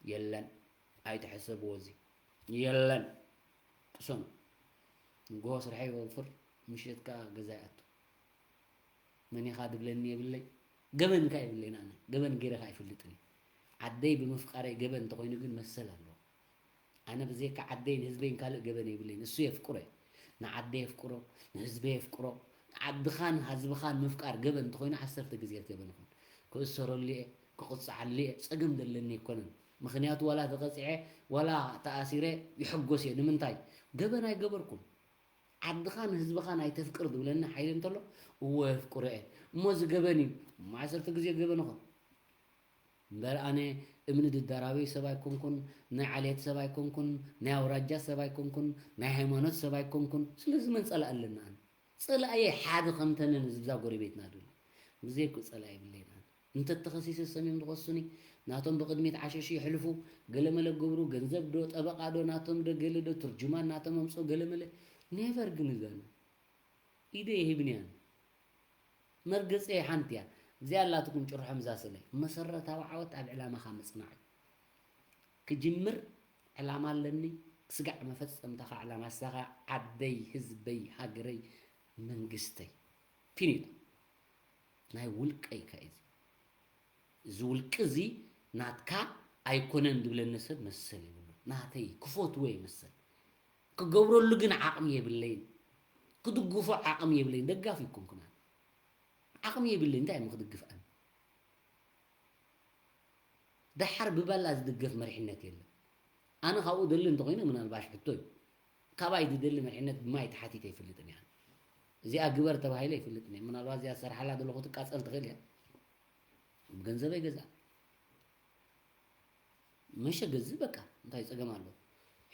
የለን፣ ኣይትሕሰብዎ እዚ። የለን። ቅሰኑ። ንግሆ ስርሐይ ይወፍር፣ ምሸት ከኣ ገዛ ይኣቱ። መን ኢኻ ድብለኒ የብለይ። ገበን ከ የብለይን ኣነ። ገበን ገይረ ከ ኣይፈልጥን እየ። ዓደይ ብምፍቃረይ ገበን እንተኾይኑ ግን መሰል ኣለዎ። ኣነ ብዘይካ ዓደይን ህዝበይን ካልእ ገበን የብለይን። እሱ የፍቅሮ እየ። ንዓደይ የፍቅሮ፣ ንህዝበይ የፍቅሮ። ዓድኻን ህዝብኻን ምፍቃር ገበን እንተኾይኑ ዓሰርተ ግዜ ገበን ይኹን። ክእሰረሉ እየ፣ ክቕጽዓሉ እየ። ጸገም ዘለኒ ኣይኮነን። ምኽንያቱ ዋላ ተቐጺዐ፣ ዋላ ተኣሲረ ይሕጎስ እየ። ንምንታይ? ገበን ኣይገበርኩን። ዓድኻን ህዝብኻን ኣይተፍቅር ዝብለኒ ሓይሊ እንተሎ፣ እወ የፍቅሮ እየ። እሞ እዚ ገበን እዩ። እሞ ዓሰርተ ግዜ ገበን ይኹን። እምበር ኣነ እምኒ ድዳራዊ ሰብ ኣይኮንኩን፣ ናይ ዓሌት ሰብ ኣይኮንኩን፣ ናይ ኣውራጃ ሰብ ኣይኮንኩን፣ ናይ ሃይማኖት ሰብ ኣይኮንኩን። ስለዚ መን ጸላኢ ኣለኒ ኣነ? ጸላእየ ሓደ ከምተነን ዝብዛ ጎረቤትና ድብል። ብዘይኩ ጸላኢ የብለይን ኣነ። እንተተኸሲሰ ሰም እዮም ዝኸሱኒ። ናቶም ብቕድሚት ዓሸሹ የሕልፉ፣ ገለመለ ገብሩ፣ ገንዘብ ዶ፣ ጠበቓ ዶ፣ ናቶም ዶ፣ ገለ ዶ፣ ትርጅማን ናቶም ኣምጽኦ ገለመለ። ኔቨር ግን እዛነ። ኢደ የሂብን እያን። መርገጸ ሓንቲ እያ። እዚኣ ኣላትኩም ጭርሖም እዛ ስለ። መሰረታዊ ዓወት ኣብ ዕላማኻ ምጽናዕ እዩ። ክጅምር ዕላማ ኣለኒ፣ ክስጋዕ መፈጸምታኻ ዕላማ ንሳኻ ዓደይ፣ ህዝበይ፣ ሃገረይ፣ መንግስተይ ፊኒቶ ናይ ውልቀይ ከ እዚ እዚ ውልቂ እዚ ናትካ ኣይኮነን ዝብለኒ ሰብ መሰል የብሉ። ናተይ ክፈትዎ ይመሰል ክገብረሉ ግን ዓቕሚ የብለይን። ክድግፎ ዓቕሚ የብለይን። ደጋፊ ይኮንኩናን ዓቕሚ የብለይን። እንታይ እሞ ክድግፍ ኣነ ደሓር ብባላ ዝድገፍ መሪሕነት የለን። ኣነ ካብኡ ደሊ እንተኮይነ ምናልባሽ ሕቶ እዩ። ካባይ ዝደሊ መሪሕነት ብማይ ተሓቲተ ይፈልጥን እየ። እዚኣ ግበር ተባሂለ ይፈልጥን እየ። ምናልባት እዚኣ ዝሰርሓላ ዘለኹ ትቃፀል ትኽእል እያ። ብገንዘበይ ገዛ መሸ ገዝእ በቃ እንታይ ፀገም ኣለዎ?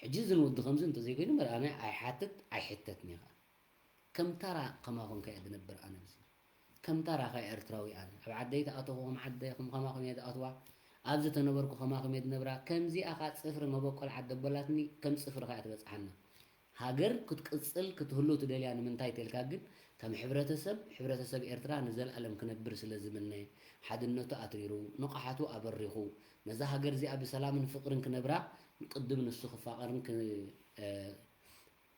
ሕጂ እዚ ንወዲ ከምዚ እንተዘይኮይኑ እምበር ኣነ ኣይሓትት ኣይሕተትን እየ ከዓ። ከም ታራ ከማኹም ከ እየ ዝነብር ኣነ ኣብዚ። ከም ታራ ከ ኤርትራዊ ኣነ። ኣብ ዓደይ ተኣተኹ ከም ዓደ ከም ከማኹም እየ ዝኣትዋ። ኣብዚ ተነበርኩ ከማኹም እየ ዝነብራ። ከምዚኣ ከ ጽፍሪ መበቆል ዓደ ኣቦላትኒ ከም ጽፍሪ ከ እያ ትበጽሓና። ሃገር ክትቅጽል ክትህሉ ትደልያ ንምንታይ ተልካ ግን ከም ሕብረተሰብ፣ ሕብረተሰብ ኤርትራ ንዘልኣለም ክነብር ስለ ዝምነ፣ ሓድነቱ ኣትሪሩ፣ ንቕሓቱ ኣበሪኹ፣ ነዛ ሃገር እዚኣ ብሰላምን ፍቕርን ክነብራ ቅድም ንሱ ክፋቐርን ክ-፣ እ፣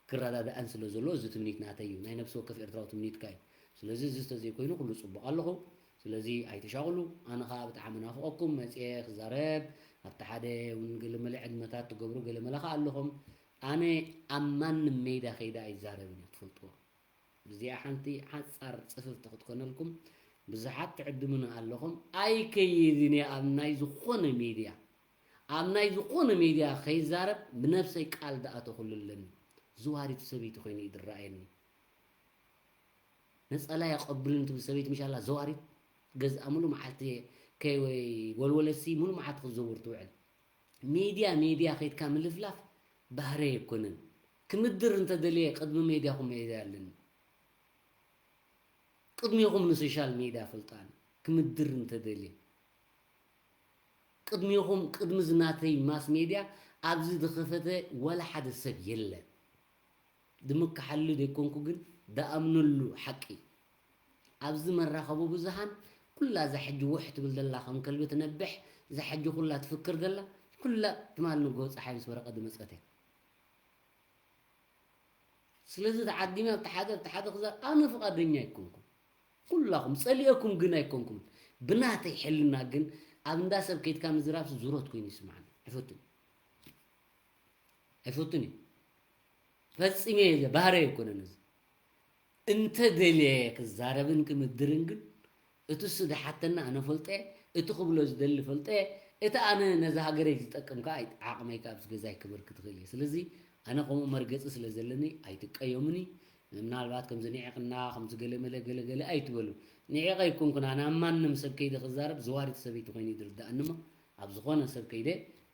ክረዳዳእን ስለ ዘሎ እዚ ትምኒት ናተይ እዩ። ናይ ነብሲ ወከፍ ኤርትራዊ ትምኒት ከኣ እዩ። ስለዚ እዚ ዝተዘይኮይኑ ኩሉ ጽቡቕ ኣለኹ። ስለዚ ኣይትሻቕሉ። ኣነ ኸኣ ብጣዕሚ ናፍቐኩም መጽየ ክዛረብ ኣብቲ ሓደ እውን ገለ መለ ዕድመታት ትገብሩ ገለ መለ ኸኣ ኣለኹም። ኣነ ኣብ ማንም ሜዳ ከይደ ኣይዛረብን እየ ትፈልጥዎ። እዚኣ ሓንቲ ሓጻር ጽፍፍቲ ክትኮነልኩም ብዙሓት ትዕድሙኒ ኣለኹም። ኣይከይድን እየ ኣብ ናይ ዝኾነ ሜድያ። ኣብ ናይ ዝኾነ ሜድያ ከይዛረብ ብነብሰይ ቃል ዝኣተኹሉ ኣለኒ። ዝዋሪት ሰበይቲ ኮይኑ እዩ ዝረኣየኒ። ነጸላ የቐብልን ትብል ሰበይቲ ምሻላ ዘዋሪት ገዝኣ ሙሉ መዓልቲ ከይ ወይ ወልወለሲ ሙሉ መዓልቲ ክትዘውር ትውዕል። ሜድያ ሜድያ ከይድካ ምልፍላፍ ባህረ ኣይኮነን። ክምድር እንተደልየ ቅድሚ ሜድያኹም ሜድያ ኣለኒ። ቅድሚኹም ንሶሻል ሜድያ ፈልጣን ክምድር እንተደልየ ቅድሚኹም ቅድሚ ዝናተይ ማስ ሜድያ ኣብዚ ዝኸፈተ ወላ ሓደ ሰብ የለን። ድምክሓሉ ዘይኮንኩ ግን ደኣምነሉ ሓቂ ኣብዚ መራኸቡ ብዙሃን ኩላ እዛ ሕጂ ውሕ ትብል ዘላ ከም ከልቢ ትነብሕ እዛ ሕጂ ኩላ ትፍክር ዘላ ኩላ ትማል ንጎ ፀሓይ ምስ በረቐ ድመፀት እያ። ስለዚ ተዓዲመ ኣብቲ ሓደ ኣብቲ ሓደ ክዛር ኣነ ፍቓደኛ ኣይኮንኩም። ኩላኹም ጸሊኤኩም ግን ኣይኮንኩም። ብናተይ ሕልና ግን ኣብ እንዳ ሰብ ከይድካ ምዝራብ ዙሮት ኮይኑ ይስማዓኒ። ኣይፈቱን ኣይፈቱን እዩ። ፈጺመ እየ ባህረ ኣይኮነን እዚ። እንተ ደልየ ክዛረብን ክምድርን ግን እቲ እሱ ዝሓተና ኣነ ፈልጠ፣ እቲ ክብሎ ዝደሊ ፈልጠ፣ እቲ ኣነ ነዛ ሃገረይ ዝጠቅም ከዓ ዓቕመይ ከዓ ኣብዚ ገዛይ ክበርክ ትኽእል እየ። ስለዚ ኣነ ከምኡ መርገፂ ስለ ዘለኒ ኣይትቀየሙኒ። ምናልባት ከምዚ ንዒቕና ከምዚ ገለመለ ገለገለ ኣይትበሉ። ንዒቐ ኣይኮንኩን ኣነ ኣብ ማንም ሰብ ከይደ ክዛረብ ዝዋሪት ሰበይቲ ኮይኑ ይድርዳእኒ እሞ ኣብ ዝኾነ ሰብ ከይደ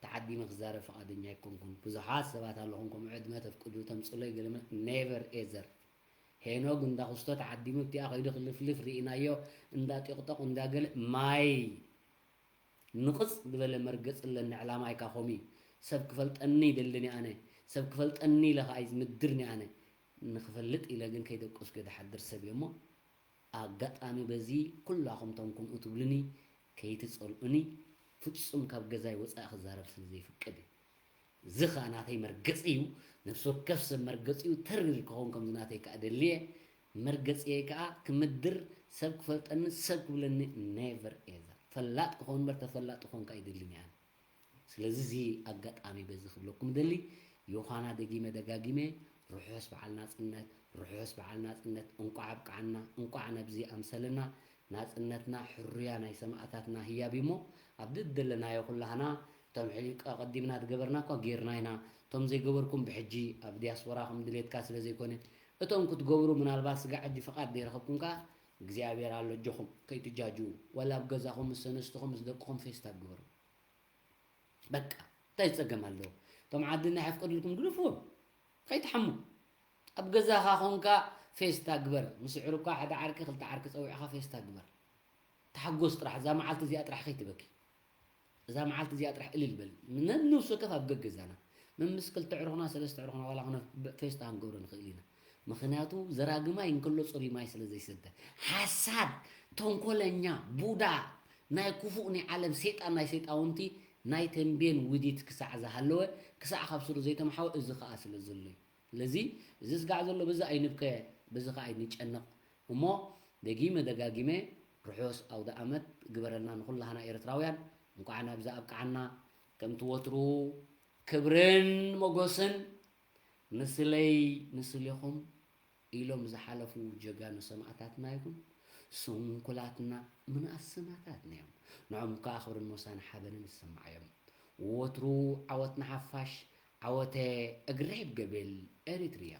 ተዓዲመ ክዛረብ ፍቓደኛ ኣይኮንኩን። ብዙሓት ሰባት ኣለኹም ከምኡ ዕድመ ተፍቅዱ ተምፅለይ ገለመለ never ever። ሄኖግ እንዳ ኩስቶ ተዓዲሙ ኣብቲኣ ከይዱ ክልፍልፍ ርኢናዮ፣ እንዳ ጢቕጦቕ እንዳ ገለ ማይ ንቕጽ ዝበለ መርገጽ ኣለኒ ዕላማይ ካኾሚ ሰብ ክፈልጠኒ ይደልን ኣነ ሰብ ክፈልጠኒ ኢለ ከኣ ይምድርኒ ኣነ ንኽፈልጥ ኢለ ግን ከይደቀስኩ እየ ዝሓድር ሰብ እየ እሞ ኣጋጣሚ በዚ ኩላኹም ቶም ከምኡ ትብሉኒ ከይትጸልኡኒ ፍጹም ካብ ገዛይ ወጻኢ ክዛረብ ስለ ዘይፍቅድ እየ። እዚ ኸኣ ናተይ መርገጺ እዩ። ነፍሲ ወከፍ ሰብ መርገጺኡ ተሪር ክኸውን ከምዚ ናተይ ከኣ ደልየ መርገጺየይ ከኣ ክምድር ሰብ ክፈልጠኒ ሰብ ክብለኒ never ever ፈላጥ ክኸውን እምበር ተፈላጢ ክኾን ከኣ ኣይደልን እየ ኣነ። ስለዚ እዚ ኣጋጣሚ በዚ ክብለኩም ደሊ ዮሃና ደጊመ ደጋጊመ ርሑስ በዓል ናጽነት ርሑስ በዓል ናጽነት እንቋዕ ኣብቅዓና እንቋዕ ነብዚ ኣምሰለና ናጽነትና ሕሩያ ናይ ሰማእታትና ህያብ እዩሞ ኣብ ድደለናዮ ኩላህና እቶም ሕሊቀ ቀዲምና ዝገበርና እኳ ጌርና ኢና እቶም ዘይገበርኩም ብሕጂ ኣብ ዲያስፖራ ከም ድሌትካ ስለ ዘይኮነ እቶም ክትገብሩ ምናልባት ስጋ ሕጂ ፍቃድ ዘይረኸብኩም ከኣ እግዚኣብሔር ኣሎ ኣጆኹም ከይትጃጅዉ ወላ ኣብ ገዛኹም ምስ ሰነስትኹም ምስ ደቅኹም ፌስታ ግበሩ በቃ እንታይ ጸገም ኣለዎ እቶም ዓድና የፍቀዱልኩም ግደፍዎም ከይትሓሙ ኣብ ገዛኻ ኾንካ ፌስታ ግበር ምስ ኣዕሩኽካ ሓደ ዓርኪ ክልተ ዓርኪ ጸዊዕኻ ፌስታ ግበር ተሓጎስ ጥራሕ እዛ መዓልቲ እዚኣ ጥራሕ ከይትበኪ እዛ መዓልቲ እዚኣ ጥራሕ እልል በል ነብሲ ወከፍ ኣብ ገገዛና መምስ ክልተ ኣዕሩኽና ሰለስተ ኣዕሩኽና ዋላ ኾነ ፌስታ ክንገብሮ ንኽእል ኢና ምኽንያቱ ዘራጊ ማይ እንከሎ ጽሩይ ማይ ስለ ዘይሰተ ሓሳድ ተንኮለኛ ቡዳ ናይ ክፉእ ናይ ዓለም ሰይጣን ናይ ሰይጣውንቲ ናይ ተንቤን ውዲት ክሳዕ ዝሃለወ ክሳዕ ካብ ስሩ ዘይተምሓወ እዚ ኸኣ ስለ ዘሎ እዩ ስለዚ እዚ ስጋዕ ዘሎ በዚ ኣይንብከ በዚ ኸዓ ኣይንጨነቕ እሞ፣ ደጊመ ደጋጊመ ርሑስ ኣውደ ኣመት ግበረልና ንኹላህና ኤርትራውያን። እንኳዕ ናብዚ ኣብቅዓና። ከምቲ ወትሩ ክብርን ሞጎስን ንስለይ ንስሌኹም ኢሎም ዝሓለፉ ጀጋኑ ሰማእታትና ይኹን ስንኩላትና ምንኣስ ሰማእታትና እዮም። ንዖም ከዓ ክብርን ሞሳን ሓበንን ይሰማዓዮም። ወትሩ ዓወት ንሓፋሽ፣ ዓወተ እግርሒብ ገቤል ኤሪትርያ።